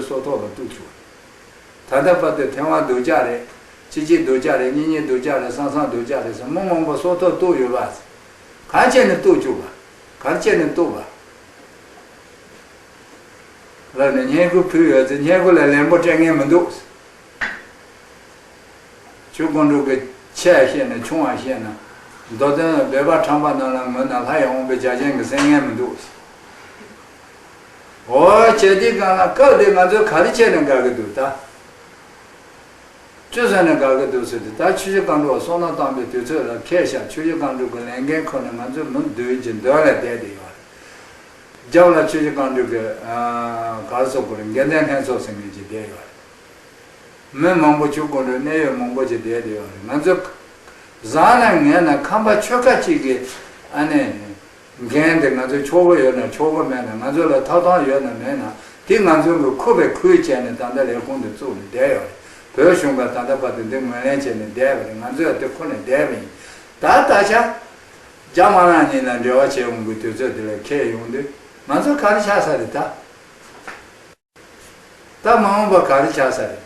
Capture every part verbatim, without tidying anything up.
སོ་ཐོག་ལ་གཏུག་བཅུག་ད་ལྟ་བར་དུ་ཐེ་ཝན་སྡུག་ཅག་རེད། ཅི་ཅི་སྡུག་ཅག་རེད། གཉིས་གཉིས་སྡུག་ཅག་རེད། སང་སང་སྡུག་ཅག་རེད་ཟེར་མི་མང་པོ་སོ་ཐོག་གཏུག་ཡོད་པ། ག་རེ་བྱས་ནས་གཏུག་བཅུག་པ། ག་རེ་བྱས་ནས་གཏུག་པ། ལབ་ནས་སྙན་སྐུལ་ཕུལ་ཡོད་ཚེ་སྙན་སྐུལ་ལ་ལན་པོ་སྤྲད་མཁན་མི་འདུག་ཆུ་དཀོན་མཆོག་གི་ཆེ་བ་བཤད་ན་ཆུང་བ་བཤད་ན། མདོ་དོན་བོད་པ་ཁྲམ་པ་རྣམས་ལ་ངོས་ན་ལྷ་ཡི་དབང་པོའི་རྒྱ་ཅན་གྱི་སེམས་ངན་མི་འདུག་འོ་བྱས་དུས་གང་ལ་སྐབས་དེ་ང་ཚོས་ག་རེ་བྱས་ནས་དགའ་གི་འདུག་ད། ཅི་བཟོས་ནས་དགའ་གི་འདུག་ཟེར་དུས་ད་ཆུ་བཞི་སྒང་དྲུག་བསོད་ནམས་བཏང་པའི་དུས་ཚོད་ལ་ཁེལ་ཤག་ཆུ་བཞི་སྒང་དྲུག་གི་ལས་འགན་ཁུར་ནས་ང་ཚོས་མི་བདུན་གྱི་མདུན་ལ་བསྡད་དེ་ཡོད་རེད། རྒྱབ་ལ་ཆུ་བཞི་སྒང་དྲུག་གི་ག་རེ་ཟེར་དགོས་རེད། འགན་ལྡན་ལྷན་ཚོགས་ཟེར་མཁན་ཅིག་བསྡད་ཡོད་རེད། མི་མང་པོ་ཆུ་དཀོན་མཆོག་གནད་ཡོད་མང་པོ་ཅིག་བསྡད་དེ་ཡོད་རེད། ང་ཚོ་བཟང་ན་ངན་ན་ཁམས་པ་ཆོལ་ཁ་གཅིག་གི་ཨ་ནི་འགན་དེ་ང་ཚོ་ཆོག་གི་ཡོད་ན་ཆོག་གི་མེད་ན་ང་ཚོ་ལ་ཐོབ་ཐང་ཡོད་ན་མེད་ན་དེ་ང་ཚོ་གི་ཁུར་བའི་ཁུར་བྱས་ནས་ད་ལྟ་ལས་ཁུངས་དེ་བཙུགས་ནས་བསྡད་ཡོད་རེད། བོད་གཞུང་ག་ད་ལྟ་བར་དུ་འདི་ངོས་ལེན་བྱས་ནས་བསྡད་པ་རེད། ང་ཚོས་དེ་ཁུར་ནས་བསྡད་པ་ཡིན། ད་ད་ཆ་རྒྱ་དམར་ནག་གཉིས་ལ་འབྲེལ་བ་བྱེད་འོང་གི་དུས་ཚོད་དེ་ལ་འཁེལ་ཡོང་དུས་ང་ཚོ་ག་རེ་ཆགས་ས་རེད་ད། ད་མ་འོངས་པ་ག་རེ་ཆགས་ས་རེད།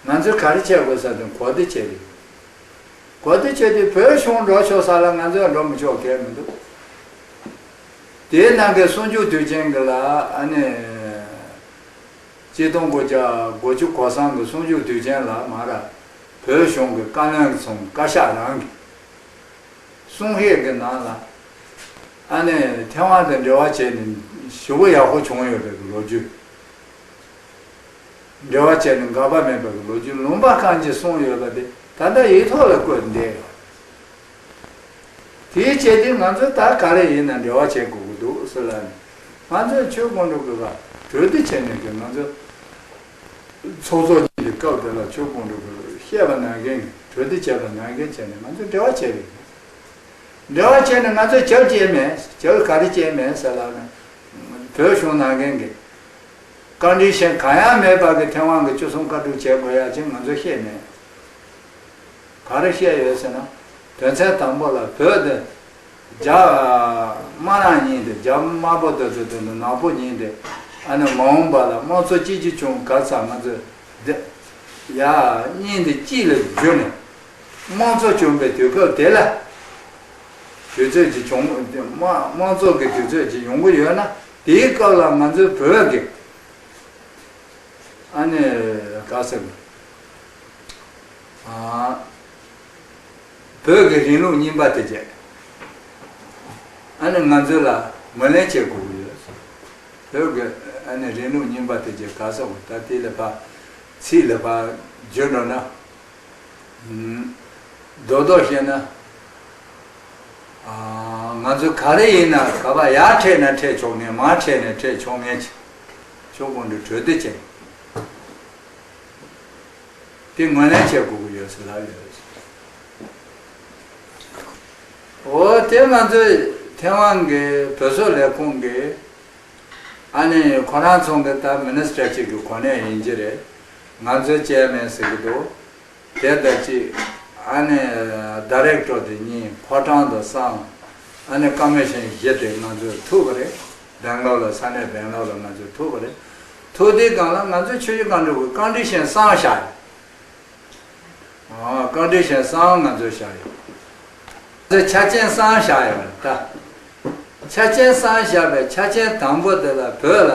ང་ཚོས་ག་རེ་བྱེད་དགོས་ས་དེ་གོ་བདེ་བྱས་ཡོད། གོ་བདེ་བྱས་ཏེ་བོད་གཞུང་འགྲོ་ཆོག་ས་ལ་ང་ཚོས་འགྲོ་མི་ཆོག་གལ་མི་འདུག་དེའི་ནང་གི་གསུང་ཆོས་དུས་ཆེན་གྱི་ལ་ཨ་ནི་ཆིག་སྟོང་དགུ་བརྒྱ་དགུ་བཅུ་གོ་གསུམ་གྱི་གསུང་ཆོས་དུས་ཆེན་ལ་མ་ར་བོད་གཞུང་གི་བཀའ་བློན་ཚོ་བཀའ་ཤག་རང་གི་གསུང་བཤད་ཀྱི་ནང་ལ་ཨ་ནི་ཐེ་ཝན་དང་འབྲེལ་བ་བྱས་ནས་ཞེ་པོ་ཡག་པོ་བྱུང་ཡོད་པའི་ལོ་རྒྱུས། འབྲེལ་བ་བྱས་ནས་འགག་པ་མེད་པའི་ལོ་རྒྱུས་ལུང་པ་གང་ཅི་གསུངས་ཡོད་པ་དེ་ད་ལྟ་ཡིག་ཐོག་ལ་བཀོད་བསྡད་ཡོད། དེའི་ཆེད་དུ་ང་ཚོས་ད་ག་རེ་ཡིན་ན་འབྲེལ་བ་བྱེད་དགོས་ཀྱི་འདུག་ཟེར་ལབ་ནས་ང་ཚོས་ཆོས་དཀོན་མཆོག་གི་བར་གྲོས་བསྡུར་བྱས་ནས་ཀྱི་ང་ཚོ་ཚོགས་གཙོ་གཉིས་ཀྱི་སྐབས་དེ་ལ་ཆོས་དཀོན་མཆོག་གི་བཤད་པ་ནང་བཞིན་གྱི་གྲོས་བསྡུར་བྱས་པ་ནང་བཞིན་བྱས་ནས་ང་ཚོས་འབྲེལ་བ་བྱས་པ་ཡིན། འབྲེལ་བ་བྱས་ནས་ང་ཚོས་བྱབ་བྱས་མེད། བྱབ་ག་རེ་བྱས་མེད་ཟེར་ལབ་ན། བོད་གཞུང་ནང་འགན་གྱི་ཀོན་ཌི་ཤན་གང་ཡང་མེད་པ་གི་ཐེ་ཝན་གྱི་བཅུ་གསུམ་བཀའ་སྒྲུབ་བྱེད་དགོས་ཡ་ཅིག་ང་ཚོས་བཤད་མེད། ག་རེ་བཤད་ཡོད་ཟེར་ན། དོན་ཚན་དང་པོ་ལ་བོད་དེ་རྒྱ་དམར་ནག་གཉིས་དེ་རྒྱ་དམར་པོ་དེ་ཚོ་དེ་ནི་ནག་པོ་གཉིས་དེ་ཨ་ནི་མ་འོངས་པ་ལ་དམངས་གཙོ་གཅིག་གྱུར་བྱུང་ག་ཚ་ང་ཚོས་དེ་ཡ་གཉིས་དེ་གཅིག་ལ་བསྒྱུར་ནས། དམངས་གཙོ་བྱུང་བའི་དུས་སྐབས་དེ་ལ། དུས་ཚོད་ཀྱི་བྱུང་དམངས་དམངས་གཙོ་གི་དུས་ཚོད་ཀྱི་ཡོང་གི་ཡོད་ན་དེའི་སྐབས་ལ་ང་ཚོའི་བོད་ཀྱི་ཨ་ནི་ག་ཟེར་ཨ་བོད་ཀྱི་རིང་ལུགས་རྙིང་པ་དེ་བྱས་ཨ་ནི་ང་ཚོ་ལ་ངོས་ལེན་བྱེད་དགོས་ཀྱི་ཡོད། བོད་ཀྱི་ཨ་ནི་རིང་ལུགས་རྙིང་པ་དེ་བྱས་ག་ཟེར་དགོས་ད་དེ་ལ་ཕ་ཚིག་ལ་ཕ་བརྗོད་འགྲོ་ན། རྡོག་རྡོག་བཤད་ན། ང་ཚོ་ག་རེ་ཡིན་ན་ག་པ་ཡར་འཕྲད་ན་འཕྲད་ཆོག་ངེས་མར་འཕྲད་ན་འཕྲད་ཆོག་ངེས་ཆོག་གོང་དུ་གྲོས་བསྡུར་བྱས། དེ་ངོས་ལེན་བྱེད་དགོས་ཀྱི་ཡོད་ཟེར་ལབ་ཡོད། འོ་དེ་ང་ཚོའི་ཐེ་ཝན་གྱི་བོད་སོག་ལས་ཁུངས་ཀྱི་ཨ་ནི་ཁོ་རང་ཚོ་གི་ད་མི་ནི་སི་ཊར་གཅིག་གི་གོ་གནས་ཡིན་གྱི་རེད། ང་ཚོའི་ཅེར་མེན་ཟེར་གྱི་འདུག་དེ་ལྟར་ཅིག་ཨ་ནི་ཌའི་རེག་ཊོར་དེ་གཉིས་ཕོ་བྲང་དུ་སོང་། ཨ་ནི་ཀོ་མི་ཤན་བཞི་དེ་ང་ཚོས་ཐུག་པ་རེད། སྦེང་ལོར་ལ་ས་གནས་སྦེང་ལོར་ལ་ང་ཚོས་ཐུག་པ་རེད། ཐུག་དུས་སྒང་ལ་ང་ཚོས་ཆུ་བཞི་སྒང་དྲུག་གི་ཀོན་ཌི་ཤན་སོང་བཞག་ཡོད། ཀོན་ཌི་ཤན་སོང་ང་ཚོས་བཞག་ཡོད། ང་ཚོས་ཆ་རྐྱེན་སོང་བཞག་ཡོད་རེད་ད། ཆ་རྐྱེན་སོང་བཞག་པའི་ཆ་རྐྱེན་དང་པོ་དེ་ལ་བོད་ལ།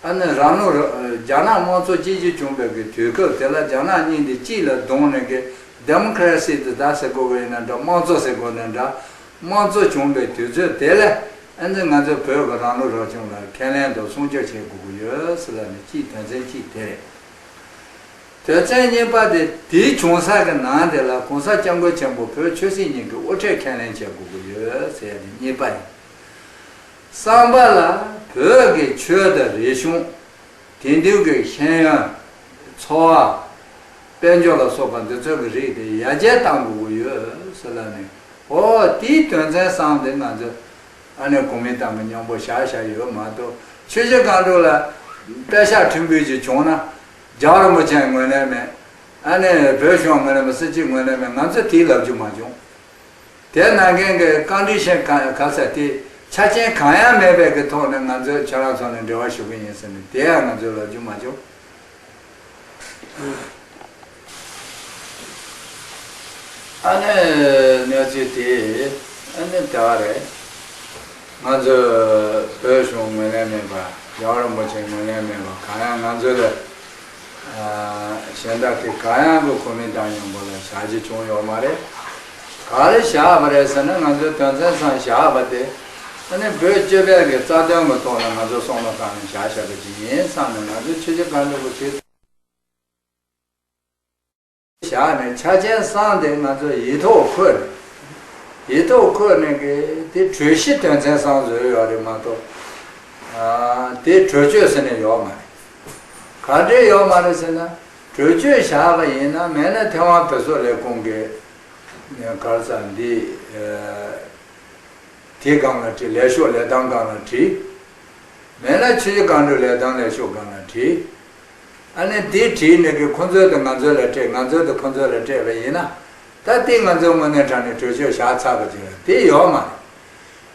ཨ་ནི་རང་ལུགས་ར་རྒྱ་ནག་དམངས་གཙོ་གཅིག་གྱུར་བྱུང་བའི་གི་དུས་སྐབས་དེ་ལ་རྒྱ་ནག་གཉིས་འདི་གཅིག་ལ་བསྡོངས་ནས་གི་ཌེ་མོ་ཀ་རེ་སི་དེ་ད་ཟེར་དགོས་པ་ཡིན་ན་འདྲ་དམངས་གཙོ་ཟེར་དགོས་ན་འདྲ་དམངས་གཙོ་བྱུང་བའི་དུས་ཚོད་དེ་ལ་ཨ་ནི་ང་ཚོ་བོད་ཀྱི་རང་ལུགས་རང་སྐྱོང་ལ་ཁས་ལེན་དང་སྲུང་སྐྱོབ་བྱེད་དགོས་ཀྱི་ཡོད་ཟེར་ལབ་ནས་གཅིག་དོན་ཚན་གཅིག་དེ་རེད། དོན་ཚན་གཉིས་པ་དེ་དེའི་བྱུང་ས་གི་ནང་དེ་ལ་གོང་ས་སྐྱབས་མགོན་ཆེན་པོ་བོད་ཆོས་སྲིད་གཉིས་ཀྱི་དབུ་ཁྲིད་ཁས་ལེན་བྱེད་དགོས་ཀྱི་ཡོད་ཟེར་ཡ་དེ་གཉིས་པ་ཡིན། གསུམ་པ་ལ་བོད་ཀྱི་ཆོས་དང་རིག་གཞུང་། དེང་དུས་ཀྱི་ཤེས་ཡོན། འཚོ་བ། དཔལ་འབྱོར་ལ་སོགས་པ་འདི་ཚོ་གི་རིགས་དེ་ཡར་རྒྱས་གཏང་དགོས་ཀྱི་ཡོད་ཟེར་ལབ་ནས་ཨོ་དེའི་དོན་ཚན་གསུམ་དེ་ང་ཚོས་ཨ་ནི་གོ་མིན་ཏང་གི་མཉམ་པོ་བཞག་བཞག་ཡོད་མ་གཏོགས་ཆོས་བརྒྱུད་གང་དྲུག་ལ་པད་ཤག་ཕྲན་བུ་ཅིག་བྱུང་ན་རྒྱལ་བ་རིན་པོ་ཆེ་ངོས་ལེན་མེད། ཨ་ནི་བོད་གཞུང་ངོས་ལེན་མེད། སྲིད་སྤྱི་ངོས་ལེན་མེད། ང་ཚོས་དེའི་ལབ་རྒྱུ་མ་བྱུང་། དེ་ནང་འགན་གྱི་ཀོན་ཌི་ཤན་ག་ག་ས་དེ་ ཆ་རྐྱེན་གང་ཡང་མེད་པའི་གི་ཐོག་ནས་ང་ཚོས་ཁྱེད་རང་ཚོ་ནས་འབྲེལ་བ་ཞུ་གི་ཡིན་ཟེར་ནས་དེ་ཡང་ང་ཚོས་ལབ་རྒྱུ་མ་བྱུང་། ཨ་ནི་གནས་ཚུལ་དེ་ཨ་ནི་དེ་བ་རེད། ང་ཚོས་བོད་གཞུང་ངོས་ལེན་མེད་པ། རྒྱལ་བ་རིན་པོ་ཆེ་ངོས་ལེན་མེད་པ། གང་ཡང་ང་ཚོ་ལ་གཞན་དག་དེ་གང་ཡང་གི་གོ་མིན་ཏང་མཉམ་པོ་ལ་བཞག་རྒྱུ་བྱུང་ཡོད་མ་རེད། ག་རེ་བཞག་པ་རེད་ཟེར་ན། ང་ཚོའི་དོན་ཚན་ཚང་བཞག་པ་དེ་ཨ་ནི་བོད་སྤྱི་པའི་གི་རྩ་དོན་གི་ཐོག་ལ་ང་ཚོ་བསམ་བློ་བཏང་ནས་བཞག་བཞག་པ་ཅིག་ཡིན་བསམ་ནས། ང་ཚོས་ཆུ་བཞི་སྒང་དྲུག་གི་དུས་བཞག་ནས་ཆ་རྐྱེན་བསམ་དེ་ང་ཚོ་ཡིག་ཐོག་འཁོད་ནས། ཡིག་ཐོག་འཁོད་ནས་གི་དེ་གྲོས་གཞི་དོན་ཚན་བསམ་བཟོས་ཡོད་རེད་མ་གཏོགས། ཨ། དེ་གྲོས་ཆོད་ཟེར་ནས་ཡོད་མ་རེད། ག་འདྲས་ཡོད་མ་རེད་ཟེར་ན། གྲོས་ཆོད་བཞག་པ་ཡིན་ན། མེད་ན་ཐེ་ཝན་བོད་སོག་ལས་ཁུངས་ཀྱི་ག་རེ་ཟེར་འདི། ཨ། དེའི་སྒང་ལ་བྲིས། ལས་ཤོག་ལས་སྟངས་སྒང་ལ་བྲིས། མེད་ན་ཆུ་བཞི་སྒང་དྲུག་ལས་སྟངས་ལས་ཤོག་སྒང་ལ་བྲིས། ཨ་ནི་དེ་བྲིས་ནས་གི་ཁོང་ཚོས་དེ་ང་ཚོ་ལ་སྤྲད། ང་ཚོས་དེ་ཁོང་ཚོ་ལ་སྤྲད་པ་ཡིན་ན། ད་དེ་ང་ཚོའི་དངོས་གནས་དྲང་གནས་གྲོས་ཆོད་བཞག་ཚར་བ་ཅིག་ལ་དེ་ཡོད་མ་རེད།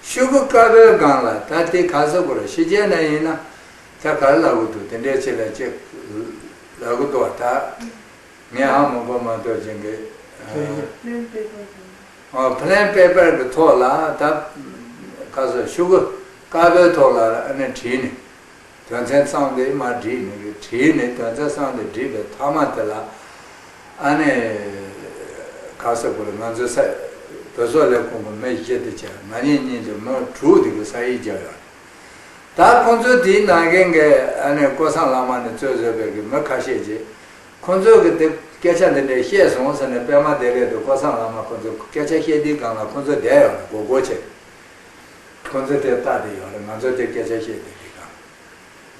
ཤོག་གུ་དཀར་པོའི་སྒང་ལ། ད་དེ་ག་ས་གོ་ར་ཕྱི་རྒྱལ་ན་ཡིན་ན་ད་ག་རེ་ལབ་གི་འདུག་དེ་འདྲའི་ཆེད་ལ་ཅིག་ལབ་གི་འདུག་ད། ངས་ཧ་མ་གོ་མ་གཏོགས་ཅན་གྱི། ཨ། Plain paper. ཨ། Plain paper གི་ཐོག་ལ་ད་ག་ས་ཤོག་གུ་དཀར་པོའི་ཐོག་ལ་ཨ་ནི་བྲིས་ནས། དོན་ཚན་བསམ་དེ་མར་བྲིས་ནས། བྲིས་ནས་དོན་ཚན་བསམ་དེ་བྲིས་པའི་མཐའ་མ་དེ་ལ་ཨ་ནི་ག་ས་གོ་ར་ང་ཚོའི་ས། བོད་སོག་ལས་ཁུངས་ཀྱི་མི་བཞི་དེ་བྱས། ང་གཉིས་གཉིས་ཀྱི་མི་དྲུག་དེ་གི་ས་ཡིག་བརྒྱབ་ཡོད་རེད། ད་ཁོང་ཚོའི་དེའི་ནང་རྒན་གྱི་ཨ་ནི་ཀོ་སངས་བླ་མ་ནས་གཙོས་བཟོས་པའི་གི་མི་ཁ་ཤས་ཀྱིས་ཁོང་ཚོས་གི་དེ་སྐད་ཆ་འདི་འདྲས་བཤད་སོང་ཟེར་ནས། པད་མ་བདེ་ལེགས་དང་ཀོ་སངས་བླ་མ་ཁོང་ཚོས་སྐད་ཆ་བཤད་དུས་སྒང་ལ་ཁོང་ཚོ་བསྡད་ཡོད་རེད། མགོ་སྐོར་བྱས། ཁོང་ཚོས་དེ་ལྟ་བསྡད་ཡོད་རེད། ང་ཚོས་དེ་སྐད་ཆ་བཤད་དུས་དེ་སྒང་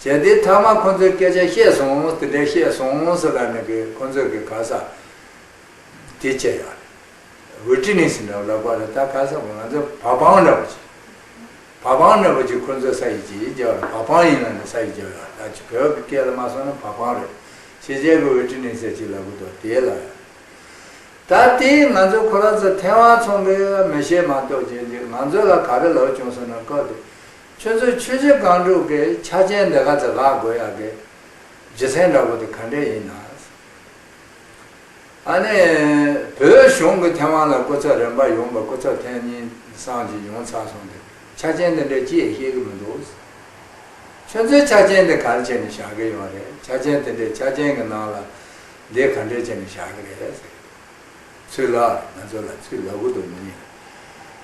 བྱས། དེ་མཐའ་མ་ཁོང་ཚོས་སྐད་ཆ་བཤད་སོང་། དེ་འདྲས་བཤད་སོང་ཟེར་ལབ་ནས་གི་ཁོང་ཚོས་གི་ག་ས་དེ་བྱས་ཡོད་རེད། ཝི་ཊི་ནེ་སི་འདྲ་བོ་ལབ་པ་རེད། ད་ག་ས་གོ་ང་ཚོ་བ་པང་འདྲ་བོ་ཅིག་བ་པང་འདྲ་བོ་ཅིག་ཁོ་ཚོས་ས་ཡིག་ཅིག་བརྒྱབ་རེད། བ་པང་ཡིན་ལབ་ནས་ས་ཡིག་བརྒྱབ་ཡོད་རེད། ད་ཅིག་བོད་ཀྱི་སྐད་ལ་མ་སོང་ན་བ་པང་རེད། ཕྱི་རྒྱལ་གྱི་ཝི་ཊི་ནེ་སི་ཟེར་ཅིག་ལབ་གི་འདུག་དེ་ལ། ད་དེ་ང་ཚོ་ཁོ་རང་ཚོ་ཐེ་ཝན་ཚོང་གི་མི་ཤེས་མ་གཏོགས་ཅན་ཅིག་ང་ཚོ་ལ་ག་རེ་ལབ་བྱུང་ཟེར་ན། སྐབས་དེ་ཁྱོད་ཚོ་ཆུ་བཞི་སྒང་དྲུག་གི་ཆ་རྐྱེན་འདི་ག་ཚོད་ལག་དགོས་ཡག་གི་རྒྱུ་མཚན་འདྲ་བོ་དེ་ག་འདྲས་ཡིན་ན། ཨ་ནི་བོད་གཞུང་གི་ཐེ་ཝན་ལ་སྐུ་ཚབ་རིམ་པ་ཡོང་བ། སྐུ་ཚབ་ཐེངས་གཉིས་སམ་ཅིག་ཡོང་ཚར་སོང་སྟེ། ཆ་རྐྱེན་འདི་འདྲས་ཅི་ཡང་བཤད་གི་མི་འདུག་ཁྱོད་ཚོའི་ཆ་རྐྱེན་འདི་ག་རེ་བྱས་ནས་བཞག་གི་ཡོད་རེད། ཆ་རྐྱེན་འདི་འདྲས་ཆ་རྐྱེན་གི་ནང་ལ་འདི་ག་འདྲས་བྱས་ནས་བཞག་གི་རེད་ཟེར། ཚུར་ལབ་རེད། ང་ཚོ་ལ་ཚུར་ལབ་གི་འདུག་མི་གཉིས་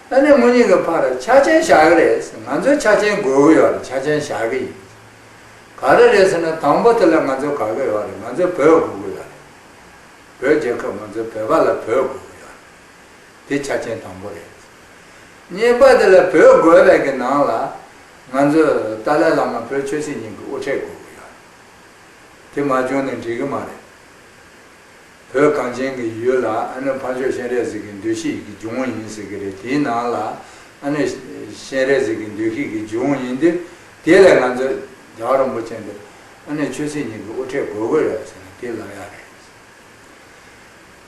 ལ། ཨ་ནི་མི་གཉིས་ཀྱི་ཕར་ཆ་རྐྱེན་བཞག་གི་རེད། ང་ཚོའི་ཆ་རྐྱེན་དགོས་གི་ཡོད་རེད། ཆ་རྐྱེན་བཞག་གི་ཡིན། ག་རེ་རེད་ཟེར་ན། དང་པོ་དེ་ལ་ང་ཚོ་ག་གི་ཡོད་རེད། ང་ཚོ་བོད་དགོས་གི་ཡོད་རེད། བོད་རྒྱལ་ཁབ། ང་ཚོ་བོད་པ་ལ་བོད་དགོས་གི་ཡོད་རེད། དེ་ཆ་རྐྱེན་དང་པོ་རེད། གཉིས་པ་དེ་ལ་བོད་དགོས་པའི་གི་ནང་ལ་ང་ཚོ་ཏཱ་ལའི་བླ་མ་བོད་ཆོས་སྲིད་གཉིས་ཀྱི་དབུ་ཁྲིད་དགོས་གི་ཡོད་རེད། དེ་མ་བྱུང་ན་འགྲིག་གི་མ་རེད། བོད་གངས་ཅན་གྱི་ཡུལ་ལ་ཨ་ནི་ཕར་ཕྱོགས་སྤྱན་རས་གཟིགས་ཀྱི་འདུ་ཤེས་ཀྱི་ལྗོངས་ཡིན་ཟེར་གི་རེད། དེའི་ནང་ལ་ཨ་ནི་སྤྱན་རས་གཟིགས་ཀྱི་འདུ་ཤེས་ཀྱི་ལྗོངས་ཡིན་དུས། དེ་ལས་ང་ཚོ་རྒྱལ་བ་རིན་པོ་ཆེ་འདི་ཨ་ནི་ཆོས་སྲིད་གཉིས་ཀྱི་དབུ་ཁྲིད་དགོས་ཀྱི་རེད་ཟེར་ནས་དེ་ལབ་ཡག་རེད།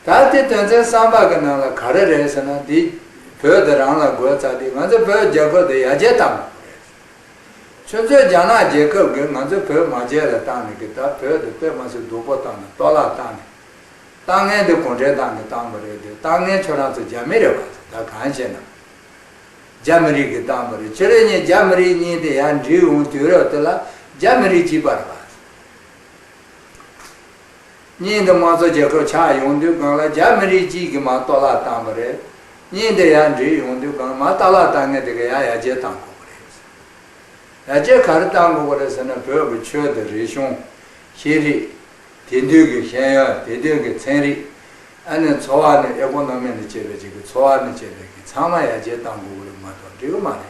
ད་དེ་དོན་ཚན་གསུམ་པ་གི་ནང་ལ་ག་རེ་རེད་ཟེར་ན། དེ་བོད་དེ་རང་ལ་དགོས་ཚར་དུས། ང་ཚོ་བོད་རྒྱལ་ཁབ་དེ་ཡར་རྒྱས་གཏང་དགོས་རེད། ཁྱོད་ཚོས་རྒྱ་ནག་རྒྱལ་ཁབ་ཀྱིས་ང་ཚོ་བོད་མ་རྒྱས་ལ་བཏང་ནས་ཀྱི། ད་བོད་དེ་དཔེ་མ་སྲིད་སྡུག་པོ་བཏང་ནས་གཏོར་བརླག་བཏང་ནས། བཏང་མཁན་དེ་གུང་ཁྲན་ཏང་གིས་བཏང་བ་རེད་དེ། བཏང་མཁན་ཁྱོད་རང་ཚོ་རྒྱ་མི་རེད་པ། ད་གང་བྱས་ན་རྒྱ་མི་རིགས་ཀྱིས་བཏང་བ་རེད། ཁྱེད་རང་གཉིས་རྒྱ་མི་རིགས་གཉིས་དེ་ཡར་འགྲིལ་ཡོང་དུས་རབས་དེ་ལ་རྒྱ་མི་རིགས་གཅིག་པ་རེད་པ། གཉིས་དེ་དམངས་གཙོ་རྒྱལ་ཁབ་ཆགས་ཡོང་དུས་སྒང་ལ་རྒྱ་མི་རིགས་གཅིག་གིས་མར་གཏོར་བརླག་བཏང་བ་རེད། གཉིས་དེ་ཡར་འགྲིལ་ཡོང་དུས་སྒང་ལ་མར་གཏོར་བརླག་བཏང་མཁན་དེ་ག་ཡར་ཡར་རྒྱས་བཏང་དགོས་པ་རེད། ཡར་རྒྱས་ག་རེ་བཏང་དགོས་པ་རེད་ཟེར་ན། བོད་ཀྱི་ཆོས་དང་རིག་གཞུང་། ཤེས་རིག། དེང་དུས་ཀྱི་ཤེས་ཡོན། དེང་དུས་ཀྱི་ཚན་རིག། ཨ་ནི་འཚོ་བ་ནས། ཨེ་ཀོ་ནོ་མི་ནས་བྱས་པའི་ཅིག་གི་འཚོ་བ་ནས་བྱས་པའི་གི་ཚང་མ་ཡར་རྒྱས་བཏང་དགོས་ཀྱི་རེད་མ་གཏོགས་འགྲིག་གི་མ་རེད།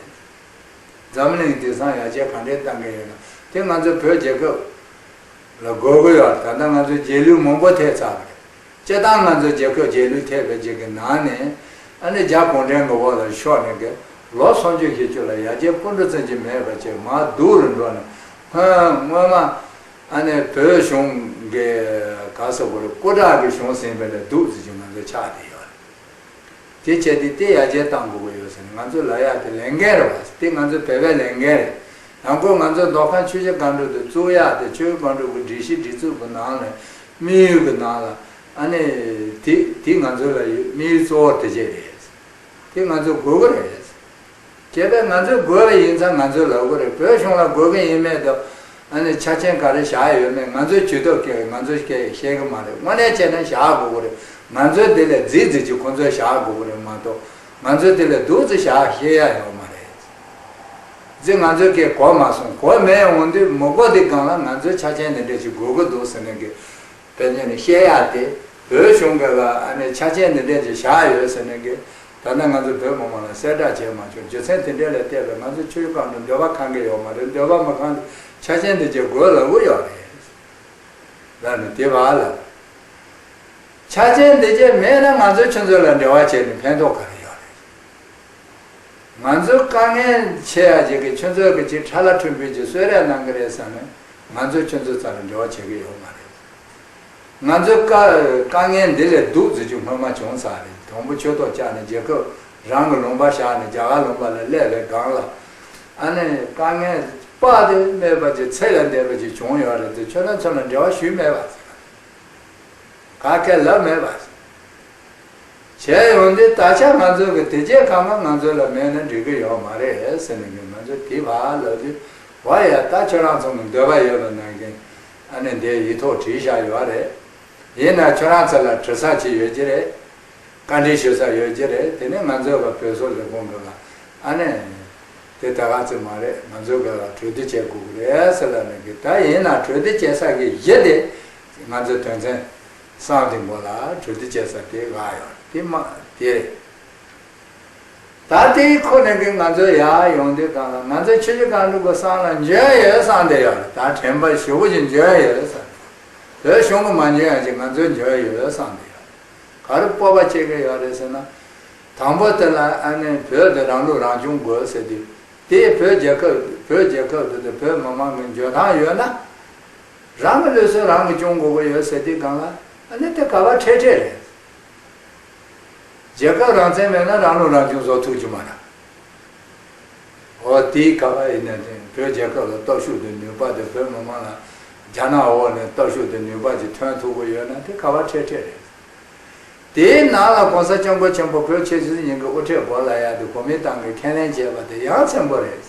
འཛམ་གླིང་དེང་སང་ཡར་རྒྱས་ག་འདྲས་བཏང་གི་ཡོད་ན། དེ་ང་ཚོ་བོད་རྒྱལ་ཁབ་ལ་དགོས་ཀྱི་ཡོད་རེད། ད་ལྟ་ང་ཚོ་རྒྱལ་གླུ་མང་པོ་ཐེབས་ཚར་བ་རེད། སྤྱིར་བཏང་ང་ཚོ་རྒྱལ་ཁབ་རྒྱལ་གླུ་ཐེབས་པའི་ཅིག་གི་ནང་ནས། ཨ་ནི་རྒྱ་གུང་ཁྲན་གྱི་འོག་ལ་ཤོར་ནས་གི་ལོ་སུམ་ཅུ་བཞི་བཅུ་ལ་ཡར་རྒྱས་སྤུ་འདྲ་ཙམ་ཅིག་མེད་པ་ཅིག་མར་སྡུག་རུ་འགྲོ་ནས། ཧོན་སྔོན་མ་ཨ་ནི་བོད་གཞུང་གི་ག་ཟེར་དགོས་རེད། སྐུ་དྲག་གི་གཞུང་ཟིན་པ་ལས་སྡུག་ཙམ་ཅིག་ང་ཚོ་ཆགས་བསྡད་ཡོད་རེད། དེ་བྱས་ཏེ་དེ་ཡར་རྒྱས་གཏང་དགོས་ཀྱི་ཡོད་ཟེར་ནས་ང་ཚོས་ལབ་ཡག་དེ་ལས་འགན་རེད་བ། དེ་ང་ཚོའི་བོད་པའི་ལས་འགན་རེད། ཡང་སྒོས་ང་ཚོའི་མདོ་ཁམས་ཆུ་བཞི་སྒང་དྲུག་དེ་བཙུགས་ཡག་དེ་ཆུ་བཞི་སྒང་དྲུག་གི་སྒྲིག་གཞི་སྒྲིག་འཛུགས་ཀྱི་ནང་ནས་དམིགས་ཡུལ་གྱི་ནང་ལ་ཨ་ནི་དེ་དེ་ང་ཚོ་ལ་ཡོད་དམིགས་ཡུལ་གཙོ་བོ་དེ་བྱས་རེད། དེ་ང་ཚོས་དགོས་ཀྱི་རེད། བྱས་པས་ང་ཚོས་དགོས་པ་ཡིན་ཙང་ང་ཚོས་ལབ་དགོས་རེད། བོད་གཞུང་ལ་དགོས་ཀྱི་ཡིན་མེད་དང་། ཨ་ནི་ཆ་རྐྱེན་ག་རེ་བཞག་ཡོད་མེད་ང་ཚོའི་ཇུས་གཏོགས་སྐད་ང་ཚོས་སྐད་བཤད་ཀྱི་མ་རེད། དངོས་གནས་བྱས་ན་བཞག་དགོས་ཀྱི་རེད། ང་ཚོས་དེ་ལས་རྫིག་རྫིག་ཅིག་ཁོང་ཚོས་བཞག་དགོས་ཀྱི་རེད་མ་གཏོགས། ང་ཚོས་དེ་ལས་སྡུག་ཙམ་བཞག་ཤེས་ཡ་ཡོད་མ་རེད། རྫིག་ང་ཚོའི་སྐད་གོ་མ་སོང་། གོ་མེད་འོང་དུས་མི་གོ་དེ་སྒང་ལ་ང་ཚོའི་ཆ་རྐྱེན་འདི་འདྲ་ཅིག་དགོས་ཀྱི་འདུག་ཟེར་ནས་ཀྱི། དཔེ་མཚོན་ནི་བཤད་ཡག་དེ། བོད་གཞུང་གི་ལ་ཨ་ནི་ཆ་རྐྱེན་འདི་འདྲས་ཅིག་བཞག་ཡོད་ཟེར་ནས་ཀྱི། ད་ལྟ་ང་ཚོ་བོད་མི་མང་ལ་གསལ་བསྒྲགས་བྱས་མ་བྱུང་། རྒྱུ་མཚན་དེ་འདྲས་ལ་བལྟས་པས་ང་ཚོ་ཆུ་བཞི་སྒང་དྲུག་འདོད་པ་ཁེངས་ཀྱི་ཡོད་མ་རེད། འདོད་པ་མ་ཁེངས་དུས་ཆ་རྐྱེན་འདི་ཅིག་དགོས་ལབ་ཀྱི་ཡོད་རེད། ལབ་ནས་དེ་བ་ལ། ཆ་རྐྱེན་འདི་ཅིག་མེད་ན་ང་ཚོ་ཁྱོད་ཚོ་ལ་འབྲེལ་བ་བྱས་ནས་ཕན་ཐོགས་ག་རེ་ཡོད་རེད། ང་ཚོའི་དཀའ་ངལ་ཆེ་ཡ་ཅིག་གིས་ཁྱོད་ཚོས་ཀྱི་ཅིག་ཁྲ་ལ་ཁྲིམས་དཔོན་གྱིས་གསོལ་རས་གནང་གི་རེད་བསམ་ནས་ང་ཚོས་ཁྱོད་ཚོའི་རྩ་ལ་འབྲེལ་བ་བྱེད་ཀྱི་ཡོད་མ་རེད། ང་ཚོའི་དཀའ་དཀའ་ངལ་འདི་ལས་སྡུག་ཟེར་རྒྱུ་སྔོན་མ་བྱུང་ཚར་རེད། དང་པོ་ཆོས་ཐོག་བཅར་ནས་རྒྱལ་ཁབ་རང་གི་ལུང་པ་བཞག་ནས་རྒྱ་གར་ལུང་པ་ལ་སླེབས་པའི་སྒང་ལ། ཨ་ནི་དཀའ་ངལ་དཔག་ཏུ་མེད་པ་ཅིག་ཚད་ལས་འདས་པ་ཅིག་བྱུང་ཡོད་རེད་དེ་ཁྱོད་རང་ཚོ་ལ་འབྲེལ་བ་ཞུས་མེད་པ་ཟེར། ག་གེ་ལབ་མེད་པ། བྱས་ཡོང་དུས་ད་ཆ་ང་ཚོ་གི་དེ་རྗེས་གང་ག་ང་ཚོ་ལ་མེད་ན་འགྲིག་གི་ཡོད་མ་རེད་ཟེར་ནས་ང་ཚོ་དེ་བར་ལབ་དུས། བ་ཡ་ད་ཁྱོད་རང་ཚོ་གི་འདོད་པ་ཡོད་པ་ནང་བཞིན་ཨ་ནི་འདིར་ཡིག་ཐོག་བྲིས་བཞག་ཡོད་རེད། ཡིན་ན་ཁྱོད་རང་ཚོ་ལ་དྲི་ས་ཅིག་ཡོད་ཀྱི་རེད། བཀའ་འདྲི་ཞུ་ས་ཡོད་ཀྱི་རེད། དེ་ནས་ང་ཚོ་གི་བོད་སོག་ལས་ཁུངས་ཀྱི་ལ་ཨ་ནི། དེ་ད་ག་ཚོད་མ་རེད། ང་ཚོ་གི་ལ་གྲོས་བསྡུར་བྱེད་དགོས་ཀྱི་རེད་ཟེར་ལབ་ནས་གི། ད་ཡིན་ན་གྲོས་བསྡུར་བྱེད་ས་གི་གཞི་དེ་ང་ཚོ་དོན་ཚན་གསུམ་དེ་མགོ་ལ་གྲོས་བསྡུར་བྱེད་ས་དེ་ག་ཡོད་དེ་མ་དེ་རེད། ད་དེའི་ཁོ་ནས་གི་ང་ཚོ་ཡར་ཡོང་དུས་སྒང་ལ་ང་ཚོ་ཆུ་བཞི་སྒང་དྲུག་གི་གསང་ལ་འཇོན་ཡོད་བསམ་བསྡད་ཡོད་རེད། ད་དྲན་པ་ཞེ་པོ་ཅིག་འཇོན་ཡོད་བསམ། བོད་གཞུང་གི་མ་འཇོན་ཡ་ཅིག་ང་ཚོ་འཇོན་ཡོད་བསམ་བསྡད་ཡོད་རེད། ག་རེ་སྤོབས་པ་སྐྱེ་གི་ཡོད་རེད་ཟེར་ན། དང་པོ་དེ་ལ་ཨ་ནི་བོད་དེ་རང་ལུགས་རང་སྐྱོང་དགོས་ཟེར་དུས། དེ་བོད་རྒྱལ་ཁབ་བོད་རྒྱལ་ཁབ་དེ་དང་བོད་མི་མང་གི་འཇོན་ཐང་ཡོད་ན། རང་གི་ལུགས་སྲོལ་རང་གིས་སྐྱོང་དགོས་ཀྱི་ཡོད་ཟེར་དུས་སྒང་ལ་ཨ་ནི་དེ་ག་བ་འཕྲལ་འཕྲལ་རེད། རྒྱལ་ཁབ་རང་བཙན་མེད་ན་རང་ལུགས་རང་སྐྱོང་བཟོ་ཐུབ་ཀྱི་མ་རེད། འོ་དེའི་སྐབས་ཡིན་ན་དེ་བོད་རྒྱལ་ཁབ་ལ་སྟོབས་ཤུགས་དང་ནུས་པ་དེ་བོད་མི་མང་ལ་རྒྱ་ནག་འོག་ནས་སྟོབས་ཤུགས་དང་ནུས་པ་ཅིག་ཐོན་ཐུབ་ཀྱི་ཡོད་ན་དེ་ག་བ་འཕྲལ་འཕྲལ་རེད། དེའི་ནང་ལ་༸གོང་ས་༸སྐྱབས་མགོན་ཆེན་པོ་བོད་ཆོས་སྲིད་གཉིས་ཀྱི་དབུ་ཁྲིད་འབོ་ལ་ཡག་དེ་གོ་མིན་ཏང་གིས་ཁས་ལེན་བྱས་པ་དེ་ཡང་ཆེན་པོ་རེད།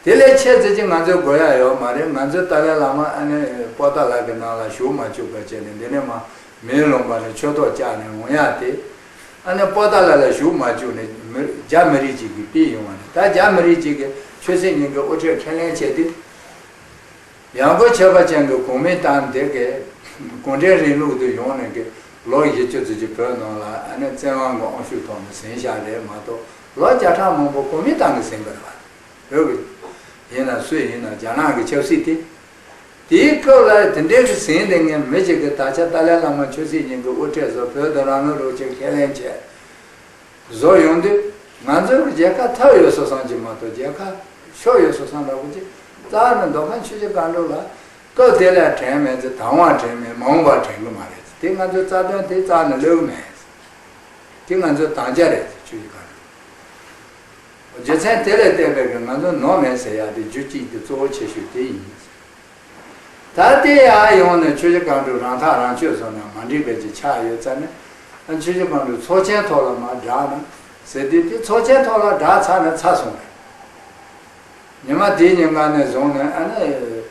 དེ་ལས་ཆེ་ཙི་ཅིག་ང་ཚོའི་དགོས་ཡ་ཡོད་མ་རེད། ང་ཚོའི་ཏཱ་ལའི་བླ་མ་ཨ་ནི་པོ་ཏཱ་ལ་གི་ནང་ལ་བཞུགས་མ་བཅུག་པ་བྱས་ནས་འདི་ནས་མར་མེའི་ལུང་པ་ནས་ཆོས་ཐོག་བཅར་ནས་འོང་ཡ་དེ། ཨ་ནི་པོ་ཏཱ་ལ་ལ་བཞུགས་མ་བཅུག་ནས་མི་རྒྱ་མི་རིགས་གཅིག་གིས་ཕུད་ཡོང་བ་རེད། ད་རྒྱ་མི་རིགས་གཅིག་གིས་ཆོས་སྲིད་གཉིས་ཀྱི་དབུ་ཁྲིད་ཁས་ལེན་བྱས་དུས། ཡང་སྒོས་ཁྱད་པར་ཅན་གྱི་གོ་མིན་ཏང་དེ་གས་གུང་ཁྲན་རིང་ལུགས་དེ་ཡོང་ནས་གི་ལོ་བཞི་བཅུ་ཙམ་གྱི་བོད་ནང་ལ་ཨ་ནི་བཙན་དབང་གི་དབང་ཤུགས་ཐོག་ནས་ཟིན་བཞག་རེད་མ་གཏོགས་ལོ་བརྒྱ་ཕྲག་མང་པོ་གོ་མིན་ཏང་གིས་ཟིན་པ་རེད་བ། བོད་ཀྱི་ཡིན་ན་སུ་ཡིན་ན་རྒྱ་ནག་གི་ཆབ་སྲིད་དེ། དེའི་སྐབས་ལ་དེ་འདྲའི་གི་ཟིན་བསྡད་མཁན་མི་ཞིག་གིས་ད་ཆ་ཏཱ་ལའི་བླ་མ་ཆོས་སྲིད་གཉིས་ཀྱི་དབུ་ཁྲིད་བཟོ། བོད་དུ་རང་ལུགས་རང་སྐྱོང་ཁས་ལེན་བྱས། བཟོ་ཡོང་དུས་ང་ཚོའི་རྒྱལ་ཁ་ཐོབ་ཡོད་བཟོ་བསམ་གྱི་མ་གཏོགས་རྒྱལ་ཁ་ཤོར་ཡོད་བཟོ་བསམ་འདྲ་པོ་ཅིག་རྩ་ནས་མདོ་ཁམས་ཆུ་བཞི་སྒང་དྲུག་ལ་སྐབས་དེ་ལ་དྲན་མེད་ཚེ་དང་བ་དྲན་མེད། མ་འོངས་པར་དྲན་གི་མ་རེད། དེ་ང་ཚོའི་རྩ་དོན་དེ་རྩ་ནས་ལོས་གི་མེད། དེ་ང་ཚོའི་དམ་བཅའ་རེད། ཆུ་བཞི་སྒང་དྲུག་རྒྱུ་མཚན་དེ་ལས་བརྟེན་པའི་གི་ང་ཚོ་ནོར་མེད་ཟེར་ཡག་དེ་རྒྱུ་གཅིག་དེ་གཙོ་བོ་ཆེ་ཤོས་དེ་ཡིན། ད་ལྟའི་ཡར་ཡོང་ནས་ཆོས་བརྒྱུད་གང་དྲུག་རང་ཐག་རང་གཅོད་བཟོ་ན་མ་འགྲིག་པའི་ཅིག་ཆགས་ཡོད་ཙང་ནས། ཨ་ཆོས་བརྒྱུད་གང་དྲུག་ཚོགས་ཆེན་ཐོག་ལ་མར་བསྒྲགས་ན་ཟེར་དུས་དེ་ཚོགས་ཆེན་ཐོག་ལ་བསྒྲགས་ཚར་ནས་ཚར་སོང་བས། ཉི་མ་དེའི་ཉིན་གང་ནས་བཟུང་ནས་ཨ་ནི་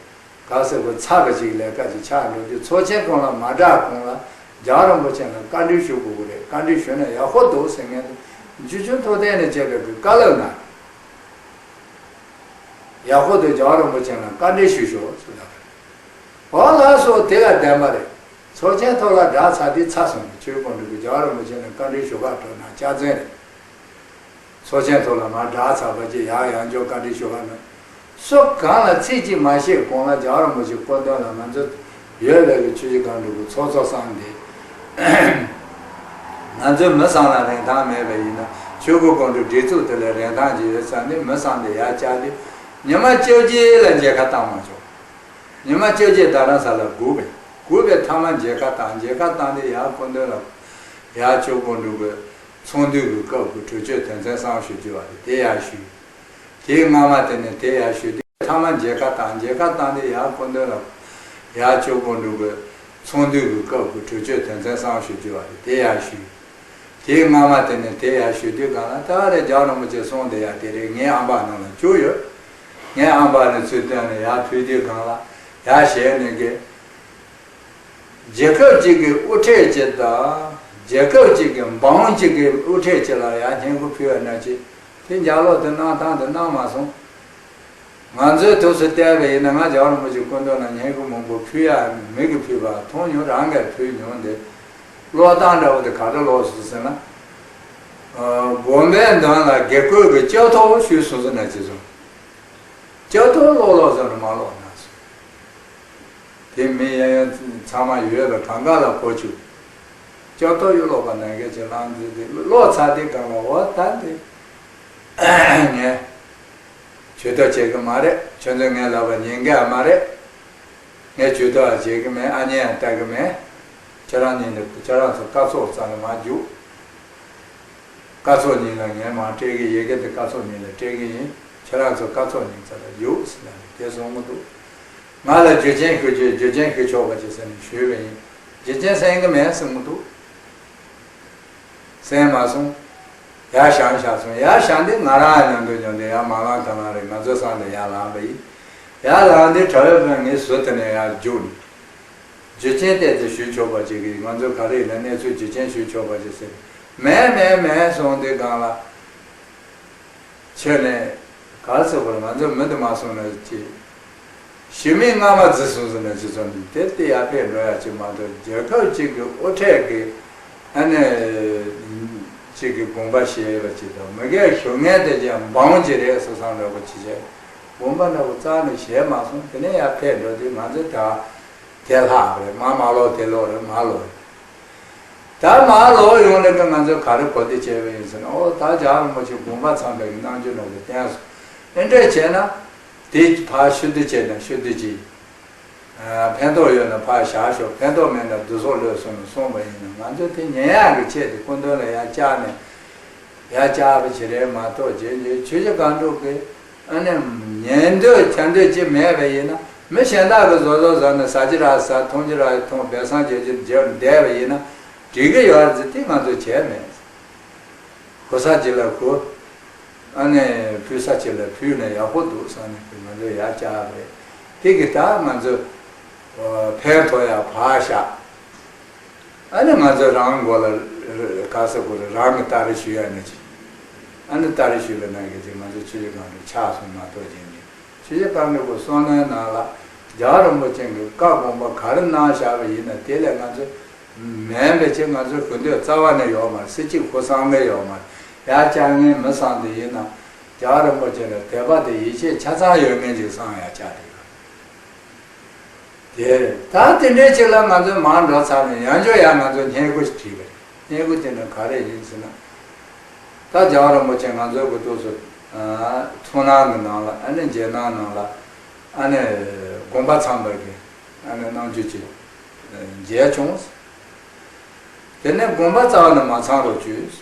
ག་ཟེར་དགོས་ཚར་བ་ཅིག་ལས་ཀ་ཅིག་ཆགས་འགྲོ་དུས་ཚོགས་ཆེན་གོང་ལ་མ་བསྒྲགས་གོང་ལ་རྒྱལ་བ་རིན་པོ་ཆེ་ལ་བཀའ་འདྲི་ཞུ་དགོས་ཀྱི་རེད། བཀའ་འདྲི་ཞུས་ན་ཡག་པོ་འདུག་ཟེར་མཁན་དེ་འཇུ་ཆུང་ཐུབ་བསྟན་ནས་བྱས་པའི་གི་བཀའ་སློབ་གནང་། ཡག་པོ་འདུག་རྒྱལ་བ་རིན་པོ་ཆེ་ལ་བཀའ་འདྲི་ཞུ་ཤོག་ཟེར་ལབ་པ་རེད། འོ་ལགས་སོ། དེ་ལ་བདེན་པ་རེད། ཚོགས་ཆེན་ཐོག་ལ་བསྒྲགས་ཚར་དུས་ཚར་སོང་རེད། ཆོས་ཀྱི་དགོངས་དྲུག་གིས་རྒྱལ་བ་རིན་པོ་ཆེ་ལ་བཀའ་འདྲི་ཞུ་ག་འགྲོ་ན་སྐྱག་རྫུན་རེད། ཚོགས་ཆེན་ཐོག་ལ་མར་བསྒྲགས་ཚར་བ་ཅིག་ཡང་ཡང་བསྐྱར་བཀའ་འདྲི་ཞུ་ག་འགྲོ། སུ་གང་ལ་ཚིག་གཅིག་མ་བཤད་གོང་ལ་རྒྱལ་བ་རིན་པོ་ཆེའི་སྐུ་མདུན་ལ་ང་ཚོ་ཡོད་པའི་གི་ཆུ་བཞི་སྒང་དྲུག་གི་ཚོགས་གཙོ་གསུམ་དེ། ང་ཚོའི་མི་གསུམ་ལ་རིན་ཐང་མེད་པ་ཡིན་ན་ཆོས་ཀྱི་དགོངས་དྲུག་སྒྲིག་འཛུགས་དེ་ལ་རིན་ཐང་ཅིག་ཡོད་ཙང་ནས་མི་གསུམ་དེ་ཡར་བཅར་ཏེ་ཉི་མ་བཅོ་བརྒྱད་ལ་མཇལ་ཁ་བཏང་མ་བྱུང་། ཉི་མ་བཅོ་བརྒྱད་རྡ་རམ་ས་ལ་སྒུག་པས། སྒུག་པའི་མཐའ་མ་མཇལ་ཁ་བཏང་། མཇལ་ཁ་བཏང་སྟེ་ཡར་སྐུ་མདུན་ལ་ ཡར་ལྕགས་པོ་འབྲུག་གི་ཚོང་འདུས་ཀྱི་སྐབས་ཀྱི་གྲོས་ཆོད་དོན་ཚན་གསུམ་ཞུ་རྒྱུ་བ་རེད། དེ་ཡར་ཞུས། དེའི་སྔ་མ་དེ་ནས་དེ་ཡར་ཞུས་དུས་ཐ་མ་མཇལ་ཁ་བཏང་། མཇལ་ཁ་བཏང་དུས་ཡར་སྐུ་མདུན་ལ་ཡར་ལྕགས་པོ་འབྲུག་གི་ཚོང་འདུས་ཀྱི་སྐབས་ཀྱི་གྲོས་ཆོད་དོན་ཚན་གསུམ་ཞུ་རྒྱུ་བ་རེད། དེ་ཡར་ཞུས། དེའི་སྔ་མ་དེ་ནས་དེ་ཡར་ཞུས་དུས་སྒང་ལ་ད་རེས་རྒྱལ་བ་རིན་པོ་ཆེ་གསུང་དེ་ཡར་དེ་རེད། ངའི་ཨམ་བག་ནང་ལ་བཅུག་ཡོད། ངའི་ཨམ་བག་ནས་ཚུར་བཏོན་ནས་ཡར་ཕུལ་དུས་སྒང་ལ་ཡར་ཞལ་ནས་གི་རྒྱལ་ཁབ་ཅིག་གི་དབུ་ཁྲིད་ཅིག་དང་རྒྱལ་ཁབ་ཅིག་གི་འབངས་ཅིག་གི་དབུ་ཁྲིད་ཅིག་ལ་ཡར་སྙན་སྐུལ་ཕུལ་བ་ན་ཅི། དེ་ལྗགས་ཀློག་དེ་གནང་སྟངས་དེ་གནང་མ་སོང་། ང་ཚོའི་ཐུགས་སུ་བལྟས་པ་ཡིན་ན་ང་རྒྱལ་བ་རིན་པོ་ཆེ་སྐུ་མདུན་ལ་སྙན་སྐུལ་མང་པོ་ཕུལ་ཡ་མི་གི་ཕུལ་བ་མཐོང་མྱོང་། རང་གིས་ཕུལ་མྱོང་། དེ་ཀློག་སྟངས་འདྲ་བོ་དེ་ག་འདྲ་ཀློག་སོང་ཟེར་ན། ཨ། དགོན་པའི་མདུན་ལ་དགེ་བསྐོས་ཀྱི་ལྕགས་ཐོག་ཞུས་སོང་ཟེར་ན་ཅི་སོང་། ལྕགས་ཐོག་ཀློག་ཀློག་ཟེར་ན་མ་ཀློག་ན་སོང་། དེ་མི་གཡས་གཡོན་ཚང་མ་ཡོད་པ་གང་ག་ལ་གོ་བཅུག་ལྕགས་ཐོག་གཡུ་ལོག་པ་ནང་གལ་ཆེ་ལང་འཛིན་དེ་ཀློག་ཚར་དེ་གང་ལ་འོ་ད་འདི་ངས་ཇུས་གཏོགས་བྱེད་གི་མ་རེད། ཁྱོད་ཚོས་ངའི་ལབ་པ་ཉན་གི་མ་རེད། ངས་ཇུས་གཏོགས་བྱེད་གི་མེད། ཨ་མྱེས་ཡང་ལྟ་གི་མེད། ཁྱེད་རང་གཉིས་ནི་ཁྱེད་རང་ཚོ་སྐབས་ཚོགས་རྩ་ནས་མ་རྒྱུགས། སྐབས་ཚོགས་གཉིས་ལ་ངས་མ་སྤྲད་གི། ཡི་གེ་དེ་སྐབས་ཚོགས་གཉིས་ལ་སྤྲད་གི་ཡིན། ཁྱེད་རང་ཚོ་སྐབས་ཚོགས་གཉིས་རྩ་ལ་རྒྱུགས་ཟེར་ནས་དེ་གསུང་གི་འདུག་ང་ལ་རྒྱུ་རྐྱེན་ཞུ་རྒྱུ་རྒྱུ་རྐྱེན་ཞུ་ཆོག་པ་ཅིག་ཟེར་ནས་ཞུས་པ་ཡིན། རྒྱུ་རྐྱེན་གསན་གི་མེད་གསུང་གི་འདུག་གསན་མ་སོང་། ཡར་བཞེངས་བཞག་སོང་། ཡར་བཞེངས་དུས་ང་རང་མཉམ་དུ་མཉམ་དུ་ཡར་མ་ལངས་ཐབས་ལམ་རེད། ང་ཚོའི་སང་ལ་ཡར་ལངས་པ་ཡིན། ཡར་ལངས་དུས་གྲྭ་པའི་དཔོན་ངའི་ཟུར་དེ་ནས་ཡར་རྒྱུགས་ནས། རྒྱུ་རྐྱེན་བལྟས་ཏེ་ཞུ་ཆོག་པ་ཅིག་གིས་ང་ཚོའི་ག་རེ་ཡིན་ན་གནས་ཚུལ་རྒྱུ་རྐྱེན་ཞུ་ཆོག་པ་ཅིག་ཟེར། མེད་མེད་མེད་གསུངས་དུས་སྒང་ལ། ཁྱོད་ནས་ག་རེ་ཟེར་དགོས་རེད། ང་ཚོ་མི་འདི་མ་སོང་ན་ཅི། ཞི་མིའི་རྔ་མ་བརྫིས་སོང་ཟེར་ན་ཅི་ཚོ་འདི་དེ་དེ་ཡར་ཕེབས་འགྲོ་ཡ་ཅིག་མ་གཏོགས་རྒྱལ་ཁབ་ཅིག་གི་དབུ་ཁྲིད་ཀྱི་ཨ་ནི་ཅིག་གི་དགོངས་པ་བཞེས་པ་ཅིག་དང་མི་སྒེར་ཞུ་མཁན་དེ་ཀྱང་འབངས་ཅིག་རེད་ཟེར་བསམ་འདྲ་པོ་ཅིག་བྱས། དགོངས་པ་འདྲ་པོ་རྩ་ནས་བཞེས་མ་སོང་། དེ་ནས་ཡར་ཕེབས་འགྲོ་དུས་ང་ཚོ་ད་དེ་ལྷག་རེད། མ་མ་ལོག་དེ་ལོག་རེད། མ་ལོག་རེད། ད་མ་ལོག་ཡོང་ལེ་ཀ་ང་ཚོས་ག་རེ་གོ་བདེ་བྱས་པ་ཡིན་ཟེར་ན། ཨོ་ད་རྒྱལ་བ་རིན་པོ་ཆེ་དགོངས་པ་ཚང་བའི་རྣམ་འགྱུར་ནང་དུ་བསྟན་སོང་། དེ་འདྲས་བྱས་ན་དེ་ཕར་ཤུ་བདེ་བྱས་ན་ཤུ་བདེ་གྱིས། ཨ། ཕན་ཐོགས་ཡོད་ན་ཕར་བཞག་ཤོག་ཕན་ཐོགས་མེད་ན་བསྡུ་གསོག་ལོས་སོང་ནས་སོང་བ་ཡིན་ན། ང་ཚོས་དེ་ཉན་ཡག་གི་ཆེད་དུ་སྐུ་མདུན་ལ་ཡར་བཅར་ནས་ཡར་བཅར་བ་ཅིག་རེད་མ་གཏོགས། རྗེས་ནས་ཆོས་རྗེ་སྒང་དྲུག་གིས་ཨ་ནི་ཉན་འདོད་བྱ་འདོད་ཅིག་མེད་པ་ཡིན་ན། མི་གཞན་དག་གིས་བཟོ་བཟོ་བཟོ་ནས་ཟ་རྒྱུ་རག་ཟ། འཐུང་རྒྱུ་རག་འཐུང་། སྦས་གསང་རྒྱག་རྒྱུ་རྒྱབ་བསྡད་པ་ཡིན་ན་འགྲིག་གི་ཡོད་རེད་ཟེར། དེ་ང་ཚོས་བྱས་མེད། ཞུ་ས་ཅིག་ལ་ཞུ། ཨ་ནི་ཕུལ་ས་ཅིག་ལ་ཕུལ་ན་ཡག་པོ་འདུག་བསམ་ནས་ང་ཚོས་ཡར་བཅར་བ་རེད། དེ་གི་ད་ང་ཚོ་ཕན་ཐོགས་ཡག་ཕར་བཞག་ཨ་ནི་ང་ཚོ་རང་མགོ་ལ་ག་ས་གོ་ར་རང་གི་ལྟ་རེ་ཞུ་ཡ་ནི་ཅི། ཨ་ནི་ལྟ་རེ་ཞུ་ལ་ན་གི་ཅི། ང་ཚོ་ཆོས་རྗེ་སྒང་དྲུག་ཆགས་སོང་མ་གཏོགས་ཅི་ནི། ཆོས་རྗེ་སྒང་དྲུག་གི་བསམ་བློའི་ནང་ལ་རྒྱལ་བ་རིན་པོ་ཆེ་གིས་བཀའ་དགོངས་པ་ག་རེ་གནང་བཞག་པ་ཡིན་ན་དེ་ལས་ང་ཚོ་མེད་པའི་ཆེད་ང་ཚོའི་ཞུ་འདོད་རྩ་བ་ནས་ཡོད་མ་རེད། སྲིད་སྤྱི་ཁུ་སང་གི་ཡོད་མ་རེད། ཡར་བཅར་མཁན་མི་སང་དེ་ཡིན་ན་རྒྱལ་བ་རིན་པོ་ཆེ་ལ་དད་པ་དེ་ཡིད་ཆེས་ཆ་ཚང་ཡོད་མཁན་ཅིག་སང་ཡར་བཅར་དེ་ཡོད། དེ་རེད། ད་དེ་འདྲའི་ཅིག་ལ་ང་ཚོས་མར་འགྲོ་ཚར་ནས་ཡང་བསྐྱར་ཡང་ང་ཚོས་སྙན་སྐུལ་ཞིག་བྲིས་པ་རེད། སྙན་སྐུལ་དེ་ནི་ག་རེ་ཡིན་ཟེར་ན། ད་རྒྱལ་བ་རིན་པོ་ཆེ་ང་ཚོའི་གི་ཐུགས་སུ་ཨ་ཚོགས་གནང་གི་ནང་ལ། ཨ་ནི་རྗེས་གནང་ནང་ལ། ཨ་ནི་དགོངས་པ་ཚང་བ་གི་ཨ་ནི་གནང་རྒྱུ་ཅིག་མཇལ་བྱུང་། དེ་ནས་དགོངས་པ་རྩ་བ་ནས་མ་ཚང་རོགས་བྱོས།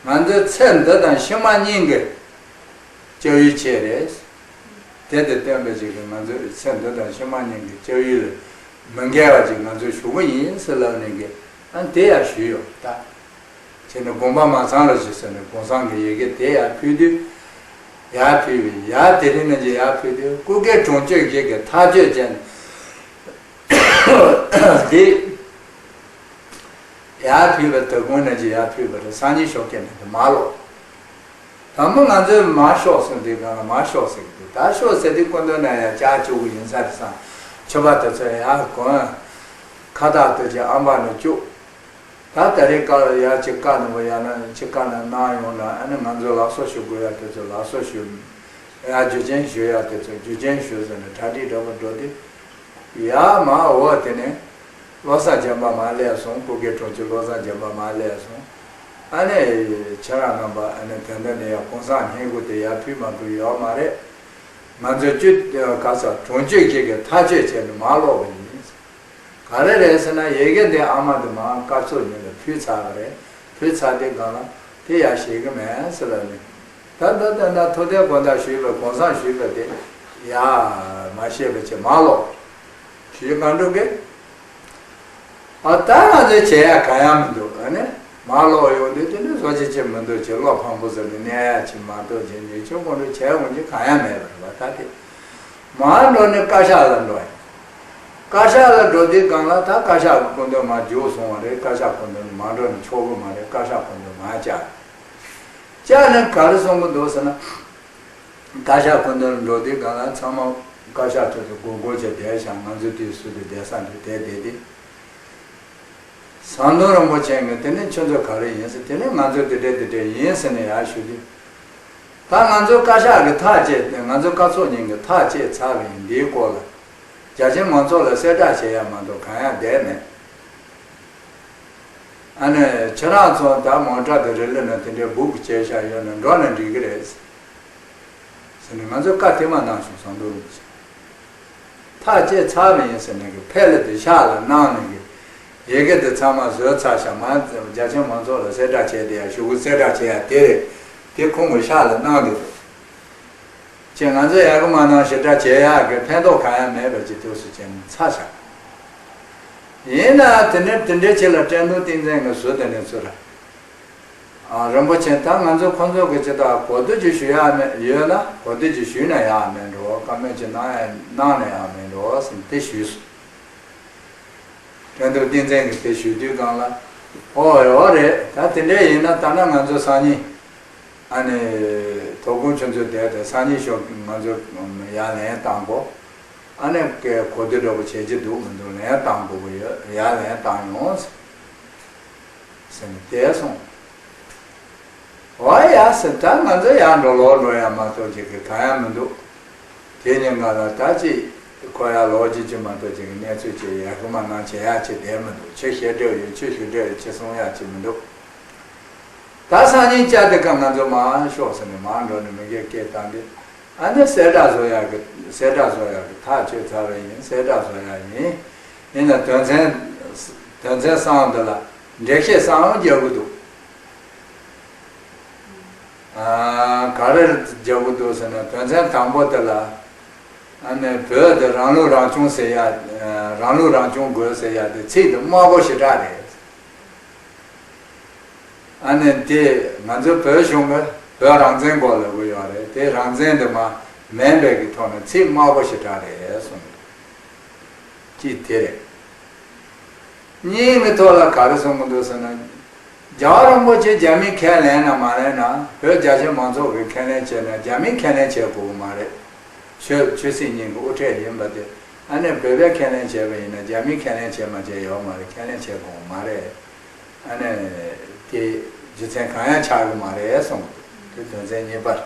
ང་ཚོའི་ཚེ་འདི་དང་ཕྱི་མ་གཉིས་ཀྱི་སྐྱབས་ཡུལ་ཁྱེད་རེད། དེ་དེ་སྟོན་པ་ཅིག་གིས་ང་ཚོའི་ཚེ་འདི་དང་ཕྱི་མ་གཉིས་ཀྱི་སྐྱབས་ཡུལ་ལ་མི་འགལ་བ་ཅིག་ང་ཚོས་ཞུ་གི་ཡིན་ཟེར་ལབ་ནས་གི་ཨ་དེ་ཡང་ཞུས་ཡོད་ད། བྱས་ནས་དགོངས་པ་མ་ཚང་རོགས་ཞེས་ཟེར་ནས་དགོངས་གསང་གི་ཡི་གེ་དེ་ཡར་ཕུལ་དུས། ཡར་ཕུལ་བའི་ཡར་དེ་རིང་ནས་ཀྱི་ཡར་ཕུལ་དུས་སྐུ་སྒེར་དྲུང་ཆོས་ཞིག་གིས་ཐག་གཅོད་བྱས་ནས། འདི་ཡར་ཕུལ་བ་དེ་དགོངས་ནས་ཀྱི་ཡར་ཕུལ་བ་རེད། སང་ཉིན་ཞོགས་ཀྱི་ནས་དེ་མ་ལོག་དང་པོ་ང་ཚོས་མར་ཤོག་ཟེར་དུས་གང་ལ་མར་ཤོག་ཟེར་གི་འདུག་ད་ཤོག་ཟེར་དུས་སྐུ་མདུན་ན་ཡང་བཅར་བཅུག་གི་ཡིན་ས་རེད་བསམ། མཆོད་པ་དེ་ཚོ་ཡར་གོན། ཁ་བཏགས་དེ་ཚོ་ཨམ་བག་ནང་བཅུག་ད་ད་རེས་བཀའ་ལ་ཡར་ཅིག་བཀའ་གནང་བ་ཡང་ན་ཅིག་བཀའ་གནང་གནང་ཡོང་ན། ཨ་ནི་ང་ཚོས་ལགས་སོ་ཞུ་དགོས་ཡ་དེ་ཚོ་ལགས་སོ་ཞུ། ཡར་རྒྱུ་རྐྱེན་ཞུ་ཡ་དེ་ཚོ་རྒྱུ་རྐྱེན་ཞུ་ཟེར་ནས་གྲ་སྒྲིག་འདྲ་པོ་འགྲོ་དུས། ཡར་མར་འོ་དེ་ནས་བློ་བཟང་བྱམས་པ་མར་སླེབས་སོང་། སྐུ་སྒེར་དྲུང་ཆེ་བློ་བཟང་བྱམས་པ་མར་སླེབས་སོང་། ཨ་ནི་ཁྱེད་རང་རྣམ་པ་ཨ་ནི་དོན་དག་འདི་ཡང་གུང་སེང་སྙན་སྐུལ་དེ་ཡར་ཕུལ་མ་ཐུབ་ཡོད་མ་རེད། ང་ཚོས་སྤྱི་ག་ས་དྲུང་ཆོས་ཞིག་གིས་ཐག་གཅོད་བྱས་ནས་མར་ལོག་པ་ཡིན། ག་རེ་རེད་ཟེར་ན། ཡི་གེ་འདི་ཨ་མ་དེ་མར་སྐར་ཚོགས་གཉིས་ལ་ཕུལ་ཚར་བ་རེད། ཕུལ་ཚར་དུས་སྒང་ལ་དེ་ཡར་བཞེས་གི་མེད་ཟེར་ལབ་ནས། ད་ད་ད་ད་ཐུབ་བསྟན་དགོང་དག་ཞུས་པ། གོང་ས་ཞུས་པ་དེ་ཡར་མ་བཞེས་པ་བྱས་མར་ལོག་ཞུས། གང་འགྲོ་གི། ཨ། ད་ང་ཚོས་བྱེད་ཡ་གང་ཡང་མི་འདུག་ཨ་ནི་མར་ལོག་ཡོང་དུས་དེ་ནི་བཟོ་བྱེད་ཅིག་མི་འདུག་ཅེས། བློ་ཕངས་པོ་ཟེར་ནས་གནས་ཡ་ཅིག་མ་གཏོགས་ཅིག་ཉེས་ཆད་དགོངས་འགྲོ་བྱས་འོང་རྒྱུ་གང་ཡང་མེད་པ་རེད་པ། ད་དེ་མར་འགྲོ་ནས་བཀའ་ཤག་ལ་འགྲོ་ཡིན། བཀའ་ཤག་ལ་འགྲོ་དུས་སྒང་ལ་ད་བཀའ་ཤག་གི་སྐུ་མདུན་མར་རྒྱུགས་སོང་བ་རེད། བཀའ་ཤག་སྐུ་མདུན་མར་འགྲོ་ནས་ཆོག་གི་མ་རེད། བཀའ་ཤག་སྐུ་མདུན་མར་བཅར། བཅར་ནས་ག་རེ་གསུང་གི་འདུག་ཟེར་ན། བཀའ་ཤག་སྐུ་མདུན་འགྲོ་དུས་སྒང་ལ་ཚང་མ་བཀའ་ཤག་ཁྲོད་དུ་སྒུར་སྒུར་བྱས་བསྡད་ཤག་ང་ཚོ་དུས་སུ་དུ་བསྡད་ས་འདུག་དེ་བསྡད་དེ། ཟམ་གདོང་རིན་པོ་ཆེ་གིས་དེ་ནི་ཁྱོད་ཚོ་ག་རེ་ཡིན་ཟེར། དེ་ནི་ང་ཚོ་དེ་འདྲ་དེ་འདྲ་ཡིན་ཟེར་ནས་ཡར་ཞུ་དུས། ད་ང་ཚོ་བཀའ་ཤག་གིས་ཐག་བཅད། ང་ཚོ་བཀའ་ཚོགས་གཉིས་ཀྱིས་ཐག་བཅད་ཚར་བ་ཡིན། འདིའི་སྐོར་ལ་རྒྱ་ཆེ་མང་ཚོགས་ལ་གསལ་བསྒྲགས་བྱེད་ཡ་མ་གཏོགས་གང་ཡང་བསྡད་མེད། ཨ་ནི་ཁྱེད་རང་ཚོ་ད་མོ་ཊ་དང་རི་ལི་ན་དེ་འདྲའི་སྦུག་བྱས་བཞག་ཡོད་ན་འགྲོ་ན་འགྲིག་གི་རེད་ཟེར་ནས། ང་ཚོས་བཀའ་དེ་མ་གནང་བྱུང་། ཟམ་གདོང་རིན་པོ་ཆེ་ཐག་བཅད་ཚར་བ་ཡིན་ཟེར་ནས་གི་ཕལ་ལ་དེ་ཤག་ལ་གནང་ནས་གི་ཡི་གེ་དེ་ཚང་མ་བཟོས་ཚར་ཤག་མ་རྒྱ་ཆེ་མང་ཚོགས་ལ་གསལ་བསྒྲགས་བྱས་ཏེ་ཡ་ཞུ་གི། གསལ་བསྒྲགས་བྱས་ཡ་དེ་རེད། དེ་ཁོང་གི་ཤག་ལ་གནང་འདུག་ཅེས། ང་ཚོས་ཡག་གི་མ་གནང་། ཞེ་དྲག་བྱེད་ཡག་གི་ཕན་ཐོགས་གང་ཡང་མེད་པ་ཅིག་ཐུགས་སུ་བྱས་ནས་ཚར་བཞག་ཡིན་ན་དེ་ནས་དེ་འདྲའི་ཆེད་ལ་བཀྲས་མཐོང་བསྟན་འཛིན་གྱིས་ཟུར་དེ་ནས་ཚུར། ཨ། རིན་པོ་ཆེ། ད་ང་ཚོ་ཁོང་ཚོ་གི་ཅི་ལྟར་གོ་བསྡུར་ཅིག་ཞུ་ཡག་མེད་ཡོད་ན། གོ་བསྡུར་ཅིག་ཞུས་ན་ཡག་མེད་འགྲོ། བཀའ་མོལ་ཅིག་གནང་ཡ་གནང་ན་ཡག་མེད་འགྲོ་ཟེར་དེ་ཞུས་སོང་། བཀྲས་མཐོང་བསྟན་འཛིན་གྱིས་དེ་ཞུ་དུས་སྒང་ལ། ཨོ་ཡོད་རེད། ད་དེ་འདྲ་ཡིན་ན་ད་ནི་ང་ཚོ་སང་ཉིན། ཨ་ནི་དོ་དགོང་ཁྱོད་ཚོ་བསྡད་དེ་སང་ཉིན་ཞོགས་ང་ཚོ་ཡར་ལན་བཏང་དགོས། ཨ་ནི་གོ་བསྡུར་འདྲ་པོ་བྱེད་ཀྱི་འདུག་མི་འདུག་ལན་བཏང་དགོས་ཀྱི་ཡོད། ཡར་ལན་བཏང་ཡོང་ཟེར་ནས་དེ་སོང་། འོ་ཡ་ཟེར། ད་ང་ཚོ་ཡར་འགྲོ་ལོག་འགྲོ་ཡ་མ་གཏོགས་ཅིག་གི་གང་ཡང་མི་འདུག་དེ་ཉིན་གང་ལ་ད་ཅིག་ཁོ་ཡར་ལོག་ཅིག་ཅིག་མ་གཏོགས་ཅིག་གི་གནས་ཚུལ་ཅིག་ཡར་ཁུ་མ་གནང་བྱེད་ཡག་ཅིག་བསྡད་མི་འདུག་ཅི་བཤད་འདོད་ཡོད། ཅི་ཞུ་འདོད་ཡོད། ཅི་གསུང་ཡག་ཅིག་མི་འདུག་ད་སང་ཉིན་བཅར་དེ་ཀ་ང་ཚོ་མར་ཤོག་ཟེར་ནས་མར་འགྲོ་ནས་མི་འགས་སྐད་བཏང་སྟེ། ཨ་ནི་གསལ་བསྒྲགས་བཟོ་ཡག་གི་གསལ་བསྒྲགས་བཟོ་ཡག་གི་ཐག་གཅོད་ཚར་བ་ཡིན། གསལ་བསྒྲགས་བཟོ་ཡག་ཡིན། ཡིན་ན་དོན་ཚན་དོན་ཚན་གསུམ་འདི་ལ་འགྲེལ་བཤད་གསར་པ་རྒྱག་གི་འདུག་ཨ། ག་རེ་རྒྱག་གི་འདུག་ཟེར་ན། དོན་ཚན་དང་པོ་དེ་ལ། ཨ་ནི་བོད་དེ་རང་ལུགས་རང་སྐྱོང་ཟེར་ཡ། རང་ལུགས་རང་སྐྱོང་དགོས་ཟེར་ཡ་དེ་ཚིག་དེ་དམའ་པོ་ཞེ་དྲག་རེད། ཨ་ནི་དེ་ང་ཚོའི་བོད་གཞུང་གི་བོད་རང་བཙན་དགོས་ལབ་གི་ཡོད་རེད། དེ་རང་བཙན་དེ་མ་མིན་པའི་གི་ཐོག་ནས་ཚིག་དམའ་པོ་ཞེ་དྲག་རེད་གསུངས་འདུག་གཅིག་དེ་རེད། གཉིས་ཀྱི་ཐོག་ལ་ག་རེ་གསུང་གི་འདུག་ཟེར་ན། རྒྱལ་བ་རིན་པོ་ཆེ་རྒྱ་མིས་ཁས་ལེན་ན་མ་ལེན་ན། བོད་རྒྱ་ཆེ་མང་ཚོགས་ཀྱིས་ཁས་ལེན་བྱས་ན་རྒྱ་མིས་ཁས་ལེན་བྱེད་དགོས་ཀྱི་མ་རེད། ཆོས་ཆོས་སྲིད་གཉིས་ཀྱི་དབུ་ཁྲིད་ཡིན་པ་དེ། ཨ་ནི་བོད་པས་ཁས་ལེན་བྱས་པ་ཡིན་ན་རྒྱ་མིས་ཁས་ལེན་བྱས་མ་བྱས་ཡོད་མ་རེད། ཁས་ལེན་བྱེད་དགོས་ཀྱི་མ་རེད། ཨ་ནི་དེ་རྒྱུ་མཚན་གང་ཡང་ཆགས་ཀྱི་མ་རེད་གསུངས་འདུག་དེ་དོན་ཚན་གཉིས་པ་རེད།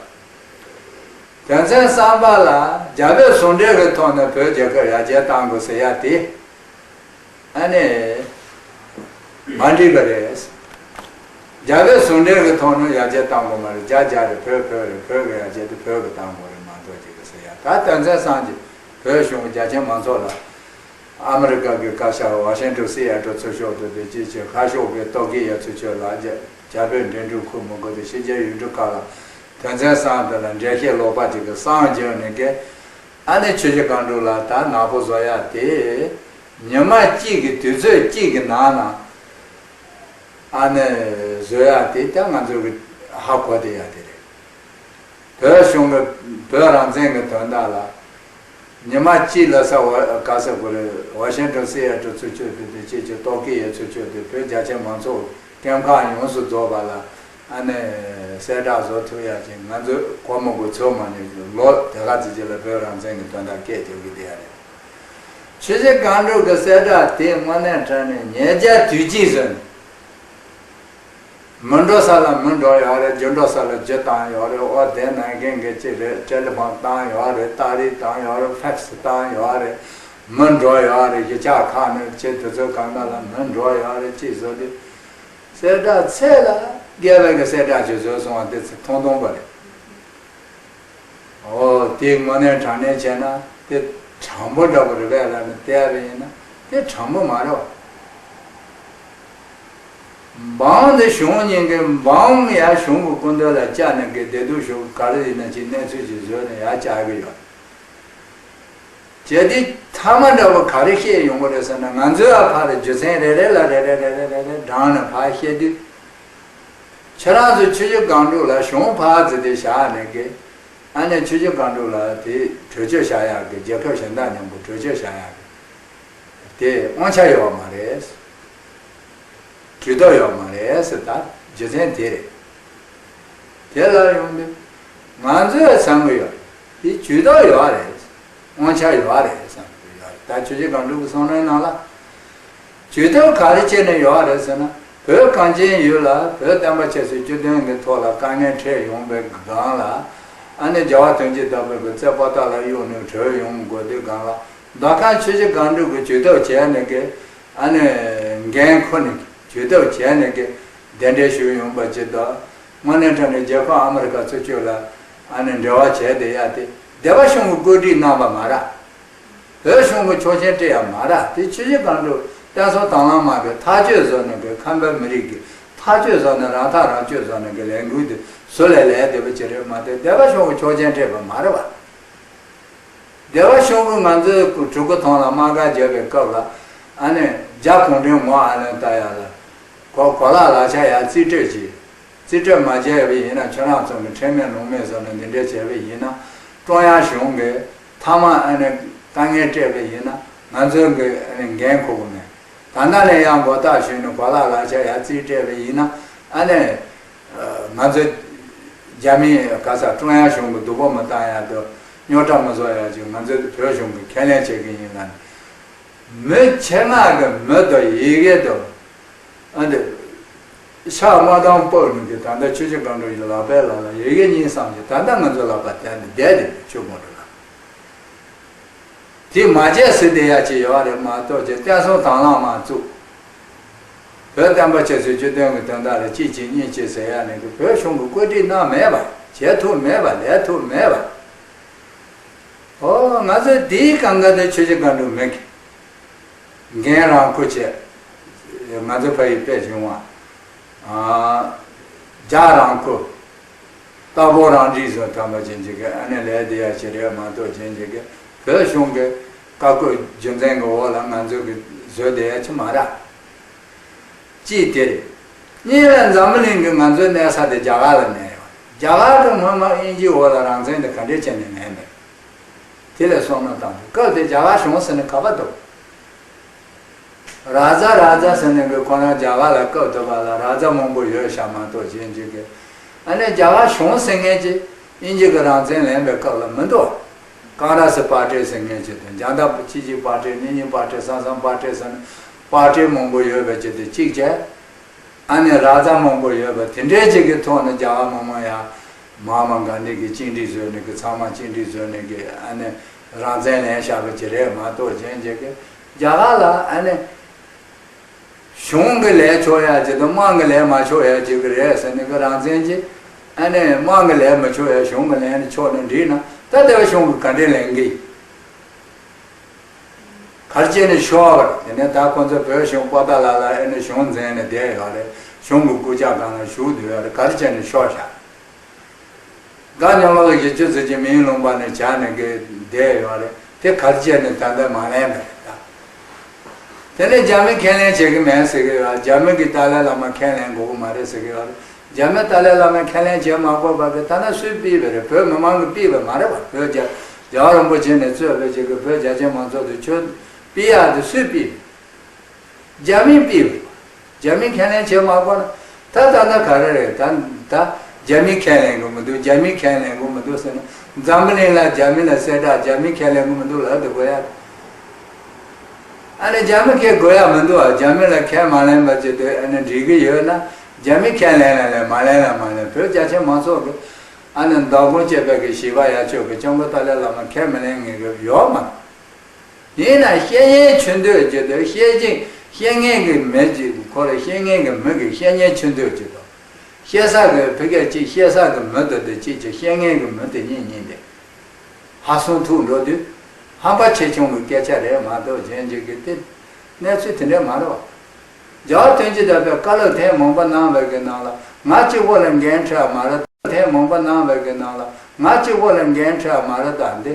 དོན་ཚན་གསུམ་པ་ལ་རྒྱ་བོད་ཟུང་འབྲེལ་གྱི་ཐོག་ནས་བོད་རྒྱལ་ཁབ་ཡར་རྒྱས་གཏང་དགོས་ཟེར་ཡ་དེ། ཨ་ནི་མ་འགྲིག་པ་རེད། རྒྱ་བོད་ཟུང་འབྲེལ་གྱི་ཐོག་ནས་ཡར་རྒྱས་གཏང་དགོས་མ་རེད། རྒྱ་རྒྱ་རེད། བོད་བོད་རེད། བོད་ཀྱི་ཡར་རྒྱས་དེ་བོད་ཀྱིས་གཏང་དགོས་རེད་མ་གཏོགས་ཅིག་གི་ཟེར་ཡ། ད་དོན་ཚན་གསུམ་གྱི་བོད་གཞུང་གི་རྒྱ་ཆེ་མང་ཚོགས་ལ། ཨ་མི་རི་ཀ་གི་བཀའ་ཤག་ཝ་ཤིང་ཊོན་སི་ཨེ་ཊི་ཚུར་ཕྱོགས་དུ་དེ་ཅི་བྱེད། ཁ་ཕྱོགས་པའི་ཏོག་གི་ཡ་ཚུར་ཕྱོགས་ལ་རྒྱ་རྒྱ་བོད་འབྲེལ་འདྲིས་ཁུལ་མི་དགོས་ཏེ་ཕྱི་རྒྱལ་ཡུལ་གྲུ་ཁག་ལ་དོན་ཚན་གསུམ་དེ་ལ་འགྲེལ་བཤད་ལོག་པ་ཅིག་གི་གསང་བརྗོད་ནས་ཀྱི། ཨ་ནི་ཆུ་བཞི་སྒང་དྲུག་ལ་ད་ནག་པོ་བཟོ་ཡ་དེ། ཉི་མ་གཅིག་གི་དུས་ཚོད་གཅིག་གི་ནང་ན་ཨ་ནི་བཟོ་ཡ་དེ་ད་ང་ཚོ་གི་ཧ་གོ་བསྡད་ཡ་དེ་རེད། བོད་གཞུང་གི་བོད་རང་བཙན་གྱི་དོན་དག་ལ། ཉི་མ་གཅིག་ལ་ས་བ་ག་ས་གོ་རེ་ཝ་ཤིང་ཊོན་སི་ཨེ་ཊི་ཚུར་ཕྱོགས་དེ་དེ་ཅེས་ཀྱི་ཏོག་གི་ཡ་ཚུར་ཕྱོགས་དེ་བོད་རྒྱ་ཆེ་མང་ཚོགས་སྐྱེམ་ཁག་ཡོངས་སུ་རྫོགས་པ་ལ། ཨ་ནི་གསལ་བསྒྲགས་བཟོ་ཐུབ་ཡ་ཅིག་ང་ཚོས་གོ་མི་དགོས་ཚོད་མ་ཉོས་ཀྱི་ལོ་དེ་ག་ཙི་ཅིག་ལ་བོད་རང་བཙན་གྱི་དོན་དག་སྐད་རྒྱག་གི་བསྡད་ཡ་རེད། ཆུ་བཞི་སྒང་དྲུག་གི་གསལ་བསྒྲགས་དེ་དངོས་གནས་དྲང་གནས་ཉེས་ཆད་དུས་གཅིག་བཟོས་ནས། མི་འགྲོ་ས་ལ་མི་འགྲོ་ཡོད་རེད། རྒྱུ་འགྲོ་ས་ལ་རྒྱུ་བཏང་ཡོད་རེད། ཨོ་དེ་ནང་གན་གི་ཅི་རེད། ཊེ་ལི་ཕོན་བཏང་ཡོད་རེད། སྟ་རེ་བཏང་ཡོད་རེད། ཕེག་སི་བཏང་ཡོད་རེད། མི་འགྲོ་ཡོད་རེད། གཞིས་ཆགས་ཁག་ནས་ཅི་དེ་ཚོ་གང་ག་ལ་མི་འགྲོ་ཡོད་རེད། ཅི་བཟོ་དུས་གསལ་བསྒྲགས་ཚད་ལ་བརྒལ་བའི་གི་གསལ་བསྒྲགས་ཅིག་བཟོས་སོང་བ་དེ་ཚོ་ཐུང་ཐུང་པ་རེད། ཨོ་དེ་དངོས་གནས་དྲང་གནས་བྱས་ན་དེ་དྲང་པོ་འདྲ་པོ་རེད་པས་ལབ་ནས་བལྟས་པ་ཡིན་ན། དེ་དྲང་པོ་མ་རེད་བ། འབངས་འདི་གཞུང་གཉིས་ཀའི་འབངས་ཡར་གཞུང་གི་སྐུ་མདུན་ལ་བཅར་ནས་གི་བདེ་སྡུག་ཞུ་ག་རེ་ཡིན་ན་ཅིག་གནས་ཚུལ་ཅིག་བཟོས་ནས་ཡར་བཅར་གི་ཡོད། བྱས་དུས་མཐའ་མ་འདྲ་བོ་ག་རེ་བཤད་ཡོང་གི་རེད་ཟེར་ན། ང་ཚོའི་ཨ་ཕ་རེ་རྒྱུ་མཚན་རེ་རེ་ལ་རེ་རེ་རེ་རེ་རེ་རེ་བགྲངས་ནས་ཕར་བཤད་དུས། ཁྱེད་རང་ཚོ་ཆུ་བཞི་སྒང་དྲུག་ལ་གཞུང་ཕར་ཙི་དེ་བཞག་ནས་གི། ཨ་ནི་ཆུ་བཞི་སྒང་དྲུག་ལ་དེ་གྲོས་ཆོད་བཞག་ཡག་གི། རྒྱལ་ཁབ་གཞན་དག་མཉམ་པོ་གྲོས་ཆོད་བཞག་ཡག་གི་དེ་དབང་ཆ་ཡོད་མ་རེད། ཇུས་གཏོགས་ཡོད་མ་རེད་ཟེར། ད་རྒྱུ་མཚན་དེ་རེད། དེ་ལ་ཡོང་དུས་ང་ཚོས་བསམ་གི་ཡོད། དེ་ཇུས་གཏོགས་ཡོད་རེད། དབང་ཆ་ཡོད་རེད་བསམ་གི་ཡོད་རེད། ད་ཆུ་བཞི་སྒང་དྲུག་གི་གསུང་རིམ་ནང་ལ་ཇུས་གཏོགས་ག་རེ་བྱས་ནས་ཡོད་རེད་ཟེར་ན། བོད་གངས་ཅན་ཡུལ་ལ་བོད་བསྟན་པ་ཆབ་སྲིད་བཅུད་ལྡན་གྱི་ཐོག་ལ་དཀའ་ངལ་འཕྲད་ཡོང་པའི་སྒང་ལ། ཨ་ནི་རྒྱལ་བ་དོན་གྱི་བདག་པོས་གི་རྩེ་པོ་ཏ་ལ་གཡུགས་ནས་བྲོས་ཡོང་དགོས་དུས་སྒང་ལ། མདོ་ཁམས་ཆུ་བཞི་སྒང་དྲུག་གི་ཇུས་གཏོགས་བྱས་ནས་གི། ཨ་ནི་འགན་ཁུར་ནས་ཇུས་གཏོགས་བྱས་ནས་གི་གདན་འདྲེན་ཞུས་ཡོང་པ་ཅིག་དང་། དངོས་གནས་དྲང་གནས་རྒྱལ་ཁབ་ཨ་མི་རི་ཀ་ཚུར་སྐྱོད་ལ་ཨ་ནི་འབྲེལ་བ་བྱས་བསྡད་ཡ་དེ་སྡེ་པ་གཞུང་གིས་བཀོད་སྒྲིག་གནང་བ་མ་རེད། བོད་གཞུང་གིས་ཆོག་མཆན་སྤྲད་ཡ་མ་རེད། དེ་ཆུ་བཞི་སྒང་དྲུག་བསྟན་སྲུང་དྭང་བླངས་དམག་གིས་ཐག་གཅོད་བཟོ་ནས་གི། ཁམས་པའི་མི་རིགས་ཀྱིས་ཐག་གཅོད་བཟོ་ནས་རང་ཐག་རང་གཅོད་བཟོ་ནས་གི་ལས་འགུལ་དེ་ཟུར་ལ་ལས་བསྡད་པ་ཅིག་རེད་མ་གཏོགས། སྡེ་པ་གཞུང་གིས་ཆོག་མཆན་སྤྲད་པ་མ་རེད་བ། སྡེ་པ་གཞུང་གིས་ང་ཚོའི་གྲུ་གུ་ཐང་ལ་དམག་སྒར་བརྒྱབ་པའི་སྐབས་ལ། ཨ་ནི་རྒྱ་གུང་ཁྲན་ངོ་ཨ་ལན་ལྟ་ཡ་ལ་གོ་གོ་ལག་ལག་ཆ་ཡར་རྩིས་སྤྲོད་བྱས། རྩིས་སྤྲོད་མ་བྱས་པ་ཡིན་ན་ཁྱོད་རང་ཚོ་གི་ཁྲེལ་མེད་ལོང་མེད་བཟོ་ནས་འདི་འདྲ་བྱས་པ་ཡིན་ན། ཀྲུང་དབྱང་གཞུང་གིས་མཐའ་མ་ཨ་ནི་དཀའ་ངལ་སྤྲད་པ་ཡིན་ན་ང་ཚོ་གི་ཨ་ནི་འགན་འཁུར་གི་མེད། ད་ལྟ་ནས་ཡང་མགོ་བཏགས་ཞུས་ནས་གོ་ལག་ལག་ཆ་ཡར་རྩིས་སྤྲད་པ་ཡིན་ན། ཨ་ནི་ང་ཚོ་རྒྱ་མི་ག་ས་ཀྲུང་དབྱང་གཞུང་གི་སྡུག་པོ་མི་བཏང་ཡ་དང་རྙོག་དྲ་མི་བཟོ་ཡ་ཅིག་ང་ཚོ་བོད་གཞུང་གིས་ཁས་ལེན་བྱེད་ཀྱི་ཡིན་ལ། མི་ཆེད་མངགས་ཀྱི་མི་དང་ཡི་གེ་དང་། ཨ་འདི་ཕྱག་དམར་མདངས་སྤོས་ནས་ཀྱི་ད་ལྟ་ཆུ་བཞི་སྒང་དྲུག་གི་ལག་པའི་ལག་ལ་ཡི་གེ་གཉིས་བསམ་གྱི་ད་ལྟ་ང་ཚོ་ལག་པ་དེ་འདི་བསྡད་དེ་ཆུ་སྒང་དྲུག་ལ། དེ་མ་བྱས་ཟེར་བསྡད་ཡ་ཅིག་ཡོད་རེད་མ་གཏོགས་ཀྱི། བསྟན་སྲུང་དྭང་བླངས་དམག་བཙུགས། བོད་བསྟན་པ་ཆབ་སྲིད་བཅུད་ལྡན་གྱི་དོན་དག་ལ་གཅིག་བྱེད་གཉིས་བྱེད་ཟེར་ཡ་ནི་གི་བོད་གཞུང་གིས་བཀོད་སྒྲིག་གནང་མེད་པ། བྱེད་ཐུབ་མེད་པ། ལས་ཐུབ་མེད་པ། ཨོ་ང་ཚོས་དེའི་སྒང་ག་དེ་ཆུ་བཞི་སྒང་དྲུག་མི་གི་འགན་རང་འཁུར་བྱས། ང་ཚོ་ཕ་ཡི་དཔེ་བྱུང་བ། རྒྱག་རང་འཁུར། རྟག་པོ་རང་འགྲིག་བཟོ་ཐམ་པ་ཅན་ཅིག་གི་ཨ་ནི་ལས་དེ་ཡ་ཅིག་རེད་མ་གཏོགས་ཅན་ཅིག་གི་བོད་གཞུང་གི་བཀའ་བཀོད་རྒྱུ་མཚན་གི་འོག་ལ་ང་ཚོ་གི་བཟོས་བསྡད་ཡ་ཅིག་མ་རེད། གཅིག་དེ་རེད། གཉིས་ལ་འཛམ་བུ་གླིང་གི་ང་ཚོའི་གནས་ས་དེ་རྒྱ་གར་ལ་གནས་ཡོད། རྒྱ་གར་དུ་སྔོན་མ་དབྱིན་ཇིའི་འོག་ལ་རང་བཙན་དེ་ག་འདྲས་བྱས་ནས་གནས་མེད། དེ་ལ་བསམ་བློ་བཏང་དུས་སྐབས་དེ་རྒྱ་གར་གཞུང་ཟེར་ནས་ག་པར་འདུག་ར་ཛ་ར་ཛ་ཟེར་ནས་གི་ཁོ་རང་རྒྱ་གར་ལ་སྐབས་དུ་བ་ལ་ར་ཛ་མང་པོ་ཡོད་ཤག་མ་གཏོགས་གཞན་གཅིག་གི། ཨ་ནི་རྒྱ་གར་གཞུང་ཟེར་མཁན་གྱི་དབྱིན་ཇི་གི་རང་བཙན་ལེན་པའི་སྐབས་ལ་མི་འདུག་ཀང་ར་སི་པར་ཏི་ཟེར་མཁན་གྱི་དང་རྒྱང་ཐག་ཆི་ཆི་པར་ཏི་ནི་ནི་པར་ཏི་སང་སང་པར་ཏི་ཟེར་ནས་པར་ཏི་མང་པོ་ཡོད་པའི་ཆེད་དུ་གཅིག་བྱས། ཨ་ནི་ར་ཛ་མང་པོ་ཡོད་པ་དེ་འདྲའི་ཅིག་གི་ཐོག་ནས་རྒྱ་གར་མི་མང་ཡ་མ་ཧཱ་མ་གྷན་དྷི་གིས་གཅིག་སྒྲིལ་བཟོས་ནས་གི་ཚང་མ་གཅིག་སྒྲིལ་བཟོས་ནས་གི་ཨ་ནི་རང་བཙན་ལེན་བཞག་པ་ཅིག་རེད་མ་གཏོགས་གཞན་ཅིག་གི་རྒྱ་གར་ལ་ཨ་ནི་གཞུང་གི་ལས་ཆོག་ཡ་ཅིག་དང་དམངས་ཀྱི་ལས་མ་ཆོག་ཡ་ཅིག་གི་རེད་ཟེར་ནས་གི་རང་བཙན་གྱི་ཨ་ནི་དམངས་ཀྱི་ལས་མི་ཆོག་ཡ་གཞུང་གི་ལས་ནི་ཆོག་ན་འགྲིག་ན་ད་དེ་བ་གཞུང་གི་ག་འདྲས་ལེན་གི་ཡིན། གར་བྱས་ནས་ཤོར་བ་རེད། དེ་ནས་ད་ཁོ་ཚོ་བོད་གཞུང་པོ་ཏཱ་ལ་ལ་ཨེ་ནས་གཞུང་འཛིན་ནས་བསྡད་ཡོད་རེད། གཞུང་གི་སྐུ་ཕྱག་སྒང་ལ་བཞུགས་བསྡད་ཡོད་རེད། གར་བྱས་ནས་ཤོར་བཞག་སྒ་ཉམས་ལོག་བཞི་བཅུ་ཙམ་གྱི་མིའི་ལུང་པ་ནས་བྱས་ནས་གི་བསྡད་ཡོད་རེད། དེ་གར་བྱས་ནས་ད་ལྟ་མ་ལེན་པ་རེད་ད། དེ་ནས་རྒྱ་མི་ཁས་ལེན་བྱེད་ཀྱི་མེད་ཟེར་གི་ཡོད། རྒྱ་མི་གི་ཏཱ་ལའི་བླ་མ་ཁས་ལེན་དགོས་ཀྱི་མ་རེད་ཟེར་གི་ཡོད་རེད། རྒྱ་མི་ཏཱ་ལའི་བླ་མས་ཁས་ལེན་བྱེད་མ་དགོས་པ་གི་ད་ནང་སུས་ཕུད་པ་རེད། བོད་མི་མང་གིས་ཕུད་པ་མ་རེད་པ། བོད་རྒྱ་རྒྱལ་བ་རིན་པོ་ཆེ་ནས་གཙོས་པའི་ཅིག་གི་བོད་རྒྱ་ཆེ་མང་ཚོགས་དེ་ཆོས་ཕུད་ཡག་དེ་སུས་ཕུད་པ། རྒྱ་མིས་ཕུད་པ། རྒྱ་མིས་ཁས་ལེན་བྱེད་མ་དགོས་ན་ད་ད་ལྟ་ག་རེ་རེད། ད་ད་རྒྱ་མིས་ཁས་ལེན་གི་མི་འདུག་རྒྱ་མིས་ཁས་ལེན་གི་མི་འདུག་ཟེར་ན་འཛམ་བུ་གླིང་ལ་རྒྱ་མི་ལ་གསལ་བསྒྲགས་རྒྱ་མིས་ཁས་ལེན་གི་མི་འདུག་ལབ་དེ་དགོས་ཡ། ཨ་ནི་རྒྱ་མི་ཁས་དགོས་ཡ་མི་འདུག་ཨ། རྒྱ་མི་ལ་ཁས་མ་ལེན་པ་ཅིག་དེ་ཨ་ནི་འགྲིག་གི་ཡོད་ན་རྒྱ་མི་ཁས་ལེན་ལ་ལེན་མ་ལེན་ལ་མ་ལེན། བོད་རྒྱ་ཆེ་མང་ཚོགས་ཀྱི་ཨ་ནི་མདང་དགོང་སྐྱེས་པའི་གི་བྱིས་པ་ཡ་ཆོས་ཀྱི་སྐྱབས་མགོན་ཏཱ་ལའི་བླ་མ་ཁས་མི་ལེན་མཁན་གི་ཡོད་མ་རེད། ཡིན་ན་བཤད་ཉན་ཆུ་འདོད་ཀྱི་དེ་བཤད་ཅིང་བཤད་མཁན་གི་མི་ཅིག་ཁོ་རེ་བཤད་མཁན་གི་མི་གི་བཤད་ཉན་ཆུ་འདོད་ཀྱི་དང་། བཤད་ས་གི་ཕི་གེ་གཅིག་བཤད་ས་གི་མི་དེ་དེ་གཅིག་གི་བཤད་མཁན་གི་མི་དེ་གཉིས་གཉིས་དེ། ཧ་སོང་ཐུག་འགྲོ་དུས་ཧམ་པ་ཆེ་ཆུང་གི་སྐད་ཆ་རེད་མ་གཏོགས་གཞན་གཅིག་གི་དེ་ གནས་ཚུལ་དེ་འདྲ་མ་རེད་བ། རྒྱལ་བ་དོན་གྱི་བདག་པོས་བཀའ་སློབ་ཐེངས་མང་པོ་གནང་བའི་གི་ནང་ལ་ང་གཅིག་པོ་ལ་འགན་འཁྲི་བ་མ་རེད། ཐེངས་མང་པོ་གནང་བའི་གི་ནང་ལ་ང་གཅིག་པོ་ལ་འགན་འཁྲི་བ་མ་རེད། ད་འདི་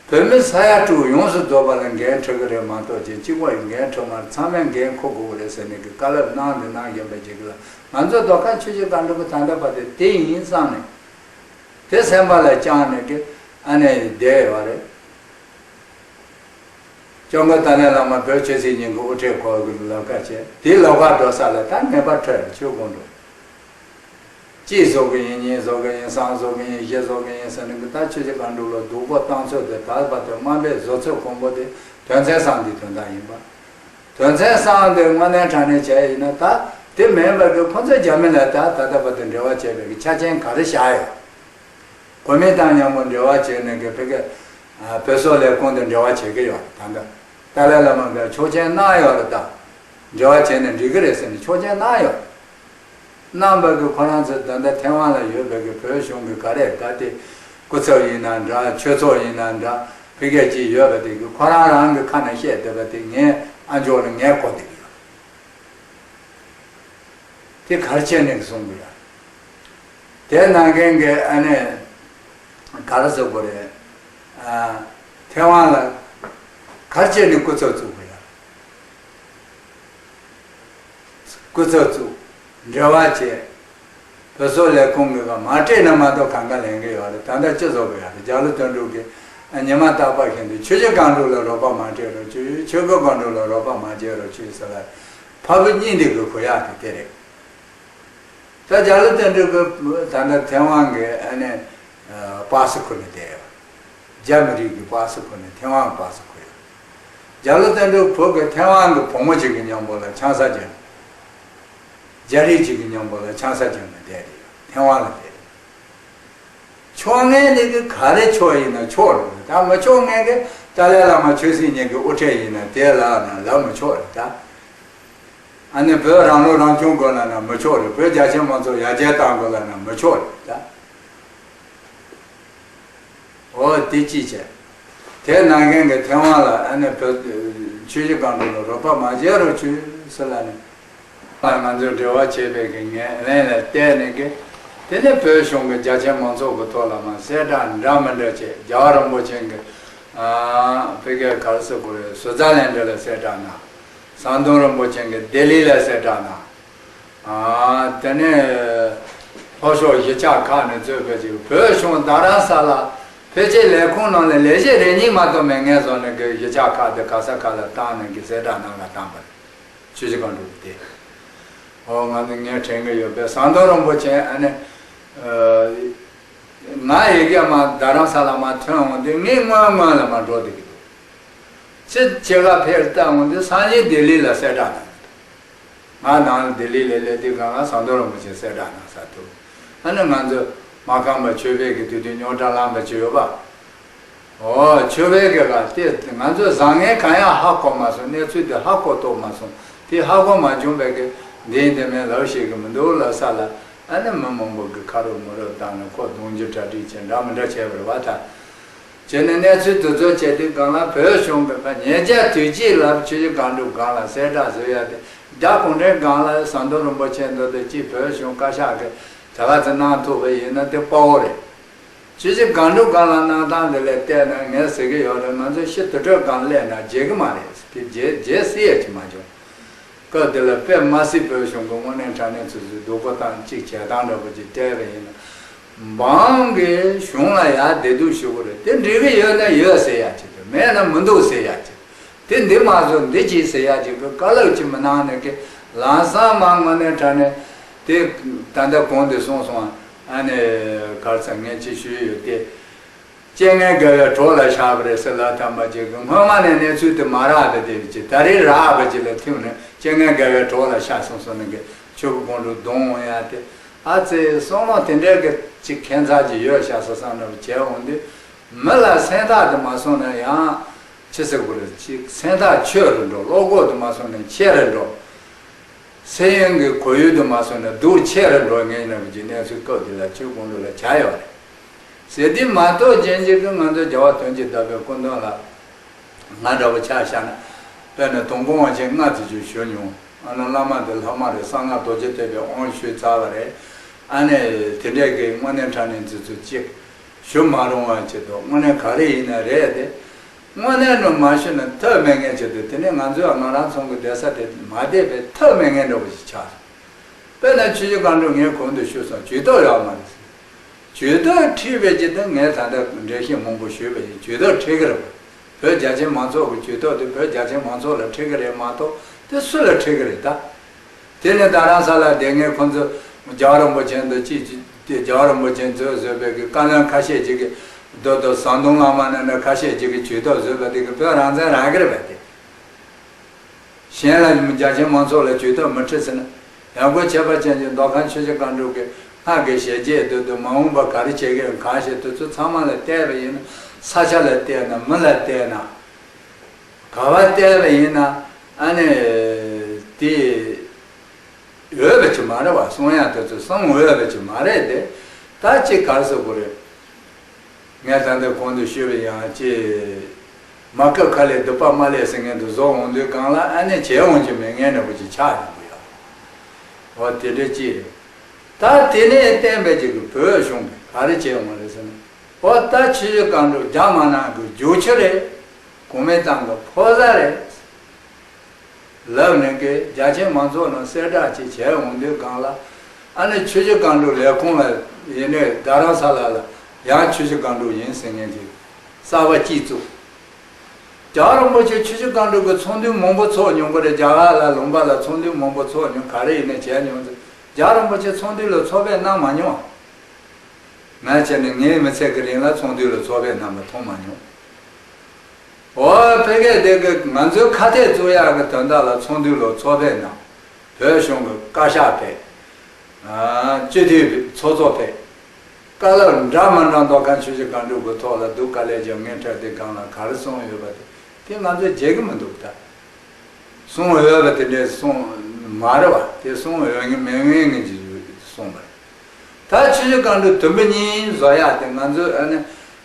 བོད་མི་ས་ཡ་དྲུག་ཡོངས་སུ་རྫོགས་པ་ལ་འགན་འཁྲི་གི་རེད་མ་གཏོགས་ཅིག་གཅིག་པོ་ཡི་འགན་འཁྲི་མ་རེད། ཚང་མས་འགན་འཁུར་དགོས་གི་རེད་ཟེར་ནས་གི་བཀའ་སློབ་གནང་འདི་གནང་བཞིན་པའི་ཅིག་ལ་ང་ཚོ་རྡོ་ཁ་ཆུ་བཞི་སྒང་དྲུག་གི་ད་ལྟ་བར་དུ་དེ་ཡིན་བསམ་ནས་དེ་སེམས་པ་ལ་བཅངས་ནས་གི་ཨ་ནེ་བསྡད་ཡོད་རེད། སྐྱབས་མགོན་ཏཱ་ལའི་བླ་མ་བོད་ཆོས་སྲིད་གཉིས་ཀྱི་དབུ་ཁྲིད་སྐོར་གྱི་ལོགས་ཀ་བྱས། དེའི་ལོགས་ཀ་འགྲོ་ས་ལ་ད་ངེས་པར་འཕྲོད་ཆོས་དགོངས་འགྲོ། གཅིག་བཟོ་གི་ཡིན། གཉིས་བཟོ་གི་ཡིན། གསུམ་བཟོ་གི་ཡིན། བཞི་བཟོ་གི་ཡིན་ཟེར་ནས་གི་ད་ཆོས་སྲིད་སྒང་དྲུག་ལ་སྡུག་པོ་བཏང་ཚོད་དེ་ད་བར་དུ་དམའ་འབེབས་བཟོ་ཚོད་དགོངས་པོ་དེ་དོན་ཚན་གསུམ་འདིའི་དོན་དག་ཡིན་པ། དོན་ཚན་གསུམ་འདི་དངོས་གནས་དྲང་གནས་བྱས་ཡིན་ན་ད་དེ་མིན་པ་གི་ཁོང་ཚོས་རྒྱ་མི་ལ་ད་ད་ལྟ་བར་དུ་འབྲེལ་བ་བྱས་པའི་གི་ཆ་རྐྱེན་ག་རེ་བཞག་ཡོད། གོ་མིན་ཏང་མཉམ་པོ་འབྲེལ་བ་བྱས་ནས་གི་ཕ་གི་ཨ་བོད་སོག་ལས་ཁུངས་དང་འབྲེལ་བ་བྱེད་ཀྱི་ཡོད། ད་ལྟ་ཏཱ་ལའི་བླ་མ་གིས་ཆོག་མཆན་གནང་ཡོད་རེད། ད་འབྲེལ་བ་བྱས་ནས་འགྲིག་གི་རེད་ཟེར་ནས་ཆོག་མཆན་གནང་ཡོད། གནང་བ་གི་ཁོ་རང་ཚོ་ད་ལྟ་ཐེ་ཝན་ལ་ཡོད་པའི་གི་བོད་གཞུང་གི་ག་རེ་ད་དེ་སྐུ་ཚབ་ཡིན་ན་འདྲ། ཆོས་ཚོགས་ཡིན་ན་འདྲ། ཕ་གི་ཅིག་ཡོད་པ་དེ་གི་ཁོ་རང་རང་གི་ཁ་ནས་བཤད་བསྡད་པ་དེ་ངས་ཨ་མཆོག་ལ་ངས་གོ་བསྡད་ཀྱི་ཡོད། དེ་ག་རེ་བྱས་ནས་གསུང་གི་ཡོད། དེ་ནང་མཁན་གྱི་ཨ་ནི་ག་རེ་ཟེར་དགོས་རེད། ཨ་ཐེ་ཝན་ལ་ག་རེ་བྱས་ནས་སྐུ་ཚབ་བཙུགས་གི་ཡོད། སྐུ་ཚབ་བཙུགས། འབྲེལ་བ་བྱས། བོད་སོག་ལས་ཁུངས་ཀྱི་ཁ་མ་སྤྲད་ན་མ་གཏོགས་གང་ག་ལེན་གི་ཡོད་རེད། ད་ལྟ་སྤྱི་ཚོགས་ཀྱི་ཡོད་རེད། རྒྱ་ལོ་དོན་གྲུབ་ཀྱིས་ཉི་མ་རྟག་པར་བཞིན་དུ་ཆུ་བཞི་སྒང་དྲུག་ལ་རོགས་པ་མ་བྱེད་རོགས་བྱོས། ཆོས་འཁོར་སྒང་དྲུག་ལ་རོགས་པ་མ་བྱེད་རོགས་བྱོས་ཟེར་ལ། ཕ་བུ་གཉིས་འདི་གི་གོ་ཡག་དེ་དེ་རེད། ད་རྒྱ་ལོ་དོན་གྲུབ་ཀྱིས་ད་ལྟ་ཐེ་ཝན་གྱི་ཨ་ནི་པ་སི་ཁུར་ནས་བསྡད་ཡོད། རྒྱ་མི་རིགས་ཀྱི་པ་སི་ཁུར་ནས་ཐེ་ཝན་གྱི་པ་སི་ཁུར་ཡོད། རྒྱ་ལོ་དོན་གྲུབ་བུ་གིས་ཐེ་ཝན་གྱི་བུ་མོ་གཅིག་གི་མཉམ་པོ་ལ་ཆང་ས་བརྒྱབ། རྒྱ་རིགས་གཅིག་གི་མཉམ་པོ་ལ་ཆང་ས་བརྒྱབ་ནས་བསྡད་དེ་ཡོད། ཐེ་ཝན་ལ་བསྡད་དེ། ཆོག་མཁན་དེ་གི་ག་རེ་ཆོག་ཡིན་ན་ཆོག་རེད། ད་མི་ཆོག་མཁན་གི་ཏཱ་ལའི་བླ་མ་ཆོས་སྲིད་གཉིས་ཀྱི་དབུ་ཁྲིད་ཡིན་ན་དེ་ལབ་ན་ལབ་མི་ཆོག་རེད་ད། ཨ་ནི་བོད་རང་ལོ་རང་སྐྱོང་དགོས་ལབ་ན་མི་ཆོག་རེད། བོད་རྒྱ་ཆེ་མང་ཚོགས་ཡར་རྒྱས་གཏང་དགོས་ལབ་ན་མི་ཆོག་རེད་ད། འོ་དེ་ཅི་བྱས། དེ་ནང་མཁན་གྱི་ཐེ་ཝན་ལ་ཨ་ནི་བོད་ཆུ་བཞི་སྒང་དྲུག་ལ་རོགས་པ་མ་བྱེད་རོགས་བྱོས་ཟེར་ལབ་ནས། ང་ཚོས་འབྲེལ་བ་བྱས་པའི་གི་ངན་ལན་ལ་བལྟས་ནས་གི། དེ་ནས་བོད་གཞུང་གི་རྒྱ་ཆེ་མང་ཚོགས་ཀྱི་ཐོག་ལ་མར་གསལ་བསྒྲགས་འདྲ་མི་འདྲ་བྱས། རྒྱལ་བ་རིན་པོ་ཆེ་གི་ཨ་ཕ་གིར་ག་རེ་ཟེར་དགོས་རེད། སུའུ་ཙར་ལན་ཌི་ལ་གསལ་བསྒྲགས་གནང་། ཟམ་གདོང་རིན་པོ་ཆེ་གིས་ལྡི་ལི་ལ་གསལ་བསྒྲགས་གནང་། ཨ་དེ་ནས་ལྷོ་ཕྱོགས་གཞིས་ཆགས་ཁག་ནས་གཙོས་པའི་ཅིག་བོད་གཞུང་རྡ་རམ་ས་ལ་ཕལ་ཆེར་ལས་ཁུངས་ནང་ལ་ལས་བྱེད་རེ་གཉིས་མ་གཏོགས་མེད་མཁན་བཟོ་ནས་གི་གཞིས་ཆགས་ཁག་དེ་ག་ས་ག་ལ་བཏང་ནས་གི་གསལ་བསྒྲགས་གནང་ག་བཏང་པ་རེད། ཆུ་བཞི་སྒང་དྲུག་དེ། འོ་ང་ཚོ་ངས་དྲན་གི་ཡོད་པས། ཟམ་གདོང་རིན་པོ་ཆེ་ཨ་ནི་ཨ་ང་ཡི་གེ་མར་རྡ་རམ་ས་ལ་མར་ཐོན་འོང་དུས་ངས་སྔོན་སྔོན་ལ་མར་འགྲོ་བསྡད་ཀྱི་འདུག་ཕྱི་ཕྱི་ཁ་ཕེབས་བལྟ་འོང་དུས་སང་ཉིན་ལྡི་ལི་ལ་གསལ་བསྒྲགས་གནང་གི་འདུག་ང་ནང་ལྡི་ལི་ལ་སླེབས་དུས་སྒང་ལ་ཟམ་གདོང་རིན་པོ་ཆེ་གསལ་བསྒྲགས་གནང་ཚར་འདུག་ཨ་ནི་ང་ཚོ་མ་ཁང་པ་ཆོས་འཕེལ་གྱི་དུས་དུས་རྙོག་དྲ་ལངས་པ་ཅིག་ཡོད་པ། འོ་ཆོས་འཕེལ་གྱི་ལ་དེ་ང་ཚོས་བཟང་ངན་གང་ཡང་ཧ་གོ་མ་སོང་། གནས་ཚུལ་དེ་ཧ་གོ་རྟོགས་མ་སོང་། དེ་ཧ་གོ་མ་བྱུང་བས་ཀྱི་འདི་ཡིན་དེ་མིན་ལབ་ཤེས་ཀྱི་མི་འདུག་ལབ་ས་ལ། ཨ་ནི་མི་མང་པོ་གི་ཁ་རོག་མི་རོག་བཏང་ནས་ཁོ་རྡུང་རྒྱུ་གྲ་སྒྲིག་བྱས་འདྲ་མི་འདྲ་བྱས་པ་རེད་བ་ད། བྱས་ནས་གནས་ཚུལ་དེ་ཚོ་བྱས་དུས་སྒང་ལ་བོད་གཞུང་གི་ཁ་ཉེ་ཆར་དུས་གཅིག་ལ་ཆུ་བཞི་སྒང་དྲུག་སྒང་ལ་གསལ་བསྒྲགས་བཟོས་ཡ་དེ་རྒྱ་གུང་ཁྲན་སྒང་ལ་ཟམ་གདོང་རིན་པོ་ཆེ་མདོ་དེ་གཅིག་བོད་གཞུང་བཀའ་ཤག་གིས་དེ་ག་ཚོད་གནང་ཐུབ་པ་ཡིན་ན་དེ་དཔའ་བོ་རེད། ཆུ་བཞི་སྒང་དྲུག་སྒང་ལ་གནང་སྟངས་དེ་ལ་བལྟས་ན་ངས་ཟེར་གི་ཡོད་རེད། ང་ཚོ་ཕྱི་དུར་ཁྲོད་སྒང་སླེབས་ན་བརྗེད་གི་མ་རེད། དེ་བརྗེད་བརྗེད་སྲིད་ཡ་ཅིག་མ་བྱུང་། སྐབས་དེ་ལ་དཔེ་མ་སྲིད་བོད་གཞུང་གི་དངོས་གནས་དྲང་གནས་ཚོད་ཚོད་སྡུག་པོ་དང་གཅིག་བྱེད་སྟངས་འདྲ་པོ་ཅིག་སྤྲད་པ་ཡིན་ན། འབངས་ཀྱི་གཞུང་ལ་ཡར་བདེ་སྡུག་ཞུ་དགོས་རེད། དེ་འགྲིག་གི་ཡོད་ན་ཡོད་ཟེར་ཡ་ཅིག་དང་མེད་ན་མི་འདུག་ཟེར་ཡ་ཅིག་དེ་འདི་མ་བཟོ་འདི་གྱིས་ཟེར་ཡ་ཅིག་གི་བཀའ་སློབ་ཅིག་མི་གནང་ནས་ཀི་ལམ་སང་མ་དངོས་གནས་དྲང་གནས་དེ་ད་ལྟ་གོང་དུ་གསུངས་སོང་། ཨ་ནི་གར་ཚ་ངས་ཅིག་ཞུས་ཡོད་དེ། རྐྱེན་ངན་དགེ་བའི་གྲོགས་ལ་བཞག་པ་རེད་ཟེར་ལབ་ཐམས་ཅད་ཀྱི་སྔོན་མ་ནས་གནས་ཚུལ་དེ་མ་རག་པ་དེ་ཅི་ད་རེས་རག་པ་ཅིག་ལ་ཐུག་ནས་རྐྱེན་ངན་དགེ་བའི་གྲོགས་ལ་བཞག་སོང་སོང་ནས་ཀྱི་ཆོས་ཀྱི་སྒང་དྲུག་རྡུང་འོང་ཡ་དེ་ཨ་ཙི་བསམ་བློ་དེ་འདྲའི་གི་ཅིག་ཁྱད་མཚར་ཅིག་ཡོད་ཤག་ཟེར་བསམ་ནས་བྱས་འོང་དུས་མི་ལ་སེམས་ཐག་དེ་མ་སོང་ན་ཡང་ཅི་ཟེར་དགོས་རེད། ཅིག་སེམས་ཐག་ཆོད་རུ་འགྲོ། བློ་ཁོག་དེ་མ་སོང་ན་ཆེ་རུ་འགྲོ། སེམས་ཡོན་གྱི་གོ་ཡུལ་དུ་མ་སོང་ན་སྡུག་ཆེ་རུ་འགྲོ་ངེས་ཡིན་ན་བ་ཅིག་གནས་ཚུལ་སྐབས་དེ་ལ་ཆོས་ཀྱི་སྒང་དྲུག་ལ་བྱ་ཡོད་རེད་ཟེར་དུས་མ་གཏོགས་རྗེས་འཇིག་གི་ང་ཚོ་རྒྱལ་བ་དོན་གྱི་བདག་པོའི་སྐུ་མདུན་ལ་ ང་འདྲ་བོ་ཆ་བཞག་ན། དཔེར་ན་དུང་དཀོན་དབང་ཆེན་ལྔ་ཙམ་ཅིག་ཞུ་མྱོང་། ཨ་ནི་བླ་མ་འདི་ལྷག་མ་རེད། གསང་སྔགས་རྡོ་རྗེ་ཐེག་པའི་དབང་ཞུས་ཚར་བ་རེད། ཨ་ནི་དེ་འདྲས་ཀྱི་དངོས་གནས་དྲང་གནས་འཛིན་ཚུལ་གཅིག་ཞུ་མ་རུང་བ་ཆེད་དུ། དངོས་གནས་ག་རེ་ཡིན་ན་རེད་དེ། དངོས་གནས་ནི་མ་ཞུས་ན་ཐབས་མེད་མཁན་ཆེད་དུ། དེ་ནས་ང་ཚོས་ང་རང་ཚོ་གི་བསྡད་ས་དེ་མ་བསྡད་པའི་ཐབས་མེད་མཁན་འདྲ་བོ་ཞིག་ཆགས་སོང་། དཔེར་ན་ཆུ་བཞི་སྒང་དྲུག་ངས་གོང་དུ་ཞུས་སོང་། ཇུས་གཏོགས་ཡོད་མ་རེད། ཇུས་གཏོགས་ཁྲིད་པའི་ཆེད་དུ་ངས་ད་ལྟ་འགྲེལ་བཤད་མང་པོ་ཞུས་པ་ཡིན། ཇུས་གཏོགས་ཁྲིད་ཀྱི་རེད་པ། བོད་རྒྱ་ཆེན་མང་ཚོགས་ཀྱི་ཇུས་གཏོགས་དེ་བོད་རྒྱ་ཆེན་མང་ཚོགས་ལ་ཁྲིད་ཀྱི་རེད་མ་གཏོགས་དེ་སུ་ལ་ཁྲིད་ཀྱི་རེད་ད། དེ་ནས་རྡ་རམ་ས་ལ་བསྡད་མཁན་ཁོང་ཚོ་རྒྱལ་བ་རིན་པོ་ཆེ་འདི་ཅི་ཅི་དེ་རྒྱལ་བ་རིན་པོ་ཆེ་མཛོད་བཟོས་པའི་གི་བཀའ་བློན་ཁ་ཤས་ཅིག་གི་རྡོ་རྡོ་ཟམ་གདོང་བླ་མ་ནས་ནས་ཁ་ཤས་ཅིག་གི་ཇུས་གཏོགས་བཟོས་པ་དེ་གི་བོད་རང་བཙན་རག་གི་རེད་པས་དེ། གཞན་ལ་རྒྱ་ཆེན་མང་ཚོགས་ལ་ཇུས་གཏོགས་མི་ཁྲིད་ཟེར་ན། ཡང་སྒོས་ཁྱད་པར་ཅན་གྱི་མདོ་ཁམས་ཆུ་བཞི་སྒང་དྲུག་གི་སྔགས་ཀྱི་ཞལ་བརྒྱད་དུ་དུ་མ་འོངས་པ་ག་རེ་བྱེད་ཀྱི་ཡོད་གང་ཞིག་དུ་ཚུར་ཚང་མ་ལ་བལྟས་པ་ཡིན་ན། ས་ཆ་ལ་བལྟས་ན། མི་ལ་བལྟས་ན། ག་བ་བལྟས་པ་ཡིན་ན། ཨ་ནི་དེ་འོས་པ་ཅིག་མ་རེད་བ། གསུང་ཡག་དེ་ཚོ་གསུང་འོས་པ་ཅིག་མ་རེད་དེ། ད་ཅིག་ག་རེ་ཟེར་དགོས་རེད། ངས་ད་ལྟ་གོང་དུ་ཞུས་པ་ཡང་ཅི། མ་སྐབས་ཁ་ལས་སྡིག་པ་མ་ལས་ཟེར་མཁན་དུ་བཟོ་འོང་དུས་སྒང་ལ་ཨ་ནི་བྱས་འོང་རྒྱུ་མེད་མཁན་འདྲ་པོ་ཅིག་ཆགས་ཡོང་གི་ཡོད། འོ་དེ་འདྲ་ཅིག་རེད། ད་དེ་ནས་བསྟན་པའི་ཅིག་གི་བོད་གཞུང་གིས་ག་རེ་བྱས་འོང་རེད་ཟེར་ན། འོ་ད་ཆུ་བཞི་སྒང་དྲུག་རྒྱ་མ་ནག་གི་རྒྱུག་ཆུ་རེད། གོ་མིན་ཏང་གི་ཕོ་གསར་རེད། ལབ་ནས་ཀྱི་རྒྱ་ཆེན་མང་ཚོགས་ནང་གསལ་བསྒྲགས་ཅིག་བྱས་འོང་དུས་སྒང་ལ། ཨ་ནི་ཆུ་བཞི་སྒང་དྲུག་ལས་ཁུངས་ལ་ཡིན་ནའི་རྡ་རམ་ས་ལ་ལ་ཡང་ཆུ་བཞི་སྒང་དྲུག་ཡིན་ཟེར་མཁན་ཅིག་གསར་པ་གཅིག་བཙུགས། རྒྱལ་བ་རིན་པོ་ཆེ་ཆུ་བཞི་སྒང་དྲུག་གི་ཚོགས་འདུ་མང་པོ་ཚོགས་མྱོང་གི་རེད། རྒྱ་གར་ལ་ལུང་པ་ལ་ཚོགས་འདུ་མང་པོ་ཚོགས་མྱོང་། ག་རེ་ཡིན་ནའི་བྱས་མྱོང་ཟེར། རྒྱལ་བ་རིན་པོ་ཆེ་ཚོགས་འདུ་ལ་ཚོགས་ཕེབས་གནང་མ་མྱོང་། ང་བྱས་ནས་ངའི་མི་ཚེ་གི་རིང་ལ་ཚོགས་འདུ་ལ་ཚོགས་ཕེབས་གནང་བ་མཐོང་མ་མྱོང་། འོ་ཕ་གིར་བསྡད་ཀྱི་ང་ཚོའི་ཁ་གཏད་གཙུག་ཡག་གི་དོན་དག་ལ་ཚོགས་འདུ་ལ་ཚོགས་ཕེབས་གནང་། བོད་གཞུང་གི་བཀའ་ཤག་ཕེབས། ཨ་སྤྱི་འཐུས་ཚོགས་གཙོ་ཕེབས། བཀའ་སློབ་འདྲ་མི་འདྲ་མདོ་ཁམས་ཆུ་བཞི་སྒང་དྲུག་གི་ཐོག་ལ་སྡུག་དཀའ་ལས་བརྒྱབ་མཁན་འཕྲད་དེ་སྒང་ལ་ག་རེ་གསུངས་ཡོད་པ་དེ་དེ་ང་ཚོས་བརྗེད་ཀྱི་མི་འདུག་ད། གསུང་འོས་པ་དེ་འདྲའི་གསུང་མ་རེད་བ། དེ་གསུང་འོས་ངེས་མེད་ངེས་ངེས་ཀྱི་གསུངས་པ་རེད། ད་ཆུ་བཞི་སྒང་དྲུག་དུམ་བུ་གཉིས་བཟོ་ཡག་དེ་ང་ཚོས་ཨ་ནི་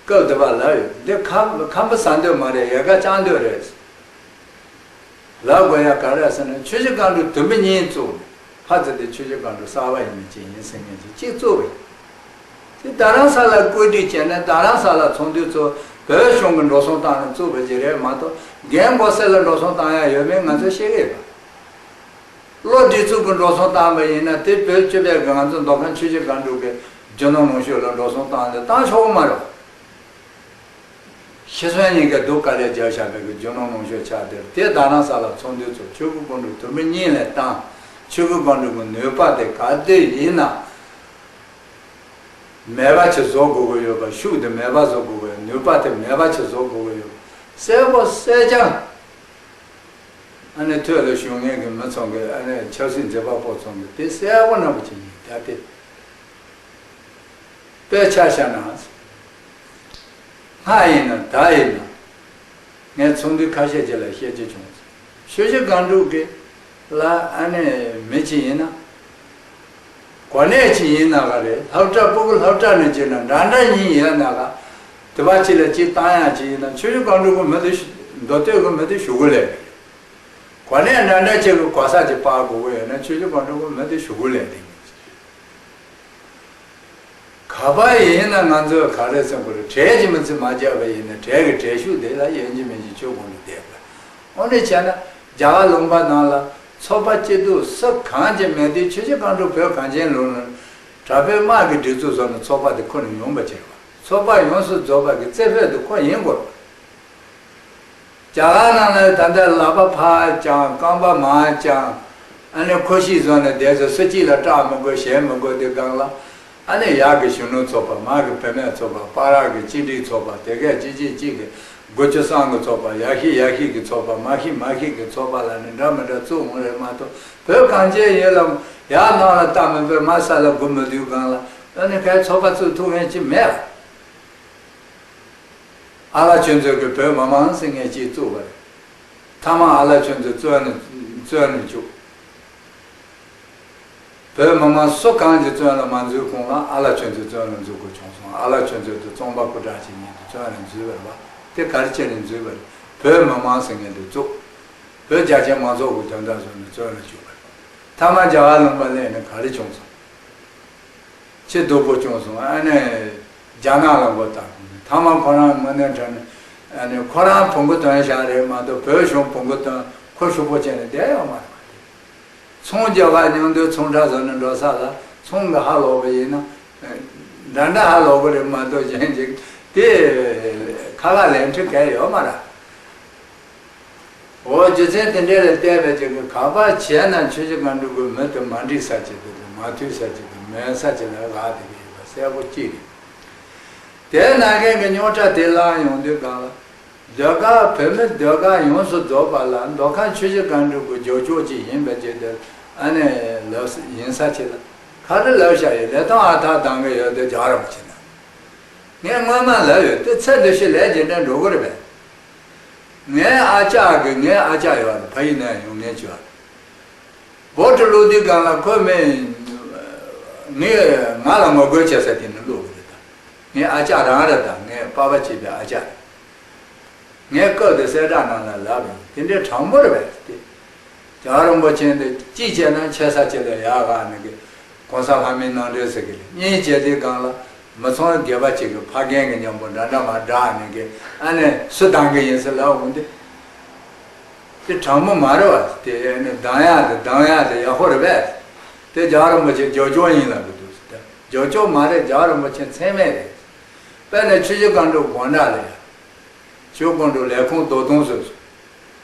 སྐབས་དེ་བ་ལབ་ཡོད། འདི་ཁམས་ཁམས་པ་ཟ་འདོད་མ་རེད། ཡལ་ག་བཅག་འདོད་རེད། ལབ་དགོས་ཡག་ག་རེ་ཟེར་ན་ཆུ་བཞི་སྒང་དྲུག་དུམ་བུ་གཉིས་བཙུགས་ནས་ཕར་ཚུར་དེ་ཆུ་བཞི་སྒང་དྲུག་གསར་པ་ཡིན་མིན་ཅི་ཡིན་ཟེར་མཁན་ཅིག་གཅིག་བཙུགས་པ་ཡིན། དེ་རྡ་རམ་ས་ལ་བཀོད་སྒྲིག་བྱས་ནས་རྡ་རམ་ས་ལ་ཚོགས་འདུ་ཚོ་བོད་གཞུང་གི་འགྲོ་སོང་བཏང་ནས་བཙུགས་པ་ཅིག་རེད་མ་གཏོགས་རྒན་མགོ་སེར་ལ་འགྲོ་སོང་བཏང་ཡག་ཡོད་མེད་ང་ཚོས་ཤེས་ཀྱི་ཡོད་པ། བློ་སྒྲིག་ཚུགས་ཀྱི་འགྲོ་སོང་བཏང་པ་ཡིན་ན་དེ་བོད་སྤྱི་པའི་གི་ང་ཚོ་མདོ་ཁམས་ཆུ་བཞི་སྒང་དྲུག་གི་རྒྱུ་ནོར་ལོངས་སྤྱོད་ལ་འགྲོ་སོང་བཏང་ནས་བཏང་ཆོག་གི་མ་རེད། ཤི་གསོན་གཉིས་ཀ་སྡུག་དཀའ་ལས་རྒྱག་བཞག་པའི་གི་རྒྱུ་ནོར་ལོངས་སྤྱོད་ཆགས་དེར་དེ་རྡ་རམ་ས་ལ་ཚོགས་འདུ་ཚོགས། ཆོས་སྐུ་སྒང་དྲུག་དུམ་བུ་གཉིས་ལ་བཏང་། ཆོས་སྐུ་སྒང་དྲུག་གི་ནུས་པ་དེ་ག་དུས་ཡིན་ན། མེད་པ་ཅིག་བཟོ་དགོས་ཀྱི་ཡོད་པ། ཤུགས་དེ་མེད་པ་བཟོ་དགོས་ཀྱི་ཡོད། ནུས་པ་དེ་མེད་པ་ཅིག་བཟོ་དགོས་ཀྱི་ཡོད་པ། གསལ་པོ་གསལ་རྐྱང་། ཨ་ནི་ཐོད་ལ་ཞུགས་མཁན་གྱི་མི་ཚང་གི་ཨ་ནི་ཆབ་སྲིད་མཛད་པ་པོ་ཚང་གི་དེ་གསལ་པོ་ནང་པ་ཅིག་ཡིན་ད་དེ། དཔེ་ཆ་བཞག་ན། སྔ་ཡིན་ན་ད་ཡིན་ན། ངས་ཚོགས་འདུ་ཁ་ཤས་ཅིག་ལ་བཤད་རྒྱུ་བྱུང་། ཆུ་བཞི་སྒང་དྲུག་གི་ལ་ཨ་ནི་མི་ཅིག་ཡིན་ན། གོ་གནས་ཅིག་ཡིན་ན་ག་རེ་སློབ་གྲྭ་སྤུ་གུ་སློབ་གྲྭ་ནས་ཅིག་ན་འདྲ་འདྲ་གཉིས་ཡོད་ན་ག་དེ་བ་ཅིག་ལ་ཅིག་བཏང་ཡག་ཅིག་ཡིན་ན་ཆུ་བཞི་སྒང་དྲུག་གི་མི་དེ་མདོ་སྟོད་གི་མི་དེ་ཞུ་གི་ལས་མེད། གོ་གནས་འདྲ་འདྲ་ཅིག་གི་གོ་ས་ཅིག་སྤར་དགོས་ཀྱི་ཡོད་ན་ཆུ་བཞི་སྒང་དྲུག་གི་མི་དེ་ཞུ་གི་ལས་མེད། ག་པར་ཡིན་ན་ང་ཚོས་ག་རེ་ཟེར་དགོས་རེད། གྲལ་གྱི་མི་ཚེ་མ་བརྒྱབ་པ་ཡིན་ན་གྲལ་གྱི་གྲལ་ཤུགས་དེ་ལ་ཡིན་གཅིག་མིན་གཅིག་ཆོས་གོང་དུ་བསྡད་དགོས། འོ་ནི་བྱས་ན་རྒྱ་གར་ལུང་པ་ནང་ལ་ཚོགས་པ་སྐྱིད་སྡུག་སུ་གང་ཅིག་མེད་དུས་ཆུ་བཞི་སྒང་དྲུག་བོད་གངས་ཅན་ལུང་ནང་དྲག་པོའི་དམག་གི་སྒྲིག་འཛུགས་བཟོ་ནས་ཚོགས་པ་དེ་ཁོ་ནས་ཡོང་པ་བྱས་པ། ཚོགས་པ་ཡོངས་སུ་རྫོགས་པ་གི་རྩེ་ཕུད་དེ་ཁོ་ཡིན་དགོས། རྒྱ་གར་ནང་ལ་ད་ལྟ་ལག་པ་ཕར་བརྐྱངས་རྐང་པ་མར་བརྐྱངས། ཨ་ནི་ཁོ་ཤེས་བཟོ་ནས་བསྡད་ཚེ་སུ་གཅིག་ལ་སྐྲག་མི་དགོས་ཞེད་མི་དགོས་དེ་སྒང་ལ། ཨ་ནི་ཡར་གི་གཞོན་ནུ་ཚོགས་པ། མར་གི་བུད་མེད་ཚོགས་པ། བར་གི་གཅེས་འཛིན་ཚོགས་པ། དེ་གས་གཅིག་གཅིག་གཅིག་གི་དགུ་བཅུ་གསུམ་གི་ཚོགས་པ། ཡར་ཤི་ཡར་ཤི་གི་ཚོགས་པ། མར་ཤི་མར་ཤི་གི་ཚོགས་པ་ལ་ནི་འདྲ་མི་འདྲ་བཙུགས་འོང་རེད་མ་གཏོགས་བོད་གངས་ཅན་ཡུལ་ལ་ཡར་ནང་ལ་ལྟ་མི་དཔེ་མར་ས་ལ་སྒུག་མི་དུས་སྒང་ལ་ཨ་ནི་གའི་ཚོགས་པ་བཙུགས་ཐུབ་མཁན་ཅིག་མེད་ལ། ཨ་ལགས་ཁྱོད་ཚོས་གི་བོད་མི་མང་ཟེར་མཁན་ཅིག་བཙུགས་པ་རེད། མཐའ་མ་ཨ་ལགས་ཁྱོད་ཚོས་བཙོན་ནས་བཙོན་ནས་བཅུག་བོད་མི་མང་སུ་གང་གི་བཙོན་ལ་མ་འཛུལ་གོང་ལ་ཨ་ལགས་ཁྱོད་ཚོས་བཙོན་ལ་འཛུལ་དགོས་བྱུང་སོང་། ཨ་ལགས་ཁྱོད་ཚོས་དེ་བཙོན་པ་སྐུ་དྲག་ཅིག་ཉིད་དུ་བཙོན་ལ་འཛུལ་བ་རེད་བ། དེ་ག་རེ་བྱས་ནས་འཛུལ་བ་རེད། བོད་མི་མང་ཟེར་མཁན་དེ་བཙུགས། བོད་རྒྱ་ཆེ་མང་ཚོགས་ཀྱི་དོན་དག་བཟུང་ནས་བཙོན་ལ་བཅུག་པ་རེད། མཐའ་མ་རྒྱ་གར་ལུང་པ་སླེབས་ནས་ག་རེ་བྱུང་སོང་། ཆེས་སྡུག་པོ་བྱུང་སོང་། ཨ་ནི་རྒྱ་ནག་ལ་མགོ་བཏགས། མཐའ་མ་ཁོ་རང་དངོས་གནས་དྲང་ནས་ཨ་ནི་ཁོ་རང་བོང་གུ་དོན་བཞག་རེད་མ་གཏོགས། བོད་གཞུང་བོང་གུ་དོན་ཁོ་ཤུགས་པོ་བྱས་ནས་བསྡད་ཡོད་མ་རེད་པ། ཚོང་རྒྱག་ག་མཉམ་དུ་ཚོང་ཁྲ་བཟོ་ནས་འགྲོ་ས་ལ་ཚོང་གི་ཧ་ལོག་པ་ཡིན་ན་འདྲ་འདྲ་ཧ་ལོག་གི་རེད་མ་གཏོགས། གཞན་ཅིག་དེ་ཁ་ཁ་ལན་ཁྲི་གས་ཡོད་མ་རེད། འོ་རྒྱུ་མཚན་དེ་འདྲ་ལ་བལྟས་པའི་ཅིག་གི་ག་པར་བྱས་ན་ཆུ་བཞི་སྒང་དྲུག་གི་མི་དེ་མ་འགྲིག་ས་ཅིག་དེ་དང་མ་མཐུན་ས་ཅིག་དང་མེད་ས་ཅིག་ལ་ལྷག་བསྡད་ཀྱི་ཡོད་པ་གསལ་པོ་གཅིག་རེད། དེ་ནང་མཁན་གྱི་རྙོག་དྲ་དེ་ལངས་ཡོང་དུས་སྒང་ལ། ཟློས་གར་བོད་མི་ཟློས་གར་ཡོངས་སུ་རྫོགས་པ་ལ་མདོ་ཁམས་ཆུ་བཞི་སྒང་དྲུག་གི་རྒྱབ་ཕྱོགས་ཅིག་ཡིན་པའི་ཆེད་དུ་ཨ་ནེ་ལབ་ཡིན་ས་ཅིག་ལ་ག་རེ་ལབ་བཞག་ཡོད། ལས་དོན་ཨ་ཐག་འདང་གི་ཡོད་དེ་རྒྱལ་བ་རིན་པོ་ཆེ་ན། ངས་སྔོན་མ་ལབ་ཡོད་དེ། ཚེ་འདི་ཕྱི་ལས་ཀྱི་འདྲ་འགྲོ་གི་རེད་པས། ངའི་ཨ་ཅག་གི་ངའི་ཨ་ཅག་ཡོད་རེད། ཕ་ཡུལ་ནས་ཡོང་མཁན་ཅིག་ཡོད་རེད། བོད་དུ་ལོག་དུས་སྒང་ལ་ཁོ་མི་ངས་ང་ལ་ངོ་རྒོལ་བྱེད་ས་དེ་ནི་ལོག་གི་རེད་ད། ངའི་ཨ་ཅག་རང་རེད་ད། ངའི་པ་ཕ་གཅིག་པའི་ཨ་ཅག་རེད། ངས་སྐབས་དེ་གསལ་བསྒྲགས་ནང་ལ་ལབ་ཡིན། དེ་འདྲའི་དྲང་མོ་རེད་པས་དེ། རྒྱལ་བ་རིན་པོ་ཆེ་འདི་གཅིག་བྱས་ན་ཆེ་ས་ཆེ་ལ་ཡག་ག་ནི་གི་གོང་ས་ལྷ་མིའི་རྣམ་འདྲེན་ཟེར་གི་རེད། གཉིས་བྱས་དུས་སྒང་ལ་མི་ཚང་སྒེར་པ་གཅིག་གི་ཕ་རྒན་གི་མཉམ་པོ་འདྲ་འདྲ་མ་འདྲ་ནི་གི་ཨ་ནི་སུ་འདང་གི་ཡིན་ཟེར་ལབ་འོང་དུས། དེ་དྲང་མོ་མ་རེད་བ། དེ་ནི་འདང་ཡག་དེ་འདང་ཡག་དེ་ཡག་པོ་རེད་པས། དེ་རྒྱལ་བ་རིན་པོ་ཆེ་རྒྱབ་ཕྱོགས་ཡིན་ལབ་གི་འདུག་ཟེར། རྒྱབ་ཕྱོགས་མ་རེད། རྒྱལ་བ་རིན་པོ་ཆེ་མཚན་སྨད་རེད། དཔེར་ན་ཆུ་བཞི་སྒང་དྲུག་དགོང་དག་ལ་ཡ། ཆུ་སྒང་དྲུག་ལས་ཁུངས་རྡོ་ཐུང་བཟོས་སོང་།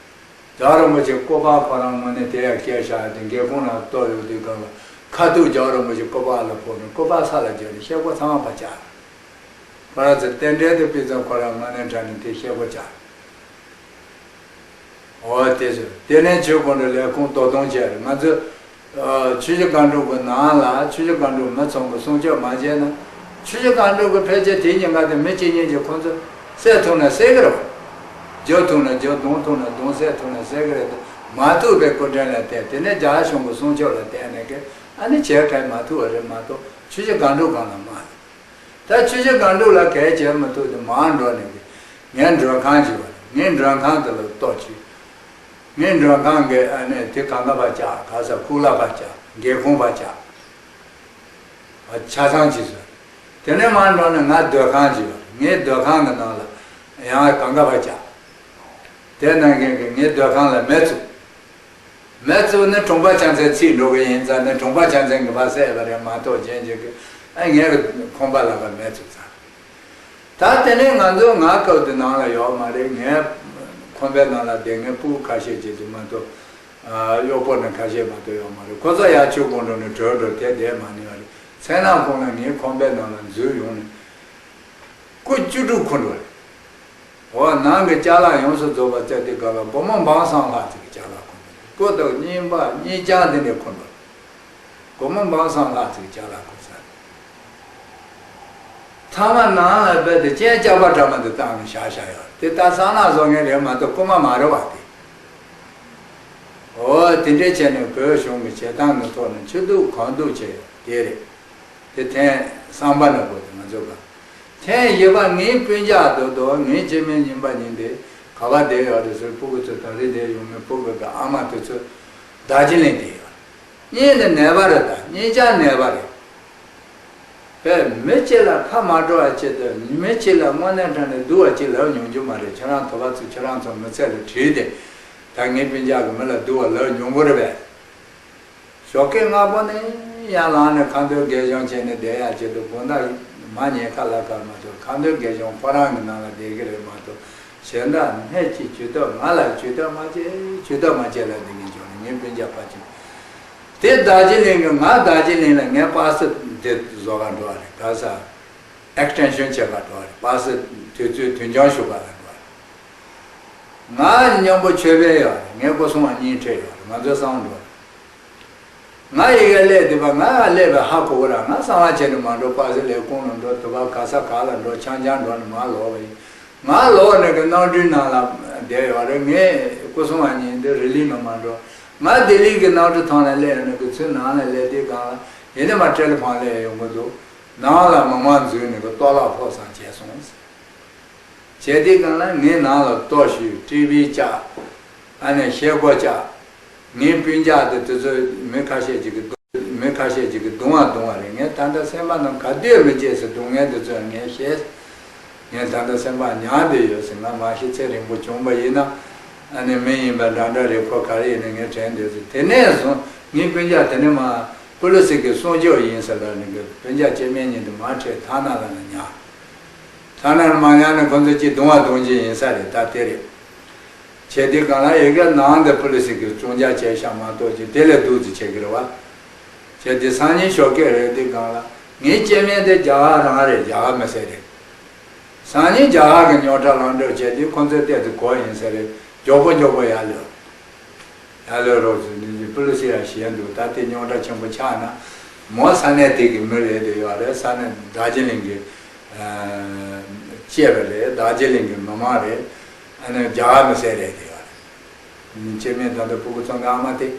རྒྱལ་བ་རིན་པོ་ཆེ་སྐུ་པར་ཁོ་རང་ངོས་ནས་དེ་ཡ་བཀལ་བཞག་དེ་སྒེའུ་ཁུང་ནང་གཏོར་ཡོད་དུས་སྒང་ལ་ཁ་ཐུག་རྒྱལ་བ་རིན་པོ་ཆེ་སྐུ་པར་ལ་ཕོག་ནས་སྐུ་པར་ས་ལ་འགྱེལ་ནས་ཤེལ་སྒོ་ཚང་མ་ཕར་བཅག་ཁོ་རང་ཚོ་རྟེན་འབྲེལ་དུ་ཕུལ་ཙང་ཁོ་རང་དངོས་གནས་དྲང་གནས་དེ་ཤེལ་སྒོ་བཅག་འོ་དེ་ཚོ་དེ་ནས་ཆུ་སྒང་དྲུག་ལས་ཁུངས་རྡོ་ཐུང་བྱས་རེད། ང་ཚོ་ཆུ་བཞི་སྒང་དྲུག་གི་ནང་ལ་ཆུ་བཞི་སྒང་དྲུག་མི་ཚང་གི་སྲུང་སྐྱོབ་མ་བྱས་ན། ཆུ་བཞི་སྒང་དྲུག་གི་ཕལ་ཆེར་དེ་ཉིན་ག་དེ་མི་གཅིག་གཉིས་ཀྱིས་ཁོང་ཚོ་བསད་ཐུབ་ན་བསད་གི་རེད། རྒྱག་ཐུབ་ན་རྒྱག་རྡུང་ཐུབ་ན་རྡུང་བསད་ཐུབ་ན་བསད་གི་རེད་དེ། མ་ཐུབ་པའི་སྐུ་དྲིན་ལ་བརྟེན་དེ་ནས་རྒྱ་གཞུང་གི་སྲུང་སྐྱོབ་ལ་བརྟེན་ནས་གི་ཨ་ནི་བྱས་གལ་མ་ཐུབ་པ་རེད་མ་གཏོགས་ཆུ་བཞི་སྒང་དྲུག་སྒང་ལ་མ་རེད། ད་ཆུ་བཞི་སྒང་དྲུག་ལ་གལ་བྱེད་མི་ཐུབ་དེ་མར་འགྲོ་ནས་གི་ངའི་མགྲོན་ཁང་ཅིག་ཡོད་རེད། ངའི་མགྲོན་ཁང་དེ་ལ་གཏོར་བྱས། ངའི་མགྲོན་ཁང་གི་ཨ་ནི་དེ་གང་ག་ཕར་བཅག་ག་ས་ཁུག་ལ་ཕར་བཅག་སྒེའུ་ཁུང་ཕར་བཅག་ཨ་ཆ་ཚང་ཅིག་བཟོས། དེ་ནས་མར་འགྲོ་ནས་ང་སྡོད་ཁང་ཅིག་ཡོད་རེད། ངའི་སྡོད་ཁང་གི་ནང་ལ་ཡང་གང་ག་ཕར་བཅག་དེ་ནང་བཞིན་གི་ངའི་སྡོད་ཁང་ལ་མེ་བཙུགས། མེ་བཙུགས་ནས་གྲོང་པ་ཆ་ཚང་ཚིག་འགྲོ་གི་ཡིན་ཙང་ནས་གྲོང་པ་ཆ་ཚང་གི་ཕར་བསད་པ་རེད་མ་གཏོགས་གཞན་ཅིག་གི་ཨ་ངའི་ཁང་པ་ལ་ཕར་མེ་བཙུགས་ཚར། ད་དེ་ནས་ང་ཚོ་ང་སྐབས་དེ་ནང་ལ་ཡོད་མ་རེད། ངའི་ཁང་པའི་ནང་ལ་བསྡད་མཁན་སྤུ་གུ་ཁ་ཤས་ཅིག་དེ་མ་གཏོགས་ཨ་གཡོག་པོ་ནི་ཁ་ཤས་མ་གཏོགས་ཡོད་མ་རེད། ཁོ་ཚོ་ཡར་ཆུ་སྒང་དྲུག་ནས་བྲོས་འགྲོ་དེ་བསྡད་མ་ནུས་པ་རེད། མཚན་ནག་ཁོང་ལ་ངའི་ཁང་པའི་ནང་ལ་འཛུལ་ཡོང་ནས་སྐུ་བཅུ་དྲུག་འཁུར་འགྲོ་རེད། འོ་ནང་གི་ཅ་ལག་ཡོངས་སུ་རྫོགས་པ་བཙལ་དུས་སྒང་ལ་སྒོར་མོ་འབུམ་གསུམ་ལྷག་ཅིག་གི་ཅ་ལག་ཁུར་འདུག་སྐུ་དང་སྙིང་པ་སྙིང་རྐྱང་དེ་འདྲ་ཁུར་འདུག་སྒོར་མོ་འབུམ་གསུམ་ལྷག་ཅིག་གི་ཅ་ལག་ཁུར་ཚར། ཐ་མ་ནང་ལ་རྦད་དེ་སྤྱན་སྐྱག་པ་འདྲ་མ་དེ་བཏང་ནས་བཞག་བཞག་ཡོད་རེད། དེ་ད་གསང་ནག་བཟོ་མཁན་རེད་མ་གཏོགས་རྐུན་མ་མ་རེད་བ་དེ། འོ་དེ་འདྲས་བྱས་ནས་བོད་གཞུང་གི་བྱེད་སྟངས་ཀྱི་ཐོག་ནས་ཆེ་སྡུག་གང་སྡུག་བྱས་དེ་རེད། དེ་ཐེངས་གསུམ་པ་ནས་བོད་དེ་ང་ཚོ་ག་ཐེངས་བཞི་པ་ངའི་སྤུན་ཀྱག་དོ་དོ་ངའི་སྐྱེ་དམན་ཉིན་པ་ཉིན་དེ་ག་པར་བསྡད་ཡོད་རེད་ཟེར། སྤུ་གུ་ཚོ་ད་རེས་བསྡད་ཡོང་མེད། སྤུ་གུ་གི་ཨ་མ་དེ་ཚོ་རྡོ་རྗེ་གླིང་བསྡད་ཡོད། གཉིས་ནི་ནད་པ་རེད། ད་གཉིས་ཀ་ནད་པ་རེད། བས་མི་གཅིག་ལ་ཁ་མ་འགྲོ་བ་ཅིག་དང་མི་གཅིག་ལ་དངོས་གནས་དྲང་ནས་སྡུག་པ་ཅིག་ལབ་མྱོང་རྒྱུ་མ་རེད། ཁྱེད་རང་དོ་པ་ཚོ་ཁྱེད་རང་ཚོ་མི་ཚེ་ལ་དྲིས་ཏེ་ད་ངའི་སྤུན་ཀྱག་གི་མི་ལ་སྡུག་པ་ལབ་མྱོང་གི་རེད་པས། ཞོགས་ཀས་སྔ་པོ་ནས་ཡར་ལངས་ནས་ཁ་འདོན་དགེ་སྦྱོང་བྱས་ནས་བསྡད་ཡག་ཆེད་དུ་དགོང་དག་མ་ཉལ་ཁ་ལ་ཁ་མ་ཐོག་ཁ་འདོན་དགེ་སྦྱོང་ཁོ་རང་གི་ནང་ལ་བསྡད་ཀྱི་རེད་མ་གཏོགས། གཞན་དག་སྣེ་གཅིག་ཇུས་གཏོགས་ང་ལ་ཇུས་གཏོགས་མ་བྱེད། ཇུས་གཏོགས་མ་བྱེད་ལབ་འདི་ངས་བྱུང་ནས་ངའི་སྤུན་ཀྱག་ཕར་ཕྱིན། དེ་རྡོ་རྗེ་གླིང་གི་ང་རྡོ་རྗེ་གླིང་ལ་ངའི་པ་སེ་འདི་བཟོ་ག་འགྲོ་བ་རེད། ག་ས་ཨེག་སི་ཊེན་ཤན་བྱེད་ག་འགྲོ་བ་རེད། པ་སེ་དུས་ཚོད་དུས་འགྱངས་ཞུ་ག་ལ་འགྲོ་བ་རེད། ང་མཉམ་པོ་ཆོས་དཔོན་ཡོད་རེད། ངའི་སྐུ་སྲུང་བ་གཉིས་ཁྲིད་ཡོད་རེད། ང་ཚོ་གསང་འགྲོ་རེད། ང་ཡི་གེ་སླེབས་དུས་པ་ང་སླེབས་པའི་ཧ་གོ་གི་ར། ང་གསང་བ་བྱས་ནས་མ་འགྲོ། པ་སེ་ལས་ཁུངས་ལ་འགྲོ། དུ་བ་ག་ས་ག་ལ་འགྲོ། ཆང་ཆང་འགྲོ་ནས་མ་ལོག་པ་ཡིན། ང་ལོག་ནས་གི་གནམ་གྲུའི་ནང་ལ་བསྡད་ཡོད་རེད། ངའི་སྐུ་སྲུང་བ་གཉིས་འདི་རི་ལི་ནང་མ་འགྲོ། ང་ལྡི་ལི་གི་གནམ་གྲུ་ཐང་ལ་སླེབས་ནས་གི་ཚུར་ནང་ལ་སླེབས་དུས་སྒང་ལ་ཡིན་ནའི་མ་ཊེ་ལི་ཕོན་སླེབས་ཡོང་གི་འདུག་ནང་ལ་མི་མང་འཛུལ་ནས་གི་གཏོར་བརླག་ཕོག་ཙང་བྱས་སོང་ཟེར། བྱས་དེའི་སྒང་ལ་ངའི་ནང་ལ་ལྟོགས་ཞུས་ཀྲི་བི་བཅག་ཨ་ནི་ཤེལ་སྒོ་བཅག་ངའི་སྤུན་ཀྱག་དེ་དེ་ཚོ་མི་ཁ་ཤས་ཅིག་གིས་རྡུང་མི་ཁ་ཤས་ཅིག་གིས་རྡུང་བ་རྡུང་བ་རེད། ངས་ད་ལྟ་སེམས་པ་ནང་ག་དུས་མི་བརྗེད་ཟེར་སྡུག་བསྔལ་དེ་ཚོ་ངས་ཤེས། ངས་ད་ལྟ་སེམས་པ་མྱངས་བསྡད་ཡོད་ཟེར། ང་མ་ཤི་ཚེ་རིང་པོ་བྱུང་བ་ཡིན་ན་ཨ་ནི་མི་ཡིན་པ་འདྲ་འདྲ་རེད། ཁོ་ག་རེ་ཡིན་ན་ངས་དྲན་བསྡད་ཟེར། དེ་ནས་བཟུང་ངའི་སྤུན་ཀྱག་དེ་ནས་མ་པུ་ལི་སི་གི་སྲུང་སྐྱོབ་ཡིན་ཟེར་ལབ་ནས་གི་སྤུན་ཀྱག་སྐྱེ་དམན་གཉིས་དེ་མར་ཁྲིད་ཐ་ན་ལ་ན་ཉར། ཐ་ན་ལ་མ་ཉར་ནས་ཁོ་ཚོ་གཅིག་རྡུང་བ་རྡུང་གྱི་ཡིན་ས་རེད། ད་དེ་རེད། བྱས་དེ་སྒང་ལ་ཡ་གི་ནང་དེ་པུ་ལི་སི་གིས་བཙོང་རྒྱག་བྱས་ཤག་མ་གཏོགས་ཅིག་དེ་ལས་སྡུག་ཙི་བྱེད་ཀྱི་རེད་བ། བྱས་དེ་སང་ཉིན་ཞོགས་ཀས་རེད། དེ་སྒང་ལ་ངའི་སྐྱེ་དམན་དེ་རྒྱ་གར་རང་རེད། རྒྱ་གར་མི་སེར་རེད། སང་ཉིན་རྒྱ་གར་གྱི་རྙོག་དྲ་ལངས་འགྲོ་བྱས་དེ་ཁོ་ཚོའི་སྟེང་དུ་གོ་ཡིན་ས་རེད། མགྱོགས་པོ་མགྱོགས་པོ་ཡར་ལོས། ཡར་ལོས་རོགས་ཟེར་ནས་པུ་ལི་སི་ཡང་ཞེད་འདུག་ད་དེ་རྙོག་དྲ་ཆེན་པོ་ཆགས་ན་མོ་ས་གནས་དེ་གི་མི་རེད་དེ་ཡོད་རེད། ས་གནས་རྡོ་རྗེ་གླིང་གི་སྐྱེས་པ་རེད། རྡོ་རྗེ་གླིང་གི་མི་མང་རེད། ཨ་ནི་རྒྱ་གར་མི་སེར་རེད་དེ་ཡོད་རེད། སྐྱེ་དམན་ད་ལྟ་ཕྲུ་གུ་ཚོ་གི་ཨ་མ་དེ།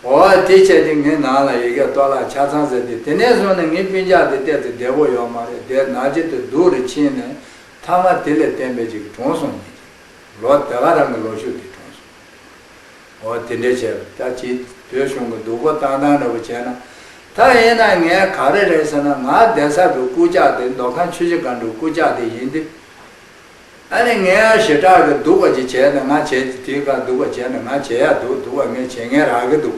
འོ་དེ་བྱས་ཏེ་ངའི་ནང་ལ་ཡ་གི་ལྟོ་ལག་ཆ་ཚང་ཟེར་ཏེ། དེ་ནས་བཟུང་ནས་ངའི་སྤུན་ཀྱག་དེ་ཏོག་ཙམ་བདེ་པོ་ཡོད་མ་རེད། དེ་ན་གཞི་དེ་སྡུག་རུ་ཕྱིན་ནས་མཐའ་མ་དེ་ལས་བརྟན་པའི་ཅིག་གྲོངས་སོང་ནས། ལོ་དེ་ག་རང་གི་ལོ་ཤུགས་དེ་གྲོངས་སོང་། འོ་དེ་འདྲས་བྱས་པ་ད་ཅིག་བོད་གཞུང་གི་སྡུག་པོ་བཏང་སྟངས་འདྲ་པོ་བྱས་ན། ད་ཡིན་ན་ངས་ག་རེ་རེད་ཟེར་ན། ང་བསྡད་ས་གི་རྐུབ་བཀྱག་དེ་མདོ་ཁམས་ཆུ་བཞི་སྒང་དྲུག་རྐུབ་བཀྱག་དེ་ཡིན་དུས། ཨ་ནི་ངས་ཞེ་དྲག་གི་སྡུག་པ་ཅིག་བྱས་ན། ང་བྱས་དེའི་ཁར་སྡུག་པ་བྱས་ན་ང་བྱེད་ཡག་འདུག་སྡུག་པ་ངས་བྱེད་མཁན་རག་གི་འདུག་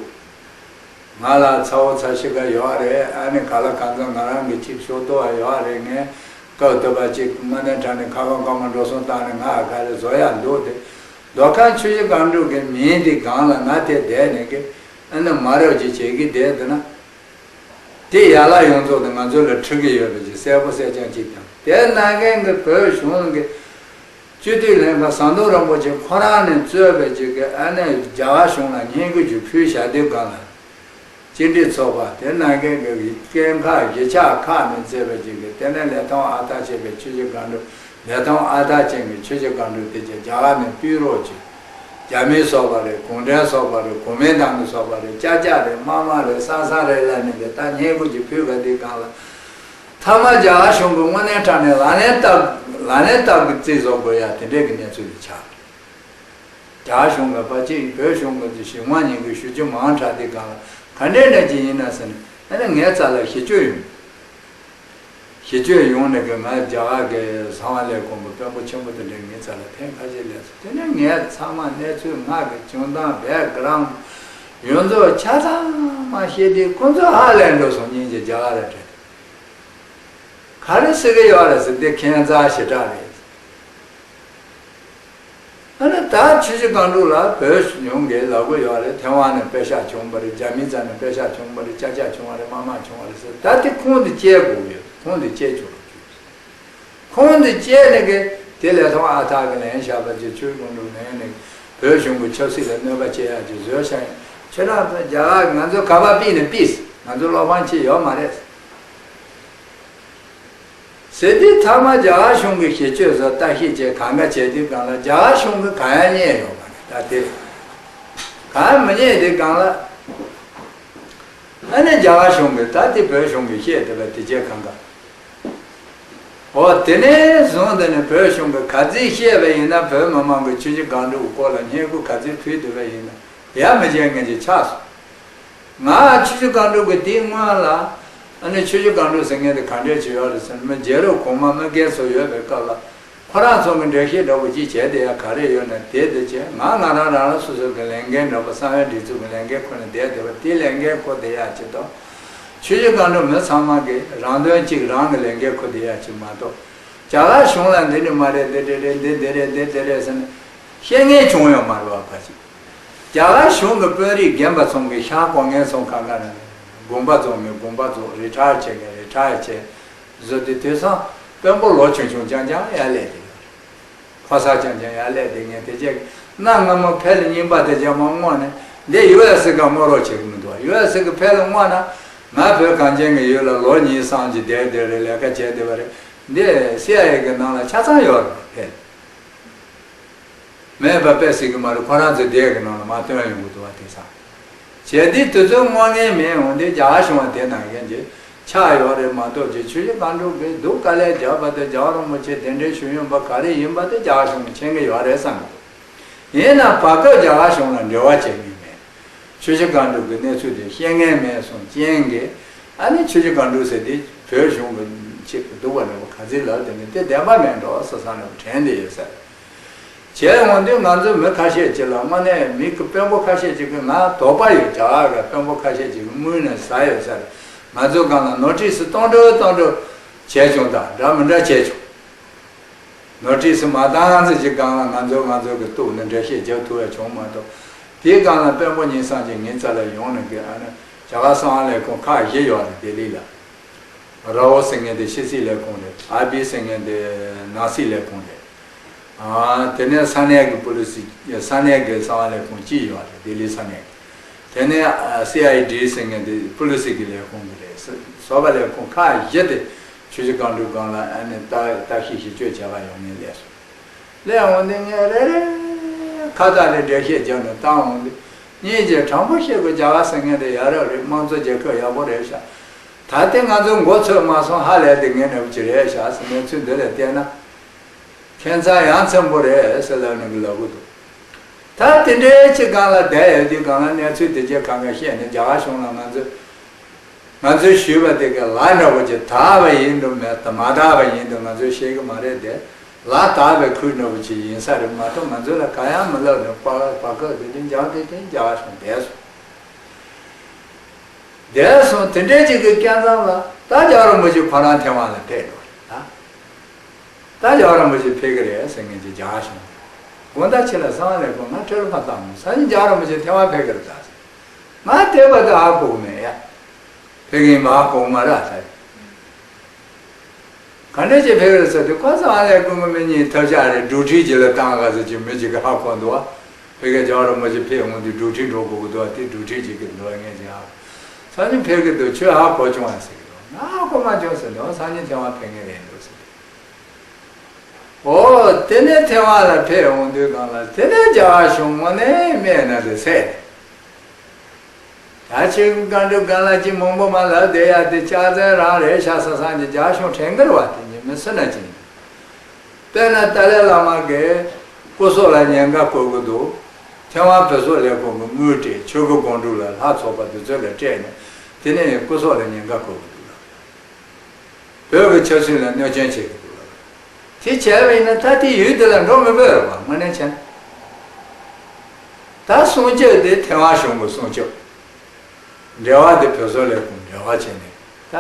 ང་ལ་ཚ་བོ་ཚ་གཞི་འགའ་ཡོད་རེད། ཨ་ནི་ག་ལ་གང་འཚམ་ང་རང་གི་ཅིག་ཤོག་ཐོག་ཡོད་རེད། ངས་སྐབས་དུ་བ་ཅིག་དངོས་གནས་དྲང་གནས་ཁ་སྐོང་སྐར་མ་འགྲོ་སོང་བཏང་ནས་ང་ག་རེ་བཟོ་ཡག་འདུག་དེ་མདོ་ཁམས་ཆུ་བཞི་སྒང་དྲུག་གི་མིང་དེ་སྒང་ལ་ང་དེ་བསྡད་ནས་གི་ཨ་ནི་མ་རབས་ཅིག་བྱེད་ཀྱི་བསྡད་འདུག་ན། དེ་ཡན་ལག་ཡོངས་རྫོགས་དེ་ང་ཚོ་ལ་འཁྲི་གི་ཡོད་པ་ཅིག་གསལ་པོ་གསལ་རྐྱང་ཅིག་དང་། དེ་ནང་བཞིན་གྱི་བོད་གཞུང་གི་སྤྱི་འཐུས་ལྷན་ཁང་ཟམ་གདོང་རིན་པོ་ཆེ་ཁོ་རང་ནས་གཙོས་པའི་ཅིག་གི་ཨ་ནི་རྒྱ་གར་གཞུང་ལ་བསྙེན་བཀུར་ཅིག་ཕུལ་བཞག་དུས་སྒང་ལ། སྤྱི་འཐུས་ཚོགས་པ་དེ་ནང་བཞིན་གྱི་སྐྱེས་ཁག་གཞིས་ཆགས་ཁག་ནས་གཙོས་པའི་ཅིག་གི་དེ་ནས་ལས་དོན་ཨ་ཐག་བྱས་པའི་ཆུ་བཞི་སྒང་དྲུག་ལས་དོན་ཨ་ཐག་ཅན་གྱི་ཆུ་བཞི་སྒང་དྲུག་དེ་ཅིག་རྒྱ་གར་ནས་ཕུད་རོགས་ཅིག་རྒྱ་མི་ཚོགས་པ་རེད། གུང་ཁྲན་ཚོགས་པ་རེད། གོ་མིན་ཏང་གི་ཚོགས་པ་རེད། ཅ་ཅ་རེད། དམར་དམར་རེད། སང་སང་རེད་ལབ་ནས་འདི་ལྟར་བསྙེན་བཀུར་གྱི་ཕུལ་བ་འདི་སྒང་ལ། མཐའ་མ་རྒྱ་གར་གཞུང་གིས་དངོས་གནས་དྲང་གནས་ལག་ལེན་བསྟར་ལག་ལེན་བསྟར་གྱི་རྩིས་བཟོ་དགོས་ཡ་དེ་འདྲས་ཀྱི་གནས་ཚུལ་དེ་ཆགས། རྒྱ་གར་གཞུང་གིས་ཕལ་ཆེར་བོད་གཞུང་གི་ཞིག་དབང་ཉན་གྱི་ཞུ་རྒྱུ་མང་དྲགས་འདི་སྒང་ལ་ག་འདྲས་འདྲ་ཅིག་ཡིན་ན་ཟེར་ནས་ཨ་ནི་ངའི་རྩ་ལ་ཞི་གཅོད་ཡོང་། ཞི་གཅོད་ཡོང་ནས་གི་ང་རྒྱ་གར་གྱི་གསང་བ་ལས་ཁུངས་ཀྱི་དཔོན་པོ་ཆེན་པོ་དེ་འདྲས་ངའི་རྩ་ལ་ཐེངས་ཁ་ཤས་སླེབས་སོང་། དེ་ནས་ངས་ཚང་མ་གནས་ཚུལ་སྔགས་ཀྱི་བྱུང་སྟངས་བེག་གྷི་རའུན་ཌི་ཡོངས་རྫོགས་ཆ་ཚང་མ་བཤད་དུས་ཁོ་ཚོ་ཧ་ལས་འགྲོ་སོང་། སྙིང་རྗེ། རྒྱ་གར་ལ་དྲན། ག་རེ་ཟེར་གི་ཡོད་རེད་ཟེར། འདི་ཁྱད་མཚར་ཞེ་དྲག་རེད། ཨ་ནི་ད་ཆུ་བཞི་སྒང་དྲུག་ལ་བོད་གཞུང་གིས་ལབ་གི་ཡོད་རེད། ཐེ་ཝན་ནས་པད་ཤག་བྱུང་བ་རེད། རྒྱ་མིའི་རྩ་ནས་པད་ཤག་བྱུང་བ་རེད། ཅ་ཅ་བྱུང་བ་རེད། དམར་དམར་བྱུང་བ་རེད་ཟེར། ད་དེ་ཁུངས་དེ་བཅད་དགོས་ཀྱི་ཡོད། ཁུངས་དེ་བཅད་ཆོག་ལ་རྒྱུ། ཁུངས་དེ་བཅད་ནས་གི་དེ་ལས་ཐོག་ཨ་ཐག་གི་ལན་བཞག་པ་ཅིག་ཆུ་བཞི་སྒང་དྲུག་ལན་ནས་བོད་གཞུང་གི་ཆབ་སྲིད་ལ་གནོད་པ་བྱེད་ཡག་ཅིག་བཟོས་ཤག་ཁྱེད་རང་ཚོ་རྒྱ་གར་ང་ཚོ་ག་པར་ཕུད་ནས་ཕུད། ང་ཚོ་བློ་ཕམ་བྱེད་ཡོད་མ་རེད། ཟེར་དུས་མཐའ་མ་རྒྱ་གར་གཞུང་གི་ཞི་གཅོད་ཚོ་ལྟ་ཞིབ་བྱས་གང་ག་བྱས་དུས་སྒང་ལ་རྒྱ་གར་གཞུང་གིས་གང་ཡང་རྙེད་ཡོད་མ་རེད། ད་དེ་གང་ཡང་མི་རྙེད་དུས་སྒང་ལ་ཨ་ནི་རྒྱ་གར་གཞུང་གིས་ད་དེ་བོད་གཞུང་གིས་བཤད་བསྡད་པ་དེ་བྱས་གང་ག་འོ་དེ་ནས་བཟུང་དེ་ནས་བོད་གཞུང་གིས་ག་ཚོད་བཤད་པ་ཡིན་ན། བོད་མི་མང་གིས་ཆུ་བཞི་སྒང་དྲུག་སྐོར་ལ་བསྙེན་བཀུར་ག་ཚོད་ཕུལ་བསྡད་པ་ཡིན་ན་ཡ་མི་བྱེད་མཁན་ཅིག་ཆགས་སོང་། ང་ཆུ་བཞི་སྒང་དྲུག་གི་དེའི་སྔོན་ལ་ཨ་ནི་ཆུ་བཞི་སྒང་དྲུག་ཟེར་མཁན་དེ་ག་འདྲས་ཅིག་ཡོད་རེད་ཟེར་ན། མི་རྒྱལ་རབས་གོང་མ་མི་རྒན་ཚོ་ཡོད་པའི་སྐབས་ལ་ཁོ་རང་ཚོ་གི་འགྲེལ་བཤད་འདྲ་པོ་ཅིག་བྱས་བསྡད་ཡ་ག་རེ་ཡོད་ན་དེ་དེ་བྱས། ང་ང་རང་རང་རང་སོ་སོ་གི་ལས་འགན་འདྲ་པོ་གསང་བའི་སྒྲིག་འཛུགས་ཀྱི་ལས་འགན་ཁུར་ནས་བསྡད་བསྡད་པ་དེའི་ལས་འགན་ཁུར་བསྡད་ཡ་ཅིག་དང་། ཆུ་བཞི་སྒང་དྲུག་མི་ཚང་མ་གིས་རང་དོན་གཅིག་རང་གི་ལས་འགན་ཁུར་བསྡད་ཡ་ཅིག་མ་གཏོགས། རྒྱ་གར་གཞུང་ལ་འདི་འདྲ་མ་རེད། འདི་འདྲ་རེད། འདི་འདི་རེད། འདི་འདི་རེད་ཟེར་ནས་བཤད་མཁན་བྱུང་ཡོད་མ་རེད་བ། ཕལ་ཆེར་རྒྱ་གར་གཞུང་གི་དཔོན་རིགས་རྒན་པ་ཚོ་གི་ཤག་གོ་མཁན་ཚོ་གང་ག་རེད། དགོངས་པ་རྫོགས་མཁན་དགོངས་པ་རྫོགས། རི་ཊ་ཡར་བྱེད་མཁན་རི་ཊ་ཡར་བྱས། བཟོ་དུས་དེང་སང་དཔོན་པོ་ལོ་ཆུང་ཆུང་རྐྱང་རྐྱང་ཡར་སླེབས་བསྡད་ཡོད་རེད། ཕོ་གསར་རྐྱང་རྐྱང་ཡར་སླེབས་བསྡད་མཁན་དེ་རྗེས་གནའ་སྔ་མོ་ཕལ་རྙིང་པ་དེ་རྗེས་མ་སྔོག་ནས་འདི་ཡུ་ཨེ་སི་ག་སྔོག་རོགས་བྱེད་གི་མི་འདུག་ཡུ་ཨེ་སི་གི་ཕལ་སྔོག་ན་ང་བོད་གངས་ཅན་གྱི་ཡུལ་ལ་ལོ་གཉིས་གསུམ་ཅིག་བསྡད་བསྡད་རེད། ལས་ཀ་བྱས་བསྡད་པ་རེད། འདི་སི་ཨའི་ཨེ་གི་ནང་ལ་ཆ་ཚང་ཡོད་རེད། ཕལ་མེད་པ་དཔེ་སྲིད་ཀྱི་མ་རེད། ཁོ་རང་ཚོའི་སྡེ་གི་ནང་ལ་མར་བཏོན་ཡོང་གི་འདུག་བ། དེང་སང་བྱས་དུས་དེ་ཚོའི་སྔོག་མཁན་མེད། འོན་ཏེ་རྒྱ་གར་གཞུང་བ་དེ་ནང་བཞིན་གྱི་ ཆགས་ཡོད་རེད་མ་གཏོགས་ཀྱི་ཆུ་བཞི་སྒང་དྲུག་གིས་སྡུག་དཀའ་ལས་བརྒྱབ་པ་དེ་རྒྱལ་བ་རིན་པོ་ཆེ་གདན་འདྲེན་ཞུས་ཡོད་པ་ག་རེ་ཡིན་པ་དེ་རྒྱ་གར་གཞུང་གིས་མཁྱེན་གྱི་ཡོད་རེད་བསམ་གྱི་འདུག་ཡིན་ན་བར་སྐབས་རྒྱ་གར་གཞུང་ལ་འབྲེལ་བ་བྱེད་མཁན་མེད། ཆུ་བཞི་སྒང་དྲུག་གི་གནས་ཚུལ་དེ་ཤེས་མཁན་མེད་གསུང་རྐྱེན་གྱིས། ཨ་ནི་ཆུ་བཞི་སྒང་དྲུག་ཟེར་དེ་བོད་གཞུང་གི་ཆེད་དུ་འདུག་པ་ནས་ག་ཚོད་ལབ་དེ་ནི་དེ་བདེན་པ་མེད་འགྲོ་ས་ས་ནས་དྲན་བསྡད་ཡོད་ས་རེད། བྱས་འོང་དུས་ང་ཚོ་མི་ཁ་ཤས་ཅིག་ལ་དངོས་གནས་མི་གི་དཔོན་པོ་ཁ་ཤས་ཅིག་གིས་ང་དོགས་པ་ཡོད། རྒྱ་གར་གི་དཔོན་པོ་ཁ་ཤས་ཅིག་གིས་དངུལ་ནས་ཟ་ཡོད་ས་རེད། ང་ཚོའི་སྒང་ལ་ནོ་ཊིས་གཏོང་འགྲོ་གཏོང་འགྲོ་བྱས་བྱུང་དང་འདྲ་མི་འདྲ་བྱས་བྱུང་། ནོ་ཊིས་མ་བཏང་ཙམ་གྱི་སྒང་ལ་ང་ཚོ་ང་ཚོ་གི་གཏུག་ནས་འགྲེལ་བཤད་རྒྱབ་ཐུབ་པ་བྱུང་མ་གཏོགས། དེའི་སྒང་ལ་དཔོན་པོ་ཉིན་སང་གཅིག་ངའི་རྩ་ལ་ཡོང་ནས་གི་ཨ་ནི་རྒྱ་གར་གསང་བ་ལས་ཁུངས་ཁག་བཞི་ཡོད་རེད་ལྡི་ལི་ལ། ར་ཨོ་ཟེར་མཁན་དེ་ཕྱི་སྲིད་ལས་ཁུངས་རེད། ཨར་བི་ཟེར་མཁན་དེ་ནང་སྲིད་ལས་ཁུངས་རེད། ཨ། དེ་ནས་ས་གནས་ཀྱི་པུ་ལི་སི། ས་གནས་ཀྱི་གསང་བ་ལས་ཁུངས་གཅིག་ཡོད་རེད་ལྡི་ལི་ས་གནས་ཀྱི། དེ་ནས་ཨ། སི་ཨའི་ཌི་ཟེར་མཁན་དེ་པུ་ལི་སི་གི་ལས་ཁུངས་ཀྱི་རེད། སོ་སོ་པ་ལས་ཁུངས་ཁག་བཞི་དེ་ཆུ་བཞི་སྒང་དྲུག་སྒང་ལ་ཨ་ནི་ལྟ་ལྟ་ཞིབ་ཞིབ་དཔྱོད་བྱེད་པ་ཡོང་མཁན་སླེབས་སོང་། སླེབས་འོང་དུས་ངས་རེ་རེ་ཁ་བཏགས་ནས་འགྲེལ་བཤད་རྒྱབ་ནས་བཏང་འོང་དུས། སྙིང་རྗེ་དྲང་པོ་བཤད་དགོས། རྒྱ་གར་ཟེར་མཁན་དེ་ཡ་རབས་རེད། དམངས་གཙོ་རྒྱལ་ཁབ་ཡག་པོ་རེད་ཤག་ད་ལྟ་ང་ཚོ་མགོ་ཚོས་མ་སོང་ཧ་ལས་དེ་ངན་ནོར་བུ་ཅིག་རེད་ཤག་ཟེར། གནས་ཚུལ་འདི་ལ་བལྟས་ན། ཁྱད་མཚར་ཡ་མཚན་པོ་རེད་ཟེར་ལབ་ནས་གི་ལབ་གི་འདུག་ད་དེ་འདྲའི་ཅིག་སྒང་ལ་བསྡད་ཡོད་དུས་སྒང་ལ་གནས་ཚུལ་དེ་ཅིག་གང་ག་བཤད་ནས་རྒྱ་གར་གཞུང་ལ་ང་ཚོས། ང་ཚོས་ཞུས་པ་དེ་ག་ལ་འདྲ་བོ་ཅིག་དག་པ་ཡིན་འགྲོ་མེད་དང་མ་དག་པ་ཡིན་འགྲོ་ང་ཚོས་ཤེས་ཀྱི་མ་རེད་དེ། ལ་དག་པའི་ཁུལ་འདྲ་བོ་ཅིག་ཡིན་ས་རེད་མ་གཏོགས་ང་ཚོ་ལ་གང་ཡང་མི་ལབ་ནས་བར་བར་སྐབས་དེ་དུས་འཇང་དེ་དེ་རྒྱ་གར་གཞུང་བསྡད་སོང་། བསྡད་སོང་། དེ་འདྲའི་ཅིག་གི་སྐལ་བཟང་ལ་ད་རྒྱལ་བ་རིན་པོ་ཆེ་ཁོ་རང་ཐེ་ཝན་ལ་ཕེབས་འགྲོ་རེད་ད། ད་རྒྱལ་བ་རིན་པོ་ཆེ་ཕེབས་ཀྱི་རེད་ཟེར་མཁན་ཅིག་རྒྱ་གར་གཞུང་། དགོང་དག་ཕྱི་ལ་གསང་བ་ལས་ཁུངས་ང་ཁྲེལ་ལོ་མ་བཏང་མོ་ས་ཉིན་རྒྱལ་བ་རིན་པོ་ཆེ་ཐེ་ཝན་ཕེབས་ཀྱི་རེད་ད་ཟེར། ང་དེ་བར་དུ་ཧ་གོ་གི་མེད་ཡ། ཕེབས་ཀྱི་ཡིན་པ་ཧ་གོ་གི་མ་རེད་ད། ག་འདྲ་ཅིག་ཕེབས་རེད་ཟེར་དུས་ཁོ་གསང་བ་ལས་ཁུངས་ཀྱི་མི་གཉིས་ཐབས་ཆག་རེད། འགྲོ་ཁྲིད་ཅིག་ལ་བཏང་ག་ཟེར་གྱི་མི་གཅིག་གིས་ཧ་གོ་འདུག་བ། ཕ་གིར་རྒྱལ་བ་རིན་པོ་ཆེ་ཕེབས་འོང་དུས་འགྲོ་ཁྲིད་འགྲོ་དགོས་ཀྱི་འདུག་བ། དེ་འགྲོ་ཁྲིད་ཅིག་གིས་འདུག་བ། ངས་ཀྱང་སང་ཉིན་ཕེབས་ཀྱི་འདུག་ཁྱོད་ཧ་གོ་བྱུང་བ་ཟེར་གྱི་འདུག་ང་ཧ་གོ་མ་བྱུང་ཟེར་འདུག་སང་ཉིན་ཐེ་ཝན་ཕེབས་ངེས་རེད་འདུག་ཟེར། འོ་དེ་ནས་ཐེ་ཝན་ལ་ཕེབས་འོང་དུས་སྒང་ལ་དེ་ནས་རྒྱ་གར་གཞུང་དངོས་གནས་སྨན་ན་དེ་ཟེར། ད་ཆོས་ཀྱི་བཀའ་འགྲུབ་སྒང་ལ་ཅིག་མང་པོ་མ་ལབ་བསྡད་ཡ་དེ་ལྕགས་ཚན་རང་རེད་ཤག་ས་སང་གི་རྒྱ་གཞུང་དྲན་གི་རེད་བ། དེ་ཉིན་མི་སུ་ན་ཅིག་ཡིན། དཔེར་ན་ཏཱ་ལའི་བླ་མ་གིས་སྐུ་སྲོག་ལ་ཉེན་ཁ་བཀོད་གི་འདུག་ཐེ་ཝན་བོད་སོག་ལས་ཁུངས་ཀྱི་དངུལ་སྤྲད། ཆོས་ཀྱི་སྒང་དྲུག་ལ་ལྷ་ཚོགས་པ་དེ་ཚོ་ལ་སྤྲད་ནས་དེ་ནས་སྐུ་སྲོག་ལ་ཉེན་ཁ་བཀོད་གི་འདུག་ལ། བོད་ཀྱི་ཆབ་སྲིད་ལ་གནོད་སྐྱོན་བྱེད་ཀྱི་འདུག་ལ། དེ་བྱས་པ་ཡིན་ན་ད་དེ་ཡུལ་དེ་ལ་འགྲོ་མི་ཕོད་རེད་བ། དངོས་གནས་བྱས་ན། ད་སྲུང་སྐྱོབ་དེ་ཐེ་ཝན་གཞུང་གི་སྲུང་སྐྱོབ། འབྲེལ་བ་དེ་བོད་སོག་ལས་ཁུངས་འབྲེལ་བ་བྱས་ནས་ད་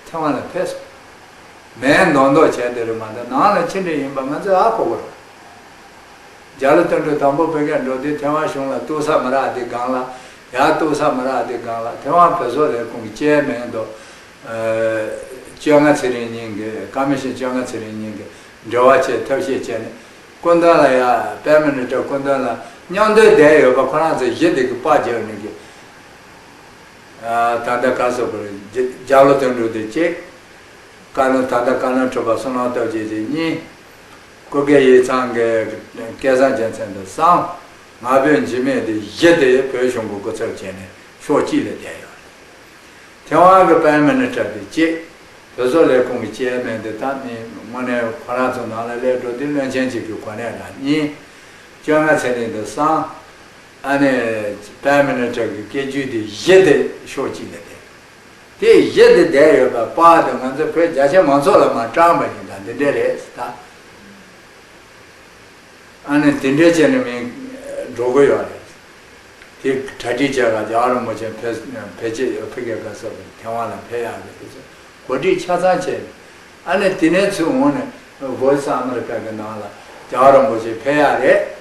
ཐེ་ཝན་ལ་ཕེབས་སོང་། མིང་མདོག་མདོག་བྱས་དེ་རེད་མ་གཏོགས་ནང་ལ་ཅི་འདྲ་ཡིན་པ་ང་ཚོས་ཧ་གོ་གི་རེད། རྒྱ་ལོ་དོན་གྲུབ་དང་པོ་བོད་སྐད་འགྲོ་དུས་ཐེ་ཝན་གཞུང་ལ་ཏུའུ་ས་མི་ར་དེ་སྒང་ལ། ཡ་ཏུའུ་ས་མི་ར་དེ་སྒང་ལ་ཐེ་ཝན་བོད་སོག་ལས་ཁུངས་ཀྱི་ཅེར་མེན་དང་། ཨ། བཅོ་ལྔ་ཚེ་རིང་གཉིས་ཀྱི། ཀ་མི་ཤན་བཅོ་ལྔ་ཚེ་རིང་གཉིས་ཀྱི་འབྲེལ་བ་བྱས་ཐབས་ཤེས་བྱས་ནས་སྐུ་མདུན་ལ། ཡ་པད་མ་ནི་ཏྲ་སྐུ་མདུན་ལ་མཉམ་དུ་བསྡད་ཡོད་པ་ཁོ་རང་ཚོ་བཞི་དེ་གི་པར་རྒྱབ་ནས་གི། ཨ། ད་ལྟ་ག་ཟེར་དགོས་རེད། རྒྱ་རྒྱ་ལོ་དོན་གྲུབ་དེ་གཅིག་བཀའ་བློན། ད་ལྟ་བཀའ་བློན་ཁྲི་པ་བསོད་ནམས་སྟོབས་རྒྱས་དེ་གཉིས། སྐུ་སྒེར་ཡིག་ཚང་གི་སྐལ་བཟང་རྒྱལ་མཚན་དེ་གསུམ། ང་ཕོད་འཇིགས་མེད་དེ་བཞི་དེ་བོད་གཞུང་གི་སྐུ་ཚབ་བྱས་ནས་ཕྱོགས་གཅིག་ལ་བསྡད་ཡོད་རེད། ཐེ་ཝན་གྱི་པད་མ་ནི་ཏྲ་དེ་གཅིག་བོད་སོག་ལས་ཁུངས་ཀྱི་ཅེར་མེན་དེ་ད་མི་དངོས་གནས་ཁོ་རང་ཚོ་ནང་ལ་སླེབས་འགྲོ་དུས་བློན་ཆེན་གཅིག་གི་གོ་གནས་རང་གཉིས། བཅོ་ལྔ་ཚེ་རིང་དེ་གསུམ། ཨ་ནི་པད་མ་ནི་ཏྲ་གི་སྐད་སྒྱུར་དེ་བཞི་དེ་ཕྱོགས་གཅིག་ལ་བསྡད། དེ་བཞི་དེ་བསྡད་ཡོད་པ་པར་དེ་ང་ཚོ་བོད་རྒྱ་ཆེ་མང་ཚོགས་ལ་མར་བཀྲམ་པ་ཡིན་ད་འདི་འདྲས་རེད་ཟེར་ད། ཨ་ནི་དེ་འདྲས་བྱས་ནས་མི་འགྲོ་གི་ཡོད་རེད། དེ་གྲ་སྒྲིག་བྱས་ག་རྒྱལ་བ་རིན་པོ་ཆེ་ཕེབས་ཕེབས་རྗེས་ཕ་གིར་ག་ས་ཐེ་ཝན་ལ་ཕེབས་ཡག་གི་དེ་ཚོ་གོ་སྒྲིག་ཆ་ཚང་བྱས། ཨ་ནི་དེ་ནས་ཚུར་འོང་ནས་Voice of America གི་ནང་ལ་རྒྱལ་བ་རིན་པོ་ཆེ་ཕེབས་ཡག་རེད།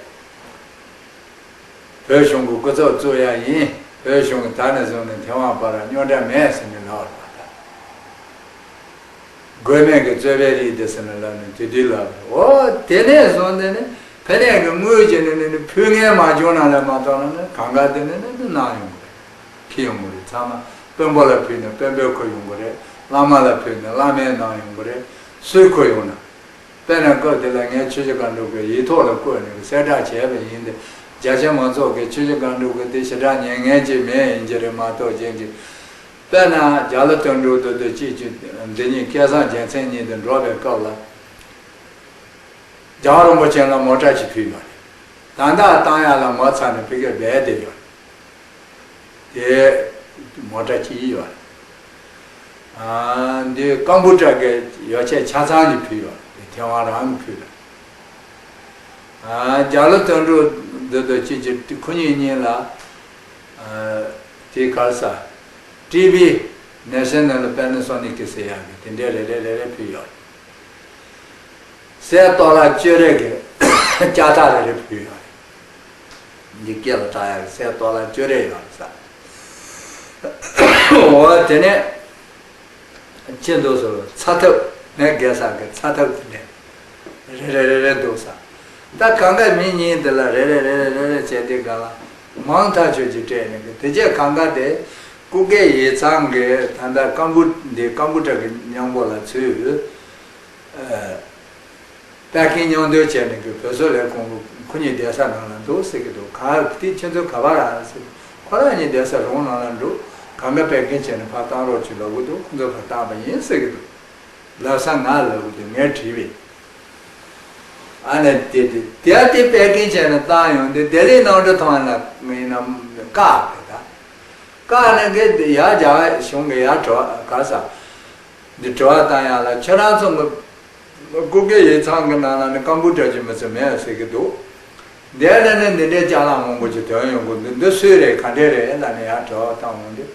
བོད་གཞུང་གི་སྐུ་ཚབ་བཙུགས་ཡག་ཡིན། བོད་གཞུང་གིས་ད་ནས་བཟུང་ནས་ཐེ་ཝན་བར་རྙོག་དྲ་མེད་ཟེར་ནས་ལབ་པ་རེད་པ། དགོས་མེད་ཀྱི་རྩོད་པའི་རིགས་དེ་ཟེར་ནས་ལབ་ནས་དེ་དུས་ལབ་པ་རེད། འོ་དེ་ནས་བཟུང་དེ་ནས་ཕ་ནས་ཀྱི་དངུལ་བྱས་ནས་ནས་ཕུལ་མཁན་མ་བྱུང་ན་ལས་མ་གཏོགས་ན་ནི་གང་ག་དེ་ནས་ནི་གནང་ཡོང་གི་རེད། ཁྱེར་ཡོང་གི་རེད། ཚང་མ་དཔོན་པོ་ལ་ཕུལ་ན་དཔོན་པོས་ཁུར་ཡོང་གི་རེད། བླ་མ་ལ་ཕུལ་ན་བླ་མས་གནང་ཡོང་གི་རེད། སུས་ཁུར་ཡོང་ན། དཔེར་ན་སྐབས་དེ་ལ་ངས་ཆུ་བཞི་སྒང་དྲུག་གི་ཡིག་ཐོག་ལ་བཀོད་ནས་གསལ་བསྒྲགས་བྱས་པ་ཡིན་ཏེ། རྒྱ་ཆེ་མང་ཚོགས་ཀྱིས་ཆུ་བཞི་སྒང་དྲུག་གི་དེ་ཞེ་དྲག་ཉན་མཁན་ཅིག་མེད་ཡིན་གྱི་རེད་མ་གཏོགས་ཅན་གྱི། དཔེར་ན་རྒྱ་ལོ་དོན་གྲུབ་དེ་དང་ཅིག་ཅིག་འདི་གཉིས་སྐལ་བཟང་རྒྱལ་མཚན་གཉིས་དེ་འགྲོ་བའི་སྐབས་ལ། རྒྱལ་བ་རིན་པོ་ཆེ་ལ་མོ་ཊ་ཅིག་ཕུལ་ཡོད་རེད། ད་ལྟ་བཏང་ཡག་ལ་མ་ཚར་ནས་ཕ་གིར་སྦས་བསྡད་ཡོད་རེད། དེ་མོ་ཊ་གཅིག་ཡོད་རེད། ཨ། འདི་ཀམ་པུ་ཊར་གྱི་ཡོ་ཆས་ཆ་ཚང་ཅིག་ཕུལ་ཡོད་རེད། དེ་ཐེ་ཝན་རང་གིས་ཕུལ་རེད། ཨ། རྒྱ་ལོ་དོན་གྲུབ་འདི་དང་ཅིག་ཅིག་ཁོ་གཉིས་གཉིས་ལ། ཨ། དེ་ག་རེ་ཟ། ཊི་བི། National Panasonic ཟེར་ཡག་གི་དེ་འདྲའི་རེ་རེ་རེ་རེ་ཕུལ་ཡོད་རེད། གསེར་ཏོ་ལ་བཅོ་རེ་གི་ལྕགས་ཐག་རེ་རེ་ཕུལ་ཡོད་རེད། འདི་སྐེ་ལ་གྲགས་ཡག་གི་གསེར་ཏོ་ལ་བཅོ་རེ་ཡོད་རེད་ཟ། འོ་དེ་ནས་ཁྱེད་ཚོ་ཚ་ཐབ། ངས་རྒྱལ་ས་གི་ཚ་ཐབ་དེ་ནས་རེ་རེ་རེ་རེ་འདུག་ས། ད་གང་ག་མི་གཉིས་དེ་ལ་རེ་རེ་རེ་རེ་རེ་རེ་བྱས་དེ་ག་ལ་མང་ཐག་ཆོད་ཀྱི་སྤྲད་ནས་གི། དེ་རྗེས་གང་ག་དེ་སྐུ་སྒེར་ཡིག་ཚང་གི་ད་ལྟ་ཀམ་པུ། འདི་ཀམ་པུ་ཊར་གི་མཉམ་པོ་ལ་ཚུད། པད་ཁེངས་མཉམ་འདོན་བྱས་ནས་གི་བོད་སོག་ལས་ཁུངས་ཁོ་གཉིས་བསྡད་ས་ནང་ལ་འདུག་ཟེར་གི་འདུག། ག་དེ་ཁྱེད་ཚོ་ག་པར་ཨ་ཟེར། ཁོ་རང་གཉིས་བསྡད་ས་རོང་ནང་ལ་འདུག། གང་ག་པད་ཁེངས་བྱས་ནས་ཕར་བཏང་རོགས་བྱེད་ལབ་གི་འདུག། ཁོ་ཚོ་ཕར་བཏང་པ་ཡིན་ཟེར་གི་འདུག། ལབ་ས་ང་ལབ་གི་འདུག། ངས་དྲིས་པས། ཨ་ནི་དེ་དེ་དེ་དེ་པད་ཁེངས་བྱས་ནས་བཏང་ཡོང་དུས་ལྡི་ལི་གནམ་གྲུ་ཐང་ལ་ཡིན་ན་བཀག་རེད་ད། བཀག་ནས་གི་ཡར་རྒྱ་གཞུང་གི་ཡར་དྲི་བ་ག་ས། འདི་དྲི་བ་བཏང་ཡག་ལ་ཁྱེད་རང་ཚོ་སྐུ་སྒེར་ཡིག་ཚང་གི་ནང་ལ་ནི་ཀམ་པུ་ཊར་ཅིག་མི་ཚེ་མེད་ཟེར་གི་འདུག། འདས་ནས་ནི་འདི་འདྲའི་ཅ་ལག་མང་པོ་ཅིག་ཐོན་ཡོང་གི་འདུག། འདི་སུའི་རེད། ག་འདྲའི་རེད་ལབ་ནས་ཡར་དྲི་བ་བཏང་འོང་དུས།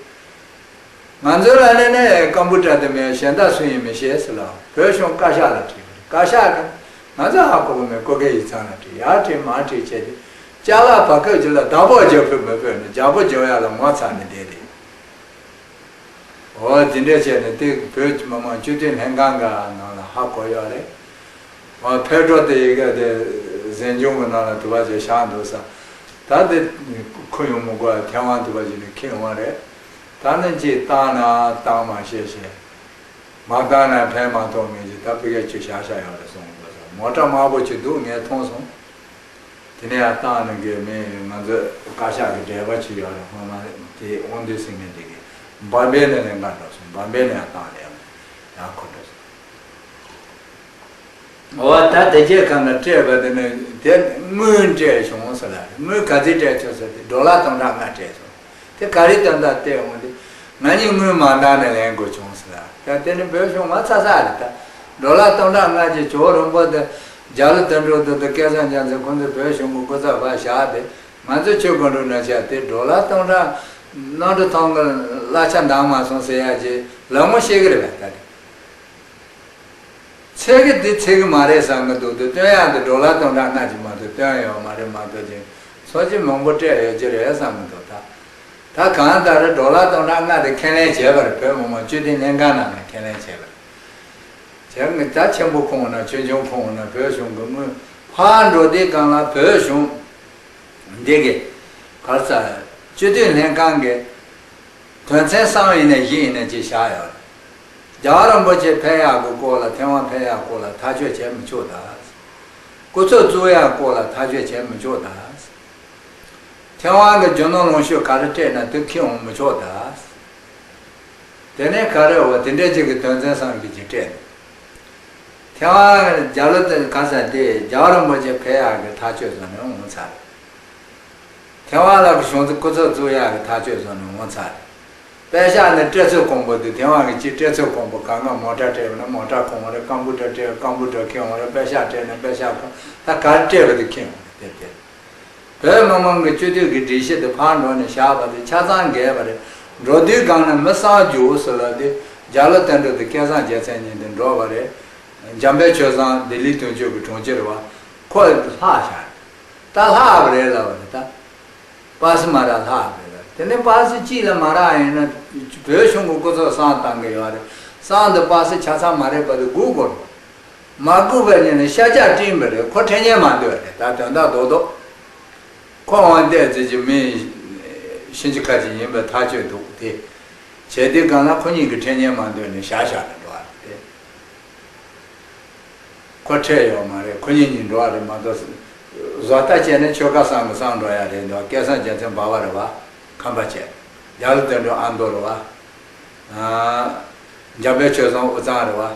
ང་ཚོ་ལ་ནི་ནི་ཀམ་པུ་ཊར་དེ་མེད། གཞན་དག་སུ་ཡིན་མི་ཤེས་ཟེར་ལ། བོད་གཞུང་བཀའ་ཤག་ལ་དྲིས་པ་རེད། བཀའ་ཤག་གིས་ང་ཚོ་ཧ་གོ་གི་མེད། སྐུ་སྒེར་ཡིག་ཚང་ལ་དྲིས། ཡར་དྲིས་མར་དྲིས་བྱས་ཏེ་ཅ་ལག་བར་སྐབས་ཅིག་ལ་བདག་པོ་རྒྱག་ཕོད་མི་ཕོད་ནས་རྒྱག་པོ་རྒྱག་ཡག་ལ་ངོ་ཚ་ནས་བསྡད་དེ། འོ་དེ་འདྲ་བྱས་ནས་དེ་བོད་མི་མང་སྤྱི་འཐུས་ལྷན་ཁང་གི་ནང་ལ་ཧ་གོ་ཡོད་རེད། འོ་ཕེབས་འགྲོ་དེ་ཡི་གེ་དེ་གཟིམ་ཆུང་གི་ནང་ལ་དུ་བ་ཅིག་བཞག་འདུག་ས། ད་དེ་ཁུ་ཡོང་མི་དགོས། ཐེ་ཝན་དུ་བ་ཅིག་ནས་ཁྱེར་འོང་བ་རེད། ད་ནི་ཅིག་བཏང་ན་བཏང་མ་ཤེས་ཤེས། མ་བཏང་ན་ཕན་མ་ཐོགས་མིན་གྱི་ད་ཕ་གིར་ཅིག་བཞག་བཞག་ཡོད་རེད་གསུངས་འདུག་ས། མོ་ཊ་དམར་པོ་ཅིག་འདུག། ངས་མཐོང་སོང་། དེ་ནས་ཡར་བཏང་ནས་གི་མི་ང་ཚོ་བཀའ་ཤག་གི་འབྲེལ་བ་ཅིག་ཡོད་རེད། སྔོན་མ་དེ་དབང་འདུས་ཟེར་མཁན་དེ་གིས་འབའ་པེ་ནས་ལེན་ག་འགྲོ་སོང་། འབའ་པེ་ནས་ཡར་བཏང་ནས་ཡང་ཁོ་འགྲོ་སོང་། འོ་ད་དེ་རྗེས་གང་ལ་སྤྲད་པ་དེ་ནི་དེ་དངུལ་སྤྲད་བྱུང་ཟེར་ལ། དངུལ་ག་ཚོད་སྤྲད་བྱུང་ཟེར་དུས་ཌོ་ལར་སྟོང་ཕྲག་ལྔ་སྤྲད་སོང་། དེ་ག་རེ་དོན་དག་བལྟས་འོང་དུས་ང་གཉིས་དངུལ་མ་འདང་ནས་ལེན་དགོས་བྱུང་ཟེར་ལ། ད་དེ་ནི་བོད་གཞུང་ངོ་ཚ་ས་རེད་ད། ཌོ་ལར་སྟོང་ཕྲག་ལྔ་ཅིག་ཇོ་བོ་རིན་པོ་ཆེ་དང་རྒྱ་ལོ་དོན་གྲུབ་དེ་དང་སྐལ་བཟང་རྒྱལ་མཚན་ཁོང་ཚོས་བོད་གཞུང་གི་སྐུ་ཚབ་ཕར་བཞག་སྟེ། ང་ཚོས་ཆོས་དགོན་སྒྲུབ་ན་བྱས་ཏེ་ཌོ་ལར་སྟོང་ཕྲག་གནམ་གྲུ་ཐང་གི་གླ་ཆ་འདང་མ་སོང་ཟེར་ཡག་ཅིག་ལད་མོ་བཤད་གི་རེད་པས་ད་རེད། ཚད་གི་འདི་ཚད་གི་མ་རེད་བསམ་གི་འདུག། དེ་སྟོན་ཡག་འདི་ཌོ་ལར་སྟོང་ཕྲག་ལྔ་ཅིག་མ་གཏོགས་སྟོན་ཡོད་མ་རེད་མ་གཏོགས་ཅིག་ཚོ་ཅིག་མང་པོ་སྤྲད་ཡོད་ཀྱི་རེད་བསམ་གི་འདུག་ད། ད་གང་ལྟར་ཌོ་ལར་སྟོང་ཕྲག་ལྔ་དེ་ཁས་ལེན་བྱས་པ་རེད། བོད་མི་མང་སྤྱི་འཐུས་ལྷན་ཁང་ནང་ནས་ཁས་ལེན་བྱས་པ་རེད། བྱས་ངས་ད་ཆེན་པོ་ཁོང་ན་ཆུང་ཆུང་ཁོང་ན་བོད་གཞུང་གི་དངུལ་ཕར་འགྲོ་དུས་སྒང་ལ་བོད་གཞུང་འདི་གི་ག་རེ་ཟ། སྤྱི་འཐུས་ལྷན་ཁང་གི་དོན་ཚན་གསུམ་ཡིན་ནའི་བཞི་ཡིན་ནའི་ཅིག་བཞག་ཡོད་རེད། རྒྱལ་བ་རིན་པོ་ཆེ་ཕེབས་ཡག་གི་སྐོར་ལ། ཐེ་ཝན་ཕེབས་ཡག་སྐོར་ལ་ཐག་གཅོད་བྱེད་མི་ཆོག་ད། སྐུ་ཚབ་བཙུགས་ཡག་སྐོར་ལ་ཐག་གཅོད་བྱེད་མི་ཆོག་ད། ཐེ་ཝན་གྱི་རྒྱུ་ནོར་ལོངས་སྤྱོད་ག་རེ་སྤྲད་ན་དེ་འཁྱེར་འོང་མི་ཆོག་ད། དེ་ནས་ག་རེ་འོ་དེ་འདྲ་ཅིག་གི་དོན་ཚན་གསུམ་གྱི་ཅིག་སྤྲད་འདུག། ཐེ་ཝན་རྒྱ་ལོ་དེ་ག་ས་དེ་རྒྱལ་བ་རིན་པོ་ཆེ་ཕེབས་ཡག་གི་ཐག་གཅོད་བཟོ་ནས་འོང་ཚར། ཐེ་ཝན་ལ་གི་གཞུང་ཚབ་སྐུ་ཚབ་བཙུགས་ཡག་གི་ཐག་གཅོད་བཟོ་ནས་འོང་ཚར། པད་ཤག་ནས་སྤྲད་ཚུལ་ཁོང་པོ་དེ་ཐེ་ཝན་གི་ཅིག་སྤྲད་ཚུལ་ཁོང་པོ་གང་ག་མོ་ཊ་སྤྲད་པ་ན་མོ་ཊ་ཁོང་རེད། ཀམ་པུ་ཊར་སྤྲད་པ་ཀམ་པུ་ཊར་ཁྱེར་འོང་རེད། པད་ཤག་སྤྲད་ན་པད་ཤག་ཁོང་ད་ག་རེ་སྤྲད་པ་དེ་ཁྱེར་འོང་རེད། དེ་དེ། བོད་མི་མང་གི་སྤྱི་འཐུས་ཀྱི་སྒྲིག་གཞི་དེ་ཕར་འགྲོ་ནས་བཞག་པ་དེ་ཆ་ཚང་འགལ་བ་རེད། འགྲོ་དུས་སྒང་ནས་མི་གསར་འཇུག་ཟེར་ལབ་དེ་རྒྱ་ལོ་དོན་གྲུབ་དང་སྐལ་བཟང་རྒྱལ་མཚན་གཉིས་དེ་འགྲོ་བ་རེད། འཇམ་དཔལ་ཆོས་བཟང་ལྡི་ལི་དོན་གཅོད་ཀྱི་དྲུང་ཆེ་རེད་བ། ཁོ་ལྷག་བཞག་རེད། ད་ལྷག་པ་རེད་ལབ་པ་རེད་ད། པ་སེ་མ་རག་ལྷག་པ་རེད་ལབ། དེ་ནས་པ་སེ་གཅིག་ལ་མ་རག་ཡིན་ན་བོད་གཞུང་གི་སྐུ་ཚབ་གསང་བཏང་གི་ཡོད་རེད། གསང་དེ་པ་སེ་ཆ་ཚང་མ་རེད་པ་དེ་སྒུག་དགོས་རེད། མ་སྒུག་པ་ཡིན་ན་ཤ་རྒྱགས་སྤྲིང་བ་རེད། ཁོ་ཁྲེལ་ཉན་མ་འདོད་རེད། ད་དོན་དག་རྡོག་རྡོག། ཁོ་འོང་བལྟས་ཚེ་ཅིག་མི་ཕྱིན་ཅི་ཁ་ཅིག་ཡིན་པའི་ཐག་ཆོད་འདུག་སྟེ། བྱས་དུས་སྒང་ལ་ཁོ་གཉིས་ཀྱི་ཁྲེལ་ཉན་མ་འདོད་ནས་བཞག་བཞག་ནས་འགྲོ་བ་རེད། ཁོ་ཁྲེལ་ཡོད་མ་རེད། ཁོ་གཉིས་གཉིས་འགྲོ་བ་རེད་མ་གཏོགས། བཟོ་ལྟ་བྱས་ན་ཆོལ་ཁ་གསུམ་གྱི་གསུམ་འགྲོ་ཡ་རེད་འདུག། སྐལ་བཟང་རྒྱལ་མཚན་འབའ་བ་རེད་བ། ཁམས་པ་བྱས། རྒྱ་ལོ་དོན་གྲུབ་ཨ་མདོ་རེད་བ། འཇམ་དཔལ་ཆོས་བཟང་དབུས་གཙང་རེད་བ།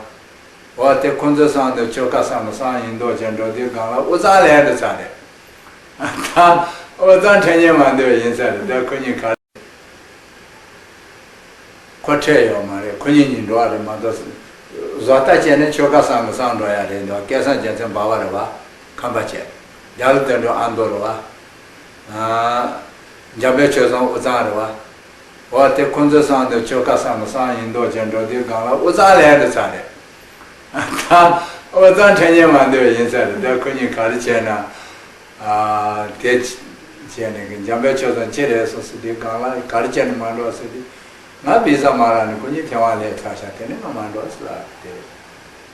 འོ་དེ་ཁོ་ཚོའི་བསམ་དུ་ཆོལ་ཁ་གསུམ་གྱི་གསུམ་ཡིན་མདོག་བྱས་འགྲོ་དུས་སྒང་ལ་དབུས་གཙང་ལས་འགྲོ་ཚར་རེད། ད་དབུས་གཙང་འཕྲད་ཉན་མ་འདོད་ཡིན་ས་རེད། ད་ཁོ་གཉིས་ག་རེ། ཁོ་འཕྲད་ཡོད་མ་རེད། ཁོ་གཉིས་གཉིས་འགྲོ་བ་རེད་མ་གཏོགས། བཟོ་ལྟ་བྱས་ནས་ཆོལ་ཁ་གསུམ་གྱི་གསུམ་འགྲོ་ཡ་རེད་འདུག་སྐལ་བཟང་རྒྱལ་མཚན་འབའ་བ་རེད་བ། ཁམས་པ་བྱས། རྒྱ་ལོ་དོན་གྲུབ་ཨ་མདོ་རེད་བ། འཇམ་དཔལ་ཆོས་བཟང་དབུས་གཙང་རེད་བ། འོ་དེ་ཁོ་ཚོའི་བསམ་དུ་ཆོལ་ཁ་གསུམ་གྱི་གསུམ་ཡིན་མདོག་བྱས་འགྲོ་དུས་སྒང་ལ་དབུས་གཙང་ལས་འགྲོ་ཚར་རེད། ད་དབུས་གཙང་འཕྲད་ཉན་མ་འདོད་ཡིན་ས་རེད། ད་ཁོ་གཉིས་ག་རེ་བྱས་ན། དེ་བྱས་ནས་གི་འཇམ་དཔལ་ཆོས་བཟང་ཅི་རེད་སོང་ཟེར་དུས་སྒང་ལ་ག་རེ་བྱས་ནས་མ་འགྲོ་ཟེར་དུས། ང་བི་ཟ་མ་རག་ནས་ཁོ་གཉིས་ཐེ་ཝན་སླེབས་ཚར་ཤག་དེ་ནས་ང་མ་འགྲོ་ཟེར་ལབ་དེ།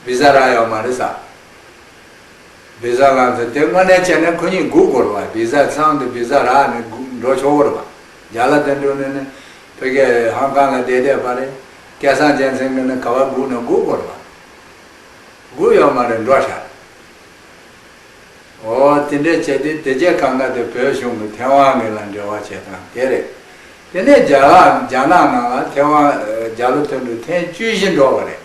བི་ཟ་རག་ཡོད་མ་རེད་ཟེར། བི་ཟ་ལངས་ཚེ་དེ་དངོས་གནས་བྱས་ན་ཁོ་གཉིས་སྒུག་དགོས་རེད་བ། བི་ཟ་ཚང་དུ་བི་ཟ་རག་ནས་སྒུག་འགྲོ་ཆོག་གི་རེད་བ། རྒྱ་ལ་དེ་འགྲོ་ནས་ནི་ཕ་གིའི་ཧང་ཀང་ལ་བསྡད་བསྡད་པ་རེད། སྐལ་བཟང་རྒྱལ་མཚན་གྱིས་ནི་ག་བ་སྒུག་ན་སྒུག་དགོས་རེད་བ། སྒུག་ཡོད་མ་རེད། འགྲོ་ཤག་འོ་དེ་འདྲས་བྱས་དུས་དེ་རྗེས་གང་ག་དེ་བོད་གཞུང་གི་ཐེ་ཝན་གྱི་ལ་འབྲེལ་བ་བྱེད་སྟངས་དེ་རེད། དེ་ནས་རྒྱ་ལ་རྒྱ་ནག་ནང་ལ་ཐེ་ཝན་རྒྱ་ལོ་དོན་གྲུབ་ཐེངས་བཅུ་བཞི་འགྲོ་བ་རེད།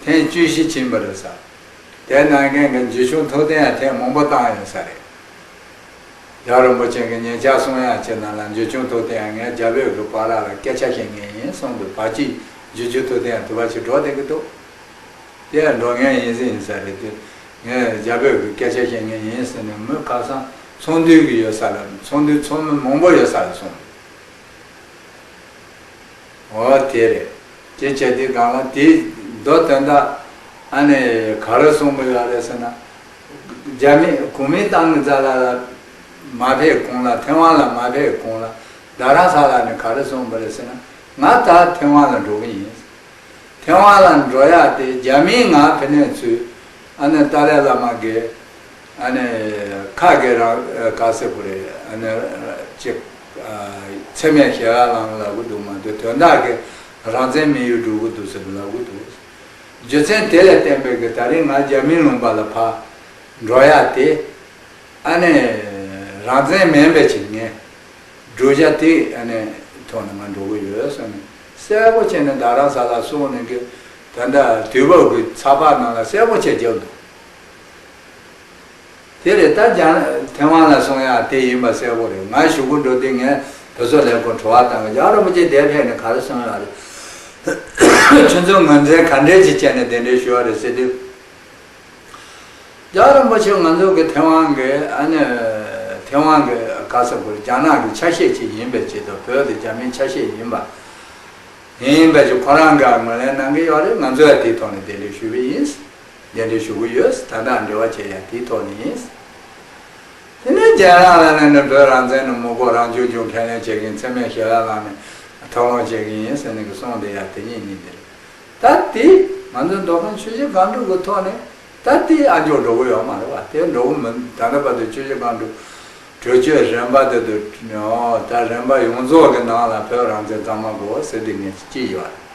ཐེངས་བཅུ་བཞི་ཕྱིན་པ་རེད་ཟེར། དེ་ནང་མཁན་གྱི་འཇུ་ཆུང་ཐུབ་བསྟན་ཡང་ཐེངས་མང་པོ་བཏང་ཡོད་ས་རེད། རྒྱལ་བ་རིན་པོ་ཆེ་གི་ཉེ་ཆར་གསུང་ཡག་ཅིག་ནང་ལ་འཇུ་ཆུང་ཐུབ་བསྟན་ཡང་ངས་རྒྱ་བོད་ཀྱི་བར་ལ་སྐད་ཆ་བཤད་མཁན་ཡིན་གསུངས་འདུག་བར་ཅིག་འཇུ་ཆུང་ཐུབ་བསྟན་ཡང་དུ་བ་ཅིག་འགྲོ་བསྡད་ཀྱི་འདུག་དེ་ཡང་འགྲོ་མཁན་ཡིན་ཟིན་ཡིན་ས་རེད་དེ། ངས་རྒྱ་བོད་ཀྱི་སྐད་ཆ་བཤད་མཁན་ཡིན་ཟེར་ནས་མི་ཁ་སང་ཚོགས་འདུ་གི་ཡོད་ས་ལ་ཚོགས་འདུ་ཚོགས་མི་མང་པོ་ཡོད་ས་ལ་གསུངས་འདུག་འོ་དེ་རེད། དེ་བྱས་དུས་སྒང་ལ་དེ་མདོ་དོན་དག་ཨ་ནི་ག་རེ་གསུང་གི་ཡོད་རེད་ཟེར་ན། རྒྱ་མི་གོ་མིན་ཏང་གི་རྩ་ལ་ལ་མ་ཕེབས་གོང་ལ་ཐེ་ཝན་ལ་མ་ཕེབས་གོང་ལ་རྡ་རམ་ས་ལ་ནས་ག་རེ་གསུངས་པ་རེད་ཟེར་ན། ང་ད་ཐེ་ཝན་ལ་འགྲོ་གི་ཡིན། ཐེ་ཝན་ལ་འགྲོ་ཡག་དེ་རྒྱ་མིས་ང་ཕི་ནས་ཚུར་ཨ་ནི་ཏཱ་ལའི་བླ་མ་གི་ཨ་ནི་ཁ་གི་རང་ག་ཟེར་དགོས་རེད། ཨ་ནི་ཅིག་འཚེ་མེད་ཞི་བའི་ལམ་ལབ་གི་འདུག་མ་གཏོགས་དོན་དག་གི་རང་བཙན་མི་ཡུལ་འགྲོ་གི་འདུག་ཟེར་ལབ་གི་འདུག་རྒྱུ་མཚན་དེ་ལ་བརྟེན་པའི་གི་ད་རིང་ང་རྒྱ་མིའི་ལུང་པ་ལ་ཕར་འགྲོ་ཡག་དེ། ཨ་ནི་རང་བཙན་མིན་པའི་ཆེད་ངས་བསྒྲུབ་བྱ་དེ་ཨ་ནི་ཐོག་ནས་ང་འགྲོ་གི་ཡོད་བསམ་ནས་གསལ་པོ་བྱས་ནས་རྡ་རམ་ས་ལ་སོང་ནས་གི་ད་ལྟ་དུས་བབ་ཀྱི་ཚགས་པར་ནང་ལ་གསལ་པོ་བྱས་བརྒྱབ་འདུག་དེ་རེད། ད་རྒྱ་ཐེ་ཝན་ལ་སོང་ཡག་དེ་ཡིན་པ་གསལ་པོ་རེད། ང་གཞུག་གུ་འགྲོ་དུས་ངས་བོད་སོག་ལས་ཁུངས་དྲི་བ་བཏང་གི་རྒྱལ་བ་རིན་པོ་ཆེ་འདིར་ཕེབས་ནས་ག་རེ་གསུངས་ཡོད་རེད། ཁྱོད་ཚོས་ངོས་འཛིན་ག་འདྲས་ཅིག་བྱས་ནས་གདན་འདྲེན་ཞུས་པ་རེད་ཟེར་དུས། རྒྱལ་བ་རིན་པོ་ཆེ་ང་ཚོ་གི་ཐེ་ཝན་གི་ཨ་ནི་ཐེ་ཝན་གི་ག་ཟེར་དགོས་རེད། རྒྱ་ནག་གི་ཆ་ཤས་ཅིག་ཡིན་པའི་ཆེད་དུ་བོད་དེ་རྒྱ་མིའི་ཆ་ཤས་ཡིན་པ། ཡིན་པའི་ཆེད་ཁོ་རང་གིས་ངོས་ལེན་གནང་གི་ཡོད་རེད། ང་ཚོ་ཡང་དེའི་ཐོག་ནས་གདན་འདྲེན་ཞུས་པ་ཡིན། གདན་འདྲེན་ཞུ་གི་ཡོད། ད་ལྟ་འབྲེལ་བ་བྱེད་ཡ་དེའི་ཐོག་ནས་ཡིན། དེ་ནས་རྒྱ་ནག་ལ་ནི་ནི་བོད་རང་བཙན་ནི་མི་དགོས། རང་སྐྱོང་ལྗོངས་ཁས་ལེན་བྱེད་ཀྱི་ཡིན། འཚེ་མེད་ཞི་བའི་ལམ་ནས་ཐོག་ལོག་བྱེད་ཀྱི་ཡིན་ཟེར་ནས་གི་གསུངས་བསྡད་ཡ་དེ་ཉིད་ཡིན་ཏེ། ད་དེ་ང་ཚོའི་མདོ་ཁམས་ཆུ་བཞི་སྒང་དྲུག་གི་ཐོག་ནས་ད་དེ་ཨ་མཆོག་འགྲོ་གི་ཡོད་མ་རེད་བ། དེ་འགྲོ་གི་མིན། ད་ལྟ་བར་དུ་ཆུ་བཞི་སྒང་དྲུག་གྲོས་ཆོད་རིམ་པ་དེ་དུ་ད་རིམ་པ་ཡོངས་རྫོགས་ཀྱི་ནང་ལ་བོད་རང་བཙན་གཙང་མ་དགོས་ཟེར་དེ་ངས་ཅི་ཡོད་རེད།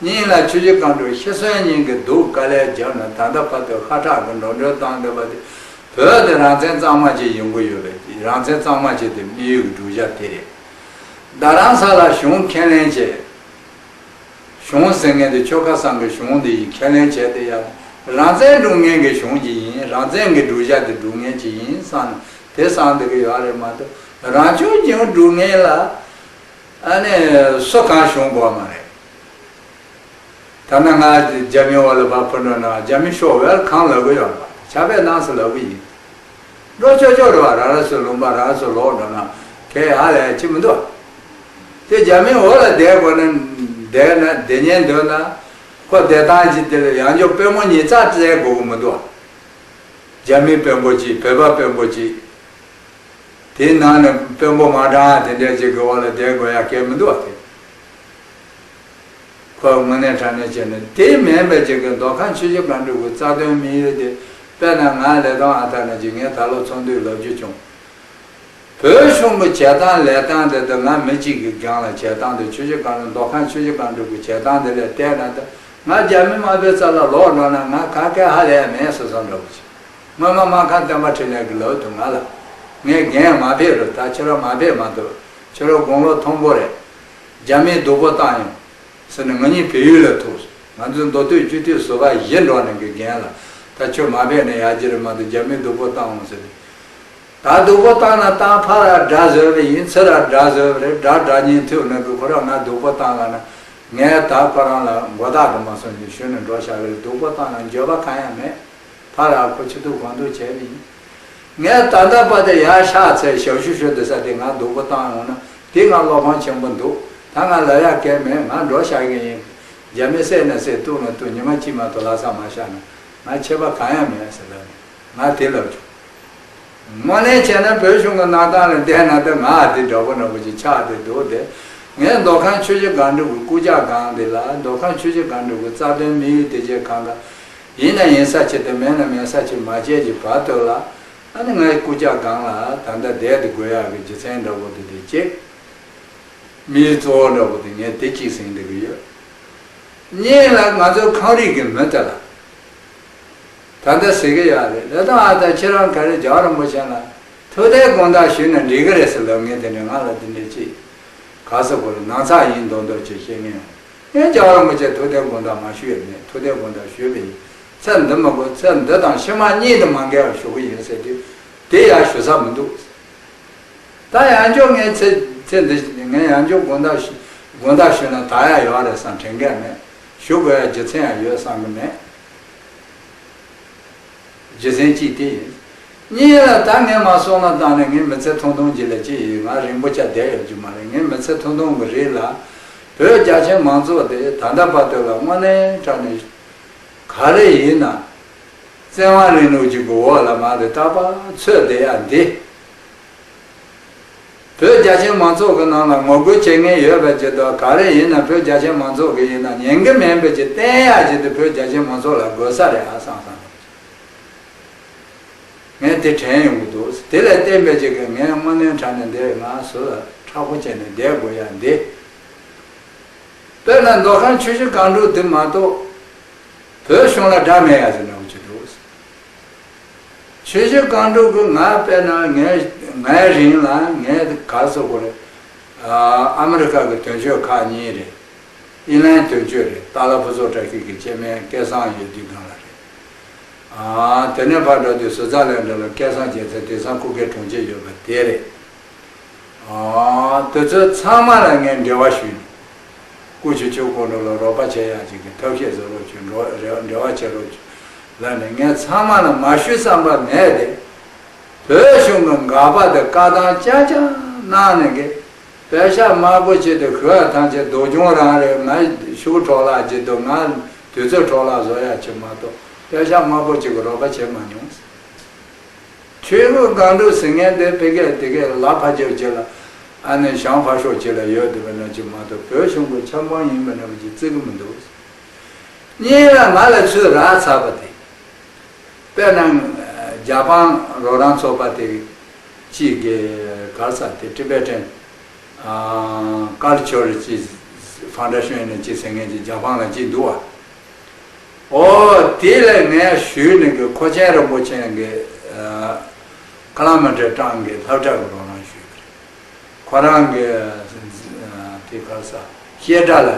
གཉིས་ལ་ཆུ་བཞི་སྒང་དྲུག་ཤི་གསོན་གཉིས་ཀྱི་སྡུག་དཀའ་ལས་བརྒྱབ་ནས་ད་ལྟ་བར་དུ་ཤ་ཁྲག་གི་འགྲོ་གྲོན་བཏང་བསྡད་པ་དེ་བོད་དེ་རང་བཙན་གཙང་མ་ཅིག་ཡོང་གི་ཡོད་པས། རང་བཙན་གཙང་མ་ཅིག་དེ་དམིགས་ཡུལ་གྱི་བསྒྲུབ་བྱ་དེ་རེད། རྡ་རམ་ས་ལ་གཞུང་ཁས་ལེན་བྱས། གཞུང་ཟེར་མཁན་དེ་ཆོལ་ཁ་གསུམ་གྱི་གཞུང་དེ་ཡིས་ཁས་ལེན་བྱས་ཏེ་ཡང་རང་བཙན་སྒྲུབ་མཁན་གྱི་གཞུང་ཅིག་ཡིན། རང་བཙན་གྱི་བསྒྲུབ་བྱ་དེ་སྒྲུབ་མཁན་ཅིག་ཡིན་བསམ་ནས་དེ་བསམ་བསྡད་ཀྱི་ཡོད་རེད་མ་གཏོགས། རང་སྐྱོང་ལྗོངས་སྒྲུབ་མཁན་ལ་ཨ་ནི་སུ་གང་གཞུང་དགོས་མ་རེད། ད་ནི་ང་རྒྱ་མིའི་འོག་ལ་ཕར་འགྲོ་ན་རྒྱ་མི་ཤོག་ཝེལ་ཁམ་ལབ་གི་ཡོད་རེད་པ། ཕྱག་དཔེ་གནང་ཟེར་ལབ་གི་ཡིན། འགྲོ་ཆོག་ཆོག་རེད་བ། རང་རང་སོའི་ལུང་པ་རང་སོ་ལོག་འགྲོ་ན་གལ་ཧ་ལས་ཅི་མི་འདུག་དེ་རྒྱ་མིའི་འོག་ལ་བསྡད་དགོས་ན་བསྡད་ན་བསྡད་ཉན་འདོད་ན་ཁོ་བསྡད་སྟངས་ཅིག་དེ་ལ་ཡང་འཇོག་དཔོན་པོ་ཉིས་རྩ་བཙལ་དགོས་གི་མི་འདུག་རྒྱ་མིའི་དཔོན་པོ་གཅིག་བོད་པ་དཔོན་པོ་གཅིག་དེའི་ནང་ནས་དཔོན་པོ་མ་དྲང་དེ་འདྲས་ཅིག་གི་འོག་ལ་བསྡད་དགོས་ཡ་གལ་མི་འདུག་བ་དེ། ཁོ་དངོས་གནས་དྲང་གནས་བྱས་ནས་དེ་མིན་པའི་ཅིག་གི་མདོ་ཁམས་ཆུ་བཞི་སྒང་དྲུག་གི་རྩ་དོན་དམིགས་ཡུལ་དེ། དཔེར་ན་ང་ལས་དོན་ཨ་ཐ་ན་ཅིག་ངས་ད་ལོ་ཚོགས་འདུའི་ལབ་རྒྱུ་བྱུང་། བོད་གཞུང་གི་བྱེད་སྟངས་ལས་སྟངས་དེ་དང་ང་མི་གཅིག་གི་སྒང་ལ་བྱེད་སྟངས་དེ་ཆུ་བཞི་སྒང་དྲུག་མདོ་ཁམས་ཆུ་བཞི་སྒང་དྲུག་གི་བྱེད་སྟངས་དེ་ལ་བལྟས་ན་ད་ང་རྒྱ་མི་དམར་པོའི་རྩ་ལ་ལོག་འགྲོ་ན་ང་ག་གེ་ཧ་ལས་མེད་བཟོ་བཟོ་འདྲ་པོ་ཅིག་སྔོན་མ་སྨར་ཁམས་བསྟན་པ་འཕྲིན་ལས་ཀྱིས་ལབ་འདུག་ང་ལ། ངས་འགན་མ་ཕེབས་རུང་ད་ཁྱེད་རང་མ་ཕེབས་མ་གཏོགས་ཁྱེད་རང་དགུང་ལོ་མཐོན་པོ་རེད། རྒྱ་མིས་སྡུག་པོ་བཏང་ཡོང་ཟེར་ནས་ང་གཉིས་བལ་ཡུལ་ལ་ཐུག་སོང་། ང་ཚོའི་མདོ་སྟོད་སྤྱི་འཐུས་ཟུར་པ་བཞི་འགྲོ་ནས་གི་རྒན་ལགས། ད་ཁྱོད་མ་ཕེབས་ན་ཡག་གི་རེད་མ་གཏོགས་རྒྱ་མིས་སྡུག་པོ་བཏང་འོང་ཟེར་ནས། ད་སྡུག་པོ་བཏང་ན་བཏང་། ཕར་ར་དགྲ་བཟོས་པ་ཡིན། ཚུར་ར་དགྲ་བཟོས་པ་རེད། དགྲ་དགྲ་གཉིས་མཐུད་ནས་གི་ཁོ་རང་ང་སྡུག་པོ་བཏང་ལབ་ན། ངས་ད་ཁོ་རང་ལ་མགོ་བཏགས་དུ་མ་སོང་ནས་ཞུས་ནས་འགྲོ་བཞག་གི་རེད། སྡུག་པོ་བཏང་ན་འགྱོད་པ་གང་ཡང་མེད། ཕར་ར་ཁོ་ཆེ་ཐུག་གང་ཐུག་བྱས་པ་ཡིན། ངས་ད་ལྟ་བར་དུ་ཡར་ཤག་ཚེ་ཞབས་ཞུ་ཞུ་འདི་ས་དེ་ང་སྡུག་པོ་བཏང་ཡོང་ན་དེ་ང་བློ་ཕམ་ཆེན་པོ་འདུག་ད་ང་ལབ་ཡག་གལ་མེད། ང་འགྲོ་བཞག་གི་ཡིན། རྒྱ་མི་བསད་ན་བསད། གཏུབ་ན་གཏུབ། ཉི་མ་གཅིག་མ་གཏོགས་ལྷ་ས་མ་བཞག་ན་ང་ཁྱད་པར་གང་ཡང་མེད་ཟེར་ལབ་ནས་ང་དེ་ལབ་བྱུང་། དངོས་གནས་བྱས་ན་བོད་གཞུང་གི་གནས་སྟངས་ལ་བལྟས་ན་ད་ང་དེ་འདྲ་པོ་འདྲ་པོ་ཅིག་ཆགས་བསྡད་འདུག་དེ་ངས་མདོ་ཁམས་ཆུ་བཞི་སྒང་དྲུག་གི་རྐུབ་བཀྱག་སྒང་དེ་ལ། མདོ་ཁམས་ཆུ་བཞི་སྒང་དྲུག་གི་རྩ་དོན་དམིགས་ཡུལ་དེ་བྱས་གང་ག་ཡིན་ན་ཡིན་ས་ཅིག་དང་མེད་ན་མེད་ས་ཅིག་མ་བྱས་ཀྱི་བར་དུ་ལ། ཨ་ནི་ངའི་རྐུབ་བཀྱག་སྒང་ལ་ད་ལྟ་བསྡད་དེ་དགོས་ཡག་གི་རྒྱུ་མཚན་འདྲ་པོ་དེ་དེ་གཅིག་དམིགས་ཡུལ་གཙོ་བོ་འདྲ་པོ་དེ་ངས་དེ་གཅིག་ཟིན་བསྡད་ཀྱི་ཡོད། གཉིས་ལ་ང་ཚོའི་ཁམས་རིགས་ཀྱི་མི་དེ་ལ་ད་ལྟ་ཟེར་གྱི་ཡོད་རེད། ད་ལྟ་ཨ་ད་ཁྱེད་རང་ག་རེ་རྒྱལ་བ་རིན་པོ་ཆེ་ལ་ཐུགས་གཏད་དགོངས་དག་ཞུས་ན་འགྲིག་གི་རེད་ཟེར་ལབ་མཁན་དེ་འདྲ། ང་ལ་དེ་འདྲ་ཅིག་ག་ས་གོ་ལ་ནང་ཚགས་ཡིན་མདོག་མདོག་ཅིག་བཤད་མཁན་ཡོང་། ངས་རྒྱལ་བ་རིན་པོ་ཆེ་ཐུགས་གཏད་དགོངས་དག་མ་ཞུས་ཡོད་མེད། ཐུགས་གཏད་དགོངས་དག་ཞུས་པ་ཡིན། ཚེ་འདི་མ་དགོས། ཚེ་འདི་དང་ཕྱི་མ་གཉིས་དུ་མ་འགལ་བར་བཞུགས་ཀྱི་ཡིན་ཟེར་དུས་དེ་ཡང་ཞུ་ས་མི་འདུག་ད་ཡང་བསྐྱར་ངས་ཚེ་ཚེ་འདི་ངས་ཡང་བསྐྱར་དགོངས་དག་ཞུ་དགོངས་དག་ཞུས་ན་དག་ཡག་ཡོད་རེད་བསམ་དྲན་གྱི་མེད། ཞུ་དགོས་ཡག་རྒྱུ་མཚན་ཡང་ཡོད་བསམ་གྱི་མེད། རྒྱུ་མཚན་གཅིག་དེ་ཡིན། གཉིས་ལ་ད་ངས་མ་སོང་ན་བཏང་ནས་ངས་མི་ཚེ་ཐུང་ཐུང་ཅིག་ལ་ཅི་ཡིན། ང་རིང་པོ་ཅིག་བསྡད་ཡོད་རྒྱུ་མ་རེད། ངས་མི་ཚེ་ཐུང་ཐུང་གི་རིང་ལ་བོད་རྒྱ་ཆེ་མང་ཚོགས་དེ་ད་ལྟ་བར་དུ་ལ་དངོས་གནས་དྲང་གནས་ག་རེ་ཡིན་ན་བཙན་དབང་རིང་ལུགས་ཅིག་གི་འོག་ལ་མ་རེད། རྟག་པར་ཚུད་བསྡད་ཡག་འདི། བོད་རྒྱ་ཆེ་མང་ཚོགས་ཀྱི་ནང་ལ་ངོ་རྒོལ་བྱེད་མཁན་ཡོད་པ་ཅིག་དང་། ག་རེ་ཡིན་ན་བོད་རྒྱ་ཆེ་མང་ཚོགས་ཀྱི་ཡིན་ན་ཉན་གྱི་མིན་པ་ཅིག་བསྟན་ཡག་ཅིག་དེ་བོད་རྒྱ་ཆེ་མང་ཚོགས་ལ་དགོས་ས་རེད་ཨ་བསམ་བསམ། ངས་དེ་དྲན་ཡོང་གི་འདུག་དེ་ལས་བརྟེན་པ་ཅིག་གིས་ངས་དངོས་གནས་དྲང་གནས་འདིར་ང་ཟུར་ལ་མཁྲེགས་པོ་བྱས་ནས་བསྡད་དགོས་ཡག་འདི། དཔེར་ན་མདོ་ཁམས་ཆུ་བཞི་སྒང་དྲུག་འདི་མ་གཏོགས་བོད་གཞུང་ལ་དགྲ་མེད་ཡག་ཟེར་འདྲ་པོ་ཅིག་འདུག་ཆུ་བཞི་སྒང་དྲུག་གི་ང་དཔེར་ན་ངའི་ངའི་རིང་ལ་ངས་ག་རེ་ཟེར་དགོས་རེད། ཨ་ཨ་མི་རི་ཀ་གི་དོན་གཅོད་ཁག་གཉིས་རེད། ཨི་ལན་དོན་གཅོད་རེད། ཏཱ་ལ་ཕུན་ཚོགས་བཀྲ་ཤིས་ཀྱི་སྐྱེ་དམན་སྐལ་བཟང་ཡོད་དུས་སྒང་ལ་རེད། ཨ་དེ་ནས་ཕར་འགྲོ་དུས་སུ་ཛ་ལན་འགྲོ་ལ་སྐལ་བཟང་རྒྱལ་མཚན་དེང་སང་སྐུ་སྒེར་དྲུང་ཆེ་ཡོད་པ་དེ་རེད། ཨ་དེ་ཚོ་ཚང་མ་ལ་ངས་འབྲེལ་བ་ཞུས་ནས། སྐུ་མཁྱེན་ཁྱོད་ཁོང་ཚོ་ལ་རོགས་པ་བྱེད་ཡག་ཅིག་གི་ཐབས་ཤེས་བཟོ་རོགས་བྱོས། འགྲོ་རེ་འབྲེལ་བ་བྱེད་རོགས་བྱོས་ལབ་ནས་ངས་ཚང་མ་ལ་མ་ཞུས་བསམ་པ་མེད་དེ། བོད་གཞུང་གི་འགག་པ་དེ་བཀག་སྡོམ་རྐྱང་རྐྱང་གནང་ནས་གི་པད་ཤག་དམར་པོ་ཅིག་དེ་ཤི་བ་ཐམས་ཅད་སྡུག་གྱོང་རང་རེད། ང་ཤུགས་འཕྲོག་བརླག་ཅིག་དང་ང་དུས་ཚོད་འཕྲོག་བརླག་བཟོ་ཡག་ཅིག་མ་གཏོགས་པད་ཤག་དམར་པོ་ཅིག་གི་རོགས་པ་བྱེད་མ་མྱོང་། ཆུ་བཞི་སྒང་དྲུག་ཟེར་མཁན་དེ་ཕ་གིར་དེ་གའི་ལ་ཕར་ཕྱོགས་ཅིག་ལ་ཨ་ནི་བྱང་ཕར་ཕྱོགས་ཅིག་ལ་ཡོད་བསྡད་པ་ནང་བཞིན་མ་གཏོགས་བོད་གཞུང་གི་ཆབ་འབངས་ཡིན་པ་འདྲ་པོ་ཅིག་བརྩི་གི་མི་འདུག་གཉིས་ལ་ང་ལ་ཚུར་རག་ཚར་བ་དེ། དཔེར་ན་རྒྱ་དཔངས་རོགས་རམ་ཚོགས་པ་དེ་གཅིག་གི་ག་རེ་ཟེར་དེ་Tibetan Culture ཅིག་Foundation ནས་ཅིག་ཟེར་མཁན་ཅིག་རྒྱ་དཔངས་ལ་ཅིག་འདུག་བ། ཨོ་དེ་ལ་ངས་ཞུས་ནས་གི་ཁོ་ཆེན་རིན་པོ་ཆེ་གི་ཨ་ཀ་ལ་མི་ཏྲ་ཀྲང་གི་སློབ་གྲྭ་གི་རོགས་རམ་ཞུས་པ་རེད། ཁོ་རང་གི་ཨ་དེ་ག་རེ་ཟེར་བཤད་གྲྭ་ལ་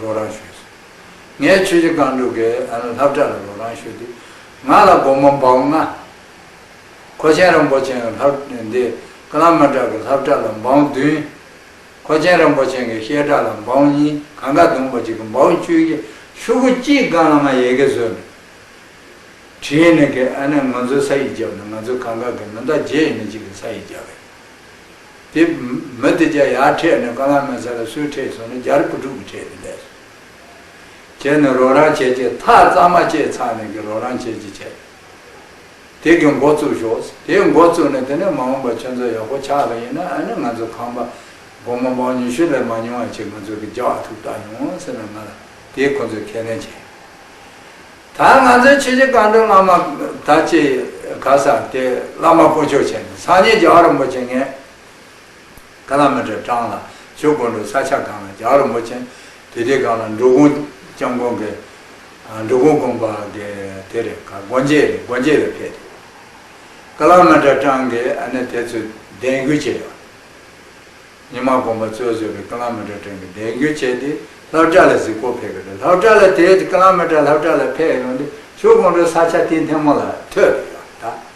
རོགས་རམ་ཞུས་སོང་། ངས་ཆུ་བཞི་སྒང་དྲུག་གི་ཨ་ནི་སློབ་གྲྭ་ལ་རོགས་རམ་ཞུས་དུས་ང་ལ་སྒོར་མོ་འབུམ་ལྔ། ཁོ་ཆེན་རིན་པོ་ཆེ་གི་སློབ་འདི་ཀ་ལ་མི་ཏྲ་གི་སློབ་གྲྭ་ལ་འབུམ་བདུན། ཁོ་ཆེན་རིན་པོ་ཆེ་གི་བཤད་གྲྭ་ལ་འབུམ་གཉིས། གང་ག་བསྡོམས་པ་གཅིག་གི་འབུམ་བཅུ་གི་ཤོག་གུ་གཅིག་སྒང་ལ་ང་ཡི་གེ་བཟོས་ནས་བྲིས་ནས་གི་ཨ་ནི་ང་ཚོའི་ས་ཡིག་བརྒྱབ་ནས་ང་ཚོའི་གང་ག་གི་མི་འདའ་བརྒྱད་ཡིན་ན་གཅིག་གི་ས་ཡིག་བརྒྱབ་པས། དེ་མི་དེ་རྒྱ་ཡར་ཁྲིད་ནས་ཀ་ལ་མི་ས་ལ་སུས་ཁྲིད་སོང་ན་རྒྱ་རི་བུ་ཕྲུག་གིས་ཁྲིད་ནས་བསྡད་སོང་། བྱས་ནས་རོགས་རམ་བྱས་རྗེས་ཐག་གཙང་མ་བཅད་ཚར་ནས་གི་རོགས་རམ་བྱས་རྗེས་བྱས། དེ་གི་འགོ་བཙུགས་ཤོག་དེ་འགོ་བཙུགས་ནས་དེ་ནས་མ་འོངས་པ་ཁྱོད་ཚོ་ཡག་པོ་ཆགས་པ་ཡིན་ན་ཨ་ནི་ང་ཚོ་ཁང་པ་སྒོར་མོ་འབུམ་ཉི་ཤུ་ལས་མ་ཉུང་བ་ཅིག་ང་ཚོ་གི་རྒྱག་ཐུབ་ད་ཡོང་ཟེར་ནས་ང་ལ་དེ་ཁོ་ཚོས་ཁས་ལེན་བྱས། ད་ང་ཚོའི་ཆོས་རྗེ་སྒང་དྲུག་བླ་མ་ད་ཅི་ག་ས་དེ་བླ་མ་དཀོན་མཆོག་བྱས་ནས་སངས་རྒྱས་རྒྱལ་བ་རིན་པོ་ཆེ་ངས། ཀ་ལ་མི་ཏྲ་ཀྲང་ལ་ཆུ་དཀོན་མཆོག་ས་ཆ་གང་ལ་རྒྱལ་བ་རིན་པོ་ཆེ་དེ་དུས་གང་ལ་འབྲི་གུང་སྐྱབས་མགོན་གྱི་འབྲི་གུང་དགོན་པ་གི་དེ་རེད་ག་སྒོ་འབྱེད་རེད། སྒོ་འབྱེད་ལ་ཕེབས་ཏེ་ཀ་ལ་མི་ཏྲ་ཀྲང་གིས་ཨ་ནི་དེ་ཚོས་གདན་འགོད་བྱས་ཡོད། ཉི་མ་དགོན་པ་གཙོས་བཟོས་པའི་ཀི་ལོ་མི་ཊར་གྲངས་ཀྱི་གདན་རྒྱུད་བྱས་ཏེ་སློབ་གྲྭ་ལ་གཟིགས་སྐོར་ཕེབས་ཀྱི་རེད། སློབ་གྲྭ་ལ་དེའི་ཀི་ལོ་མི་ཊར་སློབ་གྲྭ་ལ་ཕེབས་ཡོང་དུས་ཆུ་སྒང་དྲུག་ས་ཆ་དེའི་མཐའ་མ་ལ་ཐོན་ཡོད་ད།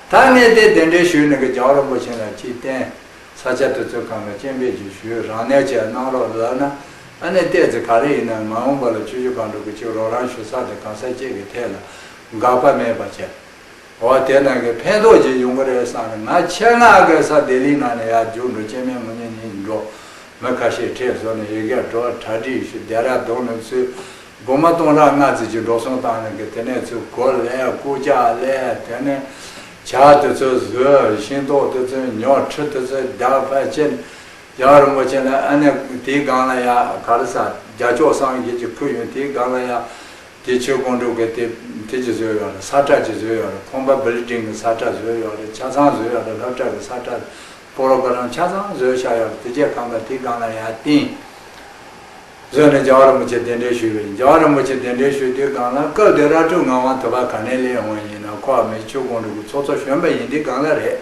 ད་ངས་དེ་གདན་འདྲེན་ཞུས་ནས་ཀྱི་རྒྱལ་བ་རིན་པོ་ཆེ་ལ་ཅིག་བསྟན། ས་ཆ་དེ་ཚོའི་སྒང་ལ་སྤྱན་འབུལ་ཅིག་ཞུས། རང་གནས་ཅིག་གནང་རོགས་ལབ་ན། ཨ་ནི་ཏོག་ཙམ་ག་རེ་ཡིན་ན་མ་འོངས་པ་ལ་ཆུ་བཞི་སྒང་དྲུག་གི་ཅིག་རོགས་རམ་ཞུ་ས་དེ་གང་ས་ཅིག་གི་ཐད་ལ་འགག་པ་མེད་པ་བྱས། འོ་དེ་ནང་གི་ཕན་ཐོགས་ཅིག་ཡོང་གི་རེད་བསམ་ནས། ང་ཆེད་མངགས་གི་ས་ལྡི་ལི་ནང་ནས་ཡར་རྒྱུགས་འགྲོ། སྐྱེ་དམན་ངོ་ཉིད་ཉིད་འགྲོ། མི་ཁ་ཤས་ཁྲིད་བཟོ་ནས་ཡི་གེ་འགྲོ། གྲ་སྒྲིག་ཞུ། ལྡེ་ར་ལྡུན་ནས་ཚུར་སྒོར་མོ་སྟོང་ཕྲག་ལྔ་ཙམ་ཅིག་འགྲོ་སོང་བཏང་ནས་གི། དེ་ནས་ཚུར་གོས་ལེན། རྐུབ་བཀྱག་ལེན། དེ་ནས་ཇ་དེ་ཚོ་བཟོས། ཤིང་ཏོག་དེ་ཚོ་ཉོ། ཁྲི་དེ་ཚོ་རྒྱག་ཕར་ཕྱིན། རྒྱལ་བ་རིན་པོ་ཆེ་ལ་ཨ་ནི་དེའི་སྒང་ལ་ཡ་ག་རེ་ཟ། རྒྱ་ཅོག་སངས་རྒྱས་ཀྱི་ཁུར་ཡོད། དེའི་སྒང་ལ་ཡ་དེ་ཆུ་སྒང་དྲུག་གི་དེ་དེ་ཅིག་བཟོས་ཡོད་རེད། ས་ཁྲ་ཅིག་བཟོས་ཡོད་རེད། ཁང་པ་བིལ་ཌིང་གི་ས་ཁྲ་བཟོས་ཡོད་རེད། ཆ་ཚང་བཟོས་ཡོད་རེད། སློབ་གྲྭ་གི་ས་ཁྲ་པོ་རོ་གྷ་རམ་ཆ་ཚང་བཟོས་བཞག་ཡོད་རེད། དེ་རྗེས་གང་ག་དེའི་སྒང་ལ་ཡ་བསྟན། བཟོས་ནས་རྒྱལ་བ་རིན་པོ་ཆེ་གདན་འདྲེན་ཞུས་པ་ཡིན། རྒྱལ་བ་རིན་པོ་ཆེ་གདན་འདྲེན་ཞུས་དུས་སྒང་ལ་སྐབས་དེ་ར་སྤྲོད་ངག་དབང་དུ་བ་ག་ནས་སླེབས་འོང་ཡིན་ན། ཁོ་མི་ཆུ་སྒང་དྲུག་གི་ཚོགས་གཙོ་གཞོན་པ་ཡིན་དུས་སྒང་ལ་རེད།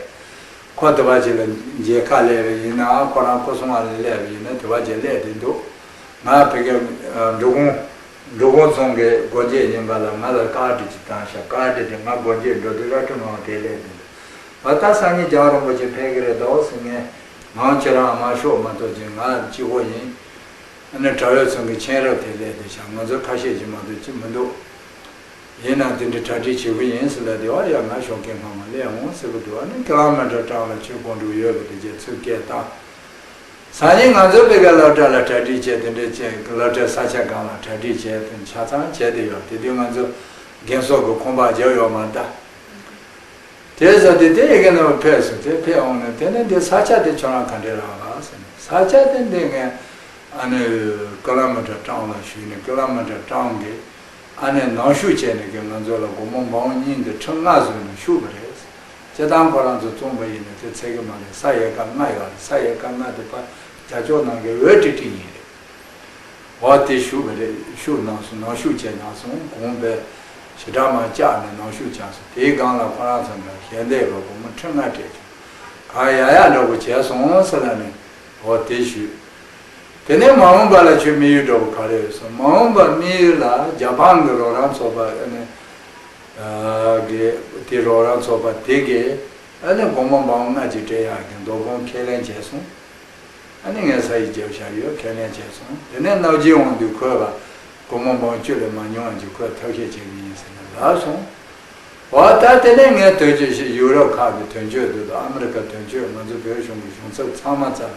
ཁོ་དུ་བ་ཅིག་ལ་མཇལ་ཁ་སླེབས་པ་ཡིན་ན། ཁོ་རང་སྐུ་སྲུང་བ་ལ་སླེབས་པ་ཡིན་ན་དུ་བ་ཅིག་སླེབས་བསྡད་འདུག་ང་ཕ་གིར་འབྲི་གུང་འབྲི་གུང་རྫོང་གི་སྒོ་འབྱེད་ཡིན་པ་ལ་ང་ལ་ཀར་ཌི་ཅིག་བཏང་ཤག་ཀར་ཌི་དེ་ང་སྒོ་འབྱེད་འགྲོ་དུས་ར་སྤྲོད་ངག་དབང་དེ་སླེབས་བསྡད་འདུག་བ་ད་སང་ཉིན་རྒྱལ་བ་རིན་པོ་ཆེ་ཕེབས་ཀྱི་རེད་དོ་ཟེར། ངས་ངའང་ཁྱེད་རང་མ་ཤོག་མ་གཏོགས་ཅིག་ང་གཅིག་པོ་ཡིན། ཨ་ནི་དྲ་བའི་ཚང་གི་མཁྱེན་རབ་དེ་སླེབས་བསྡད་ཤག་ང་ཚོ་ཁ་ཤས་ཅིག་མ་གཏོགས་ཅིག་མི་འདུག་ཡིན་ནའང་དེ་འདྲའི་གྲ་སྒྲིག་བྱེད་དགོས་ཡིན་ཟེར་ལབ་དུས། ཨ་ཡ་ང་ཞོགས་ཀས་སྔ་མོ་སླེབས་འོང་ཟེར་གི་འདུག་ཨ་ནི་ཀི་ལོ་མི་ཊར་གྲངས་ལ་ཆུ་སྒང་དྲུག་ཡོད་པ་དེ་རྗེས་ཚུར་སྐད་བཏང་། སང་ཉིན་ང་ཚོ་ཕ་གིར་སློབ་གྲྭ་ལ་གྲ་སྒྲིག་བྱས། དེ་འདྲའི་བྱས་སློབ་གྲྭའི་ས་ཆ་སྒང་ལ་གྲ་སྒྲིག་བྱས། དེ་ཆ་ཚང་བྱས་བསྡད་ཡོད། དེ་དུས་ང་ཚོ་རྒན་གསོ་གི་ཁང་པ་རྒྱབ་ཡོད་མ་རེད་ད། དེ་ཟེར་དུས་དེ་ཡི་གེ་ནང་ཕེབས་སོང་། དེ་ཕེབས་འོང་ནས་དེ་ནས་འདི་ས་ཆ་དེ་ཁྱོད་རང་ག་འདྲས་རག་ག་ཟེར་ནས། ས་ཆ་དེ་འདི་ངས་ཨ་ནི་ཀི་ལོ་མི་ཊར་གྲངས་ལ་ཞུས་ནས། ཀི་ལོ་མི་ཊར་གྲངས་ཀྱི་ཨ་ནི་ནང་བཤུག་བྱས་ནས་ཀྱི་ང་ཚོ་ལ་སྒོར་མོ་འབུམ་གཉིས་འདི་ཁྲི་ལྔ་བཟོས་ནས་བཤུག་པ་རེད། སྤྱིར་བཏང་ཁོ་རང་ཚོ་བཙོང་པ་ཡིན་ན་དེ་ཚད་ཀྱི་མ་རེད། ས་ཡལ་ག་ལྔ་ཡོད་རེད། ས་ཡལ་ག་ལྔ་དེ་ཕར་རྒྱ་ཅོག་ནང་གི་འོད་ཀྲིག་ཀྲིག་ཡིན་རེད། འོ་དེ་བཤུག་པ་རེད། བཤུག་གནང་སོང་། ནང་བཤུག་བྱས་གནང་སོང་། གོང་བས་ཞེ་དྲག་མར་བཅག་ནས་ནང་བཤུག་བྱས་སོང་། དེའི་སྒང་ལ་ཁོ་རང་ཚོ་འདྲ་ཞལ་འདེབས་ལ་སྒོར་མོ་ཁྲི་ལྔ་སྤྲད་བྱུང་། གང་ཡག་ཡག་འདྲ་པོ་བྱས་སོང་ཟེར་ལབ་ནས་འོ་དེ་ཞུས། དེ་ནས་མ་འོངས་པ་ལ་ཁྱོད་དམིགས་ཡུལ་འདྲ་པོ་ག་རེ་ཡོད་སོང་། མ་འོངས་པ་དམིགས་ཡུལ་ལ་རྒྱ་དཔོན་གྱི་རོགས་རམ་ཚོགས་པ་ཨ་ནི་གི་དེ་རོགས་རམ་ཚོགས་པ་དེ་གིས་ཨ་ནི་སྒོར་མོ་འབུམ་ལྔ་ཅིག་སྤྲད་ཡག་གི་འདོད་དགོངས་ཁས་ལེན་བྱས་སོང་། ཨ་ནི་ངས་ས་ཡིག་བརྒྱབ་བཞག་ཡོད། ཁས་ལེན་བྱས་སོང་། དེ་ནས་ནག་རྗེ་འོང་དུས་ཁོས་ལ་སྒོར་མོ་འབུམ་བཅུ་ལས་མ་ཉུང་བ་ཅིག་ཁོས་ཐབས་ཤེས་བྱེད་ཀྱི་ཡིན་ཟེར་ནས་ལབ་སོང་། འོ་ད་དེ་ནས་ངས་དོན་གཅོད་ཞིག་ཡུ་རོབ་ཁག་གི་དོན་གཅོད་དེ་དང་ཨ་མི་རི་ཀ་དོན་གཅོད། ང་ཚོ་བོད་གཞུང་གི་གཞུང་ཚབ་ཚང་མ་རྩ་ལ་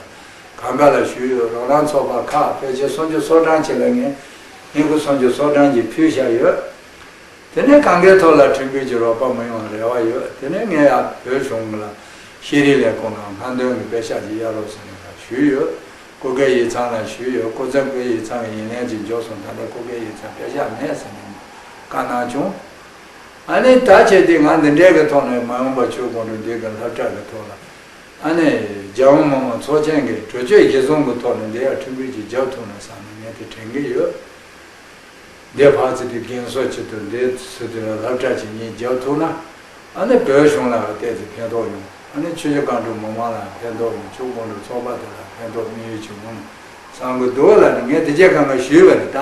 གང་ག་ལ་ཞུས་ཡོད། རོགས་རམ་ཚོགས་པ་ཁག་ཕལ་ཆེར་སུམ་ཅུ་སོ་གྲངས་ཅིག་ལ་ངས་སྙན་ཁུ་སུམ་ཅུ་སོ་གྲངས་ཅིག་ཕུལ་བཞག་ཡོད། དེ་ནས་གང་གའི་ཐོག་ལ་ཁྲིམས་ཀུན་གྱི་རོགས་པ་མི་ཡོང་བ་རེ་བ་ཡོད། དེ་ནས་ངས་ཡང་བོད་གཞུང་ལ་ཤེས་རིག་ལས་ཁུངས་ལ་སྔ་འདོན་གྱི་པེ་ཤག་ཅིག་གཡར་རོགས་ཟེར་ནས་ཞུས་ཡོད། སྐུ་སྒེར་ཡིག་ཚང་ལ་ཞུས་ཡོད། སྐུ་ཚབ་སྐུའི་ཡིག་ཚང་གི་ཡིག་ལན་ཅིག་འབྱོར་སོང་། ད་ལྟ་སྐུ་སྒེར་ཡིག་ཚང་པེ་ཤག་མེད་ཟེར་ནས་བཀའ་གནང་བྱུང་། ཨ་ནི་ད་བྱས་ཏེ་ང་འདི་འདྲའི་གི་ཐོག་ནས་མ་འོངས་པ་ཆོས་སྒང་དྲུག་འདི་གི་སློབ་གྲྭ་གི་ཐོག་ལ་ཨ་ནི་རྒྱལ་ཡོངས་མི་དམངས་ཚོགས་ཆེན་གྱི་གྲོས་ཆོད་གཞི་བཟུང་གི་ཐོག་ནས་འདི་ཡང་ཁྲིམས་ཀུན་ཅིག་རྒྱབ་ཐུབ་ན་བསམ་ནས་ངས་དེ་དྲན་གྱི་ཡོད། འདི་ཕར་ཚུར་དེ་རྒན་གསོ་ཆེད་དུ་འདི་ཚུར་དེ་ལ་སློབ་གྲྭ་ཅིག་གཉིས་རྒྱབ་ཐུབ་ན་ཨ་ནི་བོད་གཞུང་ལ་ཏོག་ཙམ་ཕན་ཐོགས་ཡོང་། ཨ་ནི་ཆུ་བཞི་སྒང་དྲུག་མི་མང་ལ་ཕན་ཐོགས་ཡོང་། ཆུ་སྒང་དྲུག་ཚོགས་པ་དེ་ལ་ཕན་ཐོགས་དམིགས་ཡུལ་ཅིག་འོང་བསམ་གི་འདུག་ལ་ནི་ངས་དེ་རྗེས་གང་ག་ཞུས་པ་རེད་ད།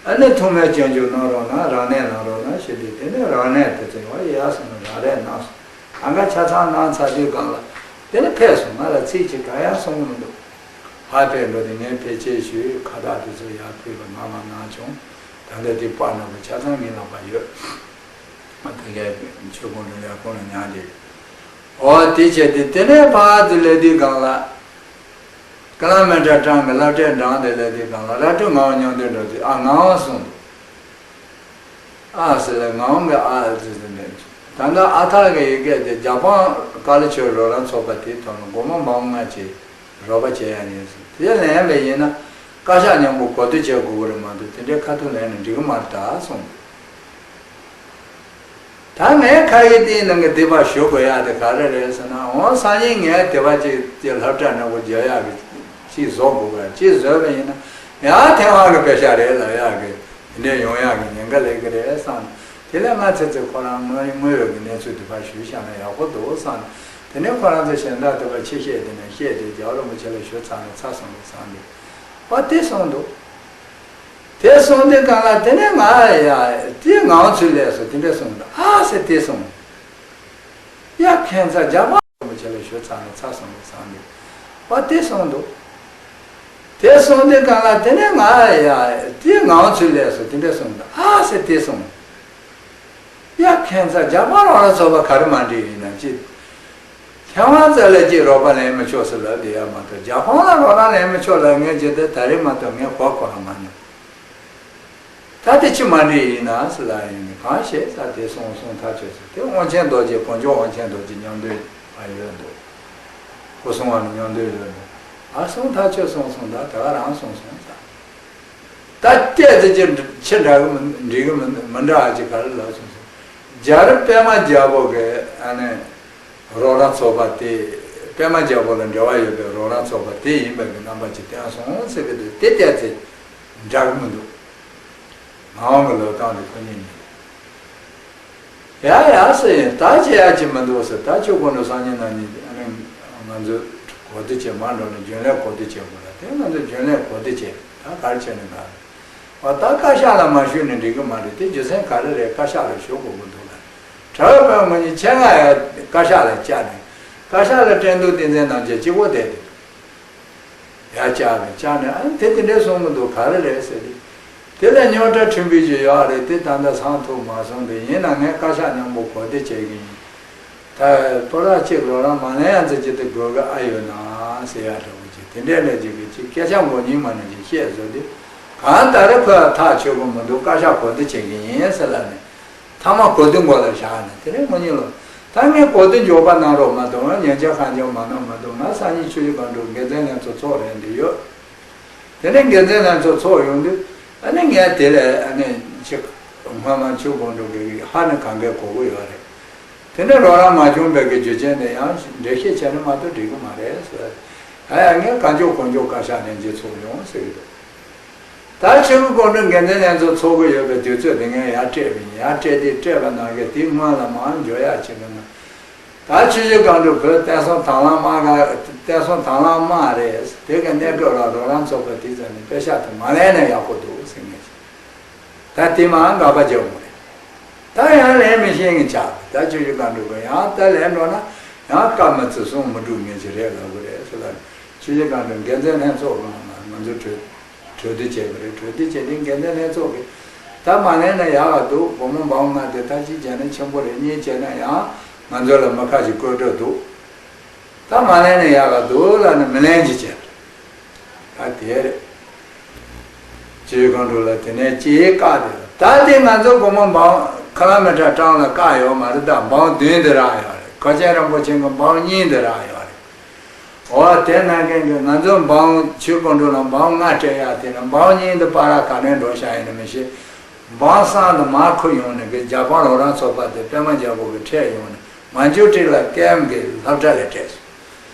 ཨ་ནི་ཐུགས་སྨོན་སྐྱོན་བརྗོད་གནང་རོགས་གནང་། རང་གནས་གནང་རོགས་གནང་ཞེས་དེ་དེ་ནས་རང་གནས་དེ་ཚོ་ཡང་ཡག་སོང་ན་རང་རེད་གནང་སོང་། གང་ག་ཆ་ཚང་གནང་ཚར་དུས་སྒང་ལ་དེ་ནས་ཕེབས་སོང་། ང་ལ་ཚིག་ཅིག་གང་ཡང་གསུང་གི་མི་འདུག་ཕར་ཕེབས་འགྲོ་དུས་ངས་ཕལ་ཆེར་ཞུས། ཁ་བཏགས་དེ་ཚོ་ཡར་ཕུལ་བ་ང་མ་གནང་བྱུང་། ད་ལྟ་དེ་པར་ནང་དུ་ཆ་ཚང་ངའི་ལག་པར་ཡོད། ང་ད་གའི་ཆོས་སྒང་དྲུག་ལས་ཁུངས་ལ་ཉར་བསྡད་ཡོད། འོ་དེ་བྱས་ཏེ་དེ་ནས་ཕར་ཚུར་སླེབས་དུས་སྒང་ལ། ཀི་ལོ་མི་ཊར་གྲངས་ཀྱི་སློབ་གྲྭའི་འགྲམ་དེ་སླེབས་དུས་སྒང་ལ་ར་སྤྲོད་ངག་དབང་མཉམ་འདུས་འགྲོ་དུས་ཨ་ངག་དབང་གསུངས་འདུག་ཨ་ཟེར་ལ་ངག་དབང་གི་ཨ་ཟེར་ཟེར་ནས། ད་ལྟ་ཨ་ཐག་གི་ཡི་གེ་དེ་རྒྱ་དཔོན་ཀ་ལི་ཆོས་རོགས་རམ་ཚོགས་པ་དེའི་ཐོག་ནས་སྒོར་མོ་འབུམ་ལྔ་ཅིག་རོགས་པ་བྱེད་ཡ་ཡིན་ཟེར། དེ་ལེན་པ་ཡིན་ན་བཀའ་ཤག་མཉམ་པོ་གོ་བསྡུར་བྱེད་དགོས་ཀྱི་རེད་མ་གཏོགས་དེ་འདྲའི་ཁ་ཐུག་ལེན་ན་འགྲིག་གི་མ་རེད་ད་གསུངས་འདུག་ད་ངའི་ཁ་ཡི་དེའི་ནང་གི་དེ་བ་ཞུ་དགོས་ཡག་དེ་ག་རེ་རེད་ཟེར་ན། འོ་སང་ཉིན་ངས་དེ་བ་ཅིག་དེ་སློབ་གྲྭ་ནང་གོ་རྒྱག་ཡག་གི་ཅིག་བཟོ་དགོས་པ་ཅིག་བཟོས་པ་ཡིན་ན་ཡང་ཐེ་ཝན་གི་པེ་ཤག་རེད་ལབ་ཡག་གི་དེ་འདྲས་ཡོང་ཡག་གི་ཉེན་ཁ་སླེབས་ཀྱི་རེད་བསམ། དེ་ལས་ང་ཚེ་ཚེ་ཁོ་རང་དངོས་དངོས་ཡོད་ཀྱི་གནས་ཚུལ་དེ་བ་ཞུས་བཞག་ན་ཡག་པོ་འདུག་བསམ། དེ་ནས་ཁོ་རང་ཚོ་གཞན་དག་དེ་བ་ཆེ་བཤད་དེ་ནས་བཤད་དེ་རྒྱལ་བ་རིན་པོ་ཆེ་ལ་ཞུ་ཚར་ནས་ཚར་སོང་བའི་བསམ་པས། བ་དེ་གསུངས་འདུག་དེ་གསུངས་དུས་སྒང་ལ་དེ་ནས་ང་ཡ་དེའི་ངང་ཚུལ་ལས་སུ་དེ་འདྲ་གསུངས་འདུག་ཨ་ཟེར་དེ་གསུངས། ཡ་ཁྱད་མཚར། རྒྱལ་བ་རིན་པོ་ཆེ་ལ་ཞུ་ཚར་ནས་ཚར་སོང་བའི་བསམ་པས། བ་དེ་གསུངས་འདུག་དེ་གསུངས་དུས་སྒང་ལ་དེ་ནས་ང་ཡ་དེའི་ངང་ཚུལ་ལས་སུ་དེ་འདྲ་གསུངས་འདུག་ཨ་ཟེར་དེ་གསུངས། ཡ་ཁྱད་མཚར། རྒྱ་དཔོན་རོགས་རམ་ཚོགས་པ་ག་རེ་མ་འགྲིག་ཡིན་ན་ཅི། མཁས་དབང་རྩ་ལ་ཅིག་རོགས་པ་ལེན་མི་ཆོག་ཟེར་ལབ་བསྡད་ཡ་མ་གཏོགས། རྒྱ་དཔོན་ལ་རོགས་རམ་ལེན་མི་ཆོག་ལབ་མཁན་ཅིག་དེ་ད་རེས་མ་གཏོགས་ངས་གོ་གོ་རང་མ་མྱོང་། ད་དེ་ཅི་མ་འགྲིག་ཡིན་ན་ཟེར་ལབ་ཡིན་ནི། གང་ཤེས་ས་དེ་གསུངས་གསུངས་ཐག་ཆོད་ཟེར། དེ་དབང་ཆེན་རྡོ་རྗེ། དཀོན་མཆོག་དབང་ཆེན་རྡོ་རྗེ་མཉམ་འདོད་ཨ་ཡོད་འདུག་སྐུ་སྲུང་བ་ནི་མཉམ་འདོད་ཡོད་འདུག་ཨ་གསུངས་ཐག་ཆོད་སོང་གསུངས། ད་དེ་ག་རང་གསུངས་སོང་ས། ད་སྐད་དེ་ཅི་ཆེ་འདྲ་གི་མི་འགྲིག་གི་མི་མི་འདྲ་ཨ་ཅི་ག་རེ་ལབ་སོང་ཟེར། རྒྱ་རི་པད་མ་རྒྱལ་པོ་གི་ཨ་ནི་རོགས་རམ་ཚོགས་པ་དེ། པད་མ་རྒྱལ་པོ་ལ་འབྲེལ་བ་ཡོད་པའི་རོགས་རམ་ཚོགས་པ་དེ་ཡིན་པ་གི་རྣམ་པ་ཅིག་བསྟན་སོང་ཟེར་གི་འདུག་དེ་སྐད་དེ་འདྲ་གི་མི་འདུག་ངག་དབང་གི་ལོ་རྟགས་འདི་ཁོ་གཉིས་ཉིད། ཡ་ཡ་ཟེར་ཡིན། ད་བྱེད་ཡ་ཅི་མི་འདུག་ཟེར། ད་ཆོས་སྐུ་མདོ་སངས་རྒྱས་རྣམ་གཉིས་ཨ་ནི་ང་ཚོ་གོ་བདེ་བྱེད་མ་འགྲོ་ནས་རྒྱུན་ལས་གོ་བདེ་བྱེད་དགོས་ལ། དེ་ང་ཚོ་རྒྱུན་ལས་གོ་བདེ་བྱེད། ད་ག་རེ་བྱས་ནས་ག་རེ། འོ་ད་བཀའ་ཤག་ལ་མ་ཞུས་ནས་འགྲིག་གི་མ་རེད། དེ་རྒྱུ་མཚན་ག་རེ་རེད། བཀའ་ཤག་ལ་ཞུ་དགོས་ཀྱི་འདུག་ལ། གྲྭ་བའི་དཔོན་ངོ་གཉིས་ཆེད་མངགས་ཡ་བཀའ་ཤག་ལ་བཅར་ནས། བཀའ་ཤག་ལ་ཁྲིན་ཏུའུ་བསྟན་འཛིན་རྣམ་རྒྱལ་གཅིག་པོ་བསྡད་དེ། ཡར་བཅར་བས་བཅར་ནས། ཨ་ནི་དེ་དེ་འདྲས་གསུང་གི་འདུག་ག་རེ་རེད་ཟེར་ཏེ། དེ་ལ་རྙོག་དྲ་ཕྲན་བུ་ཅིག་ཡོད་རེད། དེ་ད་ལྟ་སང་ཐུག་མ་སོང་སྟེ། ཡིན་ན་ངས་བཀའ་ཤག་མཉམ་པོ་གོ་བདེ་བྱེད་ཀྱི་ཡིན། ད་སྤོ་ལགས་གཅིག་རོགས་རམ་མ་ལེན་ཡ་ཚོ་ཅི་ཏི་དགོས་ཀྱི་ཨ་ཡོད་ན་ཟེར་ཡ་འདྲ་བོ་ཅིག་དེ་འདྲས་ལས་ཅིག་གི་ཅིག་སྐད་ཆ་མགོ་གཉིས་མ་ནས་ཅིག་བཤད་བཟོ་དུས། གང་ལྟར་ཁོས་ཐག་ཆོད་གི་མི་འདུག་བཀའ་ཤག་གོ་བདེ་བྱེད་ཀྱི་ཡིན་ཟེར་ལབ་ནས། ཐ་མ་གོ་བདེ་མགོ་ལ་བཞག་ནས། དེ་རིང་ངོ་གཉིས་ལོ། ད་ངས་གོ་བདེ་འཇོག་པ་གནང་རོགས་མ་གཏོང་། ཉན་ཆ་གང་ཆ་མ་གནང་མ་གཏོང་། ང་སང་ཉིན་ཆུ་བཞི་སྒང་དྲུག་འགན་འཛིན་ལྷན་ཚོགས་ཚོགས་རན་འདི་ཡོད། དེ་ནས་འགན་འཛིན་ལྷན་ཚོགས་ཚོགས་ཡོང་དུས། ཨ་ནི་ངས་དེ་ལས་ཨ་ནི་ཅིག་སྔོན་མ་ཆུ་སྒང་དྲུག་གི་ཧ་ནི་གང་གས་གོ་གི་ཡོད་རེད། དེ་ནས་རོགས་རམ་མ་བྱུང་བའི་གི་རྒྱུ་རྐྱེན་དེ་ཡང་འགྲེལ་བཤད་བྱས་ན་མ་གཏོགས་འགྲིག་གི་མ་རེད་ཟེར། ཨ་ཡ་ངས་གང་མགྱོགས་གང་མགྱོགས་བཀའ་ཤག་ལྷན་རྒྱས་ཚོགས་ཡོང་ཟེར་གི་འདུག་ད་ཆུ་བཞི་སྒང་དྲུག་འགན་འཛིན་ལྷན་ཚོགས་ཚོགས་ཀྱི་ཡོད་པའི་དུས་ཚོད་དེ་ངས་ཡར་སྤྲད་པ་ཡིན། ཡར་སྤྲད་དེ་སྤྲད་པ་ནང་བཞིན་དེའི་སྔོན་ལ་མར་འབྱོར་ཡག་བྱེད་པ་ན། ད་ཆུ་བཞི་སྒང་དྲུག་བོད་བསྟན་སྲུང་དྭང་བླངས་དམག་སྒར། བསྟན་སྲུང་དྭང་བླངས་དམག་རེད། དེ་ག་གནས་སྐབས་ལ་རོགས་རམ་ཚོགས་པ་དེ་ཚོ་ནས་པད་ཤག་དེ་མ་ལེན་ན་ཡག་པོ་འདུག་ཟེར་ངེས། ད་དེ་མར་དགག་པ་རྒྱག་དགོས་རེད། ད་ཡང་ལེན་མི་ཤེས་ངེས་ཆགས། ད་ཆུ་བཞི་སྒང་དྲུག་གི་ཡང་ད་ལེན་འགྲོ་ན་ཡང་བཀའ་མི་བརྩི་གསུང་མི་སྒྲུབ་ངེས་ཀྱི་རེད་ལབ་གི་རེད་ཟེར་ལ། ཆུ་བཞི་སྒང་དྲུག་འགན་འཛིན་ལྷན་ཚོགས་ནང་ལ་ང་ཚོ་གྲོས་གྲོས་བསྡུར་བྱས་པ་རེད། གྲོས་བསྡུར་བྱས་ཏེ་འགན་འཛིན་ལྷན་ཚོགས་ཀྱིས་ད་མ་ལེན་ན་ཡག་ག་འདུག་སྒོར་མོ་འབུམ་ལྔ་དེ་ད་གཅིག་བྱས་ན་ཆེན་པོ་རེད། གཉིས་བྱས་ན་ཡང་ང་ཚོ་ལ་མི་ཁ་ཅིག་བཀོད་འགྲོ་འདུག་ད་མ་ལེན་ན་ཡག་ག་འདུག་ལབ་ནས་མི་ལེན་གྱི་བྱས། ད་དེ་རེད། ཆུ་བཞི་སྒང་དྲུག་ལ་དེ་ནས་ཅིག་བཀག་དེ་ལ། ད་དེ་ང་ཚོ་སྒོར་མོ་འབུམ་ཁ་ལ་མི་ཁྲ་གྲངས་ལ་བཀག་ཡོད་མ་རེད། ད་འབུམ་བདུན་དེ་རག་ཡོད་རེད། མཁན་ཆེན་རིན་པོ་ཆེ་གི་འབུམ་གཉིས་དེ་རག་ཡོད་རེད། འོ་དེ་ནང་བཞིན་གྱི་ང་ཚོ་འབུམ་ཆུ་སྒང་དྲུག་ལ་འབུམ་ལྔ་སྤྲད་ཡག་དེ་ནི་འབུམ་གཉིས་འདི་པར་ག་ནས་འགྲོ་ཤག་ཡིན་ནི་མི་ཤེས། འབུམ་གསུམ་དེ་མར་ཁུར་ཡོང་ནས་གི་རྒྱ་དཔོན་རོགས་རམ་ཚོགས་པ་དེ་པད་མ་རྒྱལ་པོ་གི་ཁྲིད་ཡོང་ནས་མན་ཇུ་ཊི་ལ་ཀེམ་གི་སློབ་གྲྭ་ལ་སྤྲད་སོང་།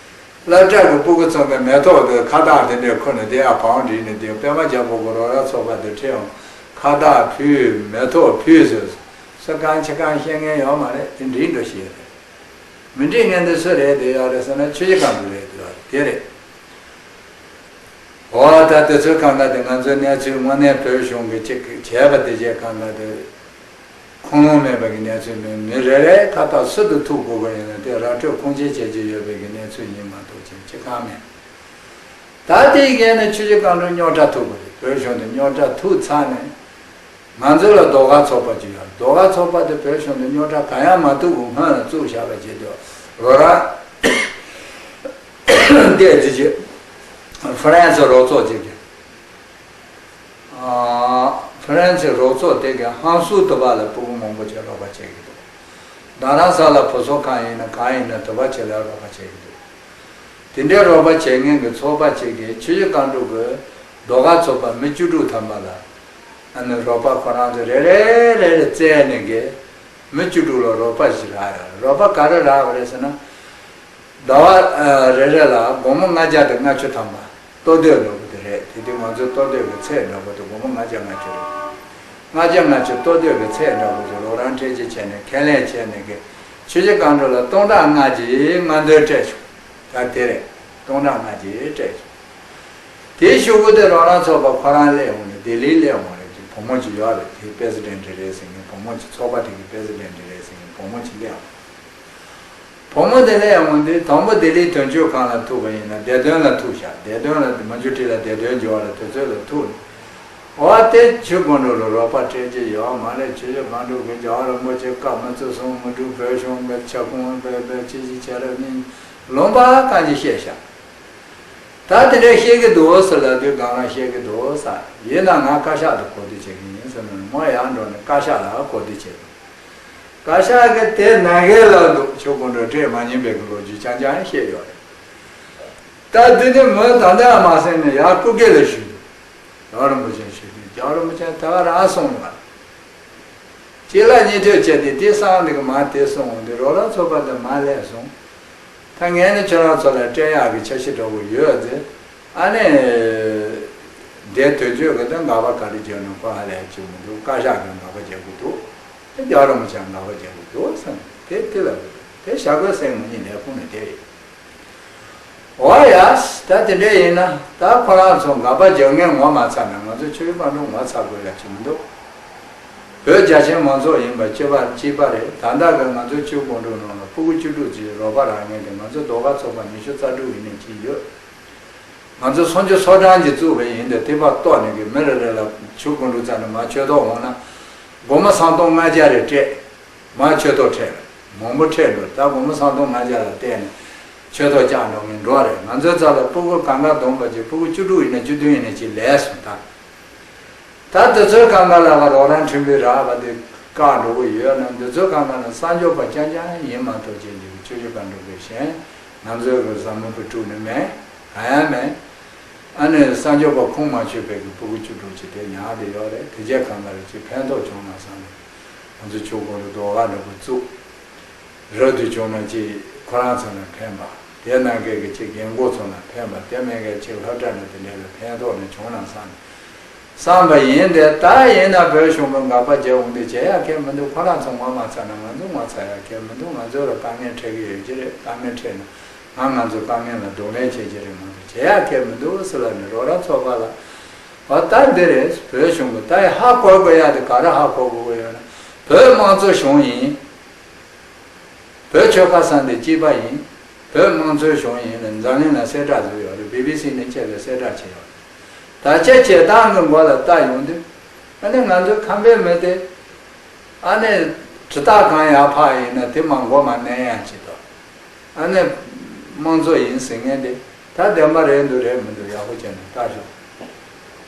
སློབ་གྲྭ་གི་སྤུ་གུ་ཚོ་གི་མེ་ཏོག་དེ་ཁ་བཏགས་དེ་འདྲས་ཁུར་ནས་དེ་ཡར་བང་བསྒྲིགས་ནས་དེ་པད་མ་རྒྱལ་པོ་གི་རོགས་རམ་ཚོགས་པ་དེ་ཁྲིད་ཡོང་། ཁ་བཏགས་ཕུལ། མེ་ཏོག་ཕུལ་ཟེར། སུ་གང་ཕྱི་གང་བཤད་མཁན་ཡོད་མ་རེད། དེ་འགྲིག་འགྲོ་ཤེས་རེད། མི་འགྲིག་མཁན་དེ་སུ་རེད། དེ་ཡོད་རེད་ཟེར་ན་ཆུ་བཞི་སྒང་དྲུག་རེད། དེ་ཡོད་རེད། དེ་རེད། འོ་ད་དེ་ཚོའི་སྒང་ག་དེ་ང་ཚོའི་གནས་ཚུལ་དངོས་གནས་བོད་གཞུང་གི་ཅིག་བྱས་པ་དེ་བྱས་སྒང་ག་དེ་ཁུངས་ལུང་མེད་པ་གི་གནས་ཚུལ་མིན། མི་རེ་རེ་ཁ་བཏགས་སུ་དང་ཐུག་དགོས་པ་ཡིན་ན་དེ་ར་སྤྲོད་ཁུངས་སྐྱེལ་བྱེད་ཀྱི་ཡོད་པའི་གི་གནས་ཚུལ་ཡིན་མ་གཏོགས་ཅིག་ཅི་གང་མེད། ད་དེའི་རྐྱེན་ནས་ཆུ་བཞི་སྒང་དྲུག་རྙོག་དྲ་ཐུག་པ་རེད། བོད་གཞུང་དུ་རྙོག་དྲ་ཐུག་ཚར་ནས། ང་ཚོ་ལ་ཟློས་གར་ཚོགས་པ་ཅིག་ཡོད། ཟློས་གར་ཚོགས་པ་དེ་བོད་གཞུང་དུ་རྙོག་དྲ་གང་ཡང་མ་ཐུག་གོང་སྔོན་ལ་བཙུགས་བཞག་པ་བྱས་དུས་རོགས་རམ་བལྟས་ཙི་ཅིག་ཧྥ་རན་སི་རོགས་ཚོགས་ཅིག་གིས། ཧྥ་རན་སི་རོགས་ཚོགས་དེ་གའི་ཧང་སུའུ་དུ་བ་ལ་སྤུ་གུ་མང་པོ་ཅིག་རོགས་པ་བྱེད་ཀྱི་འདུག་རྡ་རམ་ས་ལ་བུ་གསོ་ཁང་ཡིན་ན་གང་ཡིན་ན་དུ་བ་ཅིག་ལ་རོགས་པ་བྱེད་ཀྱི་འདུག་དེ་འདྲའི་རོགས་པ་བྱེད་མཁན་གྱི་ཚོགས་པ་ཅིག་གིས་ཆུ་བཞི་སྒང་དྲུག་གི་ཟློས་གར་ཚོགས་པ་མི་བཅུ་དྲུག་ཐམ་པ་ལ། ཨ་ནི་རོགས་པ་ཁོ་རང་ཚོ་རེ་རེ་རེ་རེ་བཙལ་ནས་གི་མི་བཅུ་དྲུག་ལ་རོགས་པ་ཞིག་རག་ཡོད་རེད། རོགས་པ་ག་རེ་རག་པ་རེད་ཟེར་ན། ཟླ་བ་ཨ་རེ་རེ་ལ་སྒོར་མོ་ལྔ་བརྒྱ་དང་ལྔ་བཅུ་ཐམ་པ་ལྟོ་དོད་འདྲ་པོ་དེ་རེད། དེ་དུས་ང་ཚོའི་ལྟོ་དོད་ཀྱི་ཚད་འདྲ་པོ་དེ་སྒོར་མོ་ལྔ་བརྒྱ་ལྔ་བཅུ་རེད། ལྔ་བརྒྱ་ལྔ་བཅུ་ལྟོ་དོད་ཀྱི་ཚད་འདྲ་པོ་དེ་རོགས་རམ་འཕྲལ་ཆེ་བྱས་ནས་ཁས་ལེན་བྱས་ནས་གི་ ཆོས་རྗེ་བཀའ་འགྲོ་ལ་སྟོང་ཕྲག་ལྔ་གྱི་མངའ་འདུན་སྤྲད་བྱུང་། ད་དེ་རེད། སྟོང་ཕྲག་ལྔ་གྱི་སྤྲད་བྱུང་། དེའི་གཞུག་གུ་དེ་རོགས་རམ་ཚོགས་པ་ཁོ་རང་སླེབས་འོང་ནས་ལྡི་ལི་སླེབས་འོང་རེད། ཅིག་བུ་མོ་ཅིག་ཡོད་རེད། དེའི་པེ་སི་ཌེན་ཊི་རེད་ཟེར་མཁན་བུ་མོ་ཅིག་ཚོགས་པ་དེ་གི་པེ་སི་ཌེན་ཊི་རེད་ཟེར་མཁན་བུ་མོ་ཅིག་སླེབས་འོང་། བུ་མོ་དེ་སླེབས་འོང་དུས་དང་པོ་ལྡི་ལིའི་དོན་གཅོད་ཁང་ལ་ཐུག་པ་ཡིན་ན་བདེ་དོན་ལ་ཐུག་ཤག་བདེ་དོན་ལ་མ་འཇུ་ཁྲི་ལ་བདེ་དོན་འབྱོར་བ་ལ་དུས་ཚོད་ལ་ཐུག་ནས། འོ་དེ་ཆོས་སྐུ་མགྲོན་ལ་རོགས་པ་སྤྲད་ཀྱི་ཡོད་མ་རེད། ཆོས་རྗེ་བཀའ་འགྲོ་གིས་རྒྱལ་བ་རིན་པོ་ཆེ་བཀའ་མི་བརྩི་སོང་། མུ་འབྲེལ་བོད་གཞུང་གི་ཁྱབ་ཁོངས་བོད་བོད་སྤྱི་གཞི་བྱས་རབས་གཉིས་ལུང་པ་གང་ཅི་བཤད་ཤག་ད་དེ་འདྲ་བཤད་ཀྱི་འདུག་ཟེར་ལབ་དུས་སྒང་ལ་བཤད་ཀྱི་འདུག་ཟེར། ཡིན་ན་ང་བཀའ་ཤག་ཏུ་གོ་བསྡུར་བྱེད་ཀྱི་ཡིན་ཟེར་ནས་མོ་ཡར་འགྲོ་ནས་བཀའ་ཤག་ལ་གོ་བསྡུར་བྱས་འདུག་བཀའ་ཤག་གིས་དེ་ནང་གི་ལབ་འདུག་ཆོས་སྐུ་མགྲོན་སྤྲད་མ་མྱོང་བའི་གི་ལོ་རྒྱུས་རྐྱང་རྐྱང་བཤད་ཡོད་རེད། ད་དེ་ནས་མོས་ད་ལྟ་མ་ཟིན་ནས་ཡར་སྐུ་སྒེར་ལ་ཞུས་འདུག་རྒྱལ་བ་རིན་པོ་ཆེ་ཞུས་དུས་རྒྱལ་བ་རིན་པོ་ཆེ་ད་ག་རང་གསུངས་ཡོད་རེད། ཅིག་ལ་གཉིས་ཐོས་བྱས་ཏེ་དེ་སང་འདི་གི་མ་དེ་སོང་འདི་རོགས་རམ་ཚོགས་པ་འདི་མ་སླེབས་སོང་། ད་ངས་ནི་ཁྱོད་རང་ཚོ་ལ་སྤྲད་ཡག་གི་འཆར་གཞི་འདྲ་བོ་ཡོད་ཟེར། ཨ་ནི། འདས་དུས་ཚོད་གི་ད་འགག་པ་ག་རེ་བྱུང་ན་ཁོ་ཧ་ལས་ཅིག་མི་འདུག་བཀའ་ཤག་གི་འགག་པ་རྒྱག་གི་འདུག་དེ་རྒྱལ་བ་རིན་པོ་ཆེ་འགག་པ་རྒྱག་གི་འདུག་བསམ་དེ་དེ་ལ་དེ་ཞྭ་གོས་སེང་མོ་གཉིས་ལས་ཁུངས་ནས་དེ་རེད། འོ་ཡ། ད་དེ་འདྲ་ཡིན་ན་ད་ཁོ་རང་ཚོ་འགག་པ་རྒྱག་མཁན་ངོ་མ་ཚ་ན་ང་ཚོ་ཆོས་རིག་པ་འགྲོ་ངོ་ཚ་དགོས་ཡ་ཅིག་མི་འདུག་བོད་རྒྱ་ཆེན་མང་ཚོགས་ཡིན་པ་གཅིག་པ་གཅིག་པ་རེད། ད་ལྟ་གི་ང་ཚོ་ཆོས་སྐུ་མགྲོན་ནང་ལ་སྤུ་གུ་བཅུ་དྲུག་ཅིག་རོགས་པ་རག་མཁན་དེ་ང་ཚོ་ཟློས་གར་ཚོགས་པ་ཉི་ཤུ་རྩ་དྲུག་ཡིན་ནས་ཅིག་ཡོད། ང་ཚོ་སངས་རྒྱས་ཚོགས་གྲངས་ཀྱིས་བཙུགས་པ་ཡིན་ཏེ་དེ་བར་གཏོགས་ནས་ཀྱི་མི་རེ་རེ་ལ་ཆོས་སྐུ་མགྲོན་རྩ་ནས་མར་ཆོས་ཐོག་འོང་ན་སྒོར་མོ་སུམ་སྟོང་ལྔ་བརྒྱ་རེ་སྤྲད། མར་ཆོས་ཐོག་འཕྲད་རེད། མང་པོ་འཕྲད་འགྲོ། ད་སྒོར་མོ་སུམ་སྟོང་ལྔ་བརྒྱ་ལ་བརྟེན་ནས་ཆོས་ཐོག་བཅག་འགྲོ་མཁན་འགྲོ་རེད། ང་ཚོའི་རྩ་ལ་སྤུ་གུ་གང་ག་བསྡོམས་པ་ཅིག་སྤུ་གུ་བཅུ་དྲུག་ཡིན་ན་བཅུ་བདུན་ཡིན་ན་ཅིག་ལས་སོང་ད། ད་དེ་ཚོའི་སྒང་ག་ལ་བ་རོགས་རམ་ཕྲན་བུ་རག་པ་དེ་བཀག་འགྲོ་གི་ཡོད་ན་འདི་ཚོའི་སྒང་ག་ལ་གསར་འབྱོར་པ་རྐྱང་རྐྱང་ཡིན་མ་གཏོགས་ཅན་གྱི་ཆོས་རྗེ་བཀའ་འགྲོ་གི་གཞན་ང་ཚོའི་གི་བཟང་མོ་བུ་ཕྲུག་ནི་མེད། གང་ཡང་མེད། ཨ་ནི་གསར་འབྱོར་པ་ཁུངས་མ་འཁྱོལ་བའི་གི་སྤུ་གུ་བཅུ་དྲུག་ཅིག་དེ་ཉར་བསྡད་ཡོད་རེད། དེ་རྗེས་སྒང་ག་ལ་ཅིག་ཕན་ཐོགས་བྱུང་ན་བསམ་ནས་ང་ཚོ་ཆོས་སྐུ་མགྲོན་ཟློས་གར་འདྲ་པོ་བཙུགས། རབ་ཏུ་བྱུང་ན་ཅིག་ཁོ་རང་ཚོ་ལ་ཕན་པ། དེ་ནང་བཞིན་གྱི་ཅིག་རྒན་རྒོན་ཚོ་ལ་ཕན་པ། དེ་མིན་གྱི་ཅིག་སློབ་གྲྭ་ནས་དེ་འདྲ་ལ་ཕན་ཐོགས་ནས་བྱུང་ན་བསམ་ནས་བསམ་པ་ཡིན་ཏེ། ད་ཡིན་ན་བོད་གཞུང་གི་འགག་པ་རྒྱག་འོང་དུས་བྱེད་ཡག་གལ་མི་འདུག་ཁོ་རང་ཚོ་ངོ་མ་ཚ་ན་ང་ཚོ་ངོ་ཚ་ཡག་གལ་མི་འདུག་ང་ཚོ་ལ་དཀའ་ངལ་འཕྲད་ཀྱི་ཡོད་ཀྱི་རེད། དཀའ་ངལ་འཕྲད་ན་ང་ང་ཚོ་དཀའ་ངལ་ལ་གདོང་ལེན་བྱེད་ཀྱི་རེད། ང་ཚོ་བྱེད་ཡག་གལ་མི་འདུག་ཟེར་ལབ་ནས་རོགས་རམ་ཚོགས་པ་ལ། འོ་ད་འདི་རེད། བོད་གཞུང་གི་ད་ཡི་ཧ་གོ་དགོས་ཡག་དེ་ག་རེ་ཧ་གོ་དགོས་ཀྱི་ཡོད་ན། བོད་དམངས་གཙོ་གཞུང་ཡིན། བོད་ཆོལ་ཁ་གསུམ་དེ་གཅིག་པ་ཡིན། བོད་དམངས་གཙོའི་གཞུང་ཡིན་ལ་འཛམ་གླིང་ལ་གསལ་བསྒྲགས་བཟོས་ཡོད་རེད། བི་བི་སི་ནས་བཅས་པའི་གསལ་བསྒྲགས་བྱས་ཡོད་རེད། ད་ཆ་བྱེད་སྟངས་ཀྱི་མགོ་ལ་བལྟ་ཡོང་དུས་ཨ་ནི་ང་ཚོའི་ཁམས་པའི་མི་དེ་ཨ་ནི་གྲི་སྟག་གང་ཡར་འཕགས་ཡིན་ན་དེ་མར་མགོ་མར་མནན་ཡག་ཅིག་དང་། ཨ་ནི་དམངས་གཙོ་ཡིན་ཟེར་མཁན་དེ་ད་བདེན་པ་རེད་འདུག་རེད་མི་འདུག་ཡག་པོ་བྱས་ནས་བལྟ་ཤོག་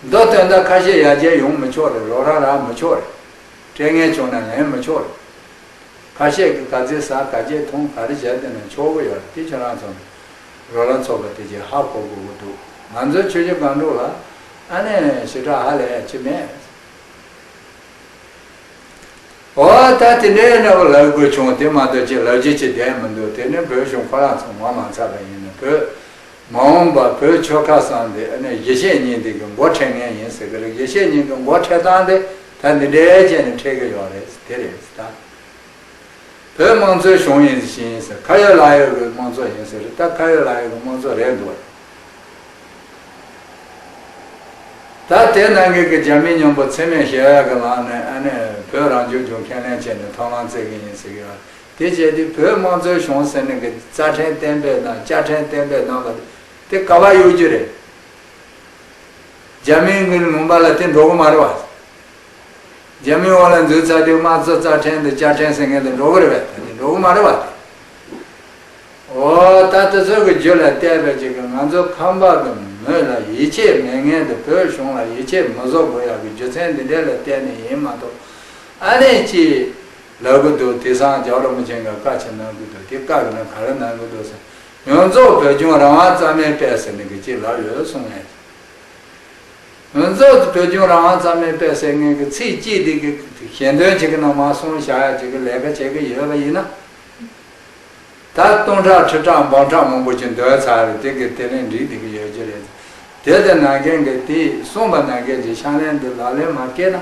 མདོ་དོན་དག་ཁ་ཤས་ཡར་རྒྱས་ཡོང་མི་ཆོག་རེད། རོགས་རམ་རག་མི་ཆོག་རེད། སྤྲད་མཁན་བྱུང་ན་ལེན་མི་ཆོག་རེད། ཁ་ཤས་ཀྱིས་ག་ཚོད་ཟ་ག་ཚོད་འཐུང་ག་རེ་བྱས་བསྡད་ན་ཆོག་གི་ཡོད་རེད། དེ་ཁྱོད་རང་ཚོ་རོགས་རམ་ཚོགས་པ་དེ་ཅིག་ཧ་གོ་དགོས་ཀྱི་འདུག་ང་ཚོའི་ཆོས་བརྒྱུད་སྒང་དྲུག་ལ་ཨ་ནི་ཞེ་དྲག་ཧ་ལས་ཡ་ཅི་མེད། འོ་ད་དེ་འདྲའི་འདྲ་བོ་ལབ་དགོས་བྱུང་། དེ་མ་གཏོགས་ཅིག་ལབ་རྒྱུ་ཅིག་བསྡད་མི་འདུག་དེ་ནི་བོད་གཞུང་ཁོ་རང་ཚོ་ངོ་མ་ཚ་བ་ཡིན་ན་བོད་མ་འོངས་པ་བོད་ཆོལ་ཁ་གསུམ་དེ་ཨ་ནི་གཞིས་བྱེས་གཉིས་དེ་གི་མགོ་ཁྲིད་མཁན་ཡིན་ཟེར་གི་རེད། གཞིས་བྱེས་གཉིས་ཀྱི་མགོ་ཁྲིད་སྟངས་དེ་ད་འདི་འདྲའི་བྱས་ནས་ཁྲིད་གི་ཡོད་རེད། དེ་རེད་ད། བོད་དམངས་གཙོའི་གཞུང་ཡིན་ཞིང་ཟེར། ཁ་ཡོད་ལག་ཡོད་ཀྱི་དམངས་གཙོ་ཡིན་ཟེར། ད་ཁ་ཡོད་ལག་ཡོད་ཀྱི་དམངས་གཙོ་རེད་འདུག་ད་དེ་ནང་གི་གི་རྒྱ་མི་མཉམ་པོ་འཚེ་མེད་ཞི་བའི་གི་ལམ་ནས་ཨ་ནི་བོད་རང་སྐྱོང་ལྗོངས་ཁས་ལེན་བྱས་ནས་མཐོང་ལམ་བཙལ་གི་ཡིན་ཟེར་གི་ཡོད། དེ་བྱས་དུས་བོད་དམངས་གཙོའི་གཞུང་ཟེར་ནས་གི་རྩ་ཁྲིམས་གཏན་འབེབས་དང་བཅའ་ཁྲིམས་གཏན་འབེབས་གནང་བ་དེ་ག་པར་གཡུག་རྒྱུ་རེད། རྒྱ་མིའི་གི་ལུང་པ་ལ་དེ་འགྲོ་གི་མ་རེད་བ། རྒྱ་མིའི་འོག་ལ་འཛུལ་ཚར་དུས་དམངས་གཙོ་རྩ་ཁྲིམས་དང་བཅའ་ཁྲིམས་ཟེར་མཁན་དེ་འགྲོ་གི་རེད་བས། ད་དེ་འགྲོ་གི་མ་རེད་བ་དེ། འོ་ད་དེ་ཚོ་གི་རྒྱུ་ལ་བལྟས་པའི་ཅིག་གི་ང་ཚོ་ཁམས་པ་གི་མི་ལ་ཡིད་ཆེས་མེད་མཁན་དེ་བོད་གཞུང་ལ་ཡིད་ཆེས་མི་བཟོ་དགོས་ཡག་གི་རྒྱུ་མཚན་འདི་འདྲ་ལ་བརྟེན་ནས་ཡིན་མ་གཏོགས། ཨ་ནི་ཅིག་ལབ་གི་འདུག་དེང་སང་རྒྱལ་བ་རིན་པོ་ཆེ་གིས་བཀའ་ཅིག་གནང་གི་འདུག་དེ་བཀའ་གི་ནང་ག་རེ་གནང་གི་འདུག་ཟེར། ཡོངས་རྫོགས་བོད་ལྗོངས་རང་དབང་རྩ་མེད་སྤེལ་ཟེར་ནས་གི་ཅིག་ལབ་ཡོད་གསུངས་ནས། ང་ཚོ་བོད་ལྗོངས་རང་དབང་རྩ་མེད་སྤེལ་ཟེར་མཁན་གྱི་ཚིག་གཅིག་དེ་གི་ཞལ་འདོན་བྱེད་ཀྱི་ནང་མ་གསུངས་བཞག་ཡ་ཅིག་གི་ལས་ཀ་བྱེད་ཀྱི་ཡོད་པ་ཡིན་ན། ད་སྟོང་ཕྲག་ཁྲི་ཕྲག་འབུམ་ཕྲག་མང་པོ་ཅིག་འདོན་ཚར་རེད། དེ་གི་དེ་ནས་འགྲིག་བསྡད་ཀྱི་ཡོད་ཀྱི་རེད། དེ་ལྟར་ནང་འགན་གྱི་དེ་གསུངས་པ་ནང་འགན་གྱི་ཕྱག་ལེན་འདི་ལག་ལེན་མ་བཀལ་ན།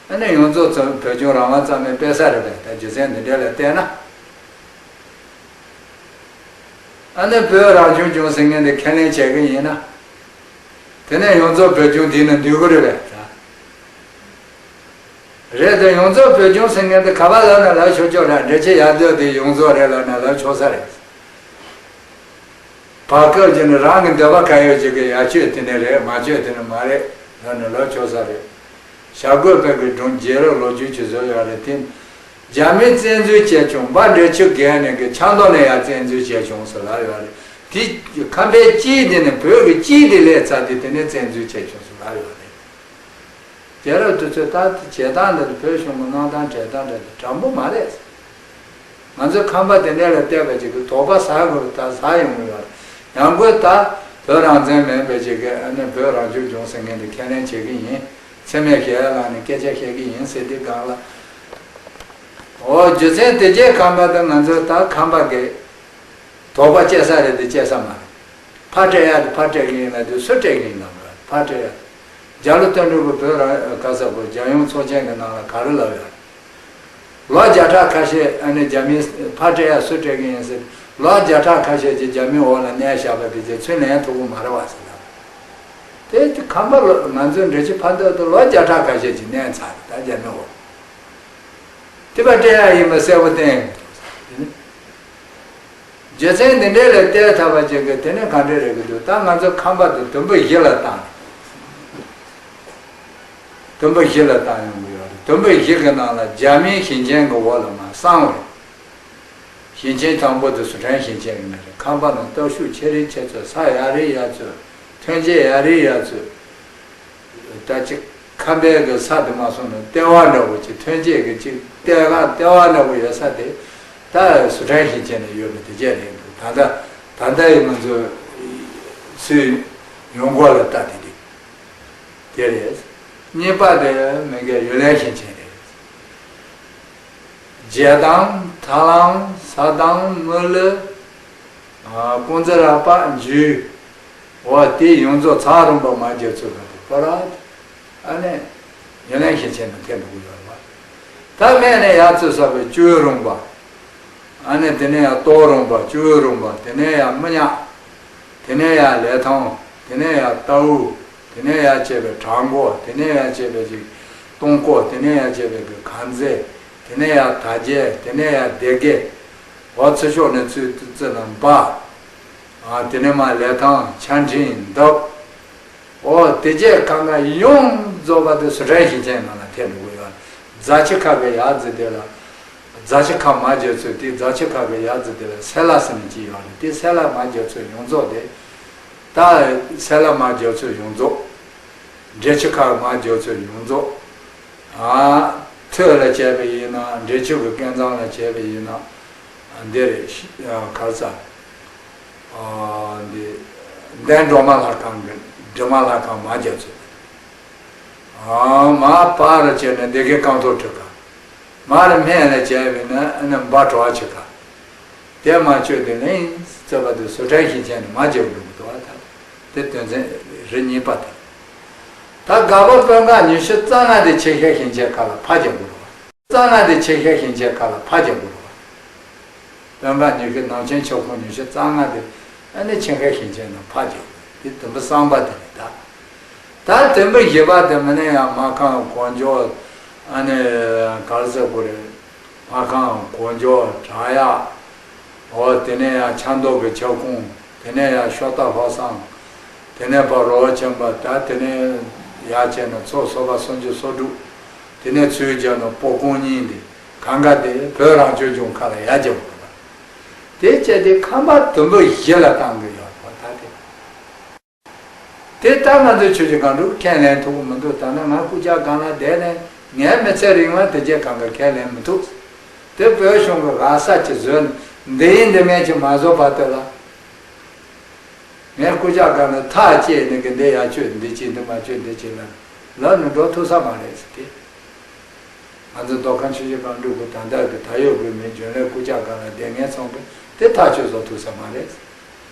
ཨ་ནི་ཡོངས་རྫོགས་ཚོ་བོད་ལྗོངས་རང་དབང་རྩ་མེད་སྤེལ་ས་རེད་པས། ད་རྒྱུ་མཚན་འདི་འདྲ་ལ་བལྟས་ན། ཨ་ནི་བོད་རང་སྐྱོང་ལྗོངས་ཟེར་མཁན་དེ་ཁས་ལེན་བྱེད་ཀྱི་ཡིན་ན། དེ་ནས་ཡོངས་རྫོགས་བོད་ལྗོངས་དེ་ནི་འདུས་དགོས་རེད་པས། རེད་དེ་ཡོངས་རྫོགས་བོད་ལྗོངས་ཟེར་མཁན་དེ་ག་པར་ལབ་ན་ལབ་ཆོག་ཆོག་རེད། འབྲེལ་ཆད་ཡར་འདོད་དེ་ཡོངས་རྫོགས་རེད་ལབ་ན་ལབ་ཆོག་ས་རེད། བར་སྐབས་ཀྱི་ནི་རང་གི་འདོད་པ་ག་ཡོད་ཅིག་གི་ཡར་གཅོད་དེ་ནི་རེད། མར་གཅོད་དེ་ནི་མ་རེད་ལབ་ནི་ལབ་ཆོག་ས་རེད། བྱ་རྒོད་པའི་གི་སྒྲུང་རྒྱལ་རབས་ལོ་རྒྱུས་ཀྱི་བཟོ་ཡོད་རེད་དེ། རྒྱ་མིས་བཙན་འཛུལ་བྱས་བྱུང་། འབའ་འབྲས་ཆུ་བརྒལ་ནས་གི་ཆབ་མདོ་ནས་ཡར་བཙན་འཛུལ་བྱས་བྱུང་ཟེར་ལབ་ཡོད་རེད། དེ་ཁམས་པའི་དཀྱིལ་དེ་ནས་བོད་ཀྱི་དཀྱིལ་དེ་སླེབས་ཚར་དུས་དེ་ནས་བཙན་འཛུལ་བྱས་བྱུང་ཟེར་ལབ་ཡོད་རེད། རྒྱལ་རབས་དུས་ཚོད་ལྟར་དུ་བྱེད་སྟངས་འདི་ལ་བོད་གཞུང་གི་གནང་སྟངས་བྱེད་སྟངས་འདྲ་དེ་དྲང་པོ་མ་རེད། ང་ཚོའི་ཁམས་པ་དེ་འདྲ་ལ་བལྟས་པ་ཅིག་གི་དོགས་པ་ཟ་དགོས་ད་ཟ་ཡོང་གི་ཡོད་རེད། ཡང་སྒོས་ད་བོད་རང་བཙན་མིན་པ་ཅིག་གི་ཨ་ནི་བོད་རང་སྐྱོང་ལྗོངས་ཟེར་མཁན་དེ་ཁས་ལེན་བྱེད་ཀྱི་ཡིན། འཚེ་མེད་ཞི་ཡར་ལངས་ནས་སྐད་ཆ་བཤད་ཀྱི་ཡིན་ཟེར་དུས་སྒང་ལ། འོ་རྒྱུ་མཚན་དེ་རྗེས་ཁམས་པ་དང་ང་ཚོའི་ད་ཁམས་པ་གི་དོགས་པ་སྐྱེ་ས་རེད་དེ་སྐྱེ་ས་མ་རེད། ཕར་སྤྲད་ཡག་དེ་ཕར་སྤྲད་ཀྱི་ཡིན་ལབ་དུས་སུ་སྤྲད་ཀྱི་ཡིན་ལབ་རེད། ཕར་སྤྲད་ཡག་དེ། རྒྱ་ལོ་དོན་གྲུབ་ཀྱིས་བོད་རང་ག་ས་བོད་རྒྱལ་ཡོངས་ཚོགས་ཆེན་གྱི་ནང་ལ་ག་རེ་ལབ་ཡོད་རེད། ལོ་བརྒྱ་ཕྲག་ཁ་ཤས་ཨ་ནི་རྒྱ་མིའི་ཕར་སྤྲད་ཡག་སུ་སྤྲད་ཀྱི་ཡིན་ཟེར། ལོ་བརྒྱ་ཕྲག་ཁ་ཤས་ཀྱི་རྒྱ་མིའི་འོག་ལ་གནས་བཞག་པ་དེ་ཚོས་ཚུར་ལེན་ཐུབ་ཀྱི་མ་རེད་བ་ཟེར་ལབ། དེ་དེ་ཁམས་པ་ལོ་ང་ཚོའི་འབྲེལ་ཆུ་ཕར་འདོད་དུ་ལོ་བརྒྱ་ཕྲག་ཁ་ཤས་ཀྱི་གནས་ཚར་རེད་ད་རྒྱ་མི་འོག་དེ་པ་སྤྲད་ཡག་ཡིན་པ་གསལ་པོ་བསྟན། རྒྱུ་མཚན་འདི་འདྲའི་ལ་བལྟས་ཐུབ་པ་ཅིག་གི་དེ་ནས་ག་འདྲ་རེད་གི་འདུག་ད་ང་ཚོ་ཁམས་པ་དེ་དུམ་བུ་བཞི་ལ་བཏང་། དུམ་བུ་བཞི་ལ་བཏང་ཡོང་གི་ཡོད་རེད། དུམ་བུ་བཞི་གི་ནང་ལ་རྒྱ་མིའི་ཞིང་ཆེན་གི་འོག་ལ་མར་གསང་བ་རེད། ཞིང་ཆེན་དང་པོ་དེ་སི་ཁྲོན་ཞིང་ཆེན་ཡིན་ནི་རེད། ཁམས་པ་ནི་སྟོབས་ཤུགས་ཆེ་རིགས་ཆེ་ཚོད། ས་ཡག་རིགས་ཡག་ཚོད། ཐོན་སྐྱེད་ཡག་རིགས་ཡག་ཚོད། ད་ཅིག་ཁམས་པའི་གི་ས་དེ་མ་སོང་ན་ལྟེ་བ་འདྲ་བོ་ཅིག་ཐོན་སྐྱེད་གི་ཅིག་ལྟེ་བ་ལྟེ་བ་འདྲ་བོ་ཡོད་ས་དེ་ད་སི་ཁྲོན་ཞིང་ཆེན་ནས་ཡོད་པ་དེ་གྱད་རེད་འདུག་ད་ལྟ་ད་ལྟ་ཡི་ང་ཚོ་སུའི་ཡོང་སྒོ་ལ་ལྟ་དེ་དེ་དེ་རེད། གཉིས་པ་དེ་མི་འགའ་ཡུན་ནན་ཞིང་ཆེན་རེད། རྒྱལ་ཐང་། ཐ་ལང་། ས་ཐང་། མུ་ལི། ཀུང་ཙི་ར་པ། འཇུ། འོ་དེ་ཡོངས་རྫོགས་ཚང་རིམ་པ་མ་རྒྱལ་ཚོད་ལ་དེ་པ་ར། ཨ་ནི་ཡུན་ནན་ཞིང་ཆེན་དུ་ཐེབས་འགྲོ་གི་ཡོད་རེད་བ། ད་སྨད་ནས་ཡར་ཚུར་ས་བའི་ཅུའུ་རོང་པ། ཨ་ནི་དེ་ནས་ཡང་ཏོག་རོང་པ། ཅུའུ་རོང་པ། དེ་ནས་ཡང་རྨི་ཉག་དེ་ནས་ཡང་ལེ་ཐང་། དེ་ནས་ཡང་ཏའུ། དེ་ནས་ཡང་བྱས་པའི་བྲག་འགོ། དེ་ནས་ཡང་བྱས་པའི་ཅིག་སྟོང་སྐོར། དེ་ནས་ཡང་བྱས་པའི་གི་གང་ཚེ། དེ་ནས་ཡང་དར་རྒྱས། དེ་ནས་ཡང་སྡེ་དགེ། འོ་ཚུར་ཕྱོགས་ནས་ཚུར་ཚུར་ན་འབའ། ཨ་དེ་ནས་མར་ལེ་ཐང་། ཆ་འཕྲིན། འདབ། འོ་དེ་རྗེས་གང་ག་ཡོངས་རྫོགས་པ་དེ་སི་ཁྲོན་ཞིང་ཆེན་ནང་ལ་ཐེབས་འགྲོ་གི་ཡོད། རྫ་ཆུ་ཁ་གི་ཡར་རྫི་དེ་ལ། རྫ་ཆུ་ཁ་མ་རྒྱལ་ཚོད་དེ་རྫ་ཆུ་ཁ་གི་ཡར་རྫི་དེ་ལ་སེ་ལ་ཟེར་ནས་ཅིག་ཡོད་རེད། དེ་སེ་ལ་མ་རྒྱལ་ཚོད་ཡོངས་རྫོགས་དེ། ད་སེ་ལ་མ་རྒྱལ་ཚོད་ཡོངས་རྫོགས། འབྲས་ཆུ་ཁ་མ་རྒྱལ་ཚོད་ཡོངས་རྫོགས། ཨ་ཐོད་ལ་བྱས་པ་ཡིན་ན། འབྲས་ཆུ་གི་སྐལ་བཟང་ལ་བྱས་པ་ཡིན་ན། འདི་རེད། གར་ས། འདི་འདན་སྒྲོལ་མ་ལྷ་ཁང་གི་སྒྲོལ་མ་ལྷ་ཁང་མ་རྒྱལ་ཚོད། མར་བར་བྱས་ན་སྡེ་དགེ་རྐང་ཐོག་ཁྲི་ཁ། མར་སྨད་ལ་བྱས་པས་ན་ཨ་ནི་འབའ་གྲོ་བ་ཆུ་ཁ། དེ་མ་ཆོད་དེ་ལན་རྩོད་པ་དེ་སི་ཁྲོན་ཞིང་ཆེན་ནས་མ་རྒྱལ་འགྲོ་གི་འདུག་བ། ད་དེ་དོན་ཚན་རེ་གཉིས་པ་དེ། ད་དགའ་པ་དཔོན་ཁག་ཉི་ཤུ་རྩ་ལྔ་དེ་ཆེ་ཤོས་ཞིང་ཆེན་ཁག་ལ་ཕར་རྒྱག་དགོས་རེད་བ། རྩ་ལྔ་དེ་ཆེ་ཤོས་ཞིང་ཆེན་ཁག་ལ་ཕར་རྒྱག་དགོས་རེད་བ། དཔོན་ཁག་ཉི་ཤུ། ནང་ཆེན་ཁྱབ་ཁོངས་ཉི་ཤུ་རྩ་ལྔ་དེ་ཨ་ནི་ཆེ་ཤོས་ཞིང་ཆེན་ནང་ཕར་རྒྱག་དགོས། དེ་དུམ་བུ་གསུམ་པ་དེ་རེད་ད། ད་དུམ་བུ་བཞི་པ་དེ་མིན་ན་ཡང་མ་ཁང་གོ་འཇོ། ཨ་ནི་ག་རེ་ཟེར་དགོས་རེད། མ་ཁང་གོ་འཇོ། བྲག་གཡབ། འོ་དེ་ནས་ཡང་ཆབ་མདོ་གི་ཁྱབ་ཁོངས། དེ་ནས་ཡང་ཤོ་རྟ་ལྷོ་བསང་། དེ་ནས་ཕར་རོ་བོ་ཆེན་པ། ད་དེ་ནས་ཡར་བྱས་ན་མཚོ་སོ་པ་སུམ་ཅུ་སོ་དྲུག་དེ་ནས་ཚུར་བྱས་ན་སྤོ་ཀོང་གཉིས་འདི་གང་ག་དེ་བོད་རང་སྐྱོང་ལྗོངས་ཁག་ལ་ཡར་བརྒྱབ་དགོས་པ། དེ་བྱས་ཏེ་ཁམས་པ་དུམ་བུ་བཞི་ལ་བཏང་གི་ཡོད་པ་ད་དེ། དེ་ལྟར་ང་ཚོའི་ཆོས་ཀྱི་སྒང་དྲུག་ཁས་ལེན་ཐུབ་ཀྱི་མི་འདུག་ད་ནི་ང་རྐུབ་བཀྱག་སྒང་ལ་བསྡད་ནས་ངའི་མི་ཚེ་རིང་ལ་དེ་རྗེས་གང་ག་ཁས་ལེན་མི་ཐུབ། དེ་བོད་གཞུང་གི་རག་ས་ཅིག་བཟོས་ནས་འདི་ཡིན་འདི་མིན་ཅིག་མ་བཟོ་བར་དུ་ལ། ངའི་རྐུབ་བཀྱག་སྒང་ལ་ཐག་བཅད་ནས་གི་འདི་ཡར་གཅོད་འདི་བྱེད་འདི་མ་གཅོད་འདི་བྱེད་ལབ་ལབ་ནས་འགྲོ་ཐུབ་ས་མ་རེད་ཟེར་ཏེ། ང་ཚོ་མདོ་ཁམས་ཆུ་བཞི་སྒང་དྲུག་གི་ད་ལྟ་གི་ད་ཡོད་དགོས་མིན་རྒྱུན་ལས་རྐུབ་བཀྱག་སྒང་ལ་བསྡད་མཁན་ཚང་མས་དེ་ཐག་གཅོད་བཟོ་ཐུབ་ས་མ་རེད།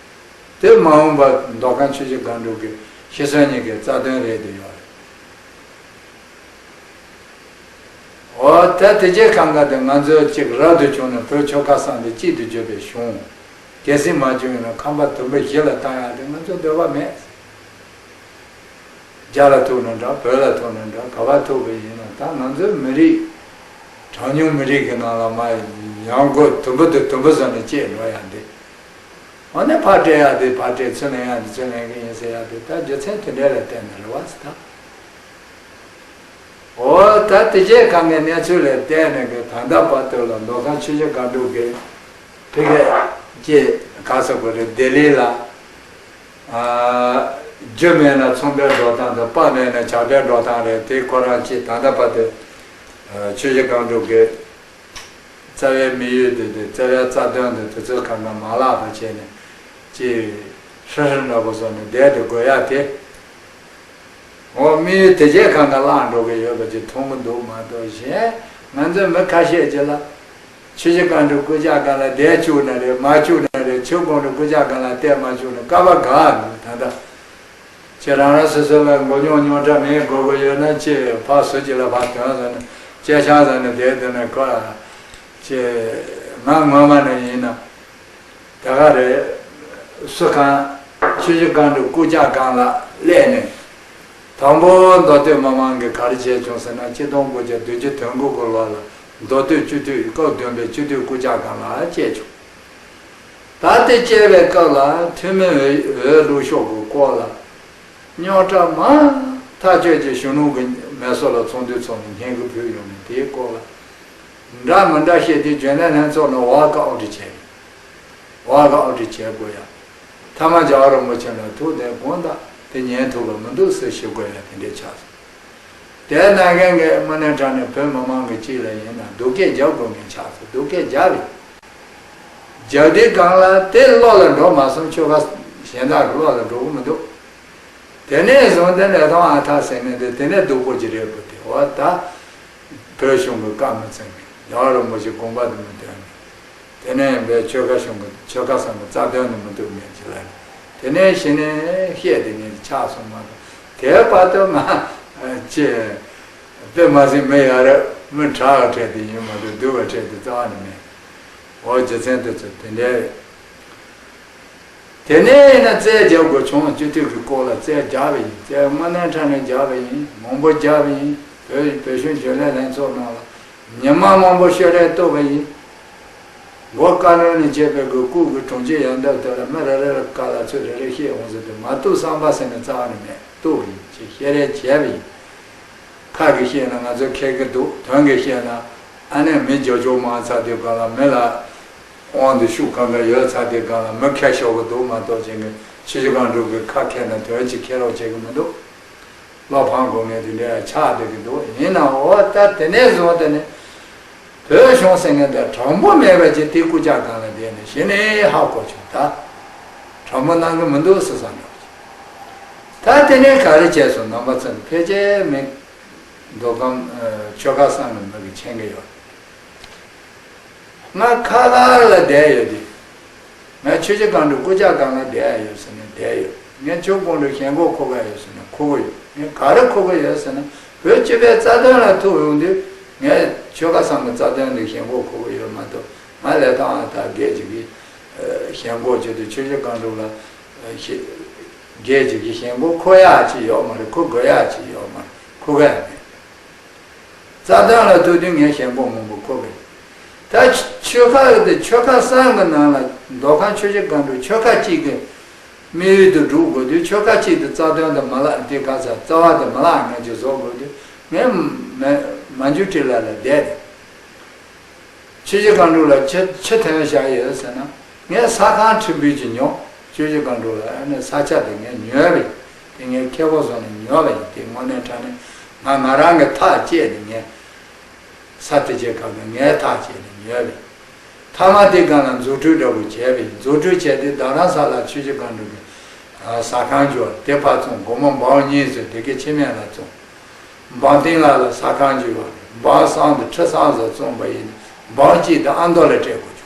དེ་མ་འོངས་པ་མདོ་ཁམས་ཆུ་བཞི་སྒང་དྲུག་གི་ཤི་གསོན་གཉིས་ཀའི་རྩ་དོན་རེད་དེ་ཡོད་རེད། འོ་ད་དེ་རྗེས་གང་ག་དེ་ང་ཚོས་གཅིག་རབ་ཏུ་བྱུང་ནས་བོད་ཆོལ་ཁ་གསུམ་དེ་གཅིག་ཏུ་གྱུར་པའི་གཞུང་། སྒེར་སེམས་མ་བྱུང་ཡིན་ན་ཁང་པ་དུམ་བུ་བཞི་ལ་བཏང་ཡག་དེ་ང་ཚོ་འདོད་པ་མེད། རྒྱ་ལ་ཐུག་ན་འདྲ། བོད་ལ་ཐུག་ན་འདྲ། ག་པར་ཐུག་པ་ཡིན་ན་ད་ང་ཚོའི་མི་རིགས། གྲངས་ཉུང་མི་རིགས་ཀྱི་ནང་ལ་མར་ཡང་སྒོས་དུམ་བུ་དེ་དུམ་བུ་བཟོས་ནས་བཅད་འགྲོ་ཡག་འདི། འོ་ན་ཕར་སྤྲད་ཡག་དེ་ཕར་སྤྲད། ཚུར་ལེན་ཡག་དེ་ཚུར་ལེན་གི་ཡིན་ཟེར་ཡག་དེ། ད་རྒྱུ་མཚན་དེ་འདྲ་ལ་བརྟེན་ནས་རེད་བ་ཟེར་ད། འོ་ད་དེ་རྗེས་གང་གི་གནས་ཚུལ་ལ་བརྟེན་ནས་གི་ད་ལྟ་བར་དུ་ལ་མདོ་ཁམས་ཆུ་བཞི་སྒང་དྲུག་གི་ཕ་གི་ཅེས་ག་ཟེར་དགོས་རེད། ལྡི་ལི་ལ། ཨ། རྒྱུ་མེད་ན་ཚོང་པའི་འགྲོ་སྟངས་དང་། དཔའ་མེད་ན་ཇག་པའི་འགྲོ་སྟངས་རེད། དེ་ཁོ་རང་ཅིག་ད་ལྟ་བར་དུ་ཆུ་བཞི་སྒང་དྲུག་གི་རྩ་བའི་དམིགས་ཡུལ་དེ། དེ་རྩ་བའི་རྩ་དོན་དེ་དུས་ཚོད་གང་ག་མ་བརླག་པ་བྱས་ནས་ཅིག་ཧྲི་ཧྲི་འདྲ་པོ་བཟོ་ནས་བསྡད་དེ་དགོས་ཡག་དེ། འོ། དམིགས་ཡུལ་དེ་རྗེས་གང་ག་བརླག་འགྲོ་གི་ཡོད་པ་ཅིག་མཐོང་གི་འདུག་མ་གཏོགས། གཞན་ང་ཚོའི་མི་ཁ་ཤས་ཅིག་ལ། ཆུ་བཞི་སྒང་དྲུག་རྐུབ་བཀྱག་སྒང་ལ་བསྡད་བཅུག་ན་རེད། མ་བཅུག་ན་རེད། ཆུ་སྒང་དྲུག་རྐུབ་བཀྱག་སྒང་ལ་བསྡད་མ་བཅུག་ན་ཀ་བ་ག་འདུག་ད་ལྟ་ཁྱེད་རང་རང་སོ་སོ་ལ་མགོ་རྙོག་རྙོག་དྲ་མེད་དགོས་ཀྱི་ཡོད་ན། ཅིག་ཕར་ཟུར་ཅིག་ལ་ཕར་དོན་ཟེར་ནས། ཅེ་ཆང་ཟེར་ནས་བསྡད་དེ་ནས་ཁོ། ཅིག་ང་ངོ་མ་ནས་ཡིན་ན། དེ་ག་རེད། སུ་གང་། ཆུ་བཞི་སྒང་དྲུག་རྐུབ་བཀྱག་སྒང་ལ་སླེབས་ནས། དང་པོ་མདོ་སྟོད་མི་མང་གིས་ག་རེ་བྱས་བྱུང་ཟེར་ན། ཆིག་སྟོང་དགུ་བརྒྱ་བདུན་ཅུ་དོན་དགུ་གི་ལོ་ལ་མདོ་སྟོད་སྤྱི་འཐུས། སྐབས་བདུན་པའི་སྤྱི་འཐུས་རྐུབ་བཀྱག་སྒང་ལ་བཅད་བྱུང་། ད་དེ་བཅད་པའི་སྐབས་ལ་འཐུས་མི་འོས་འོས་བླུག་ཕྱོགས་ཀྱི་སྐོར་ལ་རྙོག་དྲ་མང་ཐག་ཆོད་ཀྱི་གཞོན་ནུ་གིས་མེ་སོར་ལ་ཚོགས་འདུ་ཚོགས་ནས་སྙན་ཞུ་ཕུལ་ཡོང་ནས། དེའི་སྐོར་ལ་འདྲ་མི་འདྲ་བཤད་དུས། རྒྱུན་ལས་ལྷན་ཚོགས་ནས་ཝག་ཨའུཊ་བྱས། ཝག་ཨའུཊ་བྱེད་དགོས་ཡ། མཐའ་མ་རྒྱལ་བ་རིན་པོ་ཆེ་ལ་ཐུག་ནས་དགོངས་དག་དེ་ཉན་ཐུབ་པ་མི་འདུག་ཟེར་ཞུ་དགོས་ཡ་དེ་འདྲས་ཆགས་སོང་། དེ་ནང་བཞིན་གྱི་དངོས་གནས་དྲང་གནས་བོད་མི་མང་གི་ཅིག་ལ་ཡིན་ན་སྡུག་སྐད་རྒྱབ་དགོས་མཁན་ཆགས་སོང་། སྡུག་སྐད་རྒྱབ་ཡིན། རྒྱབ་དུས་སྒང་ལ་དེ་བློ་ལ་འགྲོ་མ་སོང་། ཆོལ་ཁ་གཞན་དག་གི་བློ་ལ་འགྲོ་གི་མི་འདུག་དེ་ནས་བཟུང་སྟེ་ལས་དང་ཨ་ཐག་ཟེར་མཁན་དེ་དེ་ནས་སྡུག་པོ་ཅིག་རེད་པ། དེ་འོ་ད་བོད་གཞུང་གི་བཀའ་མི་བཙན་མཁན། རྒྱལ་བ་རིན་པོ་ཆེ་དགོངས་པ་དེ་མི་འདོན་མཁན། དེ་ནས་ཡིན་པའི་ཆོལ་ཁ་གཞུང་གི་ཆོལ་ཁ་གསུམ་གི་རྩ་དོན་དེ་མི་འདུག་མཁན་ཅིག་ལ། དེ་ནས་གཞི་ནས་བཤད་དེ་ངས་ཆགས་སོང་མ་གཏོགས། དེའི་བར་དུ་ང་ཅི་དཔེ་མ་སྲིད་མི་ཡ་རབས། མི་དྲག་ག་འཕྲད་དེ་ཡིན་མ་གཏོགས་སྡུག་ག་འཕྲད་དེ་རྩ་བ་ནས་མེད། འོ། རྒྱུ་མཚན་དེ་ཚོ་དེ་འདྲ་རེད། དེ་ནས་ཡིན་ན་རྩོད་རྒྱག་དགོས་བྱུང་། སྤྱི་འཐུས་ཀྱི་སྐོར་ལ་རྩོད་རྒྱག་པ་ཡིན། རྩོད་དངོས་གནས་དྲང་གནས་རྒྱག་པ་ཡིན། མང་པོ་རྒྱག་པ་ཡིན། བོད་བོད་གཞུང་རྒྱུན་ལས་ལྷན་ཚོགས་ནང་ལ་ཉི་མ་མང་པོ་ཤོད་རེས་གཏོགས་པ་ཡིན། མགོ་དཀར་ནོར་ནས་བྱས་པའི་གི་སྐུ་གི་གྲོང་ཁྱེར་ཡང་འདབས་དེ་ལ་མི་རེ་རེ་ལ་བཀའ་ལ་ཚུལ་རེ་རེ་བཤད་འོང་ཟེར་དུས། མ་གཏོགས་བསམ་པ་ཟེར་ནས་རྩ་བ་ནས་མེད། གཏོགས་པ་ཡིན། ཅེས་བཤད་རེས་བྱས་པ་ཡིན། ཁ་གིས་བཤད་ན་ང་ཚོ་མཁས་གི་འདུག་དོན་གྱིས་བཤད་ན་ཨ་ནེ་མི་རྒྱབ་སྐྱོར་མང་ཚར་དུས་སྒང་ལ། མི་ལ་དབང་དུ་ཤུགས་གང་ག་ཡོད་ཚར་དུས་སྒང་ལ་མི་མཁས་ཤོར་གི་འདུག་མ་གཏོགས། ཅན་གྱི་ཆུ་བཞི་སྒང་དྲུག་གི་ཁ་མཁས་ན་དོན་གཅིག་མཁས་རོགས་བྱེད་གི་མི་འདུག་བློ་ཕམ་དགོས་ངེས་དེ་འདྲ་ཆགས་བསྡད་ཀྱི་འདུག་ཡིན་ནའང་འོ་ད་དེ་ནས་བཟུང་དེ་ནས་བོད་གཞུང་ཟེར་མཁན་དེ་དྲང་པོ་མེད་པ་ཅིག་དེ་རྐུབ་བཀྱག་སྒང་ལ་བསྡད་ནས་གཞི་ནས་ཧ་གོ་བྱུང་། ད་དྲང་པོ་གནང་གི་མི་འདུག་ཟེར་བསམ་འདྲ་པོ་ཅིག་ད་དེ་ནས་ག་རེ་བྱས་སོང་། ནང་པ་ཚོ་ཕལ་ཆེར་མི་མདོ་ཁམས་ཆོལ་ཁ་གསུམ་གྱི་མི་གིས་མཁྱེན་གྱི་ཡོད། ང་ཁ་ལག་ལ་བསྡད་ཡོད་དུས། ང་ཆུ་བཞི་སྒང་དྲུག་རྐུབ་བཀྱག་སྒང་ལ་བསྡད་ཡོད་ཟེར་ན་བསྡད་ཡོད། ངས་ཆུ་སྒང་དྲུག་ཞེན་ཁོག་འཁོར་ག་ཡོད་ཟེར་ན་འཁོར་གི་ཡོད། ངས་ག་རེ་འཁོར་གི་ཡོད་ཟེར་ན། བོད་སྤྱི་པའི་རྩ་དོན་ལ་ཐུག་ཡོང་དུས་ངས་ཆོལ་ཁ་གསུམ་གྱི་རྩ་དོན་ལ་ཞེན་ཁོག་འཁོར་གི་ཡོད་མ་གཏོགས། ང་ལས་དང་ཨ་ཐག་སྒེར་གཅིག་གི་ཞེན་ཁོག་བྱེད་དུས་ཆུ་བཞི་སྒང་དྲུག་ལ་སྒེར་གཅིག་གི་ཞེན་ཁོག་འཁོར་ཡག་ཅིག་ཡོད་མ་རེད། འཁོར་དགོས་ཡག་ཅིག་ཡོད་མ་རེད། འཁོར་ག་ཡང་མེད། རྩ་དོན་ལ་ཐུག་དུས་ངས་ཞེན་ཁོག་མང་པོ་འཁོར་གི་ཡོད། ད་ཆོལ་ཁ་དེ་ཆོལ་ཁ་གསུམ་གྱི་ནང་ལ་མདོ་ཁམས་ཆུ་བཞི་སྒང་དྲུག་ཆོལ་ཁ་གཅིག་གི་དམིགས་ཡུལ་དུ་སྒྲུབ་དགོས་དུས། ཆོལ་ཁ་གཅིག་ཏུ་རྩ་དོན་དུ་མ་ལག་དེ་ག་ས་རྩ་བ་དུ་མ་ལག་ངས་ཅིག་བཟོ་དགོས་དུས། ངས་མ་མ་འཇུ་ཁྲི་ལ་ལ་བསྡད་དེ། ཆུ་བཞི་སྒང་དྲུག་ལ་ཆུ་ཆུ་ཐོན་བཞག་ཡོད་ཟེར་ན། ངས་ས་ཁང་ཁྲི་འབུལ་གྱི་ཉོ། ཆུ་བཞི་སྒང་དྲུག་ལ་ཨ་ནི་ས་ཆ་དེ་ངས་ཉོས་པ་ཡིན། དེ་ངས་ཁེ་པོ་བཟོ་ནས་ཉོས་པ་ཡིན། དེ་དངོས་གནས་དྲང་གནས་ང་ང་རང་གི་ཐག་བཅད་ནས་ངས་ས་དེ་ཆེ་ཁག་གི་ངས་ཐག་བཅད་ནས་ཉོས་པ་ཡིན། མཐའ་མ་དེ་སྒང་ལ་འཛུགས་སྐྲུན་འདྲ་པོ་བྱས་པ་ཡིན། འཛུགས་སྐྲུན་བྱས་དུས་རྡ་རམ་ས་ལ་ཆུ་བཞི་སྒང་དྲུག་གི་ཟ་ཁང་བྱས་པ་དེ་ཕར་བཙོང་། སྒོར་མོ་འབུམ་གཉིས་ཙམ་དེ་གའི་ཕྱི་སྨད་ལ་བཙོང་། འབངས་སྟེང་ལ་ལ་ཟ་ཁང་ཅིག་ཡོད་རེད། འབངས་གསུམ་དང་ཁྲི་གསུམ་ཙམ་བཙོངས་པ་ཡིན་ན། འབངས་གཅིག་དེ་ཨ་མདོ་ལ་སྤྲད་དགོས་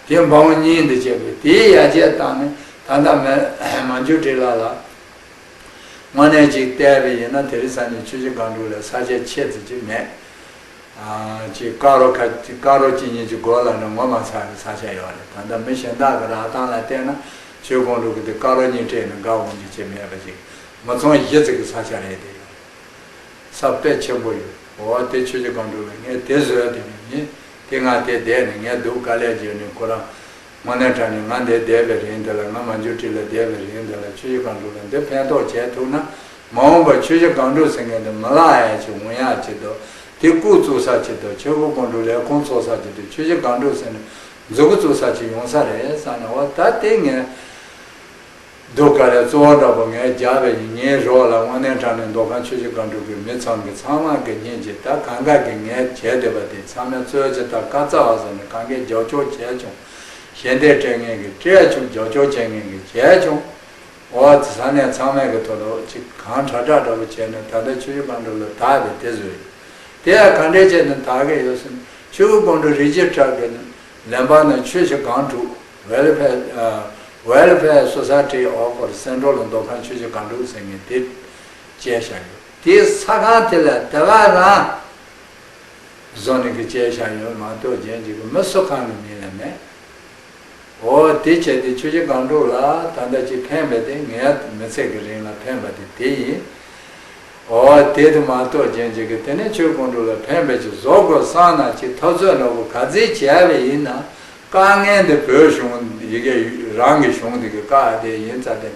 བྱུང་། དེ་འབངས་གཉིས་འདི་བྱས་པས་དེའི་ཡར་རྒྱས་བཏང་ནས་ད་ལྟ་མ་མ་འཇུ་ཁྲི་ལ་ལ་དངོས་གནས་ཅིག་བལྟས་པ་ཡིན་ན། དེ་རིང་སང་ཉིན་ཆུ་བཞི་སྒང་དྲུག་ལ་ས་ཆ་ཆེ་ཙམ་ཅིག་མེད། ཅིག་དཀར་རོ་ཁ་དཀར་རོ་གཅིག་གཉིས་ཀྱི་སྒོ་ལ་ནི་ངོ་མ་ཚ་བའི་ས་ཆ་ཡོད་རེད། ད་ལྟ་མི་གཞན་དག་གི་རག་སྟངས་ལ་བལྟས་ན་ཆོས་ཀོང་སྤྲུགས་ཀྱི་དེ་དཀར་རོ་གཉིས་སྤྲད་ནས་དགའ་འོང་རྒྱུ་ཅིག་མེད་པ་ཅིག་མི་ཚང་བཞི་ཙམ་གྱི་ས་ཆ་རེད་དེ། ས་དཔེ་ཆེན་པོ་ཡོད། འོ་དེ་ཆོས་རྗེ་སྒང་དྲུག་ལ་ངས་དེ་བཟོས་དེ་ནི་ཡིན། དེ་ང་དེ་བསྡད་ནས་ངས་སྡུག་དཀའ་ལས་བརྒྱབ་ནས་ཁོ་རང་དངོས་གནས་དྲང་ནས་ང་འདིར་བསྡད་པའི་རིང་འདི་ལ། ང་མ་འཇུ་ཁྲི་ལ་བསྡད་པའི་རིང་འདི་ལ་ཆོས་རྗེ་སྒང་དྲུག་ལ་འདི་ཕན་ཐོགས་བྱས་ཐུབ་ན། མ་འོངས་པར་ཆོས་རྗེ་སྒང་དྲུག་ཟེར་མཁན་འདི་མི་ལ་ཡ་ཅིག་འོང་ཡ་ཅིག་འདུག་དེ་སྐུ་བཙུགས་ས་ཅིག་འདུག་ཆོས་སྐུ་སྒང་དྲུག་ལས་ཁུངས་ཚོགས་ས་ཅིག་འདུག་ཆོས་རྗེ་སྒང་དྲུག་ཟེར་ནས་མཛུབ་གུ་བཙུགས་ས་ཅིག་ཡོང་ས་རེད་བསམ་ནས། འོ་ད་དེ་ངས་སྡུག་དཀའ་ལས་གཙོ་བོ་འདྲ་པོ་ངས་རྒྱབ་པའི་ཉིན་རོགས་ལ་དངོས་གནས་དྲང་ནས་མདོ་ཁམས་ཆོས་རྗེ་སྒང་དྲུག་གི་མི་ཚང་གི་ཚང་མ་གི་སྙིང་རྗེ། ད་གང་ག་གི་ངས་བྱས་བསྡད་པ་དེ་ཚང་མས་གཙོས་ཇི་ལྟར་བཀའ་སྩལ་པ་ཟེར་ནས་གང་གས་རྒྱབ་སྐྱོར་བྱས་བྱུང་། ཞལ་འདེབས་སྤྲད་མཁན་གྱིས་སྤྲད་བྱུང་། རྒྱབ་སྐྱོར་བྱེད་མཁན་གྱིས་བྱས་བྱུང་། འོ་ས་གནས་ཚང་མས་གི་ཐོག་ལ་ཅིག་གང་དྲག་དྲག་འདྲ་པོ་བྱས་ནས་ད་ལྟ་ཆོས་རྗེ་སྒང་དྲུག་ལ་དར་བའི་དེ་བཟོས་ཡོད། དེ་ཡང་གང་འདྲས་བྱས་ནས་དར་གི་ཡོད་ཟེར་ན། ཆོས་སྐུ་སྒང་དྲུག་རི་ཇི་སི་ཊར་གི་ལན་པ་ནི་ཆོས་རྗེ་སྒང་དྲུག་Welfare ཨ། Welfare Society of Central མདོ་ཁམས་ཆོས་རྗེ་སྒང་དྲུག་ཟེར་མཁན་དེ་བཅས་བཞག་ཡོད། དེའི་ས་ཁང་དེ་ལ་དེ་ག་རང་བཟོ་ནས་གི་བཅས་བཞག་ཡོད་མ་གཏོགས་གཞན་གཅིག་གི་མི་སུ་གང་གི་མིང་ལ་མེད། འོ་དེ་བྱས་ཏེ་ཆོས་རྗེ་སྒང་དྲུག་ལ་ད་ལྟ་ཅིག་ཕན་པ་དེ་ངའི་མི་ཚེ་གི་རིང་ལ་ཕན་པ་དེ་དེ་ཡིན། འོ་དེ་དེ་མ་གཏོགས་གཞན་གཅིག་གི་དེ་ནས་ཆོས་སྐུ་སྒང་དྲུག་ལ་ཕན་པ་ཅིག་བཟོ་དགོས་བསམ་ན་ཅིག་འཐབ་རྩོད་འདྲ་པོ་ག་ཚོད་བྱས་པ་ཡིན་ན། དཀའ་ངལ་འདི་བོད་གཞུང་ཡི་གེ་རང་གི་གཞུང་འདི་གི་བཀག་དེ་ཡིན་ཙང་དེ་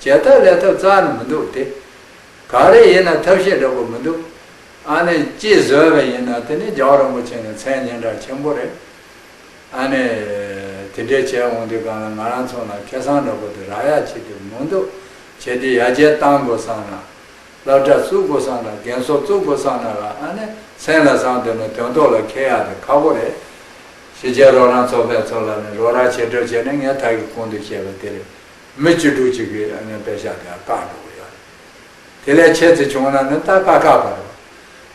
བྱེད་ཐབས་ལས་ཐབས་རྩ་ནས་མི་འདུག་དེ། ག་རེ་ཡིན་ན་ཐབས་ཤེས་འདྲ་པོ་མི་འདུག་ཨ་ནི་ཅིག་བཟོས་པ་ཡིན་ན་དེ་ནི་རྒྱལ་བ་རིན་པོ་ཆེ་ནི་མཚན་སྙན་གྲགས་ཆེན་པོ་རེད། ཨ་ནི་དེ་འདྲའི་བྱས་འོང་དུས་སྒང་ལ་ང་རང་ཚོ་ལ་ཁེ་བཟང་འདྲ་པོ་དེ་རག་ཡ་ཆེད་དུ་མི་འདུག་བྱས་ཏེ་ཡར་རྒྱས་གཏང་དགོས་བསམ་ན། སློབ་གྲྭ་བཙུགས་དགོས་བསམ་ན། རྒན་གསོ་བཙུགས་དགོས་བསམ་ན་ལ་ཨ་ནི་སེམས་ལ་བསམ་དོན་ནི་དོན་ཐོག་ལ་འཁེལ་ཡ་དེ་ཁག་པོ་རེད། གཞིས་བྱེས་རོགས་རམ་ཚོགས་པའི་ཚོགས་ལ་ནི་རོགས་རམ་བྱེད་གྲབས་བྱས་ནས་ངས་ད་གི་གོང་དུ་བཤད་པ་དེ་རེད། མི་བཅུ་དྲུག་ཅིག་གིས་ཨ་ནི་པེ་ཤག་དེ་བཀག་འགྲོ་གི་ཡོད་རེད། དེ་ལས་ཆེ་ཙམ་བྱུང་ན་ནི་ད་ཀ་ཁག་པ་རེད།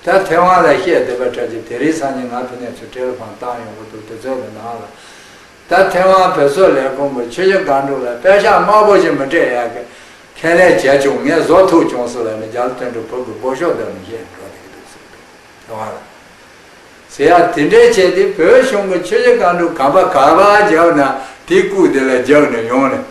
ད་ཐེ་ཝན་ལ་བཤད་བསྡད་པ་འདྲ་ཅིག་དེ་རིང་སང་ཉིན་ང་ཕ་ནས་ཚུར་ཊེ་ལི་ཕོན་བཏང་ཡོང་གི་འདུག་དེ་ཚོ་གི་ནང་ལ། ད་ཐེ་ཝན་བོད་སོག་ལས་ཁུངས་པ་ཆོས་རྗེ་སྒང་དྲུག་ལ་པེ་ཤག་དམའ་པོ་ཞིག་མི་སྤྲད་ཡག་གི་ཁས་ལེན་བྱས་བྱུང་། ངས་བཟོ་ཐུབ་བྱུང་ཟེར་ལ་ནི་རྒྱ་ལོ་དོན་གྲུབ་བོད་ཀྱི་སྦོ་ཤོག་བཏོན་ནས་བཤད་འགྲོ་བསྡད་ཀྱི་འདུག་ཟེར་གི་འདུག་ཐེ་ཝན་ལ། ཟེར་ཡ་དེ་འདྲའི་བྱས་ཏེ་བོད་གཞུང་གི་ཆོས་རྗེ་སྒང་དྲུག་གམ་པ་ག་པར་བརྒྱབ་ན་དེ་སྐུ་དེ་ལ་བརྒྱབ་ནས་ཡོང་ནས།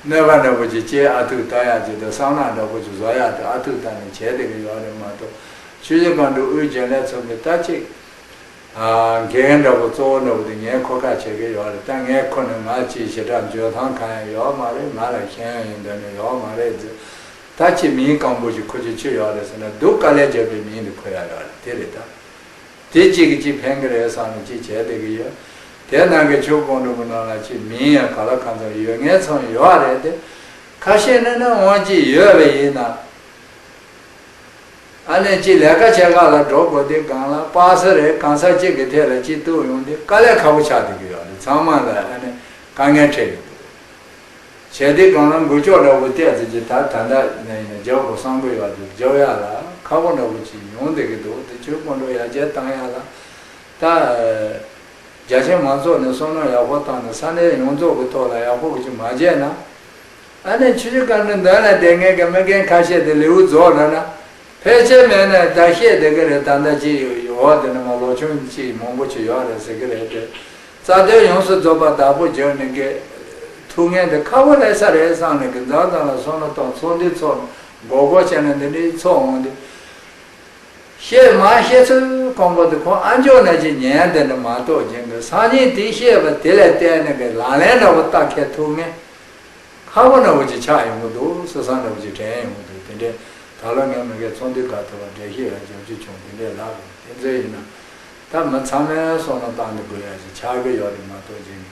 གནོད་པ་འདྲ་པོ་ཅིག་སྐྱེལ་ཨ་ཐུག་ལྟ་ཡག་ཅིག་དང་བསམ་བློ་འདྲ་པོ་ཅིག་བཟོ་ཡག་དེ་ཨ་ཐུག་ལྟ་ནས་བྱས་བསྡད་ཀྱི་ཡོད་རེད་མ་གཏོགས། ཆོས་རྗེ་སྒང་དྲུག་དབུས་རྒྱུན་ལས་ཚོགས་པའི་ད་ཅིག་ཨ་འགན་འདྲ་པོ་གཙོ་བོ་འདྲ་པོ་དེ་ངས་འཁུར་ཁ་བྱེད་ཀྱི་ཡོད་རེད། ད་ངས་འཁུར་ནས་ང་ཅིག་ཞེ་དྲག་འཇོན་ཐང་གང་ཡང་ཡོད་མ་རེད། ང་ལ་ཤེས་ཡོན་ཡིན་འདོད་ནས་ཡོད་མ་རེད། ད་ཅིག་མིང་སྐམ་པོ་ཞིག་འཁུར་རྒྱུ་ཅི་ཡོད་རེད་ཟེར་ན། སྡུག་དཀའ་ལས་བརྒྱབ་པའི་མིང་དེ་འཁུར་ཡག་ཡོད་རེད། དེ་རེད་ད། དེ་གཅིག་གིས་གཅིག་ཕན་གྱི་རེད་བསམ་ནས་གཅིག་བྱས་བསྡད་ཀྱི་ཡོད། དེ་ནང་གི་ཆོས་སྐུ་སྒང་དྲུག་གི་ནང་ལ་གཅིག་མིང་ཡང་ག་ལ་གང་འཚམ་ཡོད་མཁན་ཚང་ཡོད་རེད་དེ། ཁ་ཤས་ནི་ནི་འོང་གཅིག་ཡོད་པ་ཡིན་ན། ཨ་ནི་གཅིག་ལས་ཀ་བྱེད་ག་ལ་འགྲོ་དགོས་དུས་སྒང་ལ་པ་སེ་རེད། གང་ཟག་གཅིག་གི་ཐད་ལ་གཅིག་གཏུག་ཡོང་དུས་དཀའ་ལས་ཁག་པོ་ཆགས་བསྡད་ཀྱི་ཡོད་རེད། ཚང་མ་ལ་ཨ་ནི་དཀའ་ངལ་འཕྲད་ཀྱི་འདུག་བྱས་དུས་སྒང་ལ་འགུལ་སྐྱོད་འདྲ་པོ་ཏོག་ཙམ་ཅིག་ད་ད་ལྟ་ནས་ཡང་རྒྱག་དགོས་བསམ་གྱི་ཡོད་དེ་རྒྱག་ཡག་ལ་ཁག་པོ་འདྲ་པོ་ཅིག་ཡོང་བསྡད་ཀྱི་འདུག་དེ་ཆོས་སྐུ་སྒང་དྲུག་ཡར་རྒྱས་བཏང་ཡག་ལ་ད་རྒྱ་ཆེ་མང་ཚོགས་ནས་བསམ་བློ་ཡག་པོ་བཏང་ནས་ས་གནས་ཡོངས་རྫོགས་ཀྱི་ཐོག་ལ་ཡག་པོ་གི་ཅིག་མ་བྱས་ན། ཨ་ནི་ཆོས་རྗེ་སྒང་དྲུག་མདུན་ལ་བསྡད་མཁན་གྱི་མི་རྒན་ཁ་ཤས་དེ་ལེའུ་རྫོགས་ལ་ན། ཕལ་ཆེར་མེད་ན་ད་བཤད་བསྡད་ཀྱི་རེད། ད་ལྟ་ཅིག་འོག་དེ་ནས་མ་ལོ་ཆུང་ཅིག་མང་པོ་ཅིག་ཡོད་རེད་ཟེར་གྱི་རེད་དེ། རྩ་དོན་ཡོངས་སུ་རྫོགས་པ་བདག་པོ་རྒྱག་ནས་ཀྱི་ཐུགས་ངལ་དེ་ཁག་པོ་སླེབས་ས་རེད་བསམ་ནས་ཀྱི་མཛའ་མཐུན་ལ་བསམ་བློ་གཏོང་། ཚོགས་འདུ་ཚོགས་མགོ་སྐོར་བྱས་ནས་འདི་འདྲའི་ཚོགས་འོང་དུས། བཤད་མ་བཤད་ཚུལ་ཁོང་པོ་དེ་ཁོང་ཨ་མཆོག་ནང་བཞིན་ཉན་དེ་འདྲ་མ་གཏོགས་རྒྱུན་དུ་སང་ཉིན་དེ་བཤད་པ་དེ་ལ་བརྟེན་ནས་ཀྱི་ལག་ལེན་འདྲ་པོ་བསྟར་མཁན་ཐུགས་ངལ་ཁག་པོ་འདྲ་པོ་ཅིག་ཆགས་ཡོང་གི་འདུག་སྲིད་བསམ་འདྲ་པོ་ཅིག་དྲན་ཡོང་གི་འདུག་དེ་འདྲའི་ད་ལོ་ངས་མི་སྒེར་ཚོགས་འདུ་ཁག་ཐོག་ལ་འགྲེལ་བཤད་ལ་རྒྱབ་སྐྱོར་བྱུང་དེ་འདྲའི་ལབ་དགོས། དེ་ཚོ་ཡིན་ན་ད་མི་ཚང་མས་བསམ་བློ་བཏང་དུ་དགོས་ཡ་ཞིག་ཆགས་ཀྱི་ཡོད་རེད་མ་གཏོགས་རྒྱུན་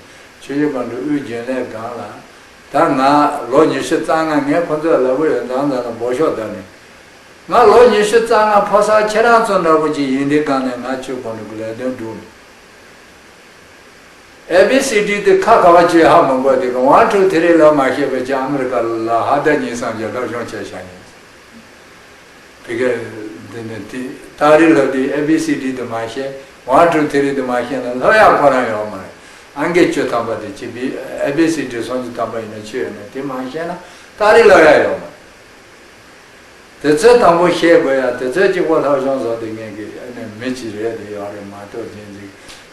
ཆོས་རྗེ་སྒང་དྲུག་དབུས་རྒྱུན་ལས་སྒང་ལ་ད་ང་ལོ་ཉི་ཤུ་རྩ་ལྔ། ངས་ཁོ་ཚོས་ལབ་གི་ཡོད། མདང་ནས་ལ་འབོ་ཤོག་བཏབ་ནས། ང་ལོ་ཉི་ཤུ་རྩ་ལྔ་ཕོ་གསར་ཁྱེད་རང་ཚོ་འདྲ་པོ་ཅིག་ཡིན་དུས་སྒང་ནས་ང་ཆོས་སྒང་དྲུག་གི་ལས་དོན་སྒྲུབ་ནས། ཨེ་བི་སི་ཌི་དེ་ཁ་ཁ་བ་ཅིག་ཧ་མ་གོ་དུས་ཀྱི་ཝན་ཊུ་ཐི་རི་ལབ་མ་ཤེས་པའི་ཅིག་ཨ་མི་རི་ཀ་ལ་ཧ་ད་ཉིན་སང་ཅིག་སློབ་སྦྱོང་བྱས་བཞག་ཡིན། བི་ཀ་འདི་ནི་དེ་ཏ་རིག་ལབ་དུས་ཨེ་བི་སི་ཌི་དེ་མ་ཤེས། ཝན་ཊུ་ཐི་རི་དེ་མ་ཤེས་ན་ལྷོད་ཡག་ཁོ་རང་ཡོད་མ་རེད། ཨང་ཀི་བཅུ་ཐམ་པ་དེ་ཅིག་བི་ཨེ་བི་སི་ཌི་སུམ་ཅུ་ཐམ་པ་ཡིན་ན་ཆོས་ཡོད་ན་དེ་མ་ཤེས་ན་ཏ་རིག་ལྷོད་ཡག་ཡོད་མ་རེད། དེ་ཚོའི་དང་པོ་ཤེས་དགོས་ཡ། དེ་ཚོའི་གཅིག་པོ་ལྷ་བྱང་བཟོ་དེ་ངེད་ཀྱི་ཨ་ནི་མི་གཅིག་རེད་དེ་ཡོད་རེད་མ་གཏོགས་གཞན་གཅིག་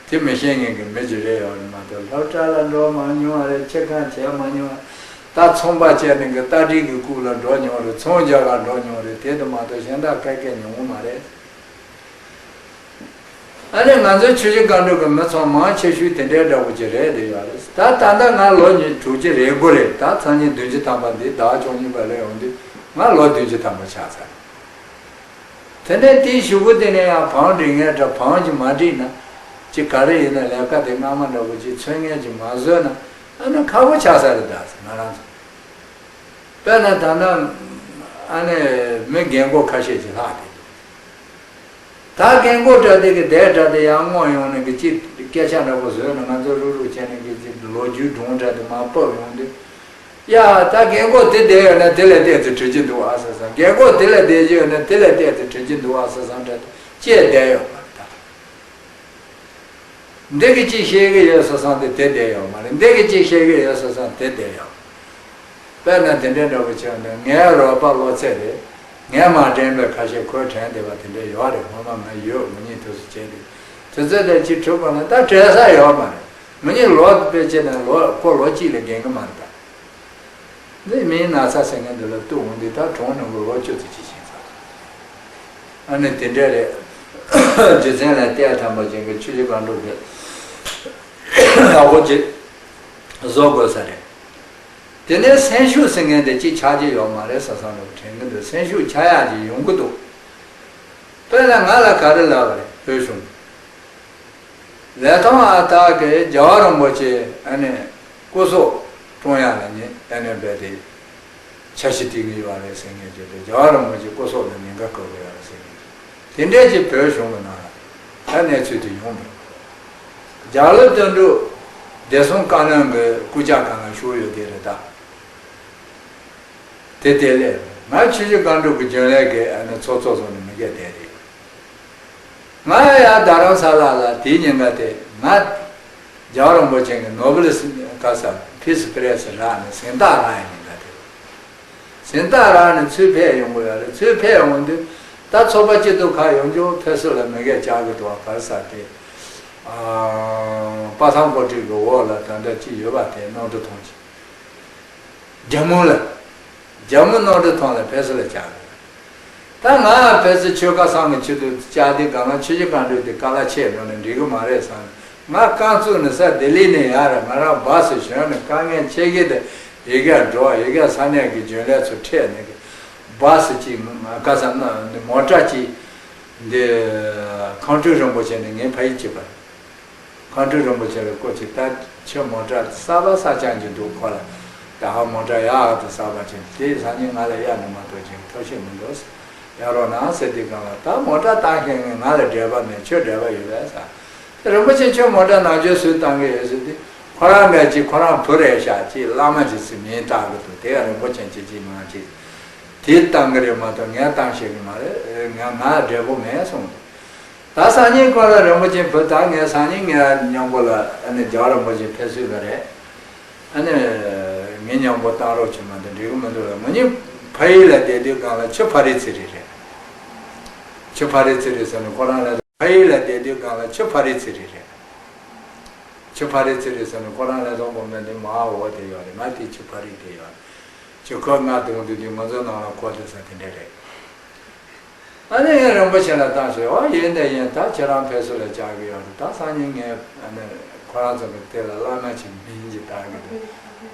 དེ་མི་ཤེས་ངེད་ཀྱི་མི་གཅིག་རེད་ཡོད་རེད་མ་གཏོགས། སློབ་གྲྭ་ལ་འགྲོ་མ་མྱོང་བ་རེད། ཁྱི་ཁ་བྱས་མ་མྱོང་བ། ད་ཚོང་པ་བྱས་ནས་གི་རྟ་དྲེལ་གྱི་རྐུབ་ལ་འགྲོ་མྱོང་རེད། ཚོང་རྒྱག་ག་འགྲོ་མྱོང་རེད། དེ་དུ་མ་གཏོགས་གཞན་དག་སྐད་སྐད་མྱོང་གི་མ་རེད། ཨ་ནི་ང་ཚོའི་ཆུ་བཞི་སྒང་དྲུག་གི་མི་ཚང་མང་ཆེ་ཤོས་དེ་འདྲའི་འདྲ་པོ་ཅིག་རེད་དེ་ཡོད་རེད། ད་ད་ལྟ་ང་ལོ་ཉི་དྲུག་ཅུ་རེད་དགུ་རེད། ད་སང་ཉིན་བདུན་ཅུ་ཐམ་པ་འདི་ཟླ་བ་བཅུ་གཉིས་པ་ལ་ཡོང་དུས་ང་ལོ་བདུན་ཅུ་ཐམ་པ་ཆགས་ཚར། དེ་ནས་དེའི་གཞུག་གུ་དེ་ནས་ཡང་བང་སྒྲིག་མཁན་འདྲ། བང་ཅིག་མ་སྒྲིག་ན་ཅིག་ག་རེ་ཡིན་ན་ལས་ཀ་དེ་སྔ་མ་འདྲ་པོ་ཅིག་ཚོད་ངན་ཅིག་མ་བཟོས་ན་ཨ་ནི་ཁག་པོ་ཆགས་ས་རེད། ད་ང་རང་ཚོ་དཔེར་ན་ད་ལྟ་ཨ་ནི་མི་རྒན་གོག་ཁ་ཤས་ཅིག་ལྷག་དེ་འདུག་ད་རྒན་གོག་འདྲ་དེ་གི་བསྡད་འདྲ་དེ་ཡང་སྔོན་ཡོང་ནས་གི་ཅིག་སྐད་ཆ་འདྲ་པོ་བཟོས་ན་ང་ཚོ་རུག་རུག་བྱས་ནས་གི་ཅིག་ལོ་རྒྱུས་སྒྲུང་འདྲ་དེ་མར་ཕབ་ཡོང་དུས། ཡ་ད་རྒན་གོག་དེ་བསྡད་ཡོད་ན་དེ་ལས་བལྟས་ཚེ་འགྲིག་གི་འདུག་ཨ་ཟེར་སོང་། རྒན་གོག་དེ་ལས་བསྡད་ཀྱི་ཡོད་ན་དེ་ལས་བལྟས་ཚེ་འགྲིག་གི་འདུག་ཨ་ཟེར་སོང་འདྲ་དེ་ཅེས་བསྡད་ཡོད་མ་རེད་ད། འདི་གི་ཅིག་བཤད་གི་ཡོད་ཟེར་སོང་དེ་དེ་བསྡད་ཡོད་མ་རེད། འདི་གི་ཅིག་བཤད་གི་ཡོད་ཟེར་སོང་དེ་བསྡད་ཡོད། དཔེར་ན་དེ་འདྲའི་འདྲ་པོ་བྱས་ན་ངའི་རོགས་པ་བློ་ཚད་རེད། ངས་མ་དྲན་པའི་ཁ་ཤས་ཁོས་དྲན་བསྡད་པ་དེ་འདྲ་ཡོད་རེད། སྔོན་མ་ང་ཡོད་མི་ཉིད་དུས་སུ་བྱས་ཏེ་དུས་ཚོད་དེ་ཅིག་གྲུབ་པ་ན་ད་བྲེལ་ས་ཡོད་མ་རེད། མི་ཉིད་ལོ་དཔེ་བྱས་ན་ལོ་ཁོ་ལོ་གཅིག་ལས་རྒན་གི་མ་རེད་ད། འདི་མིའི་ན་ཚ་ཟེར་མཁན་འདི་ལ་གཏུག་འོང་དུས་ད་གྲོངས་ནས་གི་ལོ་བཅུ་ཙམ་ཅིག་ཕྱིན་ཚར། ཨ་ནི་དེ་འདྲ་རེད། རྒྱུ་མཚན་ལ་བལྟས་ཐམ་པ་ཅན་གྱི་ཆུ་བཞི་སྒང་དྲུག་གི་ཡག་པོ་ཅིག་བཟོ་དགོས་ས་རེད། དེ་ནས་སེམས་ཤུགས་ཟེར་མཁན་དེ་གཅིག་ཆགས་ཀྱི་ཡོད་མ་རེད་ཟེར་བསམ་བློ་དྲན་གྱི་འདུག་སེམས་ཤུགས་ཆག་ཡག་ཅིག་ཡོང་གི་འདུག་དཔེར་ན་ང་ལ་ག་རེ་ལབ་པ་རེད། བོད་གཞུང་ལས་ཐོག་ཨ་སྟག་གིས་རྒྱལ་བ་རིན་པོ་ཆེ་ཨ་ནི་སྐུ་སྲོག་བཀྲོངས་ཡག་ལ་ཉེ་ཨ་ནི་རྦད་དེ་འཆར་གཞི་བཏིང་གི་ཡོད་རེད་ཟེར་མཁན་བརྗོད་དེ། རྒྱལ་བ་རིན་པོ་ཆེ་སྐུ་སྲོག་ལ་ཉེན་ཁ་བཀལ་གི་ཡོད་རེད་ཟེར་མཁན་བརྗོད། དེ་འདྲས་ཀྱི་བོད་གཞུང་གི་ནང་ལ་ད་གནས་ཚུལ་དེ་ཡོང་འདུག་རྒྱ་ལོ་དོན་གྲུབ་བདེ་སྲུང་བཀའ་བློན་གྱི་སྐུ་ཕྱག་སྒང་ལ་བཞུགས་ཡོད་དེ་རེད་ད། དེ་དེ་ལས་ང་ཆུ་བཞི་སྒང་དྲུག་གི་རྒྱུན་ལས་ཀྱི་ཨ་ནི་ཚོགས་གཙོ་ཚོ་ནི་མི་སྐད་བསྡད་དེ། ང་ཡང་རྡ་རམ་ས་ལ་ལ་དེའི་ཉིན་ཀ་དེ་ང་རྒྱལ་བ་རིན་པོ་ཆེ་གི་ནོ་བེལ་ག་ས་ཕིས་པི་རེ་སི་རག་ནས་གཟེངས་རྟགས་རག་ཡ་ཉིན་ཀ་དེ། གཟེངས་རྟགས་རག་ནས་ཚུར་ཕེབས་ཡོང་གི་ཡོད་རེད། ཚུར་ཕེབས་ཡོང་དུས་ད་ཚོགས་པ་སྐྱིད་སྡུག་ཁག་ཡོང་རྒྱུ་ཕེབས་བསུ་ལ་མི་སྐད་བཅར་གི་འདུག་བ། ག་རེ་ཟེར་དེ། ཨ། དཔའ་ཐང་ཀོ་ཀྲི་གི་འོག་ལ་ད་ལྟ་ཅི་ཡོད་པ་དེ་གནམ་གྲུ་ཐང་ཆེ། རྒྱ་མོ་ལ། རྒྱ་མོ་གནམ་གྲུ་ཐང་ལ་ཕེབས་བསུ་ལ་བཅར་གི་རེད། ད་ང་ཕལ་ཆེར་ཆོལ་ཁ་གསུམ་གྱི་ཆེད་དུ་བཅར་དུས་སྒང་ལ་ཆུ་བཞི་སྒང་དྲུག་དེ་ཀ་ལ་ཆད་འགྲོ་ནས་འགྲིག་གི་མ་རེད་བསམ་ནས། ང་རྐང་བཙུགས་ནས་ས་ལྡི་ལི་ནས་ཡར་ང་རང་སྦ་སི་ཞོན་ནས་དཀའ་ངལ་ཆེ་གི་དེ་ཡི་གེ་འགྲོ་ཡི་གེ་ས་གནས་ཀྱི་རྒྱུན་ལས་ཚོ་ཁྲིད་ནས་གི་སྦ་སི་གཅིག་ང་ག་ས་ན་མོ་ཊ་གཅིག་འདི་ཁང་སྤྲུལ་རིན་པོ་ཆེ་ནས་ངའི་ཕ་ཡུལ་གཅིག་པ། ཁང་སྤྲུལ་རིན་པོ་ཆེ་ལ་སྐུ་མཁྱེན། ད་ཁྱོད་མོ་ཊ་གསར་པ་གསར་རྐྱང་གཅིག་འདུག་ཁོ་ལ་ད་ཧ་མོ་ཊ་ཡག་ཏུ་གསར་པ་ཅིག་དེ་སང་ཉིན་ང་ལ་གཡར་ནས་མ་གཏོགས་ཅིག་ཐབས་ཤེས་མི་འདུག་ཟེར། གཡར་རོགས་གནང་ཟེར་དུས་སྒང་ལ་ད་མོ་ཊ་བཏང་མཁན་ང་ལ་འབྲེལ་བ་མེད། ཁྱོད་འབྲེལ་བ་ཡོད་པས་ཟེར། དེ་རིན་པོ་ཆེ་ཁྱོད་མོ་ཊ་ནང་ཆོས་སུས་བཏང་གི་ཡོད་ཟེར་དུས་ཁོ་རང་ག་ཅིག་ཁོ་རང་བུ་རེད་ཤག་ཅིག་བླ་མ་ཅིག་ཟེར་མིང་བཏགས་གི་འདུག་དེ་ཡང་རིན་པོ་ཆེ་ཅིག་ཅིག་མང་ཅིག་དེས་བཏང་གི་རེད་མ་གཏོགས་ངས་བཏང་ཤེས་གི་མ་རེད། ང་ང་འབྲས་བུ་མེད་གསུངས་འདུག་ད་སང་ཉིན་ཁོ་ལ་རིན་པོ་ཆེ་བུ་དང་ངས་སང་ཉིན་ངའི་མཉམ་པོ་ལ་ཨ་ནི་རྒྱལ་བ་རིན་པོ་ཆེ་ཕེབས་བསུ་ལ་རེད། ཨ་ནི་ངའི་མཉམ་པོ་བཏང་རོགས་བྱེད་མ་གཏོགས་འགྲིག་གི་མི་འདུག་ལ། ང་གཉིས་ཕ་ཡུལ་ལ་བསྡད་དུས་སྒང་ལ་ཆུ་ཕ་རི་ཚི་རི་རེད། ཆུ་ཕ་རི་ཚི་རི་ཟེར་ནས་ཁོ་རང་ལ་ཕ་ཡུལ་ལ་བསྡད་དུས་སྒང་ལ་ཆུ་ཕ་རི་ཚི་རི་རེད། ཆུ་ཕ་རི་ཚི་རི་ཟེར་ནས་ཁོ་རང་ལ་སོང་གོམ་ན་འདི་མ་འོ་དེ་ཡོད་རེད། ང་དེ་ཆུ་ཕ་རི་དེ་ཡོད་རེད། ཆུ་ཁོ་ང་དུང་དུ་དུས་ང་ཚོ་ནང་ལ་ཁོ་དེ་ས་དེ་འདྲ་རེད། ཨ་ནི་ངས་རིན་པོ་ཆེ་ལ་བཏང་ཞེས། འོ་ཡིན་དེ་ཡིན། ད་ཁྱེད་རང་ཕེབས་བསུ་ལ་བཅར་གི་ཡོད་རེད། ད་སང་ཉིན་ངས་ཨ་ནི་ཁོ་རང་ཚོ་གི་དེ་ལ་བླ་མ་ཅིག་མིང་ཅིག་བཏགས་གི་འདུག་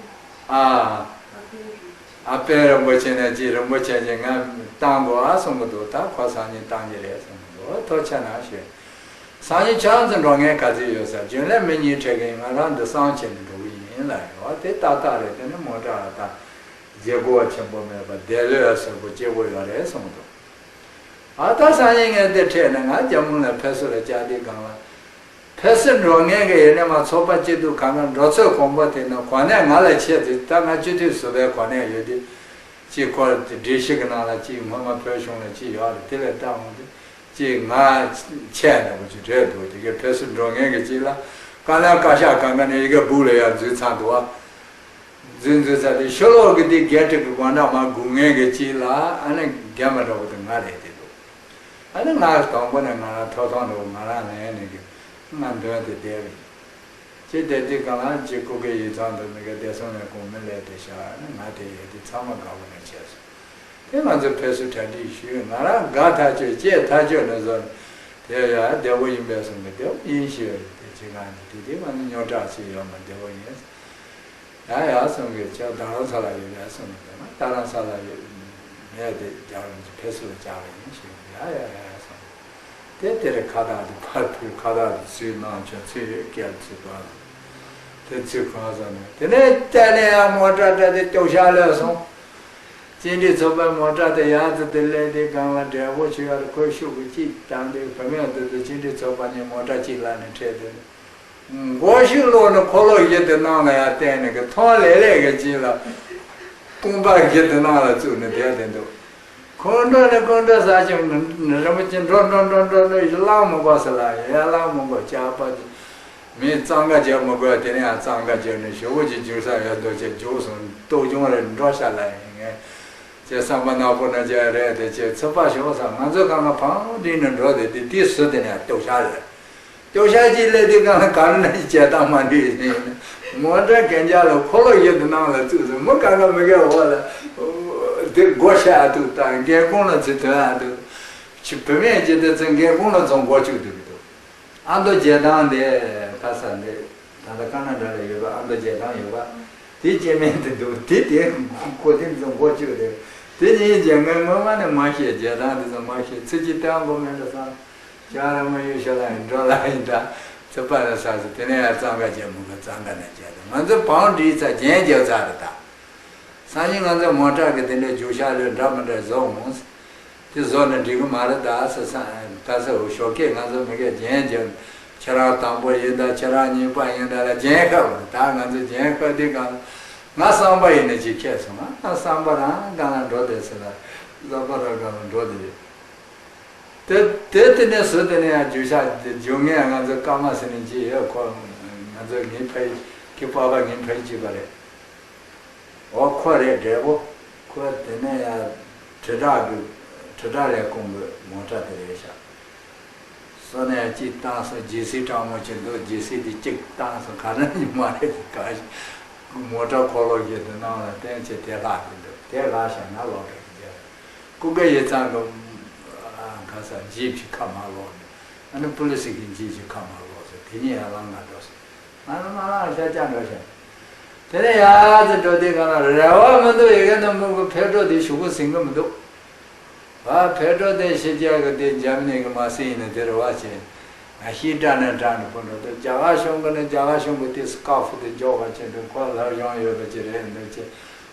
ཨ། ཨ་དཔལ་རིན་པོ་ཆེ་ནས་ཅིག་རིན་པོ་ཆེ་ཅིག་ང་བཏང་དགོས་ཨ་གསུང་གི་འདུག་ད་ཁོ་སང་ཉིན་བཏང་གི་རེད་གསུང་གི་འདུག་འོ་ཐུགས་རྗེ་གནང་ཞུ། སང་ཉིན་ཁྱེད་རང་ཚོ་འགྲོ་མཁན་ག་ཚོད་ཡོད་ཟེར། རྒྱུན་ལས་མི་གཉིས་ཁྲིད་གིན་ང་རང་འདི་གསང་བྱས་ནས་འགྲོ་གི་ཡིན་ལ། འོ་དེ་ཏག་ཏག་རེད། དེ་ནི་མོ་ཊ་ལ་ད་བརྗེ་སྒོ་ཆེན་པོ་མེད་པ་བདེ་ལོས་ཟེར་པོ་སྐྱིད་པོ་ཡོད་རེད་གསུངས་འདུག་ཨ་ད་སང་ཉིན་ངས་འདི་ཁྲིད་ནས་ང་རྒྱ་མོ་ལ་ཕེབས་བསུ་ལ་བཅར་དུས་སྒང་ལ། ཕེབས་བསུ་འགྲོ་མཁན་གྱི་ཡིན་ནའི་མ་ཚོགས་པ་སྐྱིད་སྡུག་གང་ག་འགྲོ་ཚོད་གོང་པོ་དེ་ནི་གོ་གནས་ང་ལ་ཆེ་དུས། ད་ང་སྤྱི་འཐུས་ཟུར་པའི་གོ་གནས་ཡོད་དུས་ཅིག་ཁོ་སྒྲིག་གཞི་གི་ནང་ལ་ཅིག་སྔོན་མ་བོད་གཞུང་ལ་ཅིག་ཡོད་རེད། དེ་ལས་ལྟ་འོང་དུས་ཅིག་ང་ཆེ་འདྲ་པོ་ཅིག་རེད་འདུག་དེ་གའི་ཕེབས་བསུ་འགྲོ་མཁན་གྱི་ཅིག་ལ་དཀའ་ལས་བཀའ་ཤག་གང་ག་ནས་ཡི་གེ་སྦུག་ལ་ཡར་འཛུལ་ཚར་འདུག་བ། འཛུལ་འཛུལ་ཚར་དུས་ཕྱི་ལོགས་ཀྱི་དེ་གད་ཕྲུག་གི་སྒོ་འགྲམ་མར་སྒུག་མཁན་གྱི་གཅིག་ལ་ཨ་ནི་རྒན་མ་འདྲ་བོ་དེ་ང་རེད་དེ་འདུག་ཨ་ནི་ང་དང་པོ་ནས་ང་རང་ཐོབ་ཐང་འདྲ་བོ་ང་རང་ལེན་ནས་ཀྱི་ང་མདུན་དེ་བསྡད་པ་ཡིན། ཅེས་བསྡད་དུས་གང་ལ་ཅིག་སྐུ་སྒེར་ཡིག་ཚང་དུ་མི་སྒེར་བདེ་སྲུང་ལས་ཁུངས་མི་སླེབས་ཏེ་བཞག་ཨ་ནི་ང་དེ་ཡོད་དུས་ཚང་མ་དགའ་བོ་ནས་བྱས་སོང་། དེ་ང་ཚོ་ཕེབས་བསུ་གྲ་སྒྲིག་ཞུས། ང་རང་དགའ་ཐག་ཆོད་སྐྱིད་ཐག་ཆོད་ནས་བཟོ་ནས་དེ་ཡ་བདེ་བོ་ཡིན་པས་གསུངས་ཏེ་བདེ་བོ་ཡིན་ཞུས། དེ་ཅི་གང་དེ་དེ་ང་ཚོ་རྙོག་དྲ་ཞིག་ཡོད་མ་བདེ་བོ་ཡིན། ཡ་ཡ་གསུངས་གི་ཁྱེད་རྡ་རམ་ས་ལ་ཡོད་པས་གསུངས་གི་འདུག་ན་རྡ་རམ་ས་ལ་ཡོད་མེད་དེ་རྒྱ་རང་གི་ཕེབས་བསུ་བཅར་བ་ཡིན་ཞུས། ཡ་ཡ་ཡ་ཡ་གསུངས། དེ་དེར་ཁ་བཏགས་དེ་ཕར་ཕུལ། ཁ་བཏགས་དེ་ཚུར་གནང་བྱུང་། ཚུར་སྐད་ཚུར་གཏོང་། དེ་ཚུར་གང་ཟེར་ནས་དེ་ནས་བལྟས་ནས་ཡང་མོ་ཊ་སྒྲ་དེ་སྐྱོབ་ཤག་ལོས་སོང་། བཅིངས་འགྲོལ་ཚོགས་པའི་མོ་ཊ་དེ་ཡར་ཙི་དེ་སླེབས་དུས་སྒང་ལ་འབྲས་བུ་ཆུ་ཡར་ཁོས་ཤུགས་ཀྱིས་གཅིག་བཏང་དུས་བུད་མེད་དེ་ཚོ་བཅིངས་འགྲོལ་ཚོགས་པ་གཉིས་མོ་ཊ་གཅིག་ལ་ནས་འཕྲད་དེ། མགོ་ཞིག་སློག་ནས་འཁོར་ལོ་བཞི་དེ་ནང་ལ་ཡར་བསྟན་ནས་གི་མཐོང་ལེ་ལེ་གི་རྗེས་ལ་དཔུང་པ་བཞི་དེ་ནང་ལ་བཙུགས་ནས་བསྡད་དེ་འདུག་ཁོང་འགྲོ་ནས་ཁོང་འགྲོ་ས་ཅིག་རིན་པོ་ཆེ་འགྲོ་འགྲོ་འགྲོ་འགྲོ་འགྲོ་ཡི་གླང་མི་དགོས་ཟེར་ལ་ཡ་གླང་མི་དགོས་ཇག་པ་ཅིག་མི་གཙང་ཁ་རྒྱག་མི་དགོས། དེ་ནས་ཡང་གཙང་ཁ་རྒྱག་ནས་ཞོ་བོ་ཅིག་རྒྱུག་ས་ཡོད་འདུག་ཅེས་རྒྱུག་སོང་། སྟོབས་ཆུང་རེ་འགྲོ་ཤ་ལ་ཡིན་ངས་ཅེས་བསམ་པ་ནག་པོ་ན་ཅེས་རེད་དེ་ཅེས་ཚོད་དཔག་ཞོག་ས་ང་ཚོ་གང་ག་བང་བསྒྲིགས་ནས་འགྲོ་དེ་དེ་དེ་སུ་དེ་ནས་སྟོབས་ཤ་རེད། སྐྱོ་ཤ་གཅིག་སླེབས་དུས་གང་ལ་ག་རེ་ན་ཞིག་བྱེད་སྟངས་མ་འགྲིག་ཡིན། ངོ་འདྲ་གན་རྒྱ་ལ་འཁོར་ལོ་ཡོད་དུ་ནང་ལ་བཙུགས་སོང་། མི་གང་ག་མི་གའི་འོག་ལ་དེ་སྒོ་ཤ་ཨ་ཐུག་དང་འགན་ཁུངས་ལ་ཚུད་དོན་ཨ་ཐུག་ཕྱི་བུད་མེད་ཀྱི་དེ་ཚོ་འགན་ཁུངས་ལ་ཚོང་སྒོ་བཅུག་ཐུབ་ཀྱི་འདུག་ཨ་མདོ་རྒྱལ་ཐང་དེ་ཁ་ས་འདི་ད་ལྟ་ཀ་ན་ཌ་ལ་ཡོད་པ་ཨ་མདོ་རྒྱལ་ཐང་ཡོད་པ་དེ་སྐྱེ་དམན་དེ་འདུག་དེ་དེ་ཁོ་དེ་ཚོ་མགོ་བཅུག་དེ་དེ་ཉིན་རྗེས་ངས་སྔོན་མ་ནས་མ་ཤེས། རྒྱལ་ཐང་དེ་ཚོ་མ་ཤེས། ཚིག་གཅིག་བསྟན་དགོས་མེད་འགྲོ་བསམ། ཅང་ར་མ་ཡུལ་ཤ་ལ་ཡིན་འགྲོ་ལ་ཡིན་ད་ཚོད་པ་ལ་ས་སུ་དེ་ནས་ཡང་གཙང་ཁ་བྱས་མུ་ག་གཙང་ཁ་ནས་བྱས་ཏེ་ང་ཚོ་བང་བསྒྲིགས་ཚར་རྒྱན་རྒྱབ་ཚར་རེད་ད། སང་ཉིན་ང་ཚོ་མོ་ཊ་གི་དེ་འདྲའི་རྒྱུག་ཤག་ལོས་འདྲ་མི་འདྲ་བཟོ་འོང་། དེ་བཟོ་ནས་འགྲིག་གི་མ་རེད་ད་ཟེར་ས་ད་ཟེར་འོ་ཞོགས་ཀས་ང་ཚོ་མི་གས་རྒྱན་རྒྱབ། ཁྱེད་རང་དང་པོ་ཡིན་ད་ཁྱེད་རང་གཉིས་པ་ཡིན་ད་ལ་རྒྱན་ཁ་བ་ད་ང་ཚོ་རྒྱན་ཁ་དེ་གང་ང་བསམ་པ་ཡིན་ན་ཅིག་ཁྱད་སོང་ང་ང་བསམ་པ་རང་གང་ལ་འགྲོ་བསྡད་ཟེར་ལ་བསམ་པ་རང་གང་ལ་འགྲོ་བསྡད་རེད། དེ་དེ་དེ་ནས་བཟོས་དེ་ནས་ཡང་རྒྱུ་ཤ་རྒྱུ་ངས་ང་ཚོ་སྐར་མ་ཟེར་ནས་ཅི་ཡོད་ཁོ་ང་ཚོ་ངའི་ཕ་ཡི་ཁྱི་པ་པ་ངའི་ཕ་ཡི་གཅིག་པ་རེད། འོ་ཁོ་རེད་འབྲས་བུ། ཁོ་དེ་ནས་ཡང་དྲིལ་བསྒྲགས་རྒྱུ་དྲིལ་བསྒྲགས་ལས་ཁུངས་གི་མོ་ཊ་དེ་རེད་ཤག་སོ་ནས་ཡང་གཅིག་བཏང་སོང་། ཇི་སི་སྤྲང་མོ་ཆེ་འདུག་ཇི་སི་དེ་གཅིག་བཏང་སོང་། ག་རེ་ཡིན་མ་རེད་ག་ཞིག་མོ་ཊ་འཁོར་ལོ་བཞི་དེ་ནང་ལ་བསྟན་བྱས་དེ་ལྷག་གི་འདུག་དེ་ལྷག་བཞག་ན་ལོག་འགྲོ་གི་རེད། སྐུ་སྒེར་ཡིག་ཚང་གི་ག་ས་ཇིབ་ཅིག་ཁ་མར་ལོག་འདུག་ཨ་ནི་པུ་ལི་སི་གི་ཇིབ་ཅིག་ཁ་མར་ལོག་སོང་། དེ་གཉིས་ཡར་ལངས་ང་འགྲོ་སོང་། ང་ལ་མ་ལངས་ཤ་སྐྱ་འགྲོ་ཤག་དེ་ནས་ཡར་ཙི་འགྲོ་དུས་གང་ལ་རེ་བ་མི་འདུག་ཡ་གི་ནང་མི་གི་ཕེབས་འགྲོ་དེ་ཞུ་གུ་ཟིན་གི་མི་འདུག་ཨ་ཕེབས་འགྲོ་དེ་ཕྱི་རྒྱལ་གི་དེ་འཇར་མ་ནི་གི་མ་སི་ཡིན་ན་དེ་རེ་བ་བྱས། ང་ཤི་དྲག་ནས་དྲག་ནས་ཕུ་འགྲོ་འདུག་རྒྱ་གར་གཞུང་གི་ནི་རྒྱ་གར་གཞུང་གི་དེ་སི་ཀ་ཕུ་དེ་འཇོག་ག་ཆེད་དུ་ཁོ་ལབ་གཞུང་ཡོད་པ་ཅི་རེད་འདུག་ཅེས་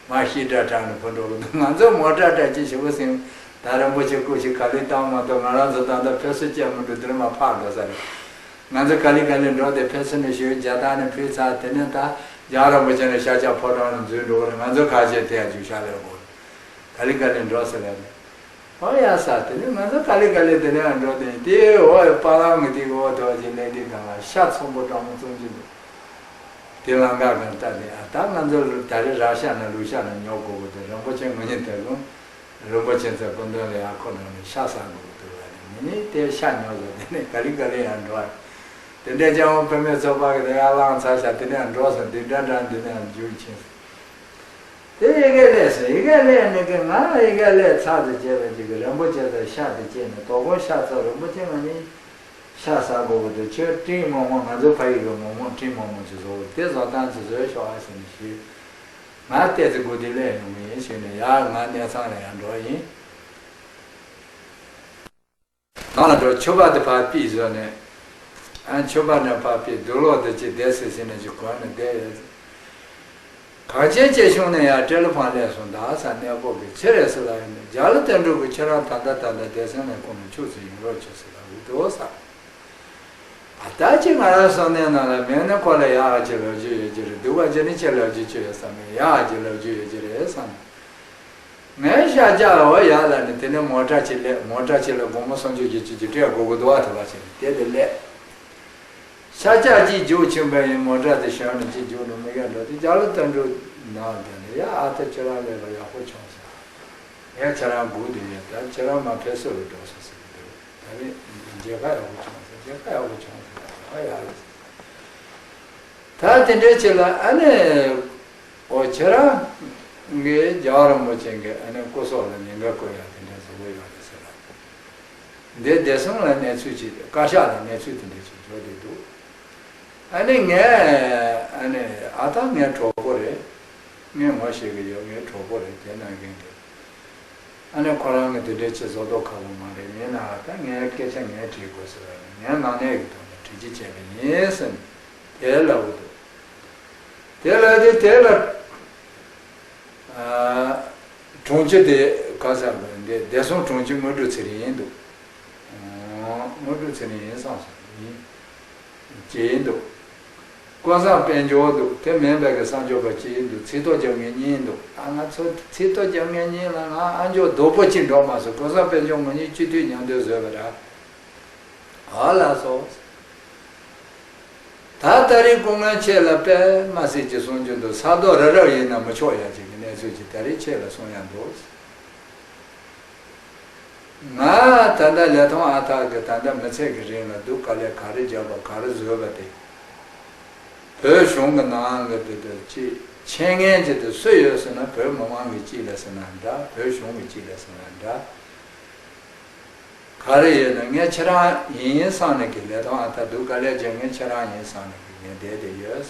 མ་ཤི་དྲག་དྲག་ནས་ཕུ་འགྲོ་གི་འདུག་ང་ཚོ་མོ་ཊ་དྲག་ཅིག་ཞུ་གུ་ཟིན། ད་རིན་པོ་ཆེ་སྐུ་ཞིག་ག་ལེ་བཏང་མ་ཐུབ། ང་རང་ཚོ་ད་ལྟ་ཕེབས་བསུ་བྱས་མི་འདུག་དེར་མ་ཕར་འགྲོ་ས་རེད། ང་ཚོ་ག་ལེ་ག་ལེ་འགྲོ་དེ་ཕེབས་བསུ་ནས་ཞུ་རྒྱ་ཐང་ནས་ཕུལ་ཚར། དེ་ནས་ད་རྒྱལ་བ་རིན་པོ་ཆེ་ནས་ཤར་རྒྱག་ཕོ་བྲང་ནས་འཛུལ་འགྲོ་གི་རེད། ང་ཚོ་ཁ་ཆེ་དེ་ཡང་རྒྱུག་ཤག་ལས་དགོས། ག་ལེ་ག་ལེ་འགྲོ་ཟེར་ལབ་ནས། ཨོ་ཡ་ས་དེ་ནས་ང་ཚོ་ག་ལེ་ག་ལེ་དེ་ནས་ཡང་འགྲོ་དེ་དེ་འོ་ཡ་པ་ལང་གི་དེ་འོ་དོ་ཅི་ནས་དེ་གང་ལ་ཤ་ཚོམ་པོ་སྤྲང་མོ་བཙོང་གི་འདུག་དེ་ལང་ཀ་གང་ལྟ་དེ་ཨ་ད་ང་ཚོ་ད་རེས་ར་ཤ་ན་ལུག་ཤ་ན་ཉོ་དགོས་གི་དེ་རིན་པོ་ཆེ་ངོ་ཉིད་དེ་ལུང་རིན་པོ་ཆེ་ཚོ་སྐུ་མདུན་ལ་ཡང་ཁོ་ནང་ནས་ཤ་ཟ་དགོས་གི་འདུག་ལ་ནི་མི་ནི་དེ་ཤ་ཉོ་ཟེར་དེ་ནས་ག་ལེ་ག་ལེ་ཡང་འགྲོ། དེ་འདྲའི་ཅང་བོ་བུད་མེད་ཚོ་པ་གི་དེ་ཡར་ལངས་ཚར་ཤག་དེ་ནས་འགྲོ་ཟེར་དེ་འདྲ་འདྲ་འདི་ནས་རྒྱུག་ཕྱིན། དེ་ཡི་གེ་ལས་སོ་ཡི་གེ་ལས་ནི་གི་ང་ཡི་གེ་ལས་ཚར་དུ་བྱས་པ་ཅིག་གི་རིན་པོ་ཆེ་ཚོ་ཤ་དེ་བཅད་ནས་དོ་དགོང་ཤ་ཚོ་རིན་པོ་ཆེ་ང་ནི་ཤ་ཟ་དགོས་གི་འདུག་ཁྱོད་སྤྲིན་མོག་མོག་ང་ཚོ་ཕ་ཡི་གི་མོག་མོག་སྤྲིན་མོག་མོག་ཅིག་བཟོ་དེ་བཟོ་སྟངས་ཅིག་བཟོས་ཤོག་ཨ་ཟེར་ནས་ཞུས། ང་ལྟས་ཚེ་སྒུག་དེ་སླེབས་ཡོང་གི་ཡིན་ཞུས་ནས་ཡར་ང་གནས་ཚང་ལ་ཡར་འགྲོ་ཡིན། ཐང་ལ་འགྲོ་ཆུ་བ་དེ་ཕར་ཕུད་བཟོས་ནས། ཨ་ཆུ་བ་ནས་ཕར་ཕུད་དུག་ལོག་དེ་ཅིག་བསྡད་ཟེར་ཟེར་ནས་ཅིག་གོན་ནས་བསྡད་ཡོད། གངས་ཅན་སྐྱིད་གཤོངས་ནས་ཡར་སྤྲེལ་ལོ་ཕང་སླེབས་སོང་ད་ས་གནས་སྤོ་གི་ཕྱིར་རེད་ཟེར་ལ་ཡིན་ནས་རྒྱ་ལོ་དོན་གྲུབ་ཀྱིས་ཁྱེད་རང་ད་ལྟ་ད་ལྟ་སྡེ་ཚན་ནས་ཁོང་ལ་ཆུ་ཚོད་ཡིན་རོགས་བྱོས་ཟེར་ལ་འུ་དོ་ས། ཨ་ད་ཅི་ང་རང་བསམ་ནས་ནང་ལ་མེད་ན་ཁོ་ལ་ཡག་ཅིག་ལབ་རྒྱུ་ཡོད་ཀྱི་རེད་འདུག་བ་ཅི་ནི་ཅི་ལབ་རྒྱུ་ཅི་ཡོད་བསམ་ནས་ཡག་ཅིག་ལབ་རྒྱུ་ཡོད་ཀྱི་རེད་བསམ། ངས་ཤ་རྒྱག་འོ་ཡག་ལ་ནི་དེ་ནས་མོ་ཊ་ཅིག་སླེབས། མོ་ཊ་ཅིག་ལ་སྒོར་མོ་སུམ་ཅུ་བརྒྱད་ཅུ་ཅིག་སྤྲད་དགོས་ཀྱི་འདུག་བ་དེ་བ་ཅིག་དེ་དེ་སླེབས། ཤ་རྒྱག་ཅིག་རྒྱུག་ཕྱིན་པ་ཡིན། མོ་ཊ་དེ་ཞོན་ནས་ཅིག་རྒྱུག་ནས་མི་ག་འགྲོ་དེ་རྒྱ་ལོ་དོན་གྲུབ་ ནང་དེ་ནས་ཡ་ཨ་ད་ཁྱེད་རང་ལས་ཀ་ཡག་པོ་བྱུང་ཟེར། ངས་ཁྱེད་རང་སྒུག་བསྡད་ཡོད། ད་ཁྱེད་རང་མ་ཕེབས་བསུ་རུ་འགྲོ་ཟེར་ཟེར་གྱི་འདུག་ད་ནི་མཇལ་ཁ་ཡག་པོ་བྱུང་ཟེར། མཇལ་ཁ་ཡག་པོ་བྱུང་ཟེར། ཨ་ཡག་རེད་ཟེར། ད་དེ་འདྲའི་ཆེད་ལ་ཨ་ནི། ཨོ་ཁྱེད་རང་གིས་རྒྱལ་བ་རིན་པོ་ཆེ་གི་ཨ་ནི་སྐུ་སྲོག་ལ་ཉེན་ཁ་བཀོད་ཡག་དེ་འདྲ་བཟོ་གི་ཡོད་རེད་ཟེར་ལ། འདི་བདེ་སྲུང་ལ་གནས་ཚུལ་ཅིག་བཀའ་ཤག་ལ་གནས་ཚུལ་དེ་འདྲ་ཅིག་འབྱོར་བསྡད་འདུག་ཨ་ནི་ངས་ཨ་ནི་ཨ་ད་ངའི་གྲོགས་པོ་རེད། ངས་ངོ་ཤེས་ཀྱི་ཡོད། ངའི་གྲོགས་པོ་རེད། དེ་ནང་བཞིན་གྱི་ཨ་ནི་ཁོ་རང་གི་དེ་འདྲའི་ཆེད་བཟོ་ལྟོ་ཁ་པོ་མ་རེད། ཡིན་ནའང་ད་ངའི་སྐད་ཆ་ངས་དྲིས་དགོས་ཟེར་བ་ནི་ངས་ནང་གནས་ཀྱི་ཐོག་ནས་དྲི་ཅིག་བྱས་པ་ཡིན་ཟེར་ནས་དེ་ལབ་གི་འདུག་དེ་ལབ་དུས་དེ་ལ་ཨ་དྲུང་ཆེ་དེ་ག་ཟེར་དགོས། འདི་བདེ་སྲུང་དྲུང་ཆེ་དངོས་གྲུབ་ཚེ་རིང་ཡིན་འདུག་དངོས་གྲུབ་ཚེ་རིང་ཡིན་བསམ་སོང་། ཡིན། ཅིག་ཡིན་འདུག་ཀུན་བཟང་དཔལ་འབྱོར་འདུག་དེ་མིན་པའི་གི་གསར་འབྱོར་པ་ཅིག་ཡིན་འདུག་ཚིག་ཐོ་རྒྱབ་མཁན་གཉིས་འདུག་ཨ་ང་ཚོ་ཚིག་ཐོ་རྒྱབ་མཁན་གཉིས་ལ་ང་ཨ་མཆོག་རྡོག་པོ་གཅིག་འགྲོ་མ་སོང་། ཀུན་བཟང་དཔལ་འབྱོར་ང་གཉིས་སྤྱི་འཐུས་མཉམ་འབྲེལ་བཟོས་པ་ར། ཨ་ལ་སོ། ད་ད་རེས་སྐུ་ངོ་ཁྱེད་ལ་དཔེ་མ་སྲིད་ཀྱི་གསུང་རྒྱུ་འདུག་ས་རྡོ་རི་རབ་ཡིན་ན་མི་ཆོག་ཡ་ཅིག་གི་གནས་ཚུལ་ཅིག་ད་རེས་ཁྱེད་ལ་གསུང་ཡ་འདུག་ང་ད་ལྟ་ལས་ཐོག་ཨ་ཐག་གི་ད་ལྟ་མི་ཚེ་གི་རིང་ལ་སྡུག་དཀའ་ལས་ག་རེ་བརྒྱབ་པ་ག་རེ་བཟོས་པ་དེ། བོད་གཞུང་གི་ནང་གི་དེ་དེ་ཅི་འཆད་ངན་གྱི་དེ་སུ་ཡོད་ཟེར་ན་བོད་མི་མང་གི་གཅིག་ལ་ཟེར་ན་འདྲ། བོད་གཞུང་གི་གཅིག་ལ་ཟེར་ན་འདྲ། ག་རེ་ཡོད་ན་ངས་ཁྱེད་རང་ཡིན་བསམ་ནས་གི་ལས་དོན་ཨ་ཐག་སྡུག་དཀའ་ལས་བརྒྱབ། ངས་ཁྱེད་རང་ཡིན་བསམ་ནས་གི་ངས་བསྡད་དེ་ཡོད།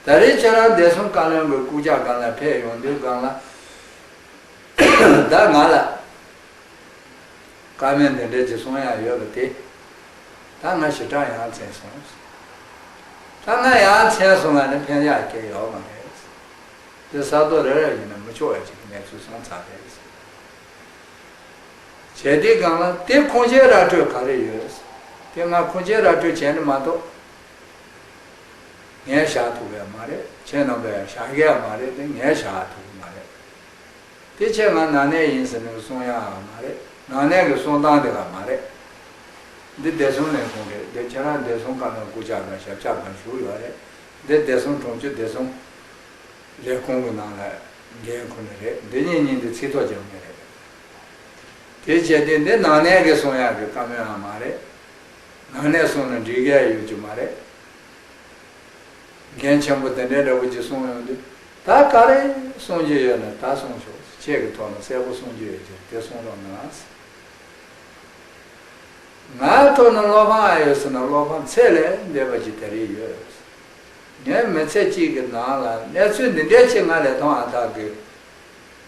ད་རེས་ཁྱེད་རང་བདེ་སྲུང་བཀའ་བློན་གྱི་སྐུ་ཕྱྭ་སྒང་ལ་ཕེབས་ཡོང་དུས་སྒང་ལ། ད་ང་ལ་བཀའ་མོལ་འདི་འདྲ་ཅིག་གསུང་ཡག་ཡོད་པ་དེ། ད་ང་ཞེ་དྲག་ཡ་མཚན་སོང་། ད་ང་ཡ་མཚན་སོང་ང་ནི་ཕན་ཡག་གང་ཡོད་མ་རེད། དེ་ས་རྡོ་རི་རབ་ཡིན་ན་མི་ཆོག་ཡ་ཅིག་གི་གནས་ཚུལ་སོང་ཚར་རེད། བྱས་དུས་སྒང་ལ་དེ་ཁུངས་སྐྱེལ་ར་སྤྲོད་ག་རེ་ཡོད། དེ་ང་ཁུངས་སྐྱེལ་ར་སྤྲོད་བྱས་ནི་མ་གཏོགས། ངས་བཞག་ཐུབ་ཡ་མ་རེད། ཁྱེད་རྣམ་པས་བཞག་གི་ཡ་མ་རེད། དེ་ངས་བཞག་ཐུབ་ཀྱི་མ་རེད། དེ་ཁྱེད་ང་ནང་གནས་ཡིན་ཟེར་ནས་གསུང་ཡ་མ་རེད། ནང་གནས་ཀྱི་གསུང་སྟངས་དེ་ག་མ་རེད། འདི་བདེ་སྲུང་ལས་ཁུངས་རེད། འདི་ཁྱེད་རང་བདེ་སྲུང་བཀའ་བློན་སྐུ་ཕྱྭ་དང་ཞབས་ཕྱྭ་གང་བཞུགས་ཡོད་རེད། འདི་བདེ་སྲུང་དྲུང་ཆེ་བདེ་སྲུང་ལས་ཁུངས་ཀྱི་ནང་ལ་འགན་ཁུར་ནི་རེད། འདི་གཉིས་གཉིས་འདི་ཚིག་ཐོ་རྒྱབ་ནི་རེད། དེ་བྱས་ཏེ་འདི་ནང་གནས་ཀྱི་གསུང་ཡག་གི་བཀའ་མོལ་ཡང་མ་རེད། ནང་གནས་གསུང་ན་འགྲིག་གི་ཡོད་ཀྱི་མ་རེད། འགན་ཆེན་པོ་དེ་འདྲའི་འདྲ་བོ་ཅིག་གསུངས་ཡོང་དུས། ད་ག་རེ་གསུང་རྒྱུ་ཡོད་ན་ད་གསུང་ཤོག་ཁྱེད་ཀྱི་ཐོག་ནས་གསལ་པོ་གསུང་རྒྱུ་ཡོད་ཀྱི་དེ་གསུང་རོགས་གནང་། ང་ཐོག་ནས་བློ་ཕམ་ཨ་ཡོད་ཟེར་ན་བློ་ཕམ་ཚད་ལས་འདས་པ་ཅིག་ད་རེས་ཡོད། ངའི་མི་ཚེ་གཅིག་གི་ནང་ལ་གནས་ཚུལ་འདི་འདྲའི་ཅིག་ང་ལས་མཐོང་ཨ་ཐག་གི་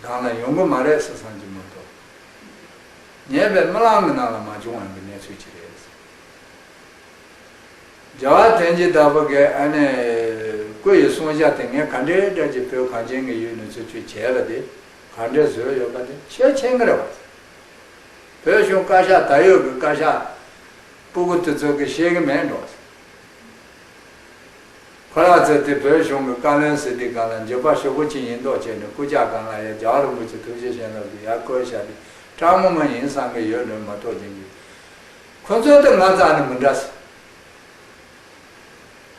སྒང་ལ་ཡོང་གི་མ་རེད་ཟེར་བསམ་གྱི་མ་གཏོགས། ངའི་པའི་རྨི་ལམ་གྱི་ནང་ལ་མ་བྱུང་བ་གི་གནས་ཚུལ་ཅིག་རེད། རྒྱལ་བ་དོན་གྱི་བདག་པོ་གི་ཨ་ནི་སྐུ་ཡི་གསུང་བཤད་དེ་ངས་ག་འདྲའི་འདྲ་ཅིག་བོད་གངས་ཅན་གྱི་ཡུལ་ནས་ཚུར་བཅུག་བྱས་པ་དེ་ག་འདྲས་བཟོས་ཡོད་པ་དེ་ཤེས་ཆེན་གྱི་རེད་བ། བོད་གཞུང་བཀའ་ཤག་ད་ཡོད་ཀྱི་བཀའ་ཤག་སྤུ་གུ་དེ་ཚོ་གི་ཤེས་ཀྱི་མེད་འགྲོ། ཁོ་རང་ཚོ་དེ་བོད་གཞུང་གི་བཀའ་བློན་ཟེར་དུས་སྒང་ལ་འགྱོད་པ་ཞེ་པོ་ཅིག་ཡིན་མདོག་བྱས་ནས་སྐུ་ཕྱྭ་སྒང་ལ་ཡ་རྒྱལ་བ་རིན་པོ་ཆེ་ཐུགས་རྗེ་ཆེན་ལབ་དུས་ཡ་བཀོད་བཞག་དེ་སྤྲང་མོ་མ་ཡིན་བསམ་གི་ཡོད་ནོ་མ་གཏོགས་ཅན་གྱི། ཁོ་ཚོ་དེ་ང་རྩ་ནས་མི་འདྲ་ཟེར།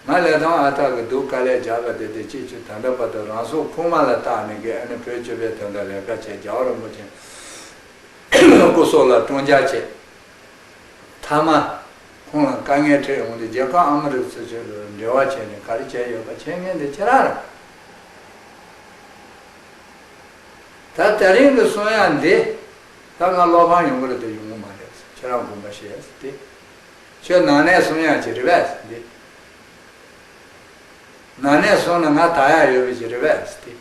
ང་ལས་དང་ཨ་ཐག་གི་སྡུག་དཀའ་ལས་བརྒྱབ་པ་དེ་དེ་ཅིག་ཅིག་ད་ལྟ་བར་དུ་རང་སྲོག་ཁུག་མ་ལ་བཏགས་ནས་གི་ཨ་ནི་བོད་སྤྱི་པའི་དོན་དག་ལས་ཀ་བྱས་རྒྱལ་བ་རིན་པོ་ཆེ་སྐུ་སྲོག་ལ་དཀྲོང་རྒྱག་བྱས། མཐའ་མ་ཁོང་ལ་དཀའ་ངལ་འཕྲད་ཡོང་དུས་རྒྱལ་ཁབ་ཨ་མི་རི་ཀ་སོ་སོ་ལ་འབྲེལ་བ་བྱས་ནས་ག་རེ་བྱས་ཡོད་པ་བྱེད་མཁན་དེ་ཁྱེད་རང་རེད། ད་དེ་རིང་གི་གསུང་ཡག་འདི་ད་ང་བློ་ཕམ་ཡོང་གི་རེད་དེ་ཡོང་གི་མ་རེད། ཁྱེད་རང་དགོངས་པ་བཞེས་ཟེར་ཏེ། ཁྱོད་ནང་གནས་གསུང་ཡག་ཅིག་རེད་པས་ཟེར་ཏེ། ནང་གནས་གསུང་ན་ང་དག་ཡག་ཡོད་པ་ཅིག་རེད་པས་ཟེར་ཏེ།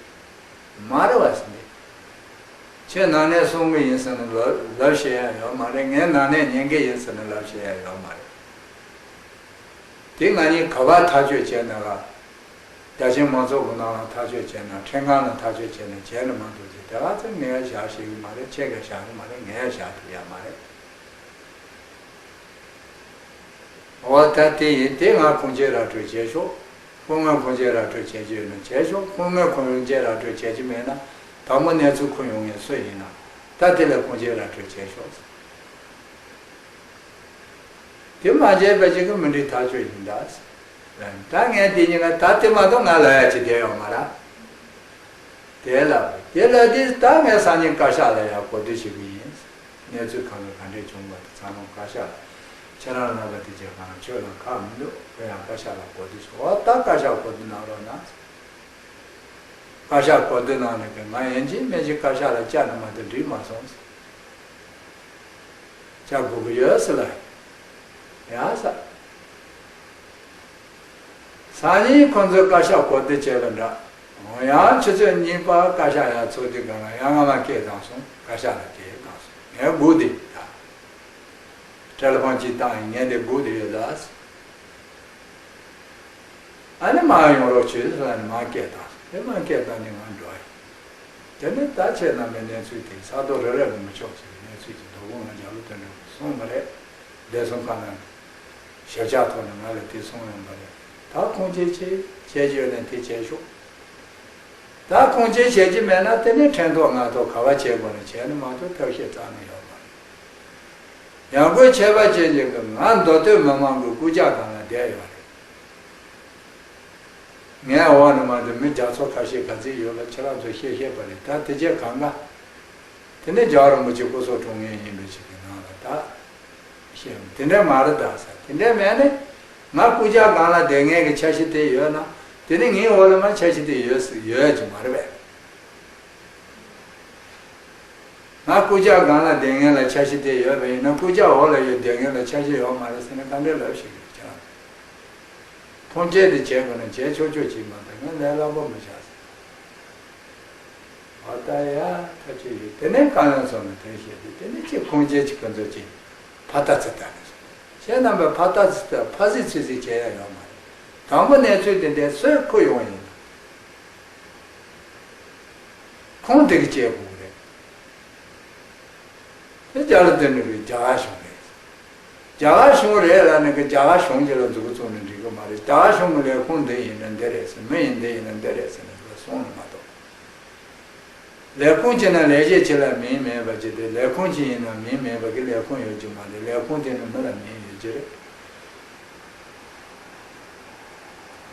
མ་རེད་བ་ཟེར་ཏེ། ཁྱོད་ནང་གནས་གསུང་གི་ཡིན་ཟེར་ནས་ལབ་ལབ་བཤད་ཡག་ཡོད་མ་རེད། ངས་ནང་གནས་ཉན་གི་ཡིན་ཟེར་ནས་ལབ་བཤད་ཡག་ཡོད་མ་རེད། དེ་ང་གཉིས་ག་པར་ཐག་གཅོད་བྱས་ན་ག་རྒྱ་ཆེན་མང་ཚོགས་ཀྱི་ནང་ལ་ཐག་གཅོད་བྱས་ན་ཁྲིམས་ཁང་ལ་ཐག་གཅོད་བྱས་ན་བྱས་ནས་མ་གཏོགས་ཅི་དེ་ག་ཚོད་ངས་བཞག་ཤེས་ཀྱི་མ་རེད། ཁྱེད་ཀྱིས་བཞག་གི་མ་རེད། ངས་བཞག་ཐུབ་ཡག་མ་རེད། འོ་ད་དེ་ཡིན་དེ་ང་ཁུངས་སྐྱེལ་ར་སྤྲོད་བྱས་ཤོག་སྐུ་ངོ་ཁུངས་སྐྱེལ་ར་སྤྲོད་བྱས་ཀྱི་ཡོད་ན་བྱས་ཤོག་སྐུ་ངོ་ཁུངས་སྐྱེལ་ར་སྤྲོད་བྱས་ཀྱི་མེད་ན་དང་པོ་གནས་ཚུལ་ཁུར་ཡོང་མཁན་སུ་ཡིན་ན་ད་དེ་ལ་ཁུངས་སྐྱེལ་ར་སྤྲོད་བྱས་ཤོག་དེ་མ་བྱས་པ་ཅིག་གི་མི་འགྲིག་ཐག་ཆོད་ཡིན་ད། ད་ངས་འདི་ཉིན་ང་ད་དེ་མ་གཏོགས་ང་ལབ་ཡ་ཅིག་བསྡད་ཡོད་མ་རེད། དེ་ལ་དེ་ལ་དེ་ད་ངས་སང་ཉིན་བཀའ་ཤག་ལ་ཡ་གོ་བསྡུར་བྱེད་ཀྱི་ཡིན། གནས་ཚུལ་གང་ག་ག་འདྲས་བྱུང་བ་དེ་ཚང་མ་བཀའ་ཤག་ལ། ཁྱེད་རང་རྣམ་པ་དེ་རྗེས་གང་ཆོས་ལ་ཁག་མི་འདུག་ཁོ་ཡང་བཀའ་ཤག་ལ་གོ་བསྡུར་བྱེད། འོ་ད་བཀའ་ཤག་གོ་བསྡུར་གནང་རོགས་གནང་། བཀའ་ཤག་གོ་བསྡུར་གནང་ནས་ཀྱི་ང་ཡིན་གཅིག་མིན་གཅིག་བཀའ་ཤག་ལ་བཅར་ནས་མ་གཏོགས་འགྲིག་མ་སོང་། བཅར་དགོས་ཀྱི་ཡོད་ཟེར་ལ། ཡ་ས། སང་ཉིན་ཁོང་ཚོས་བཀའ་ཤག་གོ་བསྡུར་བྱས་པ་འདྲ། ཡང་ཆུ་ཚོད་གཉིས་པ་བཀའ་ཤག་ཡར་ཚོགས་དུས་སྒང་ལ་ཡང་ང་མ་སྐད་བཏང་སོང་། བཀའ་ཤག་ལ་སྐད་བཏང་སོང་། ངས་སྒུག་བསྡད་ད། ཊེ་ལི་ཕོན་གཅིག་བཏང་ཡིན། ངས་འདི་སྒུག་བསྡད་ཡོད་ད། ཨ་ནི་མར་ཡོང་རོགས་བྱོས་ཟེར་ནས་མར་སྐད་བཏང་སོང་། དེ་མར་སྐད་བཏང་ནས་ང་འགྲོ་ཡིན། དེ་ནས་ད་ཁྱེད་རྣམ་པའི་གནས་ཚུལ་དེ་ས་རྡོ་རི་རབ་རིན་པོ་མཆོག་ཅིག་གི་གནས་ཚུལ་གྱི་མདོ་དགོང་ང་རྒྱ་ལོ་དོན་གྲུབ་ཀྱིས་གསུངས་པ་རེད། བདེ་སྲུང་ཁང་ནང་གི་ཞབས་བཅགས་ཐོག་ནས་ང་ལ་དེ་གསུངས་ཡོང་པ་རེད། ད་ཁུངས་སྐྱེལ་བྱེད་བྱེད་ཀྱི་ཡོད་ན་དེ་བྱེད་ཤོག་ད་ཁུངས་སྐྱེལ་བྱེད་ཀྱི་མེད་ན་དེ་ནས་ཕྲན་ཐོག་ངག་ཐོག་ག་བ་བྱེད་དགོས་ན་བྱས་ན་མ་གཏོགས་ཐབས་ཤེས་རྩ་ནས་ཡོད་མ་རེད། ཡང་སྒོས་ཁྱད་པར་ཅན་ཅིག་གི་ང་མདོ་སྟོད་མི་མང་གི་སྐུ་ཕྱྭ་སྒང་ལ་བསྡད་ཡོད་རེད། ངའི་འོག་ནས་མར་དུ་མི་རྒྱ་མཚོ་ཁ་ཤས་ག་ཚོད་ཡོད་པ་ཁྱེད་རང་ཚོས་ཤེས་ཤེས་པ་རེད། ད་དེ་རྗེས་གང་ག་དེ་ནས་རྒྱལ་བ་རིན་པོ་ཆེ་སྐུ་སྲོག་བཀྲོངས་མཁན་ཡིན་པའི་ཞིག་གི་ནང་ལ་ད་ཤེས་དེ་འདྲ་མ་རེད་ད་ཟེར། དེ་འདྲ་མེད་ནས་ང་སྐུ་ཕྱྭ་སྒང་ལ་བསྡད་མཁན་གྱི་འཆར་གཞི་དེ་ཡོད་ན་དེ་ནི་ངའི་འོག་ལ་མར་འཆར་གཞི་དེ་ཡོད་ཡོད་ཀྱི་མ་རེད་པས། ང་སྐུ་ཕྱྭ་སྒང་ལ་བསྡད་མཁན་ལ་འཆར་གཞི་དེ་ཡོད་པ་ཡིན་ན་སྐུ་ཕྱྭ་འོག་ལ་ཡོད་བསྡད་མཁན་ལ་འཆར་གཞི་ཡོད་མ་རེད་ཟེར་ན་ག་འདྲའི་ལབ་ཞིག་རེད་ཁྱེད་རང་། ཁུངས་སྐྱེལ་དེ་བྱེད་དགོས་ན་བྱེད་ཆོག་ཆོག་ཅིག་མ་གཏོགས་ང་ལས་སླ་པོ་མི་ཆགས་ཟེར། འོ་ད་ཡ་ཐག་ཆོད་ཡོད། དེ་ནས་བཀའ་བློན་ཚོགས་ནས་དོན་བཤད་དུས་དེ་ནས་ཅིག་ཁུངས་སྐྱེལ་གྱི་ཁོ་ཚོ་ཅིག་ཕ་ཏ་ཚི་ཏ་ནས་སོང་། ཁྱེད་རྣམ་པས་ཕ་ཏ་ཚི་ཏ་ཕ་སི་ཚི་སི་བྱེད་ཡ་ཡོད་མ་རེད། དང་པོ་གནས་ཚུལ་དེ་འདྲའི་སུས་ཁུར་ཡོང་ཡིན། ཁུངས་དེ་གི་བཅད་དགོས་རེད། དེ་རྒྱ་ལ་དོན་གྲུབ་ཀྱི་རྒྱ་གར་གཞུང་རེད། རྒྱ་གར་གཞུང་རེད་ལབ་ནས་ཀྱི་རྒྱ་གར་གཞུང་གཅིག་ལ་མཛུབ་གུ་བཙུགས་ནས་འགྲིག་གི་མ་རེད། རྒྱ་གར་གཞུང་གི་ལས་ཁུངས་འདི་ཡིན་ན་འདི་རེད་ཟེར། མི་ཡིན་འདི་ཡིན་ན་འདི་རེད་ཟེར་ནས་ཀྱི་གསུངས་ནས་མ་གཏོགས། ལས་ཁུངས་གཅིག་ན་ལས་བྱེད་གཅིག་ལ་མིང་མེད་པ་ཅིག་དེ་ལས་ཁུངས་གཅིག་ཡིན་ན་མིང་མེད་པ་གི་ལས་ཁུངས་ཡོད་ཀྱི་མ་རེད། ལས་ཁུངས་དེ་ནི་མི་ལ་མིང་ཡོད་ཀྱི་རེད།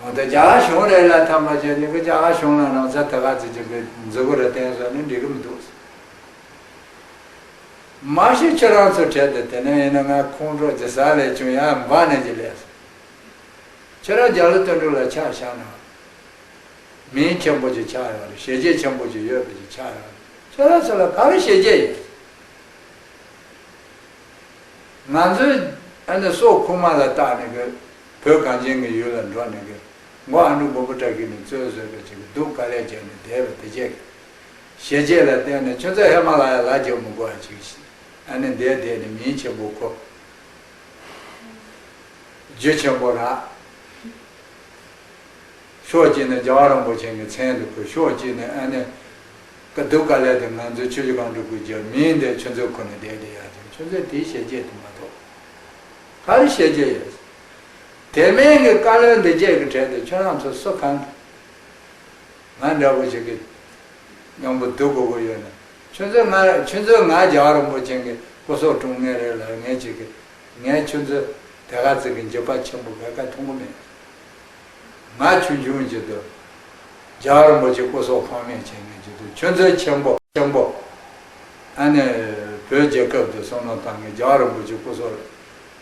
འོ་ད་རྒྱ་གར་གཞུང་རེད་ལབ་ཐམས་ཅད་ནི་གི་རྒྱ་གར་གཞུང་ལ་རང་ས་དེ་ག་ཚོད་ཅིག་གི་མཛུབ་གུ་རེ་བསྟན་སོང་ནི་འགྲིག་གི་མི་འདུག་མ་གཞི་ཁྱེད་རང་ཚོ་གྲས་དེ་དེ་ནས་ཡིན་ན་ང་ཁོང་ཁྲོ་ཇི་ས་ལས་བྱུང་ཡང་འབག་ནས་ཀྱི་ལས་སོང་། ཁྱེད་རང་རྒྱ་ལོ་དོན་གྲུབ་ལ་ཆ་བཞག་ན། མིང་ཆེན་པོ་ཅིག་ཆགས་ཡོད་རེད། བྱས་རྗེས་ཆེན་པོ་ཅིག་ཡོད་པ་ཅིག་ཆགས་ཡོད་རེད། ཁྱེད་རང་ཚོ་ལ་ག་རེ་བྱས་རྗེས་ཡོད། ང་ཚོས་ཨ་ནི་སྲོག་ཁུག་མ་ལ་བཏགས་ནས་གི་བོད་གངས་ཅན་གྱི་ཡུལ་ལ་འགྲོ་ནས་གི་མགོ་ཨ་འབྲུག་མགོན་པོ་བཀྲ་ཤིས་ནས་གཙོས་བཟོས་པ་ཅིག་གི་སྡུག་དཀའ་ལས་བརྒྱབ་ནས་བསྡད་པ་དེ་རྗེས་ཀྱི་བྱས་རྗེས་ལ་བརྟེན་ནས་ཁྱོད་ཚོ་ཧི་མ་ལ་ཡ་ལ་རྒྱག་མི་དགོས་པ་ཅིག་ཨ་ནི་འདིར་བསྡད་ནས་མིང་ཆེན་པོ་ཁུར། རྒྱུ་ཆེན་པོ་རག་ཕྱོགས་གཅིག་ནས་རྒྱལ་བ་རིན་པོ་ཆེ་གི་མཚན་དུ་ཁུར། ཕྱོགས་གཅིག་ནས་ཨ་ནི་ཀ་སྡུག་དཀའ་ལས་དེ་ང་ཚོའི་ཆུ་བཞི་སྒང་དྲུག་གི་རྒྱལ་མིང་དེ་ཁྱོད་ཚོའི་ཁུར་ནས་བསྡད་བསྡད་ཡག་ཅིག་ཁྱོད་ཚོས་དེའི་བྱས་རྗེས་དེ་མ་གཏོགས་ག་རེ་བྱས་རྗེས་ཡོད། དེ་མིན་གྱི་བཀའ་བློན་འདི་རྗེས་ཀྱི་གྲས་དེ་ཁྱོད་རང་ཚོ་སུ་གང་གི་ང་འདྲ་པོ་ཞིག་གི་མཉམ་པོ་སྡུག་དགོས་ཀྱི་ཡོད་ན། ཁྱོད་ཚོས་ང་ཁྱོད་ཚོས་ང་རྒྱལ་བ་རིན་པོ་ཆེ་གི་སྐུ་སྲོག་བཀྲོངས་མཁན་རེད་ལབ་ངས་ཅིག་གི་ངས་ཁྱོད་ཚོས་དེ་ག་ཚོད་ཀྱི་འགྱོད་པ་ཆེན་པོ་ག་ག་མཐོང་གི་མེད། ང་ཆུང་ཆུང་གི་དུས་རྒྱལ་བ་རིན་པོ་ཆེ་སྐུ་སྲོག་ཕངས་མེད་བྱེད་མཁན་གྱི་དུས་ཁྱོད་ཚོས་ཆེན་པོ་ཆེན་པོ་ཨ་ནི་བོད་རྒྱལ་ཁབ་དེ་བསམ་བློ་བཏང་མཁན་རྒྱལ་བ་རིན་པོ་ཆེ་སྐུ་སྲོག་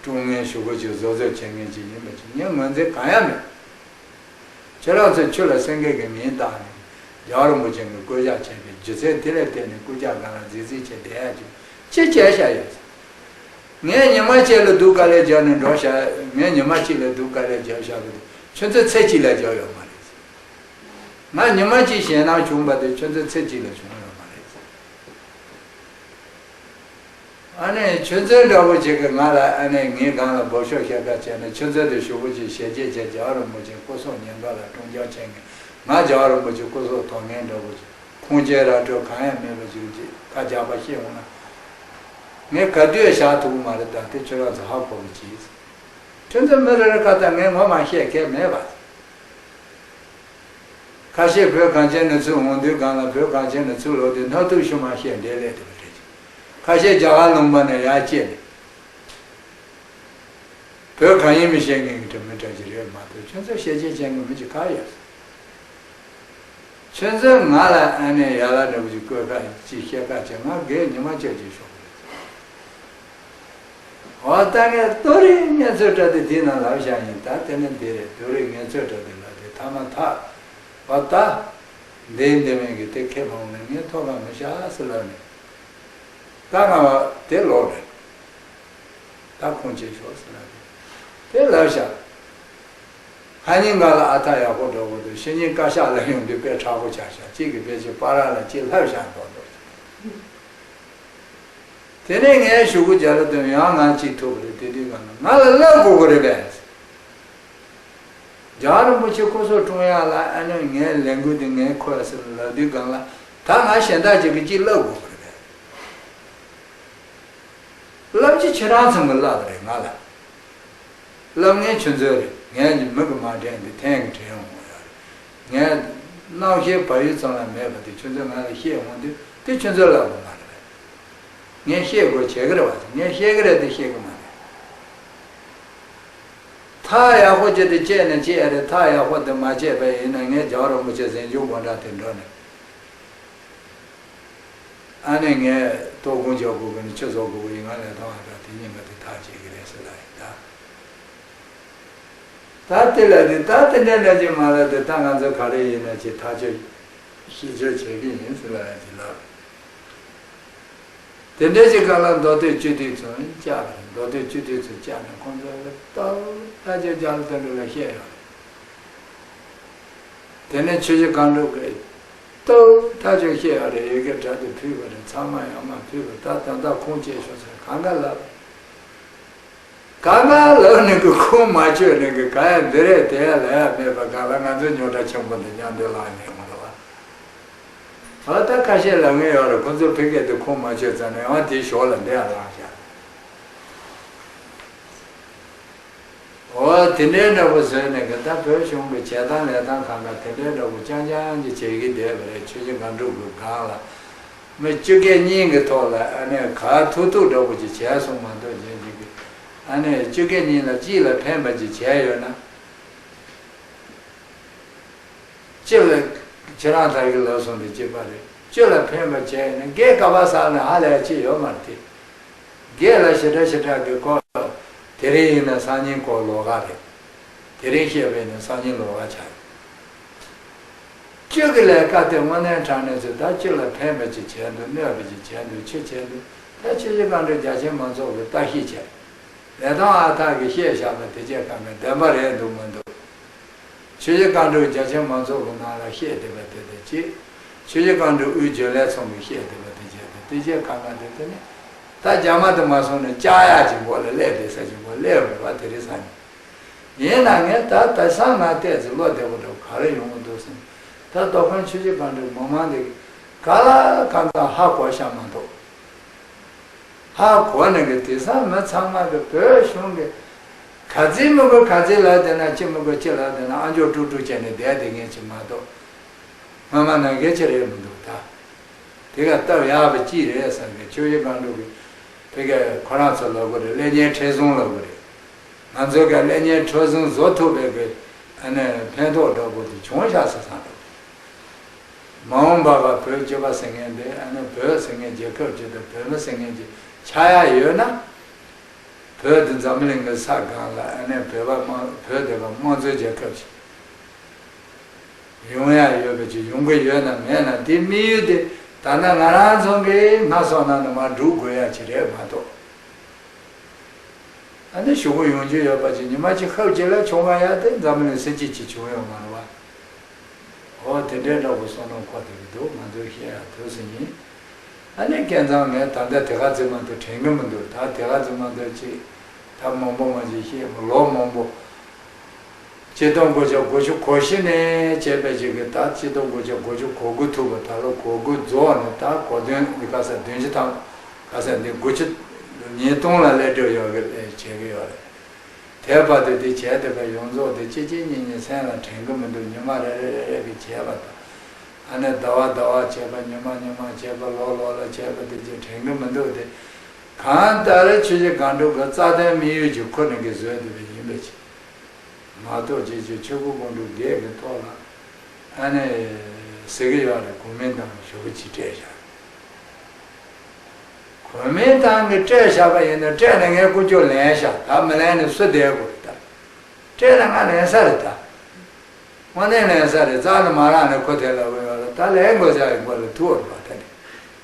བཀྲོངས་མཁན་ཞུ་སྒོ་ཅིག་བཟོ་བཟོ་བྱེད་མཁན་ཅིག་ཡིན་པ་ཅིག་ངས་ངོས་འཛིན་གང་ཡང་མེད། ཁྱེད་རང་ཚོས་ཆུ་ལ་སེང་གེ་གི་མིང་བཏགས་ནས་རྒྱལ་བ་རིན་པོ་ཆེ་གི་སྐུ་ཕྱག་བྱས་པའི་རྒྱུ་མཚན་དེ་ལ་བརྟེན་ནས་སྐུ་ཕྱག་སྒང་ལ་གཟིགས་གཟིགས་བྱས་བསྡད་ཡ་ཅིག་ཅི་བྱས་བཞག་ཡོད། ངས་ཉི་མ་གཅིག་ལ་སྡུག་དཀའ་ལས་བརྒྱབ་ནས་འགྲོ་བཞག་ངས་ཉི་མ་གཅིག་ལ་སྡུག་དཀའ་ལས་བརྒྱབ་བཞག་གི་འདུག་ཁྱོད་ཚོས་ཚེ་གཅིག་ལས་བརྒྱབ་ཡོད་མ་རེད། ང་ཉི་མ་གཅིག་ཞེད་སྣང་བྱུང་བ་དེ་ཁྱོད་ཚོས་ཚེ་གཅིག་ལས་བྱུང་ཡོད་མ་རེད། ཨ་ནི་ཁྱོད་ཚོའི་འདྲ་པོ་ཅིག་གིས་ང་ལ་ཨ་ནི་ངའི་སྒང་ལ་འབོད་ཤོག་བཤད་ཁ་བྱས་ན་ཁྱོད་ཚོ་དེ་ཞུ་བོ་ཅིག་ཞལ་གྱེས་བྱས་རྒྱལ་བ་རིན་པོ་ཆེ་སྐུ་སྲོག་ཉེན་ཁ་ལ་སྲུང་སྐྱོབ་བྱེད་མཁན་ང་རྒྱལ་བ་རིན་པོ་ཆེ་སྐུ་སྲོག་དོར་མཁན་འདྲ་པོ་ཅིག་ཁུངས་སྐྱེལ་ར་སྤྲོད་གང་ཡང་མེད་པ་ཅིག་ཅིག་ཁ་རྒྱག་པ་ཤེས་འོང་ན་ངས་ག་དུས་བཞག་ཐུབ་ཀྱི་མ་རེད། ད་དེ་ཁྱོད་རང་ཚོ་ཧ་གོ་གི་ཅིག་ཁྱོད་ཚོ་མི་རེ་རེ་ཁ་ད་ངས་ངོ་མ་བཤད་མཁན་མེད་པ། ཁ་ཤས་བོད་གངས་ཅན་ནས་ཚུར་འོང་དུས་སྒང་ལ་བོད་གངས་ཅན་ནས་ཚུར་ལོག་དུས་སྣ་ཐུག་ཤུ་མ་བཤད་འདྲེ་ལས་དེ་མ་རེད། ཁ་ཤས་རྒྱ་གར་ལུང་པ་ནས་ཡར་སྐྱེས་ནས་ བོད་གང་ཡིན་མི་ཤེས་མཁན་གྱི་འདྲ་མི་འདྲ་ཅིག་རེད་མ་གཏོགས། ཁྱོད་ཚོ་ཤེས་བྱེད་ཅན་གྱི་མི་ཅིག་ག་ཡོད། ཁྱོད་ཚོས་ང་ལ་ཨ་ནེ་ཡ་ལ་འདྲ་པོ་ཅིག་བཀོད་ཁ་ཅིག་བཤད་ཁ་ཅིག་ང་སྒེར་ཉི་མ་གཅིག་ཅིག་ཤོག་གི་རེད། འོ་ད་ངས་ཏོ་རིག་ངན་ཚོད་འདྲ་དེ་དེའི་ནང་ལབ་བཞག་ཡིན། ད་དེ་ནས་འདི་རེད། ཏོ་རིག་ངན་ཚོད་འདྲ་དེ་ལ་དེ་ཐ་མ་ཐག་པ་ད་འདི་འདི་མིན་གྱི་དེ་ཁེ་མང་ནས་ངས་ཐོག་ཁ་མི་བཞག་ཟེར་ལབ་ནས། ད་ང་བ་དེ་ལོག་རེད། ད་ཁུངས་སྐྱེལ་ཤོག་ཟེར་ལབ་རེད། དེ་ལབ་བཞག་ཁ་ཉིན་འགའ་ལ་ཨ་ཐ་ཡག་པོ་འགྲོ་གི་འདུག་ཕྱི་ཉིན་བཀའ་ཤག་ལ་ཡོང་དུས་དཔེ་དྲག་པོ་ཆགས་ཤག་གཅིག་གིས་ཕལ་ཆེར་པ་ར་ལ་གཅིག་ལྷབ་བཞག་མདོག་མདོག་བྱས། དེ་ནས་ངས་ཞུ་སྒོ་རྒྱག་ལ་དོན་ཡང་ང་གཅིག་ཐུག་པ་རེད། དེ་དུས་གང་ན་ང་ལ་ལབ་དགོས་ཀྱི་རེད་པས། རྒྱལ་བ་རིན་པོ་ཆེ་སྐུ་སྲོག་བཀྲོངས་ཡག་ལ་ཨ་ནི་ངའི་ལས་འགུལ་དེ་ངས་ཁོ་ཡ་ཟེར་ལབ་དུས་གང་ལ་ད་ང་གཞན་དག་ཅིག་གིས་གཅིག་ལབ་དགོས་ཀྱི་རེད་པས། ལབ་ཀྱི་ཁྱེད་རང་ཚང་གིས་ལབ་པ་རེད་ང་ལ། ལབ་མཁན་ཁྱོད་ཚོ་རེད། ངས་ཀྱི་མི་གི་མ་དྲན་འདི་ཐེངས་ཀྱི་དྲན་ཡོང་བ་ཡོད་རེད། ངས་རྣམ་ཤེས་བལ་ཡུལ་ཙམ་ལ་མེད་པ་དེ་ཁྱོད་ཚོས་ང་ལ་བཤད་འོང་དུས་དེ་ཁྱོད་ཚོས་ལབ་དགོས་མ་རེད་པས། ངས་བཤད་དགོས་བྱེད་ཀྱི་རེད་པ། ངས་བཤད་ཀྱི་རེད་དེ་བཤད་ཀྱི་མ་རེད། ཐག་ཡག་པོ་བཅད་དེ་བཅད་ནས་བཅད་ཡ་རེད། ཐག་ཡག་པོ་དེ་མ་བཅད་པ་ཡིན་ན་ངས་རྒྱལ་བ་རིན་པོ་ཆེ་གཟིམ་ཆུང་དགོང་དག་དེ་འགྲོ་ནས། ཨ་ནི་ངས་ལྟོ་གོང་འཇོག་དགོས་ཀྱི་ནི་ཆུ་བཟོ་དགོས་ཀྱི་ཡིན། ང་ལས་དང་བ་དང་དེ་གཉིས་ཀ་དེ་ཐག་བཅད་ཀྱི་རེད་ཟེར་ལ་ཡིན་ད། ད་དེ་ལ་དེ་ད་དེ་འདྲ་ལས་ཀྱི་མ་ལ་དེ་ད་ང་ཚོ་ག་རེ་ཡིན་ན་ཅི་ཐག་གཅོད་ཤེས་བྱ་བྱེད་ཀྱི་ཡིན་ཟེར་ལ་ཡིན་ཅི་ལ། དེ་འདྲ་ཅིག་ག་ལ་མདོ་སྟོད་སྤྱི་འཐུས་ཚོ་བཅར་བ་རེད། མདོ་སྟོད་སྤྱི་འཐུས་ཚོ་བཅར་ནས་ཁོང་ཚོ་ལ་ད་ད་ཅིག་རྒྱ་ལ་དོན་འགྲུབ་ལ་བཤད་ཡོད་རེད། དེ་ནས་ཆུ་བཞི་སྒང་དྲུག་གི་སྟབས་ཐག་ཆོད་བཤད་ཡོད་རེད། ཡི་གེ་འདྲ་དེ་ཕུལ་བ་རེད། ཚང་མ་ཡང་མ་ཕུལ་བ་ད་ད་ལྟ་ཁུངས་སྐྱེལ་ཤོག་ཟེར་གང་ག་ལབ། གང་ག་ལབ་ནས་གི་ཁུངས་མ་ཆོད་ནས་གི་ག་ཡ་འདི་རེད་དེ་ཡ་ལ་ཡ་མེད་པ་གང་ལ་ང་ཚོ་རྙོག་དྲ་ཆེན་པོ་འདི་མཉམ་འདི་ལངས་ནས་མ་རེད་བ། ཨ་ད་ཁ་ཤས་ལབ་ངེས་ཡོད་རེད། ཁོ་ཚོ་ཕ་གིར་དེ་ཁུངས་མ་ཆོད་ཙང་ནས་ཨང་དེའི་ཞོར་ལ་འདི་ཡང་ལངས་བཞག་འོ་དེ་འདྲའི་འདྲ་པོ་བཟོས་ནས་གི་ད་བོད་གཞུང་གི་བྱེད་སྟངས་ལས་སྟངས་གང་ག་དེ་འདྲའི་འདྲ་པོ་རྐྱང་རྐྱང་གི་བྱེད་ཀྱི་བསྡད་པ་རེད། ཆུ་བཞི་སྒང་དྲུག་གི་སྒང་ལ་མི་བཅུ་གྱ་གཉིས་ཀྱི་ཐོག་ལ་ཨ་ནི་ག་ཐུག་ཐུག་འདྲ་པོ་ཅིག་བྱས་སོང་མ་གཏོགས་གཞན་ཅིག་གི་ཨ་ནི་བཅུ་གྱ་གཉིས་ལ་གཅིག་ལ་ཕན་པ་ཅིག་བྱས་ཡོད་ན། སྤྱི་ལ་ཁྱེད་རང་ཐག་གི་ལབ་སོང་དེ་སྤྱི་པ་རེད། སྤྱི་ལ་ཕན་པ་བྱས་ནས་སྒེར་ཀ་པ་ས་ནས་ཧ་ལས་ཅི་ཡོད་མ་རེད་དེ། སྒེར་ལ་ཞེ་དྲག་ཞེ་དྲག་གི་ཁོ་དེ་རིང་ཡིན་ན་སང་ཉིན་ཁོ་ལོགས་ཀ་རེད། དེ་རིང་བཤད་པ་ཡིན་ན་སང་ཉིན་ལོགས་ཀ་ཆགས་རེད། སྤྱི་གི་ལས་ཀ་དེ་དངོས་གནས་དྲང་གནས་ཚོས་ད་སྤྱི་ལ་ཕན་པ་ཅིག་བྱས་འདུག་གནོད་པ་ཅིག་བྱས་འདུག་ཅི་བྱས་འདུག་ད་ཆུ་བཞི་སྒང་དྲུག་རྒྱ་ཆེའི་མང་ཚོགས་ཀྱིས་བརྟག་ཞིབ་བྱས། ལས་དང་ཨ་ཐག་གིས་བཤད་བཞག་པ་དེ་བྱས་གང་ག་བདེན་པ་རེད་འདུག་མི་འདུག་ཆུ་བཞི་སྒང་དྲུག་རྒྱ་ཆེའི་མང་ཚོགས་ཀྱི་ནང་ལ་བཤད་བསྡད་པ་དེ་དང་གཅིག་ཆུ་བཞི་སྒང་དྲུག་དབུས་རྒྱུན་ལས་ཚོགས་ཀྱིས་བཤད་བསྡད་པ་དེ་བྱས་ཏེ་དེ་བྱས་གང་ག་དེ་དེ་ནི་ད་རྒྱ་མ་དེ་མ་སོང་ནས་ལྕགས་ཡག་ཅིག་མགོ་ལ་སླེབས་བསྡད་ས་ཅིག་མགོ་སླེབས་རེད་བ། དེ་རིང་སང་ཉིན་ཡིན་ན་ངས་ད་ད་སང་ང་བལྟས་ཚེ་བློ་བདེ་པོ་འདྲ་ག་རེ་ཡོང་གི་འདུག་ཟེར་ན། ད་རྡོ་ཁང་ཆུ་བཞི་སྒང་དྲུག་མི་མང་དེ་ག་ལ་གང་ཚང་ཧ་གོ་ཤ་མ་གཏོགས། ཧ་གོ་ནས་གི་དེང་སང་མི་ཚང་མ་གི་བོད་གཞུང་གི་ག་ཚོད་མི་དགོས་ག་ཚོད་ལབ་བསྡད་ན་ཅི་མི་དགོས་ཅི་ལབ་བསྡད་ན་ཨ་མཆོག་དཀྲུག་དཀྲུག་བྱས་ནས་བསྡད་བསྡད་མཁན་ཅིག་མ་གཏོགས། སྔ་མ་ནང་བཞིན་ཅི་རེད་མི་འདུག་ད། དེ་ག་སྟབས་ཡག་པ་ཅི་རེད་བསམ་གི་ཆུ་བཞི་སྒང་དྲུག་གི་ཕ་གི་ཁོ་རང་ཚོ་ལབ་དགོས་རེད། སླེབས་མཁན་མཁྲེགས་བཟུང་ལབ་དགོས་རེད། ང་ཚོས་ག་སླེབས་མཁན་མཁྲེགས་བཟུང་བཟོ་ཐུབ་པའི་གི་ཨ་ནི་ཕན་ཐོགས་འདྲ་པོ་དེ་བྱུང་ཤག་ཟེར་བསམ་འདུག་མ་འོངས་པ་ག་བོད་སྤྱི་པ་ཟེར་མཁན་དེ་ཨ་ནི་བོད་ཟེར་མཁན་རྒྱལ་ཁབ་ཅིག་དང་བོད་མི་ཟེར་མཁན་ཅིག་ཆགས་ཡག་ཡོད་ན། བོད་དེ་འཛམ་གླིང་གི་ས་སྒང་ལ་ཨ་ནི་བོད་པ་དམངས་བོད་དེ་ག་དམངས་གཙོའི་རྒྱལ་ཁབ་ཅིག་ཡོང་ཡག་ཡོད་པ་ཅིག་ཡོང་གི་ཡོད་ན་མེད་ན་དེ་དམིགས་ཡུལ་དེ་ད་ལྟ་ང་རང་ཚོ་གིས་སྔ་སོང་ན་ནི་མར་སྒྲུབ་དགོས་ཡག་ཅིག་རེད་མ་གཏོགས། ཨ་ནི་གཞུག་གུ་ཡོང་རྒྱུ་ཡོད་པ་ཅིག་ཉི་མ་གཅིག་ཧབ་ཅིག་ལ་བྱུང་བ་ཡ་དེ་འཛམ་གླིང་སྲིད་སྤྱི་གཅིག་བྱུང་ཡོད་མ་རེད་བ། འོ་དེ་འདྲའི་འདྲ་པོ་བསམ་བློ་འཁོར་བསྡད་ཀྱི་འདུག་ང་ཚོའི་བཤད་ཡ་དུས་སུ་ཡིན། ཨ་ནི་སྐལ་བཟང་ངས་ད་ལྟ་དེ་ག་ཙམ་མ་གཏོགས་དྲན་གྱི་མི་འདུག་ད་དེ་ག་ཙམ་མ་གཏོགས་ཅིག་ད་མང་པོ་མ་ཅིག་བཤད་ལོ་མང་པོ། ཆིག་སྟོང་དགུ་བརྒྱ་དགུ་བཅུ་གོ་བཞི་ནས་བྱས་པའི་ཅིག་གི་ད་ཆིག་སྟོང་དགུ་བརྒྱ་དགུ་བཅུ་གོ་དགུ་ཐུག་པ་ད་ལོ་གོ་དགུ་རྫོགས་ནས་ད་གོ་བདུན་ག་ས་བདུན་ཅུ་ཐམ་ག་ས་འདི་དགུ་བཅུ་ཉིས་སྟོང་ལ་སླེབས་འགྲོ་ཡོད་གི་བྱེད་གི་ཡོད་རེད། དེ་བར་དུ་དེ་བྱས་བསྡད་པ་ཡོངས་རྫོགས་དེ་གཅིག་གཅིག་གཉིས་གཉིས་སེམས་ལ་དྲན་གི་མི་འདུག་ཉི་མ་རེ་རེ་རེ་རེ་གི་བྱས་པ་དང་། ཨ་ནི་ཟླ་བ་ཟླ་བ་བྱས་པ་ཉི་མ་ཉི་མ་བྱས་པ་ལོ་ལོ་ལ་བྱས་པ་དེ་ཅིག་དྲན་གི་མི་འདུག་དེ། གང་ལྟར་ཆོས་རྗེ་སྒང་དྲུག་གི་རྩ་དོན་དམིགས་ཡུལ་གྱི་ཁུར་ནས་གི་བཟོས་བསྡད་པ་ཡིན་པ་ཅིག་མ་གཏོགས། རྗེ་ཆོས་སྐུ་སྒང་དྲུག་སྒེར་གྱི་ཐོག་ལ་ཨ་ནི་ཟེར་གི་ཡོད་རེད། གོ་མིན་ཏང་ཞེ་པོ་ཅིག་སྤྲད་བཞག་གོ་མིན་ཏང་གིས་སྤྲད་བཞག་པ་ཡིན་ན། སྤྲད་ན་ངས་ཀུན་སྤྱོད་ལེན་བཞག་ད་མི་ལེན་ནས་སུ་བསྡད་དགོས་རེད། ད་སྤྲད་ན་ང་ལེན་ས་རེད་ད། དངོས་གནས་ལེན་ས་རེད། རྩ་ནས་མ་རག་ནས་ཁོ་དེ་ལབ་ཡོད་ལ། ད་ལེན་དགོས་ས་ཡིན་པ་ལ་ཐུག་འོར་བ་ད་ནི།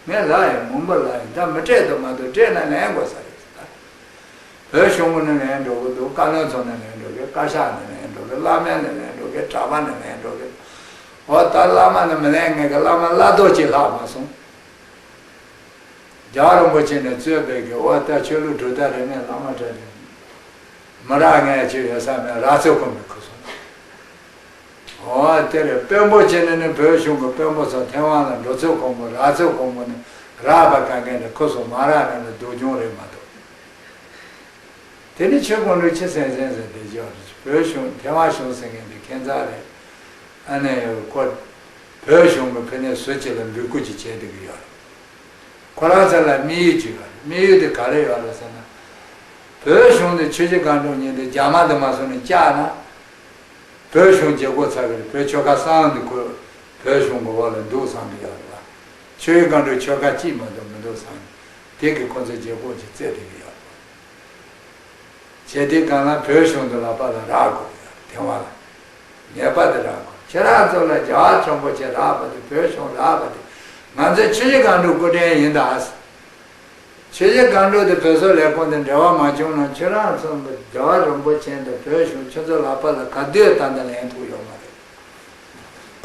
ངས་ལབ་ཡིན། མང་པོ་ལབ་ཡིན། ད་མི་སྤྲད་དུ་མ་གཏོགས་སྤྲད་ན་ལེན་དགོས་ས་རེད་ད། བོད་གཞུང་གི་ནས་ལེན་འགྲོ་གི་འདུག་བཀའ་བློན་ཚོ་ནས་ལེན་འགྲོ་གི་བཀའ་ཤག་ནས་ལེན་འགྲོ་གི་བླ་སྨན་ནས་ལེན་འགྲོ་གི་གྲྭ་པ་ནས་ལེན་འགྲོ་གི་འོ་ད་བླ་མ་ནས་མི་ལེན་མཁན་གི་བླ་མ་བླ་རྡོ་གཅིག་ལྷག་མ་སོང་། རྒྱལ་བ་རིན་པོ་ཆེ་ནས་གཙོས་པའི་གི་འོ་ད་ཆོས་ལུགས་གྲུབ་མཐའ་རིས་མེད་བླ་མ་གྲྭ་རིན་མི་རག་ངས་ཆོས་ཡོད་ས་མེད་རག་ཚོད་ཁོམ་པའི་ཁུ་སོང་། འོ་དེ་རེད། དཔོན་པོ་བྱས་ནས་ནི་བོད་གཞུང་གི་དཔོན་པོ་ཚོ་ཐེ་ཝན་ལ་འགྲོ་ཚོད་ཁོམ་པོ་རག་ཚོད་ཁོམ་པོ་ནི་རག་པ་ག་གེ་ནས་ཁུ་སོང་། མ་རག་ནས་ནི་སྡུག་གྱོང་རེད་མ་གཏོགས། དེ་ནི་ཆོས་ཀུན་ལུགས་ཆེ་སེང་སེང་ཟེར་དེ་ཅོག་རེད། བོད་གཞུང་ཐེ་ཝན་གཞུང་ཟེར་མཁན་དེ་ཁྱད་མཚར་རེད། ཨ་ནི་ཁོ་བོད་གཞུང་གི་ཕི་ནས་ཟུར་གཅིག་ལ་འབོད་སྐུལ་ཅིག་བྱས་བསྡད་ཀྱི་ཡོད་རེད། ཁོ་རང་ཚོ་ལ་དམིགས་ཡུལ་ཅིག་ཡོད་རེད། དམིགས་ཡུལ་དེ་ག་རེ་ཡོད་རེད་ཟེར་ན། བོད་གཞུང་དེ་ཆོས་རྗེ་སྒང་དྲུག་ཉིད་དེ་རྒྱ་དམར་དུ་མ་སོང་ནས་བཅག་ན། བོད་གཞུང་བརྗེ་པོ་ཚར་གི་རེད། བོད་ཆོལ་ཁ་གསུམ་དེ་ཁོ་བོད་གཞུང་གི་འོག་ལ་འདུག་བསམ་གི་ཡོད་རེད་བ། ཆོས་རྗེ་སྒང་དྲུག་ཆོལ་ཁ་གཅིག་མ་གཏོགས་མི་འདུག་བསམ། དེ་གི་ཁོ་ཚོས་བརྗེ་པོ་ཅིག་རྩེད་བསྡད་ཀྱི་ཡོད་རེད་བ། བྱས་དུས་སྒང་ལ་བོད་གཞུང་དུ་ལག་པ་ལ་རག་དགོས་ཡོད་རེད། ཐེ་ཝན་ལ། ངེས་པར་དུ་རག་དགོས། ཁྱེད་རང་ཚོ་ལ་རྒྱལ་བ་རིན་པོ་ཆེ་རག་པ་དེ། བོད་གཞུང་རག་པ་དེ་ང་ཚོའི་ཆོས་རྗེ་སྒང་དྲུག་སྐུ་དྲིན་ཡིན་ད། ཆོས་རྗེ་སྒང་དྲུག་དེ་བོད་སོག་ལས་ཁུངས་དང་འབྲེལ་བ་མ་བྱུང་ན། ཁྱེད་རང་ཚོ་རྒྱལ་བ་རིན་པོ་ཆེ་དང་བོད་གཞུང་ཁྱོད་ཚོ་ལག་པ་ལ་ག་དུས་ད་ལྟ་ལེན་ཐུབ་ཡོད་མ་རེད།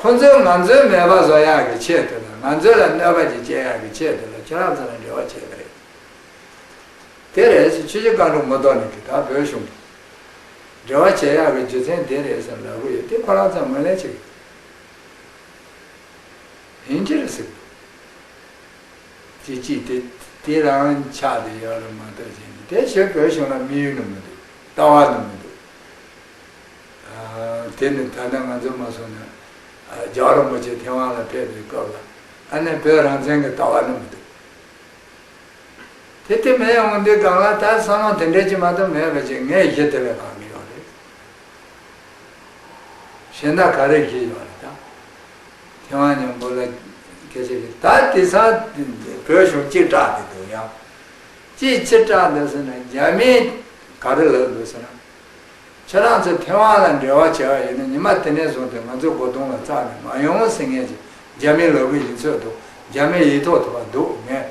ཁོ་ཚོས་ང་ཚོའི་མེད་པ་བཟོ་ཡག་གི་ཆེད་དུ་ལ། ང་ཚོ་ལ་གནོད་པ་ཅིག་སྐྱེལ་ཡག་གི་ཆེད་དུ་ལ་ཁྱེད་རང་ཚོ་ལ་འབྲེལ་བ་བྱས་པ་རེད། དེ་རེད་ཟེར། ཆོས་རྗེ་སྒང་དྲུག་མ་གཏོགས་ནས་ཀྱི་ད་བོད་གཞུང་གི་འབྲེལ་བ་བྱེད་ཡག་གི་རྒྱུ་མཚན་དེ་རེད་ཟེར་ལབ་གི་ཡོད། དེ་ཁོ་རང་ཚོ་ངོས་ལེན་བྱེད་ཀྱི་ཡིན་གྱི་རེད་ཟེར་གི་འདུག་ཅི་ཅི་དེ་དེ་རང་ཆགས་བསྡད་ཡོད་རེད་མ་གཏོགས་ཅི། དེ་ཕྱིར་བོད་གཞུང་ལ་དམིགས་ཡུལ་ནི་མི་འདུག་ལྟ་བ་ནི་མི་འདུག་ཨ། དེ་ནི་ད་ལྟ་ང་ཚོ་མ་སོང་ན། ཨ། རྒྱལ་བ་རིན་པོ་ཆེ་ཐེ་ཝན་ལ་ཕེབས་པའི་སྐབས་ལ་ཨ་ནི་བོད་རང་བཙན་གྱི་ལྟ་བ་ནི་མི་འདུག་དེ་དེ་མེད་ཡོང་དུས་སྒང་ལ་ད་བསམ་བློ་དེ་འདྲ་ཅིག་མ་གཏོགས་མེད་པ་ཅིག་ངས་གཞི་དེ་ལས་གང་གི་ཡོད་རེད། གཞན་དག་ག་རེ་གཞི་ཡོད་རེད་ད། ཐེ་ཝན་མཉམ་པོ་ལ་སྐད་ཆ་གི་ད་དེང་སང་བོད་གཞུང་གཅིག་སྐྲག་གི་འདུག་ཡང་། གཅིག་ཕྱིར་སྐྲག་འདུག་ཟེར་ན། རྒྱ་མིས་ག་རེ་ལབ་འདུག་ཟེར་ན། ཁྱེད་རང་ཚོ་ཐེ་ཝན་ལ་འབྲེལ་བ་བྱས་པ་ཡིན་ན་ཉི་མ་དེ་ནས་བཟུང་སྟེ་ང་ཚོའི་སྒོ་དུང་ལ་རྩ་ནས་མ་ཡོང་ཟེར་མཁན་ཅིག་རྒྱ་མིས་ལབ་གི་ཡིན་ཚོད་འདུག་རྒྱ་མིའི་ཡིག་ཐོག་ཐུག་པ་འདུག་ངས་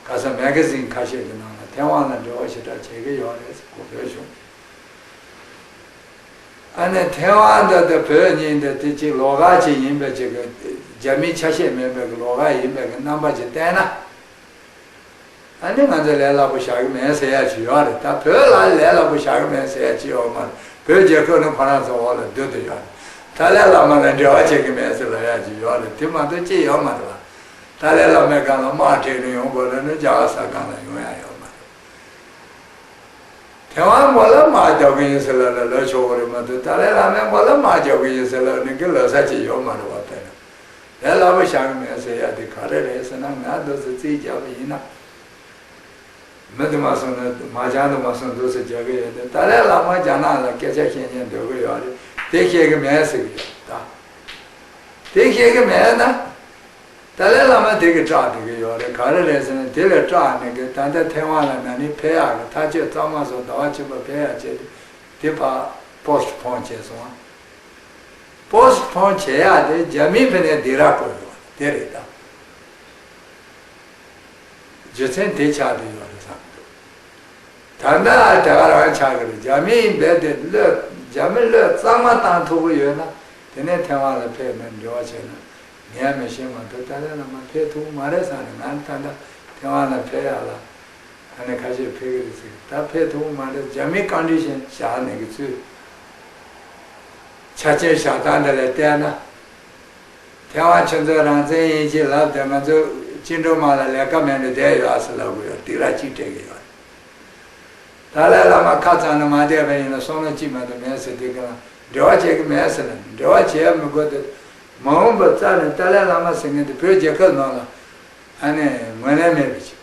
ག་ས་མེ་ག་ཟིན་ཁ་ཤས་ཀྱི་ནང་ལ་ཐེ་ཝན་ལ་འབྲེལ་བ་ཞེ་དྲག་བྱེད་ཀྱི་ཡོད་རེད་ཟེར་གོ་བོད་གཞུང་། ཨ་ནི་ཐེ་ཝན་འདི་དང་བོད་གཉིས་འདི་དེ་གཅིག་ལོགས་ཀ་གཅིག་ཡིན་པའི་ཅིག་གི་རྒྱ་མིའི་ཆ་ཤས་མིན་པའི་གི་ལོགས་ཀ་ཡིན་པའི་གི་རྣམ་པ་ཅིག་བསྟན་ན། ཨ་ནི་ང་ཚོ་ལས་སླ་པོ་བཞག་གི་མེད་ཟེར་ཡ་ཅིག་ཡོད་རེད། ད་བོད་ལ་ལས་སླ་པོ་བཞག་གི་མེད་ཟེར་ཡ་ཅིག་ཡོད་མ་རེད། བོད་རྒྱལ་ཁབ་ནི་ཁོ་རང་ཚོ་འོག་ལ་སྡོད་དུ་ཡོད་རེད། ཏཱ་ལའི་བླ་མ་ལ་འབྲེལ་བ་བྱེད་གི་མེད་ཟེར་ལབ་ཡ་ཅིག་ཡོད་རེད། དེ་མ་གཏོགས་ཅི་ཡོད་མ་རེད་བ། ཏཱ་ལའི་བླ་མའི་སྒང་ལ་དམག་ཁྲིད་ནས་ཡོང་དགོས་ལབ་ན་རྒྱ་གར་ས་སྒང་ལ་ཡོང་ཡ་ཡོད་མ་རེད། ཐེ་ཝན་མགོ་ལ་དམག་རྒྱག་གི་ཡིན་ཟེར་ལབ་ལ་ལབ་ཆོག་གི་རེད་མ་གཏོགས། ཏཱ་ལའི་བླ་མའི་མགོ་ལ་དམག་རྒྱག་གི་ཡིན་ཟེར་ལབ་ནི་གི་ལབ་ས་ཅིག་ཡོད་མ་རེད་བ། དཔེར་ན་ལས་སླ་པོ་བཞག་གི་མེད་ཟེར་ཡ་དེ་ག་རེ་རེད་ཟེར་ན། ང་འདུག་སེ་རྩིས་རྒྱག་པ་ཡིན་ན། མི་དུ་མ་སོང་ན་མ་བྱང་དུ་མ་སོང་འདུག་སེ་རྒྱག་གི་ཡོད་དེ། ཏཱ་ལའི་བླ་མ་རྒྱ་ནག་ལ་སྐད་ཆ་བཤད་མཁན་འདོད་གི་ཡོད་རེད། དེ་བཤད་གི་མེད་ཟེར་གི་ཡོད་ད། དེ་བཤད་གི་མེད་ན། ཏཱ་ལའི་བླ་མ་དེ་གི་སྐྲག་བསྡད་ཀྱི་ཡོད་རེད། ག་རེ་རེད་ཟེར་ན། དེ་ལས་སྐྲག་ནས་གི་ད་ལྟ་ཐེ་ཝན་ལ་ན་ནིང་ཕེབས་ཡག་གི་ཐག་གཅོད་གཙང་མ་བཟོ། ཟླ་བ་གཅིག་པ་ཕེབས་ཡག་བྱས་ཏེ་དེ་ཕར་པོ་སི་ཊི་པོན་བྱས་སོང་ཨ། པོ་སི་ཊི་པོན་བྱེད་ཡག་དེ་རྒྱ་མིའི་ཕི་ནས་སྡིགས་ར་བསྐུལ་ཡོད་དེ་རེད་ད། རྒྱུ་མཚན་དེ་ཆགས་བསྡད་ཡོད་རེད་བསམ་གི་འདུག་ད་ལྟ་དེ་ག་རང་ཆགས་ཀྱི་རེད། རྒྱ་མིས་འབད་དེ་བློས། རྒྱ་མི་བློས་གཙང་མ་བཏང་ཐུབ་ཀྱི་ཡོད་ན། དེ་ནས་ཐེ་ཝན་ལ་ཕེབས་ནས་འབྲེལ་བ་བྱས་ན་ངས་མི་ཤེས་མ་གཏོགས། ཏཱ་ལའི་བླ་མ་ཕེབས་ཐུབ་ཀྱི་མ་རེད་བསམ་ནས། ང་ད་ལྟ་ཐེ་ཝན་ལ་ཕེབས་ཡག་ལ་ཨ་ནི་ཁ་ཤས་ཕེབས་ཀྱི་རེད་ཟེར། ད་ཕེབས་ཐུབ་ཀྱི་མ་རེད། རྒྱ་མིས་ཀོན་ཌི་ཤན་བཞག་ནས་གི་ཚུལ། ཆ་རྐྱེན་བཞག་སྟངས་འདི་ལ་བལྟས་ན། ཐེ་ཝན་ཁྱོད་ཚོའི་རང་བཙན་ཡིན་ཅེས་ལབ་སྟེ། ང་ཚོ་བཅིངས་འགྲོལ་དམག་ལ་ལས་ཀ་མེད་ནས་བསྡད་ཡོད་ཟེར་ལབ་དགོས་ཡོད། སྡིགས་ར་གཅིག་སྤྲད་ཀྱི་ཡོད། ཏཱ་ལའི་བླ་མ་ཁ་གཙང་ནས་མ་བསྡད་པ་ཡིན་ན་བསམ་བློ་གཅིག་མ་གཏོགས་མེད་ཟེར། དེ་ག་ལ་འབྲེལ་བ་བྱེད་ཀྱི་མེད་ཟེར་ན་འབྲེལ་བ་བྱེད་ཡ་མི་དགོས་ཏེ། མ་འོངས་པར་རྩ་ནས་ཏཱ་ལའི་བླ་མ་ཟེར་མཁན་དེ་བོད་རྒྱལ་ཁབ་ནང་ལ་ཨ་ནི་ངོས་ལེན་མེད་པ་ཅིག་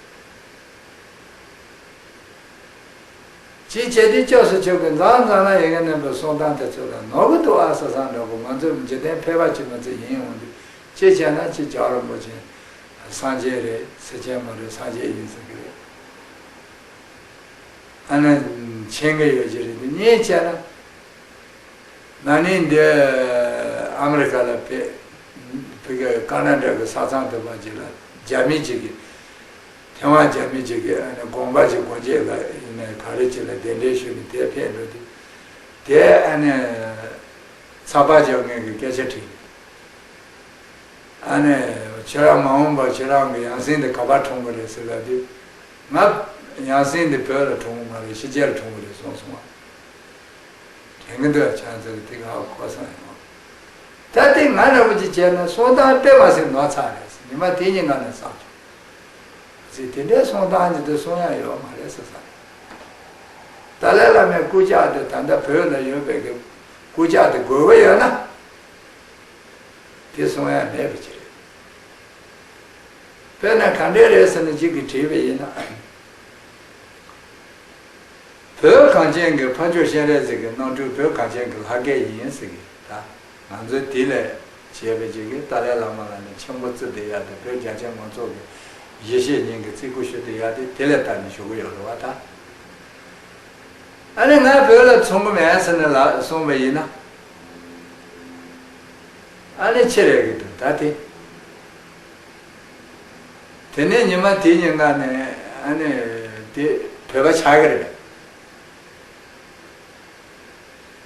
ཅིག་བྱས་དུས་སྐྱབས་སུ་མཆིའོ་གི་མཛངས་མཛངས་ན་ཡ་གི་རྣམ་པའི་གསུང་སྟངས་དེ་ཚོ་ལ་ནོར་གི་འདུག་ཨ་ཟེར་བསམ་འདྲ་པོ། ང་ཚོ་འཇིག་རྟེན་ཕལ་པ་ཅིག་མི་ཚེ་ཡིན་འོང་དུས་ཅི་བྱས་ན་ཅིག་རྒྱལ་བ་རིན་པོ་ཆེ་སངས་རྒྱས་རེད་ཟེར་མཁན་མ་རེད། སངས་རྒྱས་ཡིན་ཟེར་གི་རེད། ཨ་ནི་མཁྱེན་གི་ཡོད་ཀྱི་རེད། འདི་གཉིས་བྱས་ན། ན་ནིང་འདི་ཨ་མི་རི་ཀ་ལ་ཕེབས། ཕ་གི་ཀ་ན་ཌ་གི་ས་མཚམས་དེ་པ་ཅིག་ལ་རྒྱ་མི་ཅིག་གིས། ཐེ་ཝན་རྒྱ་མི་ཅིག་གིས་ཨ་ནི་དགོན་པ་ཅིག་སྒོ་འབྱེད་ལ་ཡིན་ནའི་ག་རེ་ཅིག་ལ་གདན་འདྲེན་ཞུས་ནས་དེར་ཕེབས་འགྲོ་དུས། དེ་ཨ་ནི་ཚགས་པར་རྒྱག་མཁན་གྱིས་སྐད་ཆ་དྲིས། ཨ་ནི་ཁྱེད་རང་མ་འོངས་པར་ཁྱེད་རང་གི་ཡང་སྲིད་འདི་ག་པར་འཁྲུངས་ཀྱི་རེད་ཟེར་ལབ་དུས། ང་ཡང་སྲིད་འདི་བོད་ལ་འཁྲུངས་ཀྱི་མ་རེད། ཕྱི་རྒྱལ་ལ་འཁྲུངས་ཀྱི་རེད་གསུངས་སོང་བ། དྲན་གྱི་འདུག་ཁྱེད་རང་ཚོ་གི་དེ་ག་གོ་སོང་ཡོང་། ད་དེ་ང་འདྲ་པོ་ཅིག་བྱས་ན་གསུང་སྟངས་དཔེ་མ་སྲིད་ནོར་ཚར་རེད། ཉི་མ་དེ་ཉིན་ང་ནས་བསམ་བྱུང་། ཟེར་དེ་འདྲའི་གསུང་སྟངས་ཅིག་དེ་གསུང་ཡ་ཡོད་མ་རེད་ཟེར་བསམ། ཏཱ་ལའི་བླ་མའི་སྐུ་ཕྱག་དེ་ད་ལྟ་བོད་ལ་ཡོད་པའི་གི་སྐུ་ཕྱག་དེ་དགོས་ཀྱི་ཡོད་ན། དེ་གསུང་ཡ་མེད་པ་ཅིག་རེད། དཔེར་ན་ག་འདྲས་རེད་ཟེར་ན་གཅིག་གིས་དྲིས་པ་ཡིན་ན། བོད་གངས་ཅན་གྱི་ཕ་ཇོ་སྤྱན་རས་གཟིགས་ཀྱི་རྣམ་སྤྲུལ་བོད་གངས་ཅན་གྱི་ལྷ་སྐལ་ཡིན་ཟེར་གི་ད། ང་ཚོའི་དེ་ལས་བྱས་པའི་གཅིག་གིས་ཏཱ་ལའི་བླ་མ་ལ་ནི་ཆེན་པོ་བརྩི་བསྡད་ཡ་དེ། བོད་རྒྱ་ཆེ་མང་ཚོགས་ཀྱི་ཡིད་ཆེས་སྙིང་གི་བརྩི་བཀུར་ཞུ་བསྡད་ཡ་དེ་དེ་ལས་ལྟ་ནས་ཞུ་གི་ཡོད་རེད་བ་ད། ཨ་ནི་ང་བོད་ལ་འཁྲུངས་གི་མེད་ཟེར་ནས་ལ་གསུངས་པ་ཡིན་ན། ཨ་ནི་ཆི་རེད་གི་འདུག་ད་དེ། དེ་ནས་ཉི་མ་དེའི་ཉིན་ཀ་ནས་ཨ་ནི་དེ་བོད་པ་ཆགས་གི་རེད།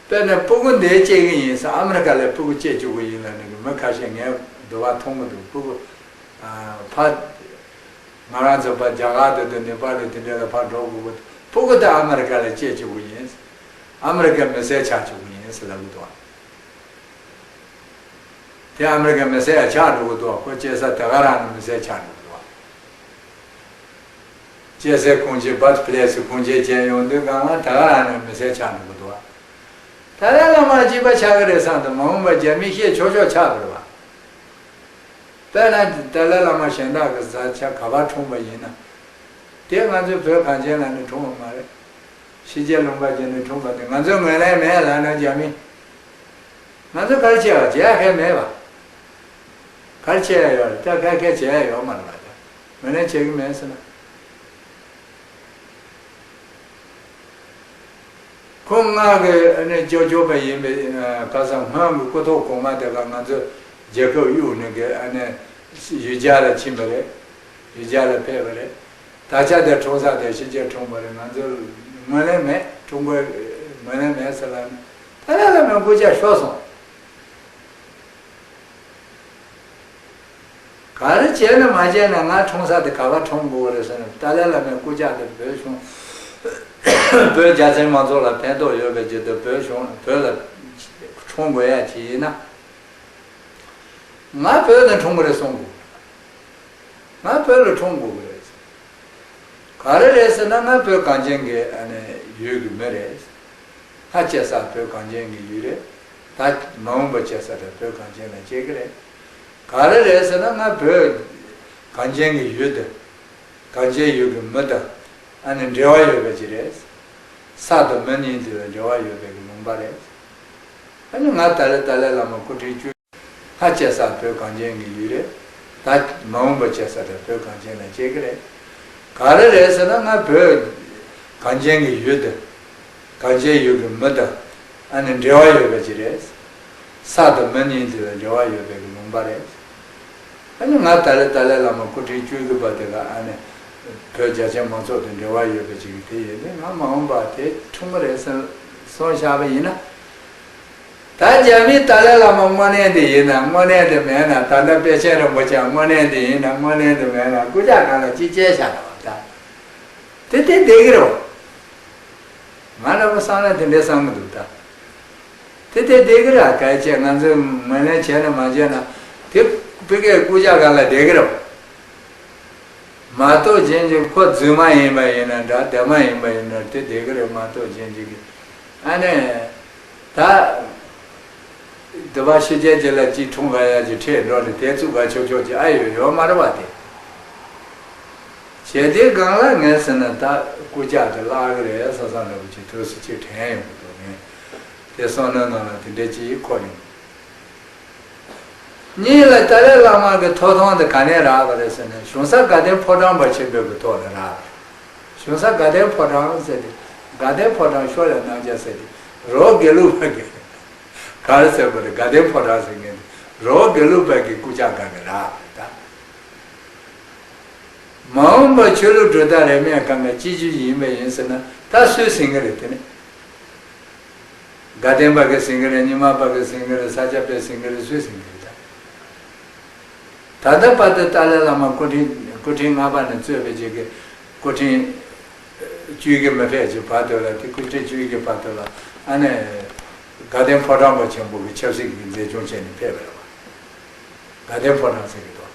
དཔེར་ན་སྤུ་གུ་འདི་སྐྱེ་གི་ཡིན་ཟེར། ཨ་མི་རི་ཀ་ལ་སྤུ་གུ་སྐྱེ་བཅུག་གི་ཡིན་ལབ་ནས་གི་མི་ཁ་ཤས་ངས་འདུག་པ་མཐོང་གི་འདུག་སྤུ་གུ་ཕ། ང་རང་ཚོ་ཕ་རྒྱ་གར་དུ་དུ་ནེ་པ་ལི་དེ་འདྲ་ལ་ཕར་འགྲོ་དགོས་གི། སྤུ་གུ་དེ་ཨ་མི་རི་ཀ་ལ་སྐྱེ་བཅུག་གི་ཡིན། ཨ་མི་རི་ཀའི་མི་སེར་ཆགས་བཅུག་གི་ཡིན་ཟེར་ལབ་གི་འདུག་དེ་ཨ་མི་རི་ཀའི་མི་སེར་ཡང་ཆགས་འགྲོ་གི་འདུག་ཁོ་སྐྱེས་ས་དེ་ག་རང་ནས་མི་སེར་ཆགས་འགྲོ་གི་འདུག་སྐྱེས་སའི་ཁུངས་སྐྱེལ། བར་ཐི་པི་ལེ་སི་ཁུངས་སྐྱེལ་བྱས་ཡོང་དུས་གང་ལ་དེ་ག་རང་ནས་མི་སེར་ཆགས་འགྲོ་གི་འདུག་ད་ལྟ་ལ་མ་གཅིག་པ་ཆགས་ཀྱི་རེད་བསམ་དུས་མ་འོངས་པར་རྒྱ་མི་བཤད་ཆོག་ཆོག་ཆགས་འགྲོ་བ། དཔེར་ན་ཏཱ་ལའི་བླ་མ་གཞན་དག་གི་བཟའ་ཆ་ག་པར་འཁྲུངས་པ་ཡིན་ན། དེ་ང་ཚོའི་བོད་གངས་ཅན་ལ་ནི་འཁྲུངས་པ་མ་རེད། ཕྱི་རྒྱལ་ལུང་པ་ཅིག་ནས་འཁྲུངས་པ་དེ་ང་ཚོའི་ངོས་ལེན་མེད་ལབ་ན་རྒྱ་མི། ང་ཚོ་ག་རེ་བྱེད་པ་བྱེད་ཡ་གང་ཡང་མེད་པ། ག་རེ་བྱེད་ཡ་ཡོད་རེད། ད་ག་ག་བྱེད་ཡ་ཡོད་མ་རེད་པ། ད་ངོས་ལེན་བྱེད་ཀྱི་མེད་ཟེར་ན། ཁོང་སྔགས་ཀྱི་ཨ་ནི་ཅོ་ཅོ་པ་ཡིན་པའི་ཁ་སང་སྔོན་གྱི་སྐུ་ཐོག་གོང་མ་དེ་ག་ང་ཚོ་རྒྱལ་ཁབ་གཡུག་ནས་གི་ཨ་ནི་ཡུལ་གྱར་ལ་ཕྱིན་པ་རེད། ཡུལ་གྱར་ལ་ཕེབས་པ་རེད། ད་ཆ་དེ་འཁྲུངས་ས་དེ་ཕྱི་རྒྱལ་འཁྲུངས་པ་རེད། ང་ཚོ་ངོས་ལེན་མེད། ཀྲུང་གོའི་ངོས་ལེན་མེད་ཟེར་ལབ་ནས་ད་ལྟ་ལ་མི་སྐུ་ཕྱག་ཤོར་སོང་། ག་རེ་བྱས་ན་མ་བྱས་ན་ང་འཁྲུངས་ས་དེ་ག་པར་འཁྲུངས་དགོས་རེད་ཟེར་ན། ཏཱ་ལའི་བླ་མའི་སྐུ་ཕྱག་དེ་བོད་གཞུང་བོད་རྒྱ་ཆེ་མང་ཚོགས་ལ་ཕན་ཐོགས་ཡོད་པའི་ཆེད་དུ་བོད་གཞུང་བོད་ལ་འཁྲུངས་དགོས་ཡ་ཅིག་ཡིན་ན། ང་བོད་ལ་འཁྲུངས་དགོས་རེད་གསུང་དགོས། ང་བོད་ལ་འཁྲུངས་དགོས་ཀྱི་རེད། ག་རེ་རེད་ཟེར་ན་ང་བོད་གངས་ཅན་གྱི་ཨ་ནི་ཡུལ་གྱི་མི་རེད། ང་སྐྱེས་ས་བོད་གངས་ཅན་གྱི་ཡུལ་རེད། ད་མ་འོངས་པ་སྐྱེས་ས་དེ་བོད་གངས་ཅན་ལ་སྐྱེ་གི་རེད། ག་རེ་རེད་ཟེར་ན་ང་བོད་གངས་ཅན་གྱི་ཡུལ་དེ་གངས་ཅན་ཡུལ་གྱི་མི་དང་ཨ་ནི་འབྲེལ་བ་ཡོད་པ་ཅིག་རེད། ས་དང་མི་གཉིས་དེ་ལ་འབྲེལ་བ་ཡོད་པའི་གི་ལུང་པ་རེད། ཨ་ནི་ང་ད་ལྟ་ཏཱ་ལའི་བླ་མ་སྐུ་ཕྲེང་བཅུ། ང་སྐྱེས་ས་བོད་གངས་ཅན་གྱི་ཡུལ་རེད། ད་མ་འོངས་པ་སྐྱེས་ས་དེ་བོད་གངས་ཅན་ལ་སྐྱེ་གི་རེད། ག་རེ་རེད་ཟེར་ན་ང་བོད་གངས་ཅན་གྱི་ཡུལ་དེ་གངས་ཅན་ཡུལ་གྱི་མི་དང་ཨ་ནི་འབྲེལ་བ་ཡོད་པ་ཅིག་རེད། ས་དང་མི་གཉིས་དེ་ལ་འབྲེལ་བ་ཡོད་པའི་གི་ལུང་པ་རེད། ཨ་ནི་ང་ད་ལྟ་ཏཱ་ལའི་བླ་མ་སྐུ་ཕྲེང་བཅུ་དགུ་པ་དེ་ག་ཨ་ནི་བོད་རྒྱ་ཆེ་མང་ཚོགས་དང་འབྲེལ་བ་ཡོད་པ་ཅིག་དེ་ཡིན་ཏེ་ང་མ་འོངས་པ་དེ་འཁྲུངས་གི་རེད་ཟེར་གསུངས་བཞག་པ་ཡིན་ན། ད་རྒྱ་མིས་ཏཱ་ལའི་བླ་མ་དངོས་གནས་དེ་ཡིན་ན་དངོས་གནས་དེ་མེད་ན། ད་ལྟ་པཎ་ཆེན་རིན་པོ་ཆེ་དངོས་གནས་དེ་ཡིན་ན་དངོས་གནས་དེ་མེད་ན་སྐུ་ཕྱག་སྒང་ལ་ཅིག་བཅད་བཞག་ན་བ་ད། དེ་དེ་བསྡད་ཀྱི་རེད་བ། ང་འདྲ་པོ་བསམ་ན་དེ་འདྲའི་བསམ་གྱི་འདུག་ད། དེ་དེ་བསྡད་ཀྱི་རེད། གལ་ཆེ་ང་ཚོས་ངོས་ལེན་བྱས་ན་མ་བྱས་ན་དེ་ཕ་གིའི་སྐུ་ཕྱག་སྒང་ལ་བསྡད་ཀྱི་རེད་བ། མ་གཏོགས་གཞན་གྱི་ཁོ་རྫུན་མ་ཡིན་པ་ཡིན་ན་འདྲ། བདེན་མ་ཡིན་པ་ཡིན་ན་དེ་བསྡད་ཀྱི་རེད་མ་གཏོགས་གཞན་གྱི་གི་ཨ་ནི་ད་དེ་བ་ཕྱི་རྒྱལ་གྱི་ལ་ཅིག་འཁྲུངས་ག་ཡ་ཅིག་ཁྲིད་འགྲོ་ནས་དེ་བཙུགས་ག་ཆོག་ཆོག་ཅིག་ཨ་ཡོད་ཡོད་མ་རེད་བ་དེ། གལ་ཏེ་གང་ལ་ངས་ཟེར་ན་ད་སྐུ་ལྕགས་དེ་བརླག་གི་རེད་བསམ་བསམ་འདྲ་པོ་ཅིག་ཐུགས་སུ་ཅིག་དྲན་ཡོང་གི་འདུག་ངས་དེ་བསམ་མནོའི་ནང་ལ་དེ་འདྲ་ཅིག་འཁོར་ཡོང་། གཉིས་ལ་ཏཱ་ལའི་བླ་མ་གི་ཐོབ་ཐང་དེ་ག་ནས་རག་པ་རེད་ཟེར་ན། གཞུང་ས་དགའ་ལྡན་ཕོ་བྲང་པ་ཆེན་པོའི་གི་ཐོག་ནས་རག་པ་རེད། གཞུང་ས་དགའ་ལྡན་ཕོ་བྲང་ཟེར་ཏེ། དགའ་ལྡན་ཕོ་བྲང་ཤོ་ལོ་ཀ་རྣམ་རྒྱལ་ཟེར་ཏེ། རི་བོ་དགེ་ལུགས་པ་གི་ག་རེ་ཟེར་བ་རེད། དགའ་ལྡན་ཕོ་བྲང་ཟེར་མཁན་དེ་རི་བོ་དགེ་ལུགས་པ་གི་སྐུ་ལྕགས་སྒང་ནས་རག་པ་རེད་ད། མ་འོངས་པ་ཆོས་ལུགས་གྲུབ་མཐའ་རིས་མེད་སྒང་ག་གཅིག་གྱུར་ཡིན་པ་ཡིན་ཟེར་ན། ད་སུས་ཟིན་གི་རེད། དེ་ནི་དགའ་ལྡན་པ་གིས་ཟིན་གི་རེད། རྙིང་མ་པ་གིས་ཟིན་གི་རེད། ས་སྐྱ་པས་ཟིན་གི་རེད། སུས་ཟིན་གི་རེད་ད། ད་ལྟ་བར་དུ་ཏཱ་ལའི་བླ་མ་སྐུ་ཕྲེང་སྐུ་ཕྲེང་ལྔ་པ་ནས་གཙོས་པའི་ཅིག་གི་སྐུ་ཕྲེང་བཅུ་གི་མི་ཕེབས་ཀྱི་བར་དུ་ལ། དེ་སྐུ་ཕྲེང་བཅུ་གི་བར་དུ་ལ་ཨ་ནི་དགའ་ལྡན་ཕོ་བྲང་པ་ཆེན་པོ་གི་ཆབ་སྲིད་ཀྱི་མཛད་ཆུང་བྱས་ནས་ཕེབས་པ་རེད་བ། དགའ་ལྡན་ཕོ་བྲང་ཟེར་གི་འདུག་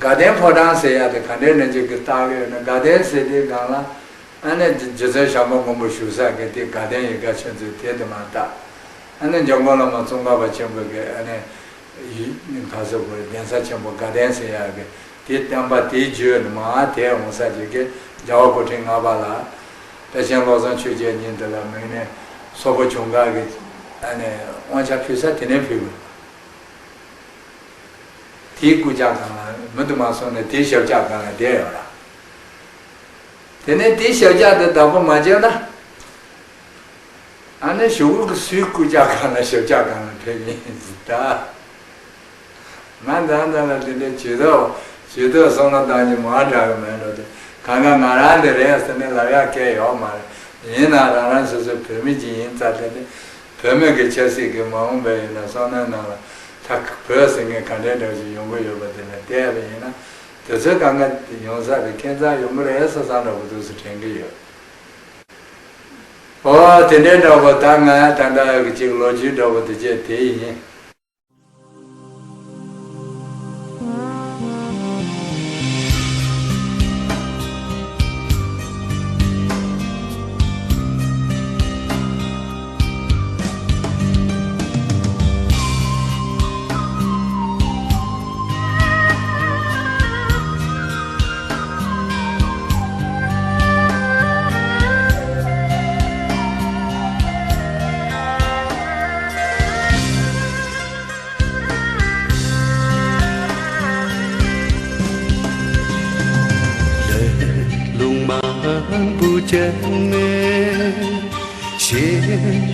དགའ་ལྡན་ཕོ་བྲང་ཟེར་ཡ་དེ་ག་འདྲའི་ནང་ཅིག་གི་བཏགས་ཡོད་ན། དགའ་ལྡན་ཟེར་དེའི་སྒང་ལ་ཨ་ནི་རྗེ་བཙུན་བྱམས་པ་མགོན་པོ་བཞུགས་ས་གི་དེ་དགའ་ལྡན་ཡིད་དགའ་ཆོས་མཛོད་དེ་དེ་མར་བཏགས། ཨ་ནི་འཇམ་མགོན་བླ་མ་ཙོང་ཁ་པ་ཆེན་པོ་གི་ཨ་ནི་ཡུལ་ག་ཟེར་དགོས་རེད། གདན་ས་ཆེན་པོ་དགའ་ལྡན་ཟེར་ཡ་གི་དེ་བསྟན་པ་དེའི་བརྒྱུད་ནས་མར་དེད་འོང་ས་ཅིག་གི་རྒྱལ་བ་སྐུ་ཕྲེང་ལྔ་པ་ལ་དཔལ་ཆེན་བློ་བཟང་ཆོས་རྒྱལ་ཉིད་དེ་ལ་མིང་ནས་སོག་པོ་ཆུང་ཁག་གི་ཨ་ནི་དབང་ཆ་ཕུལ་ས་དེ་ནས་ཕུལ་བ། དེའི་སྐུ་ལྕགས་སྒང་ལ་མུ་མཐུད་མ་སོང་ནས་དེའི་ཞབས་ལྕགས་སྒང་ལ་བསྡད་ཡོད་ར། དེ་ནས་དེའི་ཞབས་ལྕགས་དེ་བདག་པོ་མ་བྱས་ན། ཨ་ནི་གཞུག་གུ་གི་སུའི་སྐུ་ལྕགས་སྒང་ལ་ཞབས་ལྕགས་སྒང་ལ་ཕེབས་ཡིན་ཟེར་ད། ང་འཛམ་བུ་གླིང་ལ་དེ་འདྲའི་ཇུས་གཏོགས་ཇུས་གཏོགས་བསམ་བློ་བཏང་རྒྱུ་མང་དྲགས་ཡོད་མེད་འགྲོ་དེ། གང་ག་ང་རང་འདི་རེད་ཟེར་ནས་ལབ་ཡག་གལ་ཡོད་མ་རེད། ཡིན་ནའང་རང་རང་སོ་སོའི་བོད་མི་ཅིག་ཡིན་ཙང་དེ་ནི་བོད་མི་གི་ཆབ་སྲིད་ཀྱི་མ་འོངས་པའི་ཡིན་ན་བསམ་བློའི་ནང་ལ་ད་བོད་ཟེར་མཁན་ག་འདྲའི་འདྲ་ཞིག་ཡོང་གི་ཡོད་པ་དེ་ལ་བལྟས་པ་ཡིན་ན། དེ་ཚོའི་སྒང་ག་ཡོང་ས་དེ་ཁྱད་མཚར་ཡོང་གི་རེད་བསམ་བསམ་འདྲ་པོ་འདུག་སེ་དྲན་གྱི་ཡོད། ཨོ་དེ་འདྲའི་འདྲ་པོ་ད་ང་ད་ལྟ་གི་ཅིག་ལོ་རྒྱུས་འདྲ་པོ་དེ་བྱས་དེ་ཡིན། ལས་རླུང་མང་པོ་བརྒྱབ་ནས། ཤེས་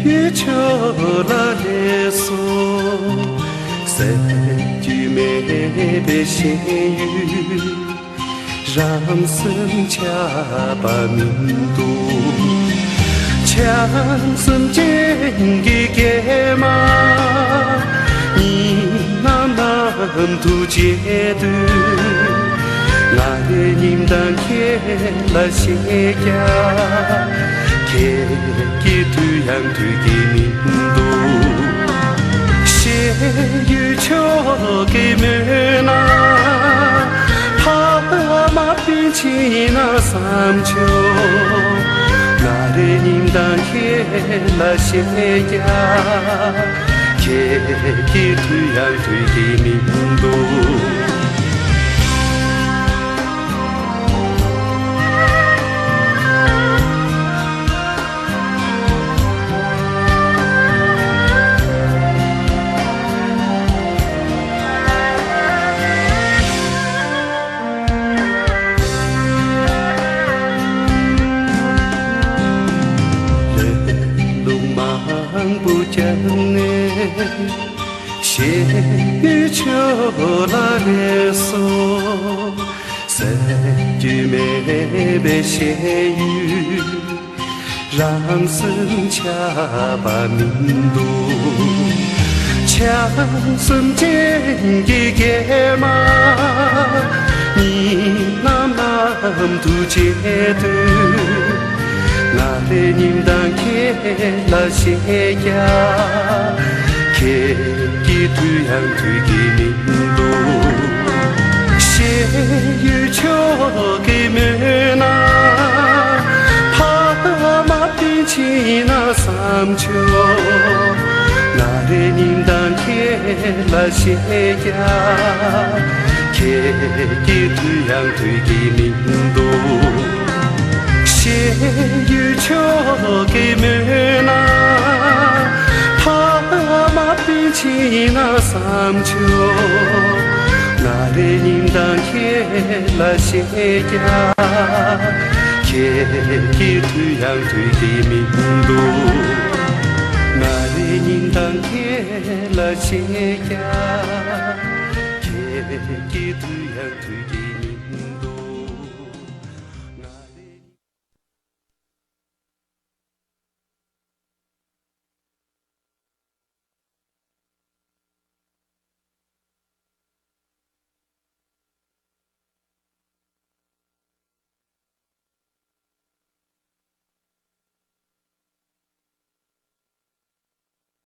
ཡོན་ཆོས་ལ་ལས་སོ། ཟད་རྒྱུ་མེད་པའི་ཤེས་ཡོན། རང་སེམས་ཆགས་པ་མི་འདུག་བྱམས་སེམས་ཅན་གྱི་སྐྱེས་མ། ཉིན་ནམ་ནམ་དུ་མཇལ་དུས། ང་རེ་ཉིན་དང་ཁྱེད་ལ་བཤད་རྒྱུ། ཁྱེད་ཀྱི་དུས་ཡང་དུས་ཀྱི་མི་འདུག་ཤེས་ཡོན་ཆོས་ཀྱི་མུན་ནག་ཕ་མ་སྤུན་མཆེད་ཡིན་ན་བསམ་བྱུང་། ང་རེ་ཉིན་དང་ཁྱེད་ལ་བཤད་རྒྱུ། ཁྱེད་ཀྱི་དུས་ཡང་དུས་ཀྱི་མི་འདུག་ལས་རླུང་མང་པོ་བརྒྱབ་ནས། ཤེས་ཡོན་ཆོས་ལ་རེ་སོ། ཟད་རྒྱུ་མེད་པའི་ཤེས་ཡོན། རང་སེམས་ཆགས་པ་མི་འདུག་བྱམས་སེམས་ཅན་གྱི་སྐྱེས་མ། ཉིན་ནམ་ནམ་དུ་མཇལ་དུས། ང་རེ་ཉིན་དང་ཁྱེད་ལ་བཤད་རྒྱུ། ཁྱེད་ཀྱི་དུས་ཡང་དུས་ཀྱི་མི་འདུག་ཤེས་ཡོན་ཆོས་ཀྱི་མུན་ནག་ཕ་མ་སྤུན་མཆེད་ཡིན་ན་བསམ་བྱུང་། ང་རེ་ཉིན་དང་ཁྱེད་ ལ་བཤད་ཀྱང་། ཁྱེད་ཀྱི་དུས་ཡང་དུས་ཀྱི་མི་འདུག་བཤད་ཡུལ་ཕྱོགས་ཀྱི་མོད་ན། ཕ་མ་སྤུན་མཆེད་ཡིན་ན་བསམ་ཆོག་ང་རེ་སྙིང་གཏམ་ཁྱེད་ལ་བཤད་ཀྱང་། ཁྱེད་ཀྱི་དུས་ཡང་དུས་ཀྱི་མི་འདུག་ང་རེ་སྙིང་གཏམ་ཁྱེད་ལ་བཤད་ཀྱང་། ཁྱེད་ཀྱི་དུས་ཡང་དུས་ཀྱི།